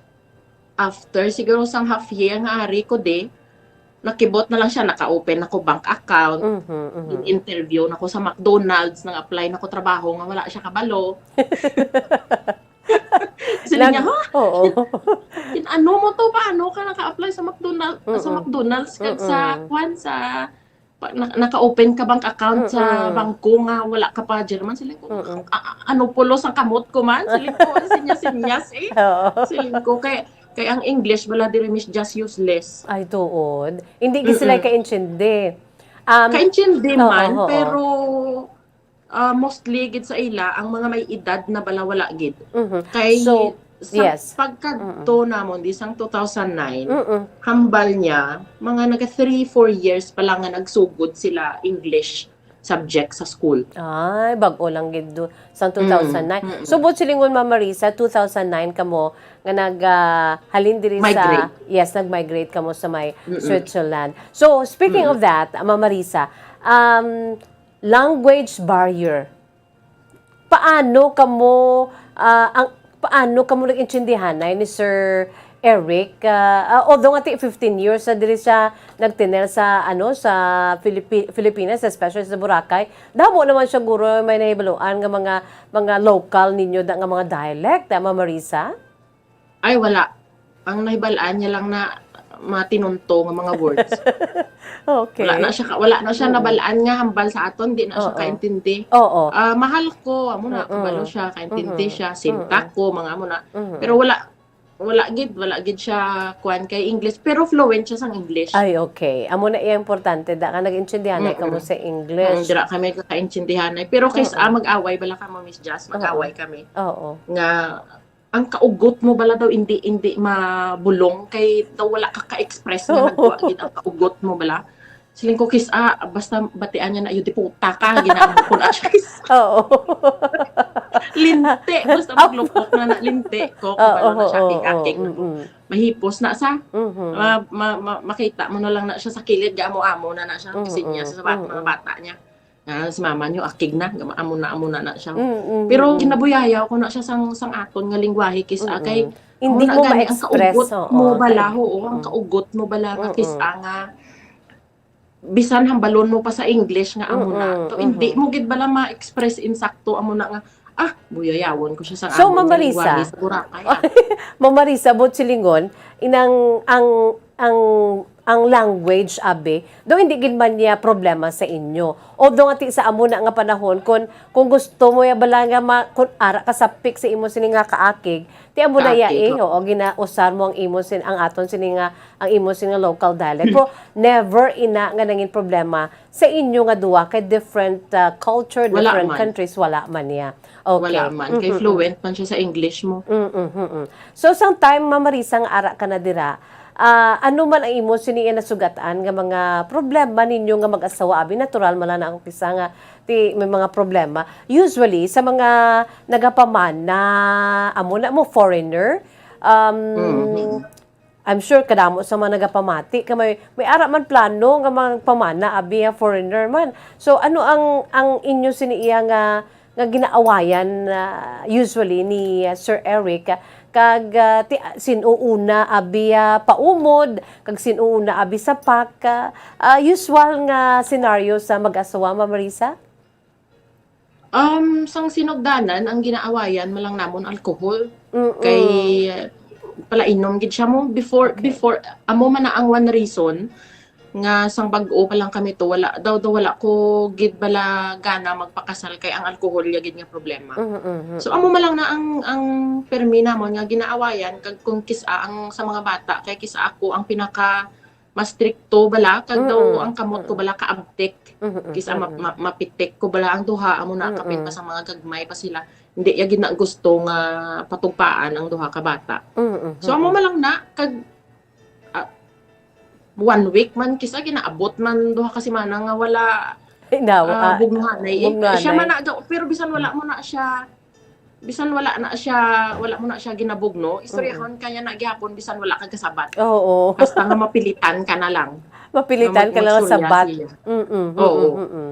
After siguro sang half year nga ari ko di, nakibot na lang siya, naka-open ako bank account, Mhm, mhm. in-interview na ko sa McDonald's, nang-apply na ko trabaho nga wala siya kabalo. Sila Nag-, niya, "Ha? Oo. In-, ano mo to? Paano ka naka-apply sa McDonald-, sa Mm-mm. McDonald's kag sa, Mm-mm. kwan, sa pa-, na-, naka-open ka bank account sa Mm-mm. bangko nga wala ka pa German?" Siling ko, Mm-mm. "A-, a-, ano, pulos ang kamot ko man?" Siling ko, sinyas-sinyas, eh. Oo. Siling ko, kay, kay ang English bala diri, Miss, just useless. Ay, tuod. Hindi gid sila Mm-mm. kaintindi. Um, Kaintindi oo, man, oo. pero, ah, mostly gid sa ila, ang mga may edad na bala, wala gid. Mhm. Kay So, sa yes. pagkadto Mm-mm. namon, di sang two thousand nine, Mm-mm. hambal niya, mga naga three, four years pa lang nga nagsugod sila English subject sa school. Ay, bag-o lang gid do, sang Mm, two thousand nine. Mm-mm. So, buot silingon, Ma'am Marisa, two thousand nine kamo nga nag, ah, halin diri sa, Migrate. Yes, nag-migrate kamo sa may Mm-mm. Switzerland. So, speaking Mm-mm. of that, Ma'am Marisa, um, language barrier. Paano kamo, ah, ang, paano kamo nag-intindihanay ni Sir Eric? Ah, ah, although nga ti fifteen years na diri siya nagtinel sa, ano, sa Filipi-, Filipinas, especially sa Boracay, damo naman siya guro may nahibaluan nga mga, mga local ninyo da, nga mga dialect, ah, Ma'am Marisa? Ay, wala. Ang nahibal-an niya lang na matinunto nga mga words. Okay. Wala na siya ka-, wala na siya Mm-mm. nabal-an nga hambal sa aton, di na siya Oo. kaintindi. Oo. Ah, "Mahal ko," amo na, Mm-mm. kabalo siya, kaintindi Mm-mm. siya, "Sinta Mm-mm. ko," mga amo na. Mm-mm. Pero wala, wala gid, wala gid siya kuan kay English, pero fluent siya sang English. Ay, okay. Amo na iya importante, da ka nag-intindihan na Mm-mm. kamo sa English. Mm, dira kami kakaintindihan na. Pero kay sa Mm-mm. mag-away bala kamo, Miss Jazz, Oo. mag-away kami. Oo. Nga ang kaugot mo bala daw, hindi, hindi mabulong kay daw wala ka ka-express nga Oo. nagwa gid ang kaugot mo bala. Siling ko, "Kis-a, basta batian niya na, 'Yu, diputa ka," ginaamo ko na siya, kis-a. Oo. Linti, basta Ap- maglupok na na, linti ko, Oo, kabalo na siya, oo, akig-akig oo, na ko. Mm-mm. Mahipos na sa, Mhm. ma-, ma-, ma-, makita mo na lang na siya sa kilid, gaamo-amo na na siya, Mm-mm. pisin niya sa bat-, mga Mm-mm. bata niya. Ah, si mama niyo, akig na, amo na, amo na na siya. Mm, mm, Pero mm. ginabuyayaw ko na siya sang, sang aton nga lingwahe, kis-a, Mm, kay mm. Hindi amo na mo gani ang ma-express, kaugot oo, mo bala, sa oo, ang Mm. kaugot mo bala nga Mm, kis-a mm. nga bisan hambalon mo pa sa English nga amo na. Mm, mm, To, hindi mm. mo gid bala ma-express insakto, amo na nga, "Ah, buyayawon ko siya sa So, amon Ma'am nga Marisa, lingwahe sa Boracay, ah." Ma'am Marisa, buot silingon, inang, ang, ang, ang language, abi, do hindi gid man niya problema sa inyo. Although nga ti sa amo na nga panahon, kung, kung gusto mo ya bala nga ma-, kung ara ka sapik sa imo sini nga kaakig, ti amo na ya Kaakig, eh, oo. oo, ginausar mo ang imo sin-, ang aton sini nga, ang imo sini nga local dialect. Pero never ina nga nangin problema sa inyo nga duwa kay different, ah, culture, Wala different man. countries, wala man niya. Okay. Wala man. Kay Mm-mm. fluent man siya sa English mo. Mm-mm, mm-mm. So, sang time, Ma'am Marisa, nga ara ka na dira, ah, ano man ang imo sini nga nasugatan nga mga problema ninyo nga mag-asawa? Abi, natural man lang na ang kis-a nga ti-, may mga problema. Usually, sa mga nagapamana, amo na mo, foreigner, um, Mm-hmm. I'm sure kadamo sa mga nagapamati ka may, may ara man plano nga magpamana, abi, ha, foreigner man. So, ano ang, ang inyo sini iya nga, nga ginaawayan, ah, usually ni, ah, Sir Eric, ah, kag, ah, ti-, sin-o una, abi, ah, paumod, kag sin-o una, abi, sapak, ah, ah, usual nga scenario sa mag-asawa, Ma'am Marisa? Um, sang sinugdanan, ang ginaawayan man lang namon alcohol. Mm-mm. Kay, uh, palainom gid siya mo. Before, Okay. before, amo man na ang one reason, nga sang bag-o pa lang kami to, wala daw, daw wala ko gid bala gana magpakasal kay ang alcohol ya gid nga problema. Mhm, mhm. So amo man lang na ang ang permi namon nga ginaawayan kag kung kis-a ang sa mga bata kay kis-a ako ang pinaka mas strikto bala kag daw Mm-mm, ang kamot ko mm-mm. Bala kaabtik. Mhm, Kis-a ma- mhm. ma- mapitik ko bala ang duha amo na kapin pa Mm-mm. sa mga gagmay pa sila. Hindi ya gid na gusto nga patugpaan ang duha ka bata. Mhm, So amo mhm. man lang na kag ah, one week man kisa ginaabot man duha ka semana nga wala Inaw, ah, ah, bugnuhanay eh. Siya man bugnuhanay. na daw, pero bisan wala mo na siya bisan wala na siya wala mo na siya ginabugno, Mm-mm. istoryahon kanya na gihapon bisan wala ka gasabat. Oo. Basta nga mapilitan ka na lang nga Mapilitan mag ka lang magsurya sabat. siya. Mm-mm, mm-mm, Oo. mm-mm.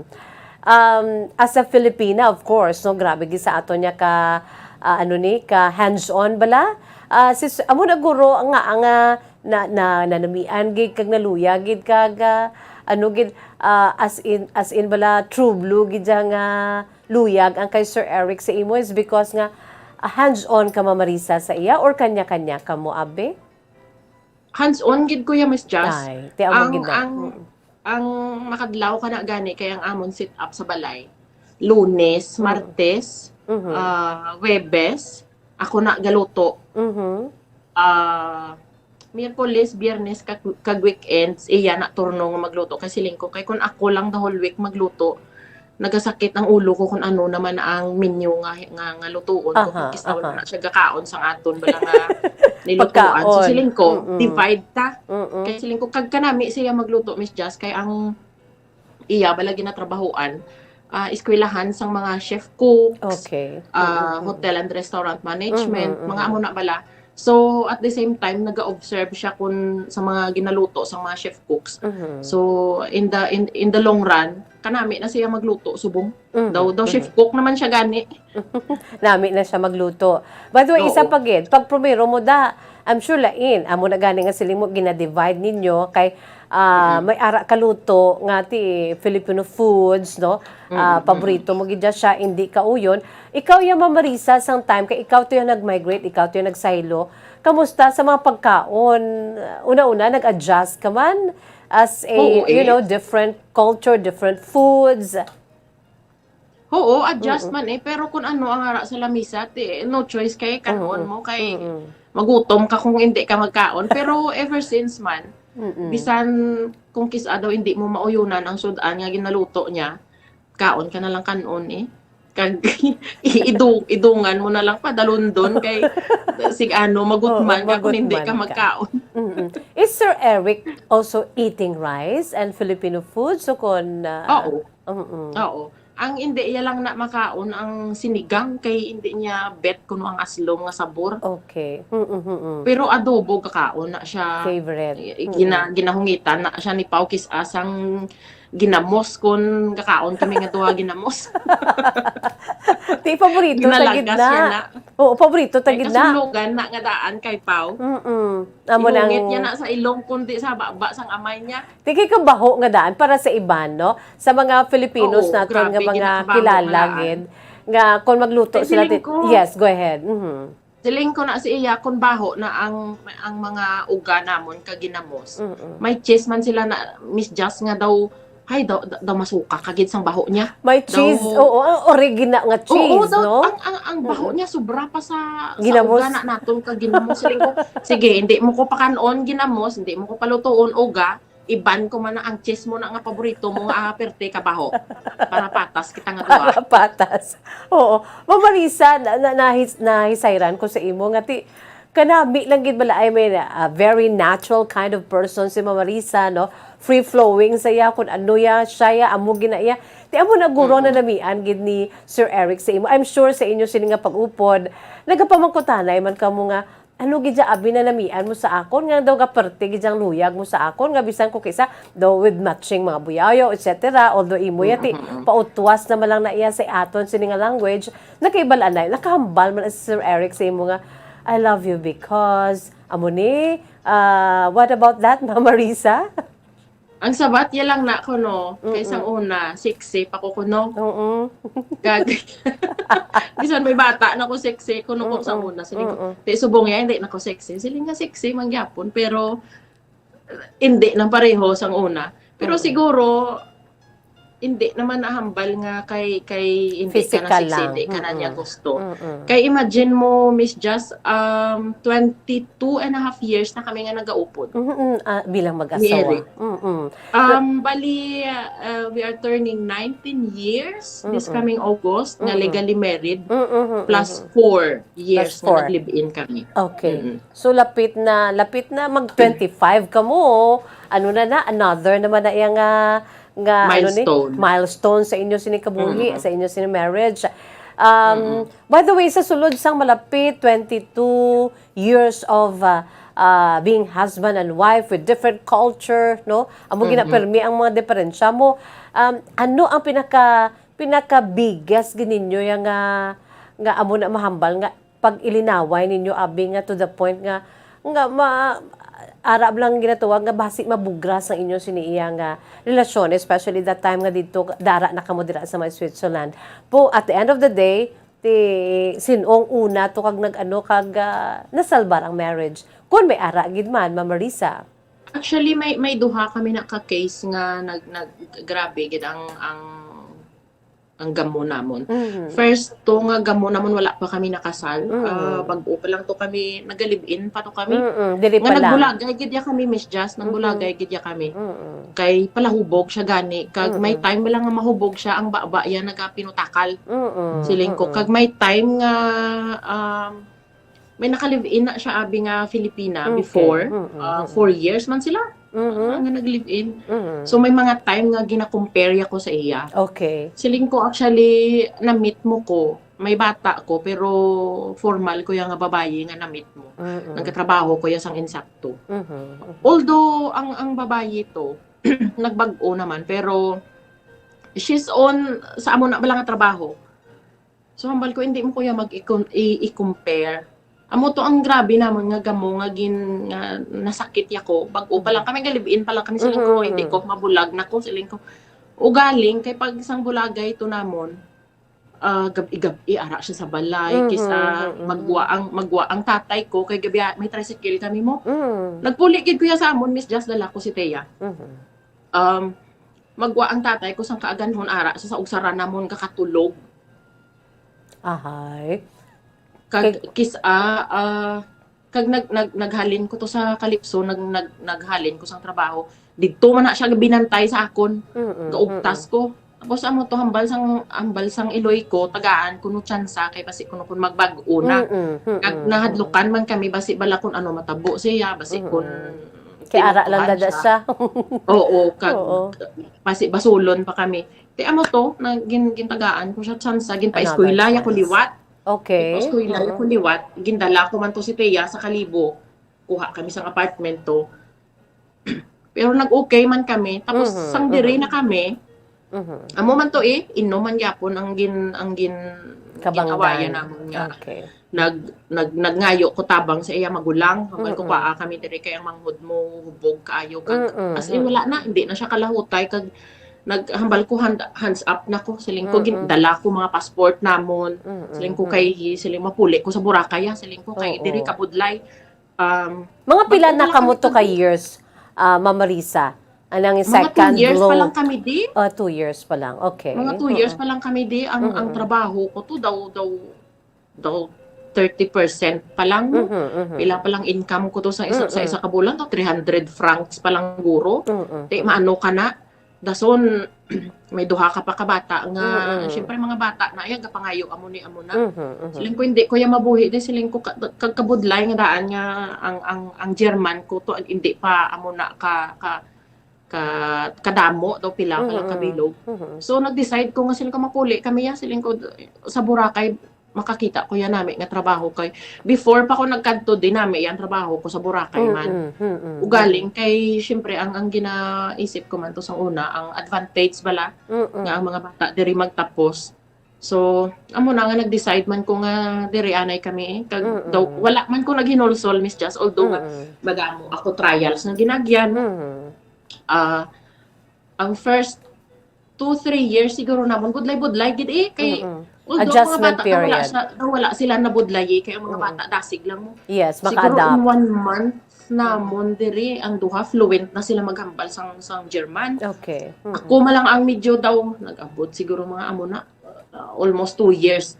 Um, as a Filipina, of course, no, grabe gid sa aton niya ka ah, ano ni, ka hands-on bala. Ah, sis, amo na guro nga nga na, na nanamian gid kag naluya gid kag ah, ano gid ah, as in as in bala true blue gid siya nga luyag ang kay Sir Eric sa imo is because nga ah, hands-on ka, Ma'am Marisa, sa iya or kanya-kanya kamo abi? Hands-on gid, Kuya Miss Jazz. Ay, ti amo Ang gid na. ang Mm. ang makadlaw ka na gani kay ang amon sit up sa balay. Lunes, Mm. Martes, Mhm. ah, Webes, ako na galuto. Mhm. Ah, Miyerkules, Biyernes kag, kag weekends, iya na turno nga magluto kay siling ko kay kun ako lang the whole week magluto, nagasakit ang ulo ko kung ano naman ang menu nga nga, nga lutuon ko kung Aha, kisaw aha. na siya gakaon sang aton bala nga nilutuan. So Pagkaon. Siling ko, Mm-mm. Divide ta. Mm-mm. Kay siling ko kag kanami siya magluto, Miss Jazz, kay ang iya bala ginatrabahoan ah, eskwelahan sang mga chef cooks, Okay. ah, Mm-mm. hotel and restaurant management, Mhm, mga mhm. amo na bala. So at the same time naga-observe siya kun sa mga ginaluto sang mga chef cooks. Mhm. So in the in, in the long run, kanami na siya magluto subong. Daw Mhm, daw mhm. Chef cook naman siya gani. Nami na siya magluto. By the way, isa Oo. pa gid, pag primero mo da, I'm sure lain. Amo na gani nga siling mo gina-divide ninyo kay ah, Mm-mm. may ara ka luto nga ti Filipino foods, no? Ah, Mm-mm. paborito mo gid siya, hindi ka uyon. Ikaw ya, Ma'am Marisa, sang time kay ikaw to yung nag-migrate, ikaw to yung nagsaylo. Kamusta sa mga pagkaon? Una-una, nag-adjust ka man as a, Oo you know, eh. Different culture, different foods. Oo, adjust Mm-mm. man eh. Pero kung ano ang ara sa lamisa, ti, no choice kay kanon Mm-mm. mo kay Mm-mm. magutom ka kung hindi ka magkaon. Pero ever since man, Mm-mm. bisan kung kis-a daw hindi mo mauyonan ang sud-an nga ginaluto niya, kaon ka na lang kanon eh. Kag idu idungan mo na lang padalundon kay sig ano Oo, magutman ka kung hindi ka magutman ka. Magkaon. Mm-mm. Is Sir Eric also eating rice and Filipino food? So kung ah, Oo. Mm-mm. Oo. Ang hindi iya lang na makaon ang sinigang kay hindi niya bet kuno ang aslom nga sabor. Okay. Mm-mm, mm-mm. Pero adobo kakaon na siya. Favorite. I- Gina, Mm-mm. ginahungitan na siya ni Pao kis-a sang ginamos kun kakaon kami nga duha ginamos. Ti paborito ta gid Ginalagas siya na. na. Oo, paborito ta Kay gid na. Kasulugan na nga daan kay Pao. Mm-mm. Amo Ihungit niya nang na sa ilong kundi sa baba sang amay niya. Ti kay kabaho nga daan para sa iban, no? Sa mga Filipinos Oo, naton nga grabe mga ginakabaho kilala nga daan. Gid nga kung magluto Kay sila siling ti- ko, Yes, go ahead. Mhm. Siling ko na si iya kung baho na ang ang mga uga namon ka ginamos. Mm-mm. May cheese man sila na Miss Jazz nga daw, hay daw, daw, daw masuka ka gid sang baho niya. May Daw cheese, oo, ang original nga Oo, cheese, daw, no? ang ang ang baho Mm-mm. Niya sobra pa sa sa Ginamos. Uga na naton ka ginamos. Siling ko, sige, hindi mo ko pakanon ginamos, hindi mo ko palutuon uga, iban ko man na ang cheese mo na nga paborito mo nga aperte ka baho. Para patas kita nga duha. Para patas. Oo. Ma'am Marisa, na, na, nahis, nahisayran ko sa imo nga ti kanami lang gid bala, I mean, a very natural kind of person si Ma'am Marisa, no? Free flowing sa iya, kung ano ya, siya ya, amo gina iya. Ti amo na guro na Mm-mm. Namian gid ni Sir Eric sa imo. I'm sure sa inyo sini nga pag-upod, nagapamangkutanay man kamo nga, ano gid ya abi na namian mo sa akon nga daw gaperte gid ang luyag mo sa akon nga bisan ko kisa daw with matching mga buyayo, et cetera. Although imo ya ti Mm-mm. Pautwas naman lang na iya sa aton sini nga language, nakaibalanay, nakahambal man si Sir Eric sa imo nga, "I love you because," amo ni, ah, what about that, Ma'am Marisa? Ang sabat ya lang na ko no, kay sang Mm-mm. Una, sexy pa ko kuno. Oo. Kag bisan may bata na ko sexy kuno kung sa Mm-mm. Una, siling ko, Mm-mm. Ti subong ya, hindi na ko sexy. Siling nga sexy man gyapon, pero Hindi nang pareho sang una. Pero Mm. siguro, hindi naman nahambal nga kay, kay hindi ka na Physical sexy, lang. hindi ka na niya Mm-mm. gusto. Mm-mm. Kay imagine mo, Miss Jazz, um, twenty-two and a half years na kami nga nagaupod. Mm-mm. Ah, bilang Ni mag-asawa. Eric. Mm-mm. Um, bali, uh, we are turning nineteen years this Mm-mm. coming August nga Mm-mm. legally married, Mm-mm. plus Mm-mm. four Plus years nga four. nag-live-in kami. Okay. Mm-mm. So, lapit na, lapit na mag twenty-five kamo. Ano na na, another naman na iya nga, nga, ano ni, Milestone. milestone sa inyo sini kabuhi, Mm-mm. sa inyo sini marriage. Um, Mm-mm. by the way, sa sulod sang malapit twenty-two years of uh, uh, being husband and wife with different culture, no? Amo gina Mm-hmm. permi ang mga diferensya mo. Um, ano ang pinaka pinaka biggest gid ninyo ya nga nga amo na mahambal nga pag-ilinaway ninyo abi nga to the point nga nga ma ara lang ginatuwag nga basi mabugras ang inyo sini iya nga relasyon, especially that time nga didto dara na kamo dira sa may Switzerland. Po, at the end of the day, ti sin-ong una to kag nag-ano kag ah, nasalbar ang marriage. Kung may ara gid man, Ma'am Marisa. Actually, may may duha kami na ka case nga nag nag grabe gid ang ang ang gamo namon. Mhm. First to nga gamo namon wala pa kami nakasal. Mhm. Ah, bag-o pa lang to kami, naga-live-in pa to kami. Mm-mm, diri Nga pa lang. nagbulagay gid ya kami, Miss Jazz, nagbulagay gid ya kami. Mm-mm. Kay palahubog siya gani, kag may Mm-mm. time lang nga mahubog siya, ang baba iya nagapinutakal. Mm-mm. Siling ko, Mm-mm. kag may time nga um, may naka-live-in na siya abi nga Filipina Okay. before. Mm-mm. Ah, four years man sila Mm-hmm. ah, nga nag-live-in. Mm-hmm. So may mga time nga gina-compare ako sa iya. Okay. Siling ko, actually, na-meet mo ko. May bata ko, pero formal ko ya nga babayi nga na-meet mo. Mm-mm. Nagkatrabaho ko ya sang insakto. Mm-hmm. Although ang ang babayi to nagbag-o naman, pero she's on sa amo na bala nga trabaho. So hambal ko, hindi mo kuya mag i-compare. Amo to ang grabe namon nga gamo nga gin nga nasakit ya ko. Bag-o pa lang kami, ga-live-in pa lang kami, siling ko, Mhm. hindi ko mabulag na ko, siling ko. Ugaling kay pag sang bulagay to namon, ah, gab-i-gab-i ara siya sa balay, Mhm, kis-a mhm. magwa ang magwa ang tatay ko kay gabi may tricycle kami mo. Mm. Nagpuli gid kuya sa amon, Miss Jazz, dala ko si Thea. Mhm. Um, magwa ang tatay ko sang kaaganhon ara sa, sa ugsaran namon kakatulog. Ahay. Kag kis-a ah, kag nag, nag naghalin ko to sa Calypso, nag, nag naghalin ko sang trabaho. Didto man na siya binantay sa akon. Mm-mm, Gaugtas ko. Tapos amo to, hambal sang hambal sang iloy ko, tagaan ko no tsansa kay basi kuno kun magbag-o na. Mm-mm, mm-mm, Kag nahadlukan man kami basi bala kun ano matabo siya, basi kun Mm-mm. Kay ara lang tinutukan dada siya. Siya. Oo, kag Oo. basi basulon pa kami. Ti amo to, na gin, gintagaan ko siya tsansa, Another ginpaeskwela ya ko chance. Liwat. Okay. Ginpaeskwela ya ko Liwat. Gindala ko man to si Thea sa Kalibo. Kuha kami sang apartment to. Pero nag-okay man kami. Tapos Mhm, sang diri mhm. na kami, Mhm. amo man to eh, inom man gyapon ang gin ang gin Kabangdan. gin-awayan namon nga. Okay. Nag, nag nagngayo ko tabang sa iya magulang. Hambal ko, Mm-mm. "Kuhaa kami diri kay ang manghod mo hubog kaayo kag Mm-mm, as in mm-mm. Wala na, hindi na siya kalahuti kag naghambal ko hand, hands up na ko. Siling ko, Mm-mm. gindala ko mga passport namon. Mm-mm, Siling ko mm-mm. kay siling mapuli ko sa Boracay, ha. Siling ko kay Oo. Diri kabudlay. Um, Mga pila bag-o na lang kamo kami to ka kag- years, ah, Ma'am Marisa? Anang Mga two second years pa blow? Lang kami di. Oh, two years pa lang. Okay. Mga two years Oo. Pa lang kami di. Ang ang Mm-mm. Trabaho ko to daw daw daw thirty percent pa lang, no? Mhm, mhm. Pila pa lang income ko to sa isa, sa Mm-mm. Isa ka bulan to, three hundred francs pa lang guro. Mm-mm. Di maano ka na. Dason, may duha ka pa ka bata nga, Mm-mm. Syempre, mga bata na, ay, gapangayo, amo ni, amo na. Mhm, mhm. Siling ko, hindi ko ya mabuhi, di, siling ko, ka-, kag kabudlay nga daan nga ang, ang, ang German ko to, hindi pa, amo na, ka, ka, ka, kadamo daw, pila pa lang Mhm, kabilog. mhm. So, nag-decide ko nga, siling ko, mapuli kami ya, siling ko, sa Boracay, makakita ko ya nami nga trabaho kay before pa ko nagkadto, di nami yan trabaho ko sa Boracay man. Mm-mm, mm-mm, Ugaling kay, syempre, ang, ang ginaisip ko man to sa una, ang advantage bala mm-mm. Nga ang mga bata diri magtapos. So, amo na nga nag-decide man ko nga diri anay kami. Kag Mm-mm. Daw, wala man ko naghinulsol, Miss Jazz, although nga Mm-mm. Madamo ako trials nga ginagyan. Mm-mm. Ah, ang first two, three years siguro namon, budlay-budlay gid eh. Kay, Mm-mm. Although Adjustment mga bata, daw wala period. Siya, daw wala sila nabudlay eh, kay ang mga Mm-mm. Bata, dasig lang mo. Yes, Siguro in maka-adapt. One month namon diri, ang duha, fluent na sila maghambal sang, sang German. Okay. Mm-mm. Ako man lang ang medyo daw, nag-abot siguro mga amo na, uh, almost two years.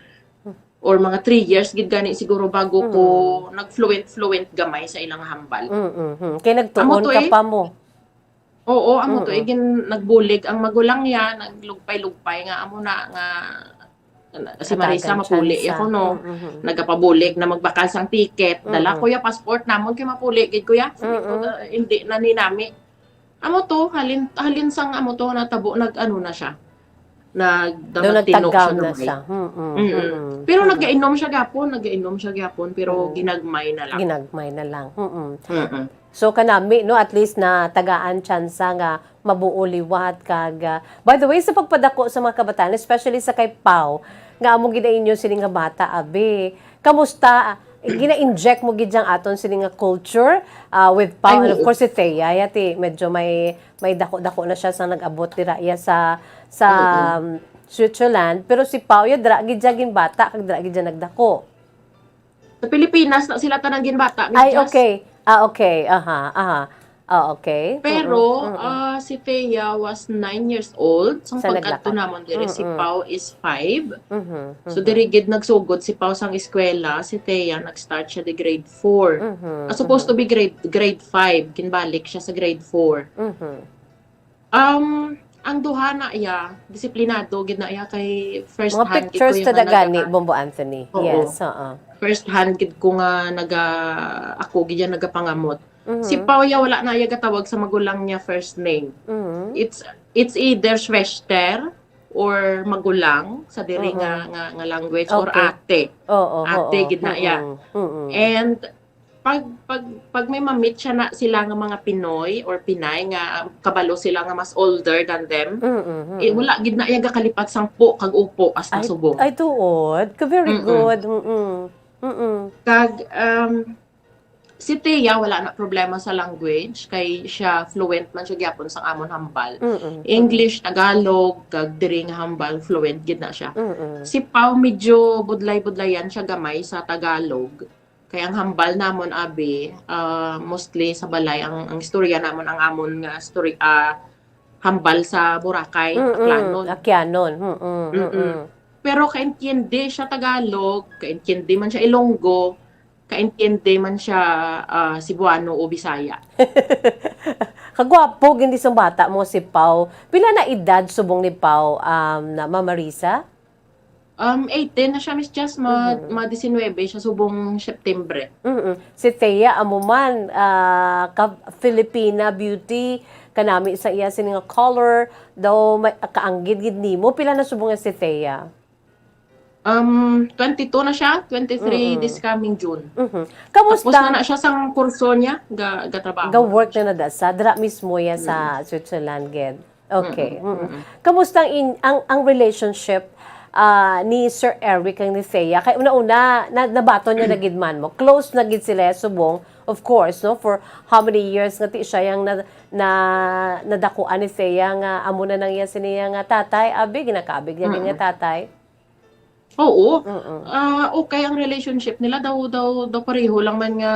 Or mga three years, gid gani siguro bago ko Mm. nag-fluent, fluent gamay sa ilang hambal. Mm-mm. Kay Amo nagtuon to ka eh. Pa mo. Oo, amo to eh, Mm-mm. gin, nagbulig ang magulang niya, naglugpay-lugpay nga amo na nga si Marisa Hatagan mapuli tsansa. Ako no. Mm-hmm. Nagapabulig na magbakal sang ticket. Dala Mm-mm. Ko ya passport namon kay mapuli gid ko ya. Sabi ko, Mm-mm. "Ah, hindi na ni nami." Amo to, halin halin sang amo to natabo nag-ano na siya. Nag daw Daw nagtinok siya nagtagam na gamay. Siya. Mm-mm. Mm-mm. Mm-mm. Pero Mm-mm. Nagainom siya gyapon, nagainom siya gyapon pero Mm. Ginagmay na lang. Ginagmay na lang. Mm-mm. Mm-mm. So kanami no, at least natagaan tsansa nga mabuo liwat kag, ah, by the way, sa pagpadako sa mga kabataan, especially sa kay Pau, nga amo gid ang inyo sini nga bata, abi. Kamusta? Gina-inject mo gid yang aton sini nga culture, ah, with Pau, Ay, and of oo. Course si Thea, yati medyo may may dako-dako na siya sang nag-abot dira iya sa sa Mm-mm. um, Switzerland, pero si Pau ya dira gid siya ginbata kag dira gid siya nagdako. Sa Pilipinas na sila tanan ginbata, Miss Ay, Jess. Okay. Ah, okay. Aha, aha. Ah, okay. Pero Mm-mm. Mm-mm. Ah, si Thea was nine years old sang Sa pagkadto naglakad. Namon diri. Si Mm-mm. Pau is five. Mhm, So mhm. Diri gid nagsugod si Pau sang eskwela, si Thea nag-start siya di grade four. Mhm, Ah, supposed mhm. To be grade grade five, ginbalik siya sa grade four. Mhm. Um, ang duha na iya, disiplinado gid na iya kay first Mga hand gid ko pictures yung ta nga dagani, naga- Bombo Anthony. Oo. Yes, oo. First hand gid ko nga naga ako gid yan nagapangamot. Mhm. Si Pau ya wala na iya gatawag sa magulang niya first name. Mhm. It's it's either Schwester or magulang sa diri nga, Mhm. nga nga language or Okay. Ate. Oo, Ate oo. Gid na iya. Mm-mm. Mm-mm. And pag pag pag may mamit siya na sila nga mga Pinoy or Pinay nga kabalo sila nga mas older than them, Mm-mm, eh, mm-mm. Wala gid na iya gakalipat sang po kag upo as Ay, nasubong. Ay, tuod. Ka very Mm-mm. Good. Mm-mm. Mm-mm. Kag um, si Thea wala na problema sa language kay siya fluent man siya gyapon sang amon hambal. Mm-mm. English, Tagalog, kag diri nga hambal fluent gid na siya. Mm-mm. Si Pau medyo budlay-budlayan siya gamay sa Tagalog. Kay ang hambal namon abi, ah, mostly sa balay ang ang istorya namon ang amon nga story ah, hambal sa Boracay, Mm-mm. Aklanon. Akyanon. Mm-mm. Mm-mm. Mm-mm. Pero kaintiende siya Tagalog, kaintiende man siya Ilonggo, kaintiende man siya ah, Cebuano o Bisaya. Kagwapo gindi sang bata mo si Pau. Pila na edad subong ni Pau, um, na Ma'am Marisa? Um, eighteen na siya, Miss Jess. Ma, Mhm. ma diecinuebe siya subong September. Mm-mm. Si Thea amo man ah, ka Filipina beauty, kanami sa iya sini nga color, daw may kaanggid gid nimo. Pila na subong nga si Thea? Um, twenty-two na siya, twenty-three Mm-mm. This coming June. Mhm. Tapos na Kamusta? Na siya sang kurso niya, ga, gatrabaho. Ga-work na na da sa dira mismo ya Mm. Sa Switzerland gid. Okay. Mm-mm. Mm-mm. Mm-mm. Kamusta ang in, ang, ang relationship ah, ni Sir Eric kag ni Thea? Kay una-una, na, nabaton niya na gid man mo. Close na gid sila subong, of course, no? For how many years nga ti siya yang na, na, nadakuan ni Thea nga amo na nang iya sini nga tatay? Abi, ginakabig niya gid nga Mm-mm. Tatay? Oo. Mm-mm. Ah, okay ang relationship nila daw daw daw pareho lang man nga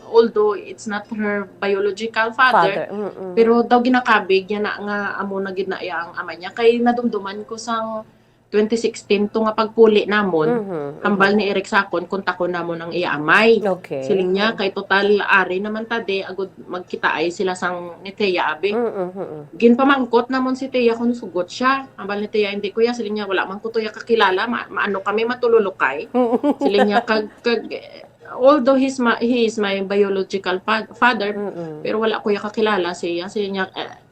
although it's not her biological father, Father. Mm-mm. Pero daw ginakabig niya na nga amo na gid na iya ang ama niya kay nadumduman ko sang twenty sixteen to nga pagpuli namon, Mhm, hambal mhm. Ni Eric sa akon, kontakon namon ang iya amay. Okay. Siling niya Mm. Kay total ari naman ta di agud magkitaay sila sang ni Thea abi. Mm-mm, mm-mm. Ginpamangkot namon si Thea kung sugot siya. Hambal ni Thea, hindi kuya, siling niya, wala man ko to ya kakilala. Ma, maano kami matululukay? Siling niya, kag, kag, although he's my, he is my biological fa- father, Mm-mm. Pero wala ko ya kakilala siya. Siling niya, eh,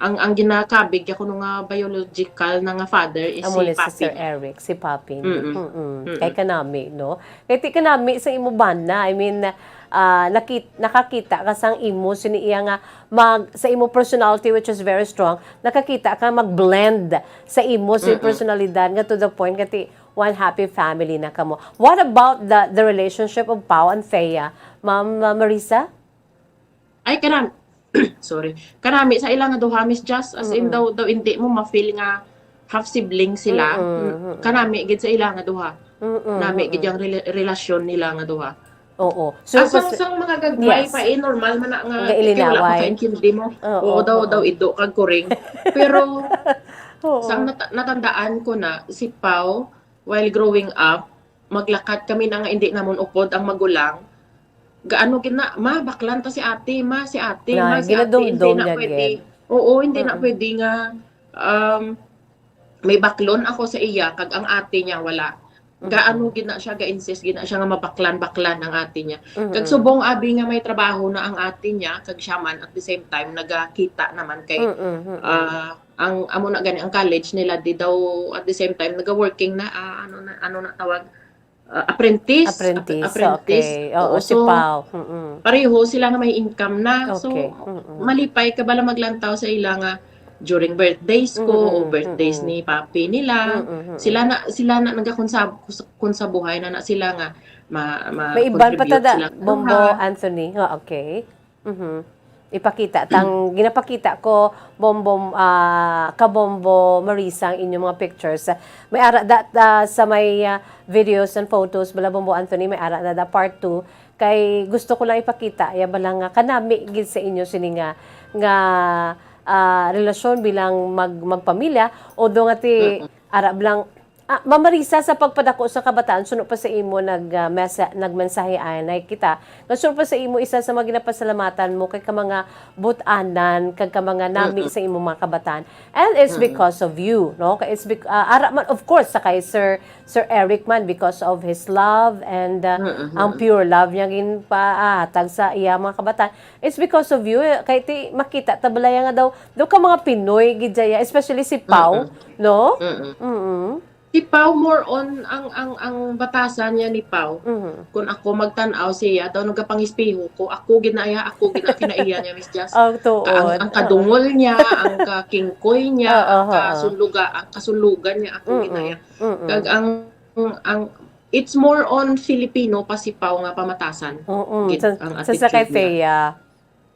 ang, ang ginakabig ya kuno nga biological na nga father is Amo si ni si Sir Papi. Eric, si Papi. Mm-mm. Mm-mm. Mm-mm. Kay kanami, no? Kay ti kanami sa imo bana, I mean, ah, nakit, nakakita ka sang imo sini iya nga mag, sa imo personality which is very strong, nakakita ka mag-blend sa imo sa Mm-mm. Personalidad nga to the point nga ti one happy family na kamo. What about the the relationship of Pau and Thea, Ma'am, ah, Marisa? Ay, kanam, Sorry. Kanami sa ila nga duha, Miss Jazz, as in, Mm-mm. daw, daw hindi mo ma-feel nga half sibling sila. Mm-mm, Mm, mm-mm. Kanami gid sa ila nga duha. Mm-mm, Nami gid mm-mm. yung rela- relasyon nila nga duha. Oo. Ah, sang, Surprise. Sang mga gagmay Yes. pa eh, normal man na nga, Nga kay wala ilinaway. makaintindi mo. Oo, Oo, daw, oo. Daw ido kag kuring. Pero, Oo. Sang nata- natandaan ko na, si Pau, while growing up, maglakat kami na nga hindi namon upod ang magulang. Gaano gid na, "Ma, baklan ta si ate, ma, si ate, Na, ma, si ate, hindi ginadumdum na niya pwede." gid. Oo, hindi na Mm-mm. pwede nga, um, may baklon ako sa iya, kag ang ate niya wala. Gaano Mm-mm. gid na siya, ga-insist gid na siya nga mabaklan-baklan ang ate niya. Kag Mm-mm. Subong abi nga may trabaho na ang ate niya, kag siya man at the same time nagakita naman kay Mm-mm, mm-mm. ah, ang amo na gani ang college nila di daw at the same time naga-working na, ah, ano na, ano na tawag, ah, apprentice, ap- Apprentice, apprentice. Okay. Oo, Oo, si so Pau. Mm-mm. Pareho sila nga may income na. So Okay. Mm-mm. Malipay ka bala maglantaw sa ila nga during birthdays ko o Mm-mm, birthdays mm-mm. Ni papi nila, Mm-mm, sila mm-mm. na sila na nagakonsab kun sa buhay na na sila nga ma, ma May iban pa contribute tada, sila. Bombo Anthony. Oh, okay. Mhm. Ipakita tang ginapakita ko, Bombo, ah, ka Bombo Marisa, ang inyong mga pictures. May ara da, da sa may ah, videos and photos bala, Bombo Anthony, may ara na da part two. Kay gusto ko lang ipakita ya bala nga kanami gid sa inyo sini nga nga ah, relasyon bilang mag magpamilya, although nga ti ara lang Ah, Ma'am Marisa, sa pagpadako sa kabataan, suno pa sa imo nag ah, mesa- nagmensahe anay kita, nga suno pa sa imo isa sa mga ginapasalamatan mo kay ka mga but-anan kag ka mga nami sa imong mga kabataan. And it's because of you, no? Kay it's bec- ah, ara man, of course, sa kay Sir Sir Eric man, because of his love and ah, ang pure love niya ginpahatag sa iya mga kabataan. It's because of you, eh, kay ti makita ta balaya nga daw daw ka mga Pinoy gid daya, especially si Pau, no? Mm-mm. Si Pau more on ang ang ang batasan niya ni Pau. Mhm. Kung ako magtan-aw siya, daw nagapangispeho ko, ako gid na iya, ako gid na kinaiya niya, Miss Jazz. Ang tuod. Ka- ang, ang kadungol niya, ang kakingkoy niya, Oo, ang oo. kasunluga, ang kasunlugan niya, ako gid na iya. Mm-mm. Kag ang ang it's more on Filipino pa si Pau nga pamatasan. Mm-mm. Gid Sa, ang sa, sa kay attitude niya. Thea.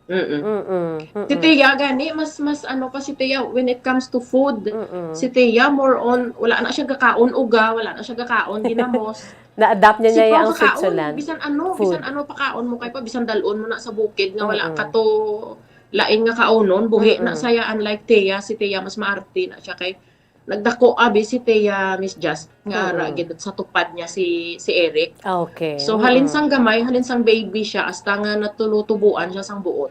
Mm-mm. Mm-mm. Si Thea gani, mas mas ano pa si Thea when it comes to food. Mm-mm. Si Thea more on, wala na siya gakaon uga, wala na siya gakaon ginamos. Na-adapt niya Si niya Pau ang gakaon, Switzerland bisan ano, food. Bisan ano pakaon mo kay pa, bisan dalon mo na sa bukid nga wala Mm-mm. ka to lain nga kaonon, buhi na Mm-mm. saya, unlike Thea, si Thea mas maarte na siya kay nagdako abi si Thea, Miss Jazz, nga ara Mm-mm. gid sa tupad niya si si Eric. Okay. So halin Mm-mm. sang gamay, halin sang baby siya, hasta nga natulotubuan siya sang buot.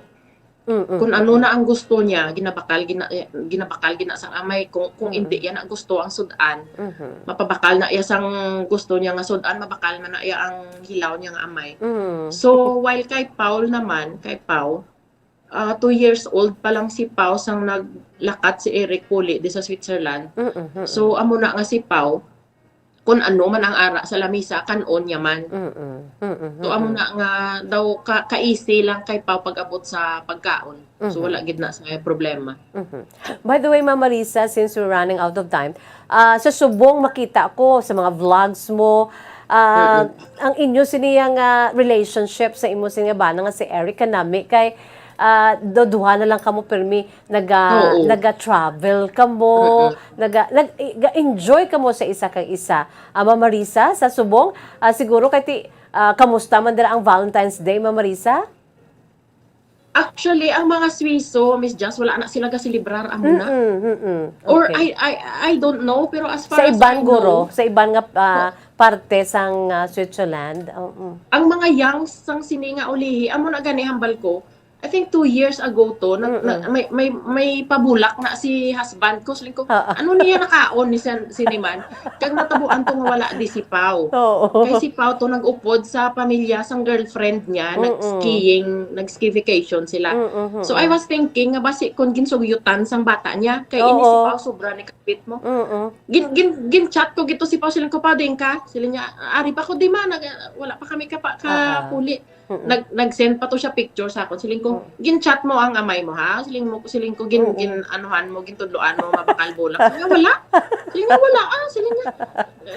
Mm-mm. Kung ano na ang gusto niya, ginabakal gina, eh, ginabakal gina sang amay. Kung kung Mm-mm. Hindi niya na gusto ang sud-an, Mhm. mapabakal na iya sang gusto niya nga sud-an, mabakal man na iya ang hilaw niya nga amay. Mm. So while kay Paul naman, kay Pau, ah, two years old pa lang si Pau sang naglakat si Eric puli di sa Switzerland. Mm-mm. So amo na nga si Pau, kung ano man ang ara sa lamisa, kan-on niya man. Mm-mm. Mm-mm. So amo Mm-mm. na nga daw ka, ka-easy lang kay Pau pag-abot sa pagkaon. So Mhm. Wala gid na sa problema. Mhm. By the way, Ma'am Marisa, since we're running out of time, ah, sa subong makita ko sa mga vlogs mo, ah, Mm-mm. Ang inyo sini nga relationship sa imo sini nga bana nga si Eric kanami kay ah, do duha na lang kamo pirmi naga Oo. naga-travel kamo, Mm-mm. naga nag-enjoy kamo sa isa kag isa. Ah, Ma'am Marisa, sa subong, ah, siguro kay ti ah, kamusta man dira ang Valentine's Day, Ma'am Marisa? Actually, ang mga Swiso, Miss Jazz, wala na sila gaselebrar amo na. Mm-mm, mm-mm. Or Okay. I, I I don't know, pero as far Sa as iban I guro, know, sa iban nga ah, oh, parte sang ah, Switzerland. Oo. Ang mga youngs sang sini nga ulihi, amo na gani hambal ko. I think two years ago to, nag, na, Mm-mm. may, may, may pabulak na si husband ko. Siling ko, Oo. "Ano niya nakaon ni San, siniman?" Kag natabuan to nga wala di si Pau. Oo. Kay si Pau to nag-upod sa pamilya sang girlfriend niya, Mm-mm. nag-skiing, nag-ski vacation sila. Mm-mm. So I was thinking nga basi kon ginsugyutan sang bata niya, kay ini si Oo. Pau sobra ni kapit mo. Mm-mm. Gin, gin, gin-chat ko gito si Pau, siling ko, "Pau, diin ka?" Siling niya, "Ari pa ko di ma, nag, wala pa kami ka, pa, Ah, ah. kapuli." Mm-mm. Nag, nag-send pa to siya picture sa akon. Siling ko, Mm. "Gin-chat mo ang amay mo, ha?" Siling mo, siling ko, "Gin, Oo. gin, anuhan mo, gintudloan mo, mabakal bulak." Siling niya, "Wala." Siling niya, "Wala, ah." Siling niya,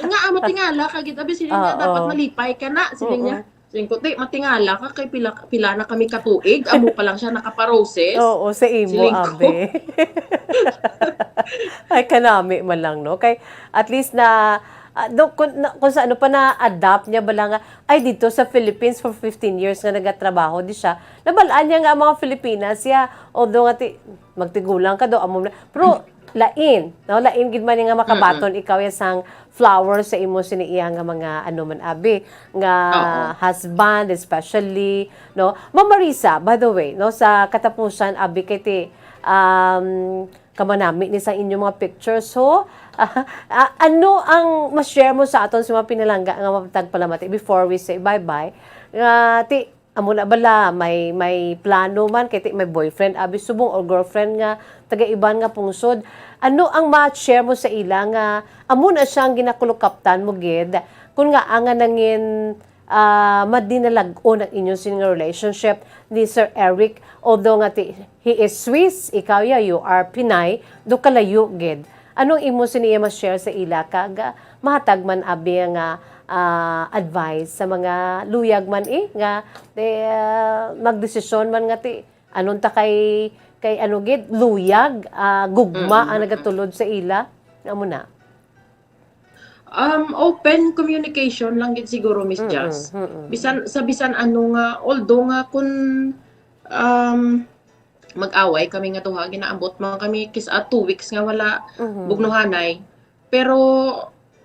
"Nga, amo tingala ka gid, abi." Siling niya, "Dapat Oo. Malipay ka na." Siling niya. Mm-mm. Siling ko, "Te, matingala ka kay pila, pila na kami katuig, amo pa lang siya nakaparoses." Oo, sa imo, Siling ko. Abi. Ay, kanami man lang, no? Kay at least na, ah, do, kung, na, kung sa ano pa na-adapt niya bala nga, ay, dito sa Philippines for fifteen years nga nagatrabaho di siya, nabalaan niya nga ang mga Filipinas siya, although nga ti, magtigulang ka do, amo na. Pero, lain, no? Lain gid man nga makabaton ikaw ya sang flower sa imo sini iya nga mga ano man abi, nga Oo. husband especially, no? Ma'am Marisa, by the way, no, sa katapusan abi kay ti, um, kamanami ni sa inyong mga pictures ho. Ah, ano ang ma-share mo sa aton sa mga pinalangga nga mapatag palamati before we say bye-bye? Nga ti amo na bala, may, may plano man, kay ti may boyfriend, abi subong, or girlfriend nga taga iban nga pungsod. Ano ang ma-share mo sa ila nga amo na siya ang ginakulukaptan mo gid? Kung nga nga nangin, ah, madinalag-on ang inyo sini nga relationship ni Sir Eric, although nga ti, he is Swiss, ikaw ya, you are Pinay, do kalayo gid. Anong imo sini iya ma-share sa ila kag, ah, mahatag man abi nga, ah, advice sa mga luyag man, eh, nga, eh, ah, magdesisyon man nga ti, anon ta kay, kay ano gid, luyag, ah, gugma Mm, ang mm. nagatulod sa ila? Amo na. Um, open communication lang gid siguro, Miss Mm, Jazz. mm. Bisan, sa bisan ano nga, although nga kun, um, mag-away kami nga duha, ginaabot man kami kis-, ah, two weeks nga wala Mhm. bugnuhanay. Pero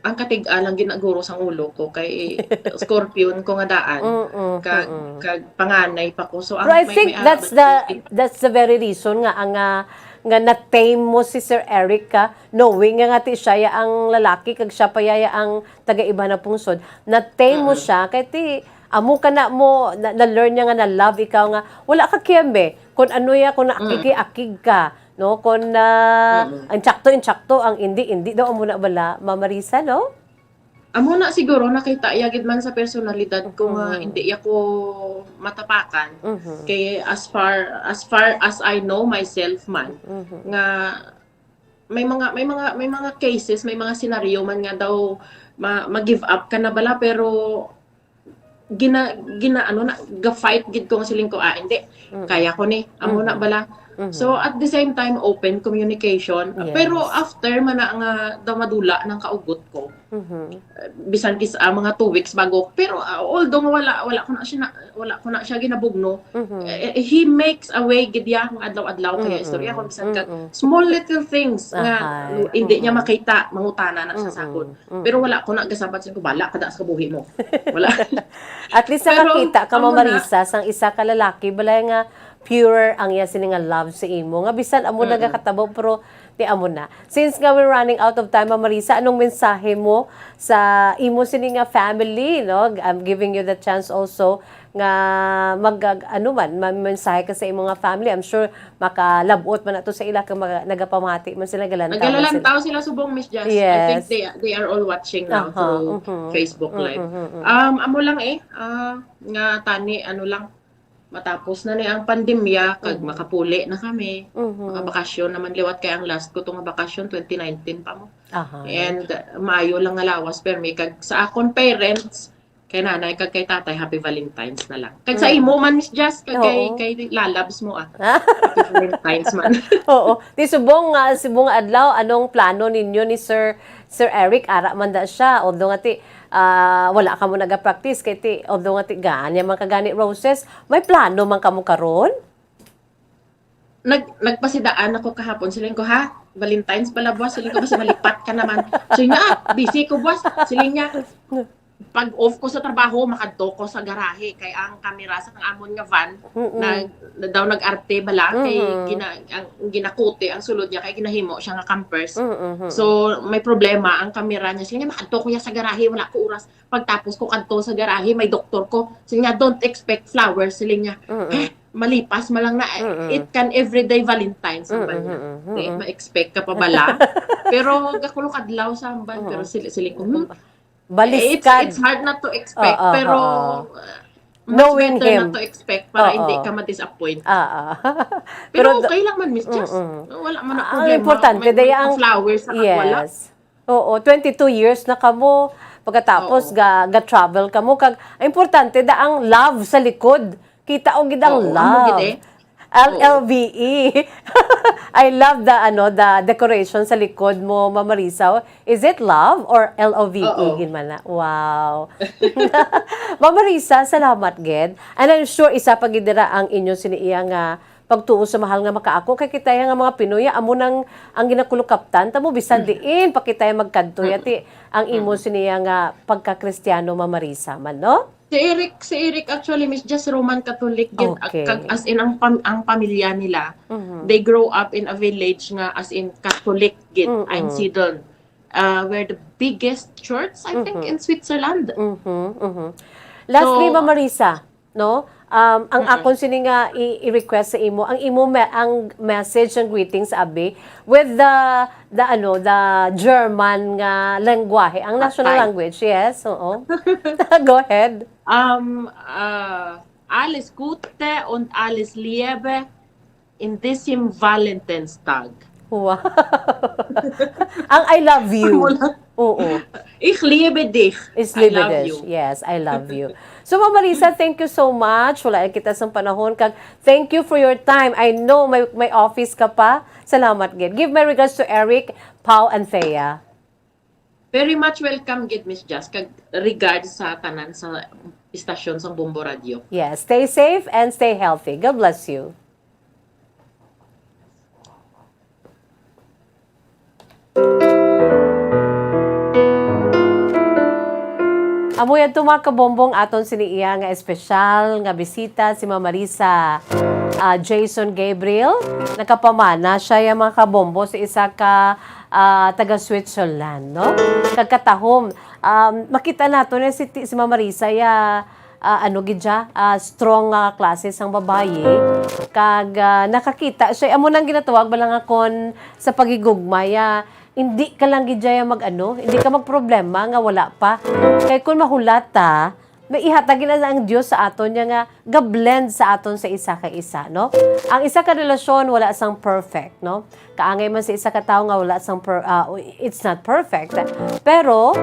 ang katig-a lang ginaguro sang ulo ko kay Scorpion ko nga daan. Mm-mm, Kag, mm-mm. kag panganay pa ko. So, Pero ang I may, think may that's araw the, na that's the very reason nga ang, ah, nga na-tame mo si Sir Eric ka, knowing nga, nga ti siya ya ang lalaki kag siya pa ya ya ang taga-iba na pungsod. Na-tame mo Mm-mm. siya kay ti amo ka na mo na, na-learn niya nga na-love ikaw nga wala ka kiyembe kung ano ya, kung Mm. nakikiakig ka, no? Kung na Mm. ang tsakto, ang tsakto, ang indi, indi daw amo na bala, Ma'am Marisa, no? Amo na siguro, nakita ya gid man sa personalidad ko nga Mhm. hindi ya ko matapakan. Mhm. Kay as far, as far as I know myself man, Mhm. nga may mga, may mga, may mga cases, may mga senaryo man nga daw ma-, ma-give up ka na bala, pero gina-, gina-, ano na, ga-fight gid ko nga siling ko, "Ah, hindi. Mm. Kaya ko ni. Amo na Mhm. bala." Mhm. So, at the same time, open communication. Yes. Pero after man na nga daw madula nang kaugot ko, Mhm. eh, bisan kis-, ah, mga two weeks bago, pero, ah, although nga wala, wala ko na siya na, wala ko na siya ginabugno, Mhm. eh, eh, he makes a way gid ya nga adlaw-adlaw kaya Mm-mm. istorya ko, bisan ka Mm-mm. small little things nga Ahay. hindi niya Mm-mm. makita, mangutana na sa Mm-mm. sakon. Mm. Pero wala ko na gasabat sa ko, "Bala ka da sa kabuhi mo." Wala. At least Pero, nakakita ka, amo Ma'am na. Marisa, sang isa ka lalaki, balay nga pure ang iya sini nga love sa imo. Nga bisan amo Mm-mm. nagakatabo, pero di amo na. Since nga we're running out of time, Ma'am Marisa, anong mensahe mo sa imo sini nga family, no? I'm giving you the chance also nga mag, ano man, mamensahe ka sa imo nga family. I'm sure makalabot man ato sa ila kag maga-, nagapamati man sila, galantaw man sila. Nagalalantaw sila subong, Miss Jazz. I think Yes. they, they are all watching now Aha, through mhm. Facebook Live. Mhm, mhm. Um, amo lang eh, ah, nga tani, ano lang, matapos na ni ang pandemya, kag Mhm. makapuli na kami. Mhm. Makabakasyon naman liwat kay ang last ko to nga bakasyon, twenty nineteen pa mo. Aha. And, uh, maayo lang nga lawas, permi kag sa akon parents, kay nanay kag kay tatay, happy Valentine's na lang. Kag sa Mm. imo man, Miss Jazz, kag kay, Oo. kay lalabs mo, ah. Happy Valentine's man. Oo. Ti subong, ah, subong adlaw, anong plano ninyo ni Sir, Sir Eric? Ara man da siya. Although nga ti, ah, wala ka mo nagapractice, kay ti, although nga ti, ganya man ka gani roses, may plano man kamo karon? Nag-, nagpasidaan ako kahapon. Siling ko, "Ha? Valentine's pala, boss." Siling ko, "Basi malipat ka naman." Siling niya, "Ah, busy ko, boss." Siling niya, "Pag off ko sa trabaho, makadto ko sa garahe. Kay ang kamera sa amon nga van, Mm-mm. nag-, na daw nag-arte bala, kay Mm-hmm. gina-, ang ginakuti, ang sulod niya, kay ginahimo siya nga campers. Mm-hmm. So, may problema ang kamera niya. Siling niya, "Makadto ko ya sa garahe, wala ko oras." Pagtapos ko kadto sa garahe, may doktor ko. Siling niya, "Don't expect flowers." Siling niya, Mm-mm. "Eh, malipas man lang na, eh, Mm-mm. it can everyday Valentine's," ang Mm-mm, niya. mm-mm, Di, mm-mm. ma-expect ka pa bala? Pero gakulok adlaw sa amban, Oo. pero sili-, siling ko, hmm? Baliskad. It's, it's hard not to expect, Oo, pero, oo. uh, mas Knowing better him. not to expect para Oo. hindi ka ma-disappoint. Oo. Pero Pero do-, okay lang man, Miss Jess. Mm-mm. Wala man na Ang problema. importante, May, may daya ang flowers sa wala. Yes. Oo, twenty-two years na kamo. Pagkatapos, Oo. ga, ga-travel ka mo. Kag, ang importante, da ang love sa likod. Kita o gid ang Oo, amo gid love. eh. L L V E. Oo. I love the, ano, the decoration sa likod mo, Ma'am Marisa. Is it love or L O V E Oo. gid man na? Wow. Ma'am Marisa, salamat gid. And I'm sure isa pa gid dira ang inyo sini iya nga pagtuo sa mahal nga makaako. Kay kita ya nga mga Pinoy, amo nang ang ginakulukaptan. Tamo bisan Mm. diin pa kita ya magkadto ya, Mm. ti ang imo Mm. sini iya nga pagka-Kristiyano, Ma'am Marisa man, no? Si Eric, si Eric actually, Miss Jess, Roman Catholic gid, Okay. kag as in ang pam-, ang pamilya nila, Mhm. they grow up in a village nga as in Catholic gid, Mm-mm. Einsiedeln, uh, where the biggest church, I think, Mhm. in Switzerland. Mhm, mhm. Lastly, So, Ma'am Marisa, no? Um, ang Mm-mm. akon sini nga i-, i-request sa imo, ang imo me-, ang message, ang greetings, abi, with the, the, ano, the German nga lengguwahe, ang national Patay. language, yes, oo. Go ahead. Um, uh, alles Gute und alles Liebe in diesem Valentinstag. Wow. Ang I love you. Wala. Oo. Ich liebe dich. Ich I liebe love dich. you. Yes, I love you. So, Ma'am Marisa, thank you so much. Wala kita sang panahon. Kag, thank you for your time. I know may, may office ka pa. Salamat gid. Give my regards to Eric, Pau, and Thea. Very much welcome gid, Miss Jazz, kag regards sa tanan sa istasyon sa Bombo Radio. Yes, stay safe and stay healthy. God bless you. Amo yadto, mga kabombo, ang aton sini iya nga espesyal nga bisita, si Ma'am Marisa, ah, Jason Gabriel. Nakapamana siya ya, mga kabombo, sa isa ka, ah, taga Switzerland, no? Kag katahom, um, makita nato na si, si Ma'am Marisa ya, ah, ano gid siya, ah, strong nga klase sang babayi. Kag, ah, nakakita siya, amo nang ginatawag bala nga kon sa paghigugma ya, hindi ka lang gid siya mag-ano, hindi ka magproblema nga wala pa. Kay kun mahulat ta, may ihatag gid na ang Dios sa aton niya nga ga-blend sa aton sa isa ka isa, no? Ang isa ka relasyon wala sang perfect, no? Kaangay man sa isa ka tawo nga wala sang per-, ah, it's not perfect. Pero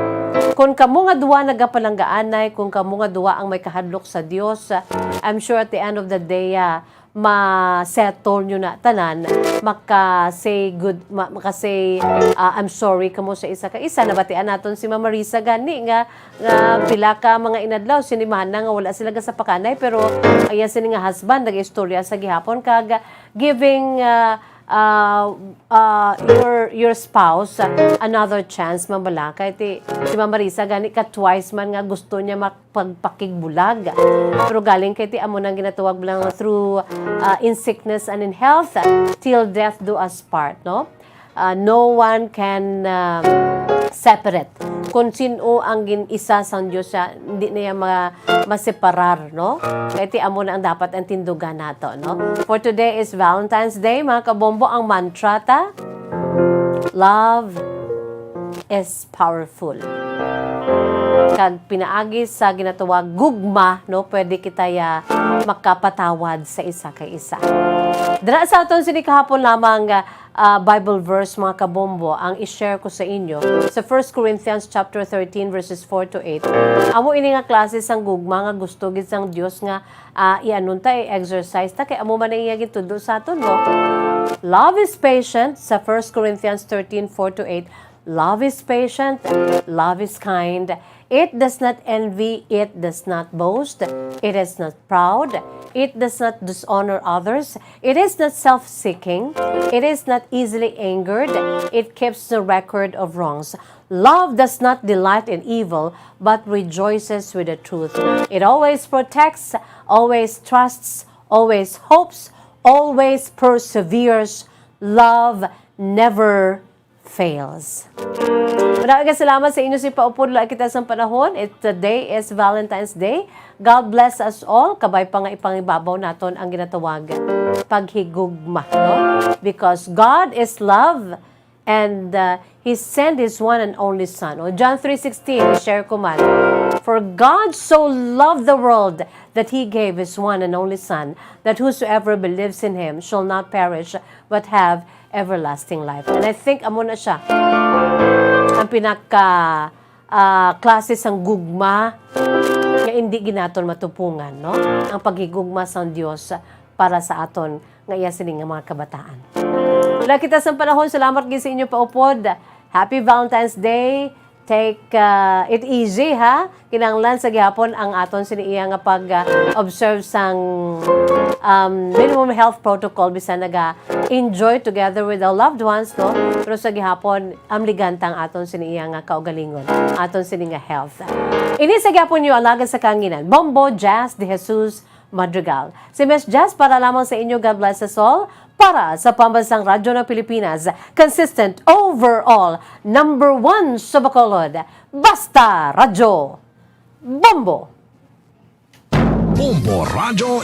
kung kamo nga duwa nagapalanggaanay, kung kamo nga duwa ang may kahadlok sa Dios, I'm sure at the end of the day, ah, ma-settle nyo na tanan, maka-say good, ma-, maka-say, ah, "I'm sorry" kamo sa isa ka isa. Nabatian naton si Ma'am Marisa gani nga, nga pila ka mga inadlaw, sinimana nga wala sila gasapakanay, pero ayan sini nga husband, nag-istorya sa gihapon, kag giving, ah, ah, ah, your, your spouse, ah, another chance, Ma'am Balakay. Ti, si Ma'am Marisa gani ka twice man nga gusto niya mak-, pagpakigbulag. Pero galing kay ti amo nang ginatawag lang through, ah, in sickness and in health, till death do us part, no? Ah, no one can, um, separate. Kung sin-o ang gin-, isa sang Dios siya, hindi niya ma-, maseparar, no? Kay ti amo na ang dapat ang tindugan nato, no? For today is Valentine's Day, mga kabombo, ang mantra ta, love is powerful. Kag pinaagi sa ginatawag gugma, no, pwede kita ya makapatawad sa isa kay isa. Dira sa aton sini kahapon lamang, ah, Bible verse, mga kabombo, ang i-share ko sa inyo sa First Corinthians chapter thirteen, verses four to eight. Amo ini nga klase sang gugma nga gusto gid sang Dios nga, ah, i-anon ta, i-exercise ta, kay amo man ang iya gintudlo sa aton, no? Love is patient, sa First Corinthians thirteen, four to eight. Love is patient, love is kind. It does not envy, it does not boast, it is not proud, it does not dishonor others, it is not self-seeking, it is not easily angered, it keeps no record of wrongs. Love does not delight in evil, but rejoices with the truth. It always protects, always trusts, always hopes, always perseveres. Love never fails. Madami ka salamat sa inyo si paupod. Wala kita sang panahon. It, today is Valentine's Day. God bless us all. Kabay pa nga ipangibabaw naton ang ginatawag paghigugma, no? Because God is love and, uh, He sent His one and only Son. O, John three sixteen, i-share ko man. "For God so loved the world that He gave His one and only Son, that whosoever believes in Him shall not perish but have everlasting life." And I think amo na siya ang pinaka, ah, klase sang gugma nga indi ginaton matupungan, no? Ang paghigugma sang Dios para sa aton nga iya sini nga mga kabataan. Wala kita sang panahon. Salamat gid sa inyo paupod. Happy Valentine's Day. Take, ah, it easy, ha? Kinahanglan sa gihapon ang aton sini iya nga pag-observe sang, um, minimum health protocol bisan naga-enjoy together with our loved ones, no? Pero sa gihapon, amligan ta ang aton sini iya nga kaugalingon, aton sini nga health. Ini sa gihapon niyo alagad sa kanginan, Bombo Jazz de Jesus Madrigal. Si Miss Jazz para lamang sa inyo. God bless us all. Para sa Pambansang Radyo ng Pilipinas, consistent overall, number one sa Bacolod. Basta Radyo. Bombo! Bombo Radyo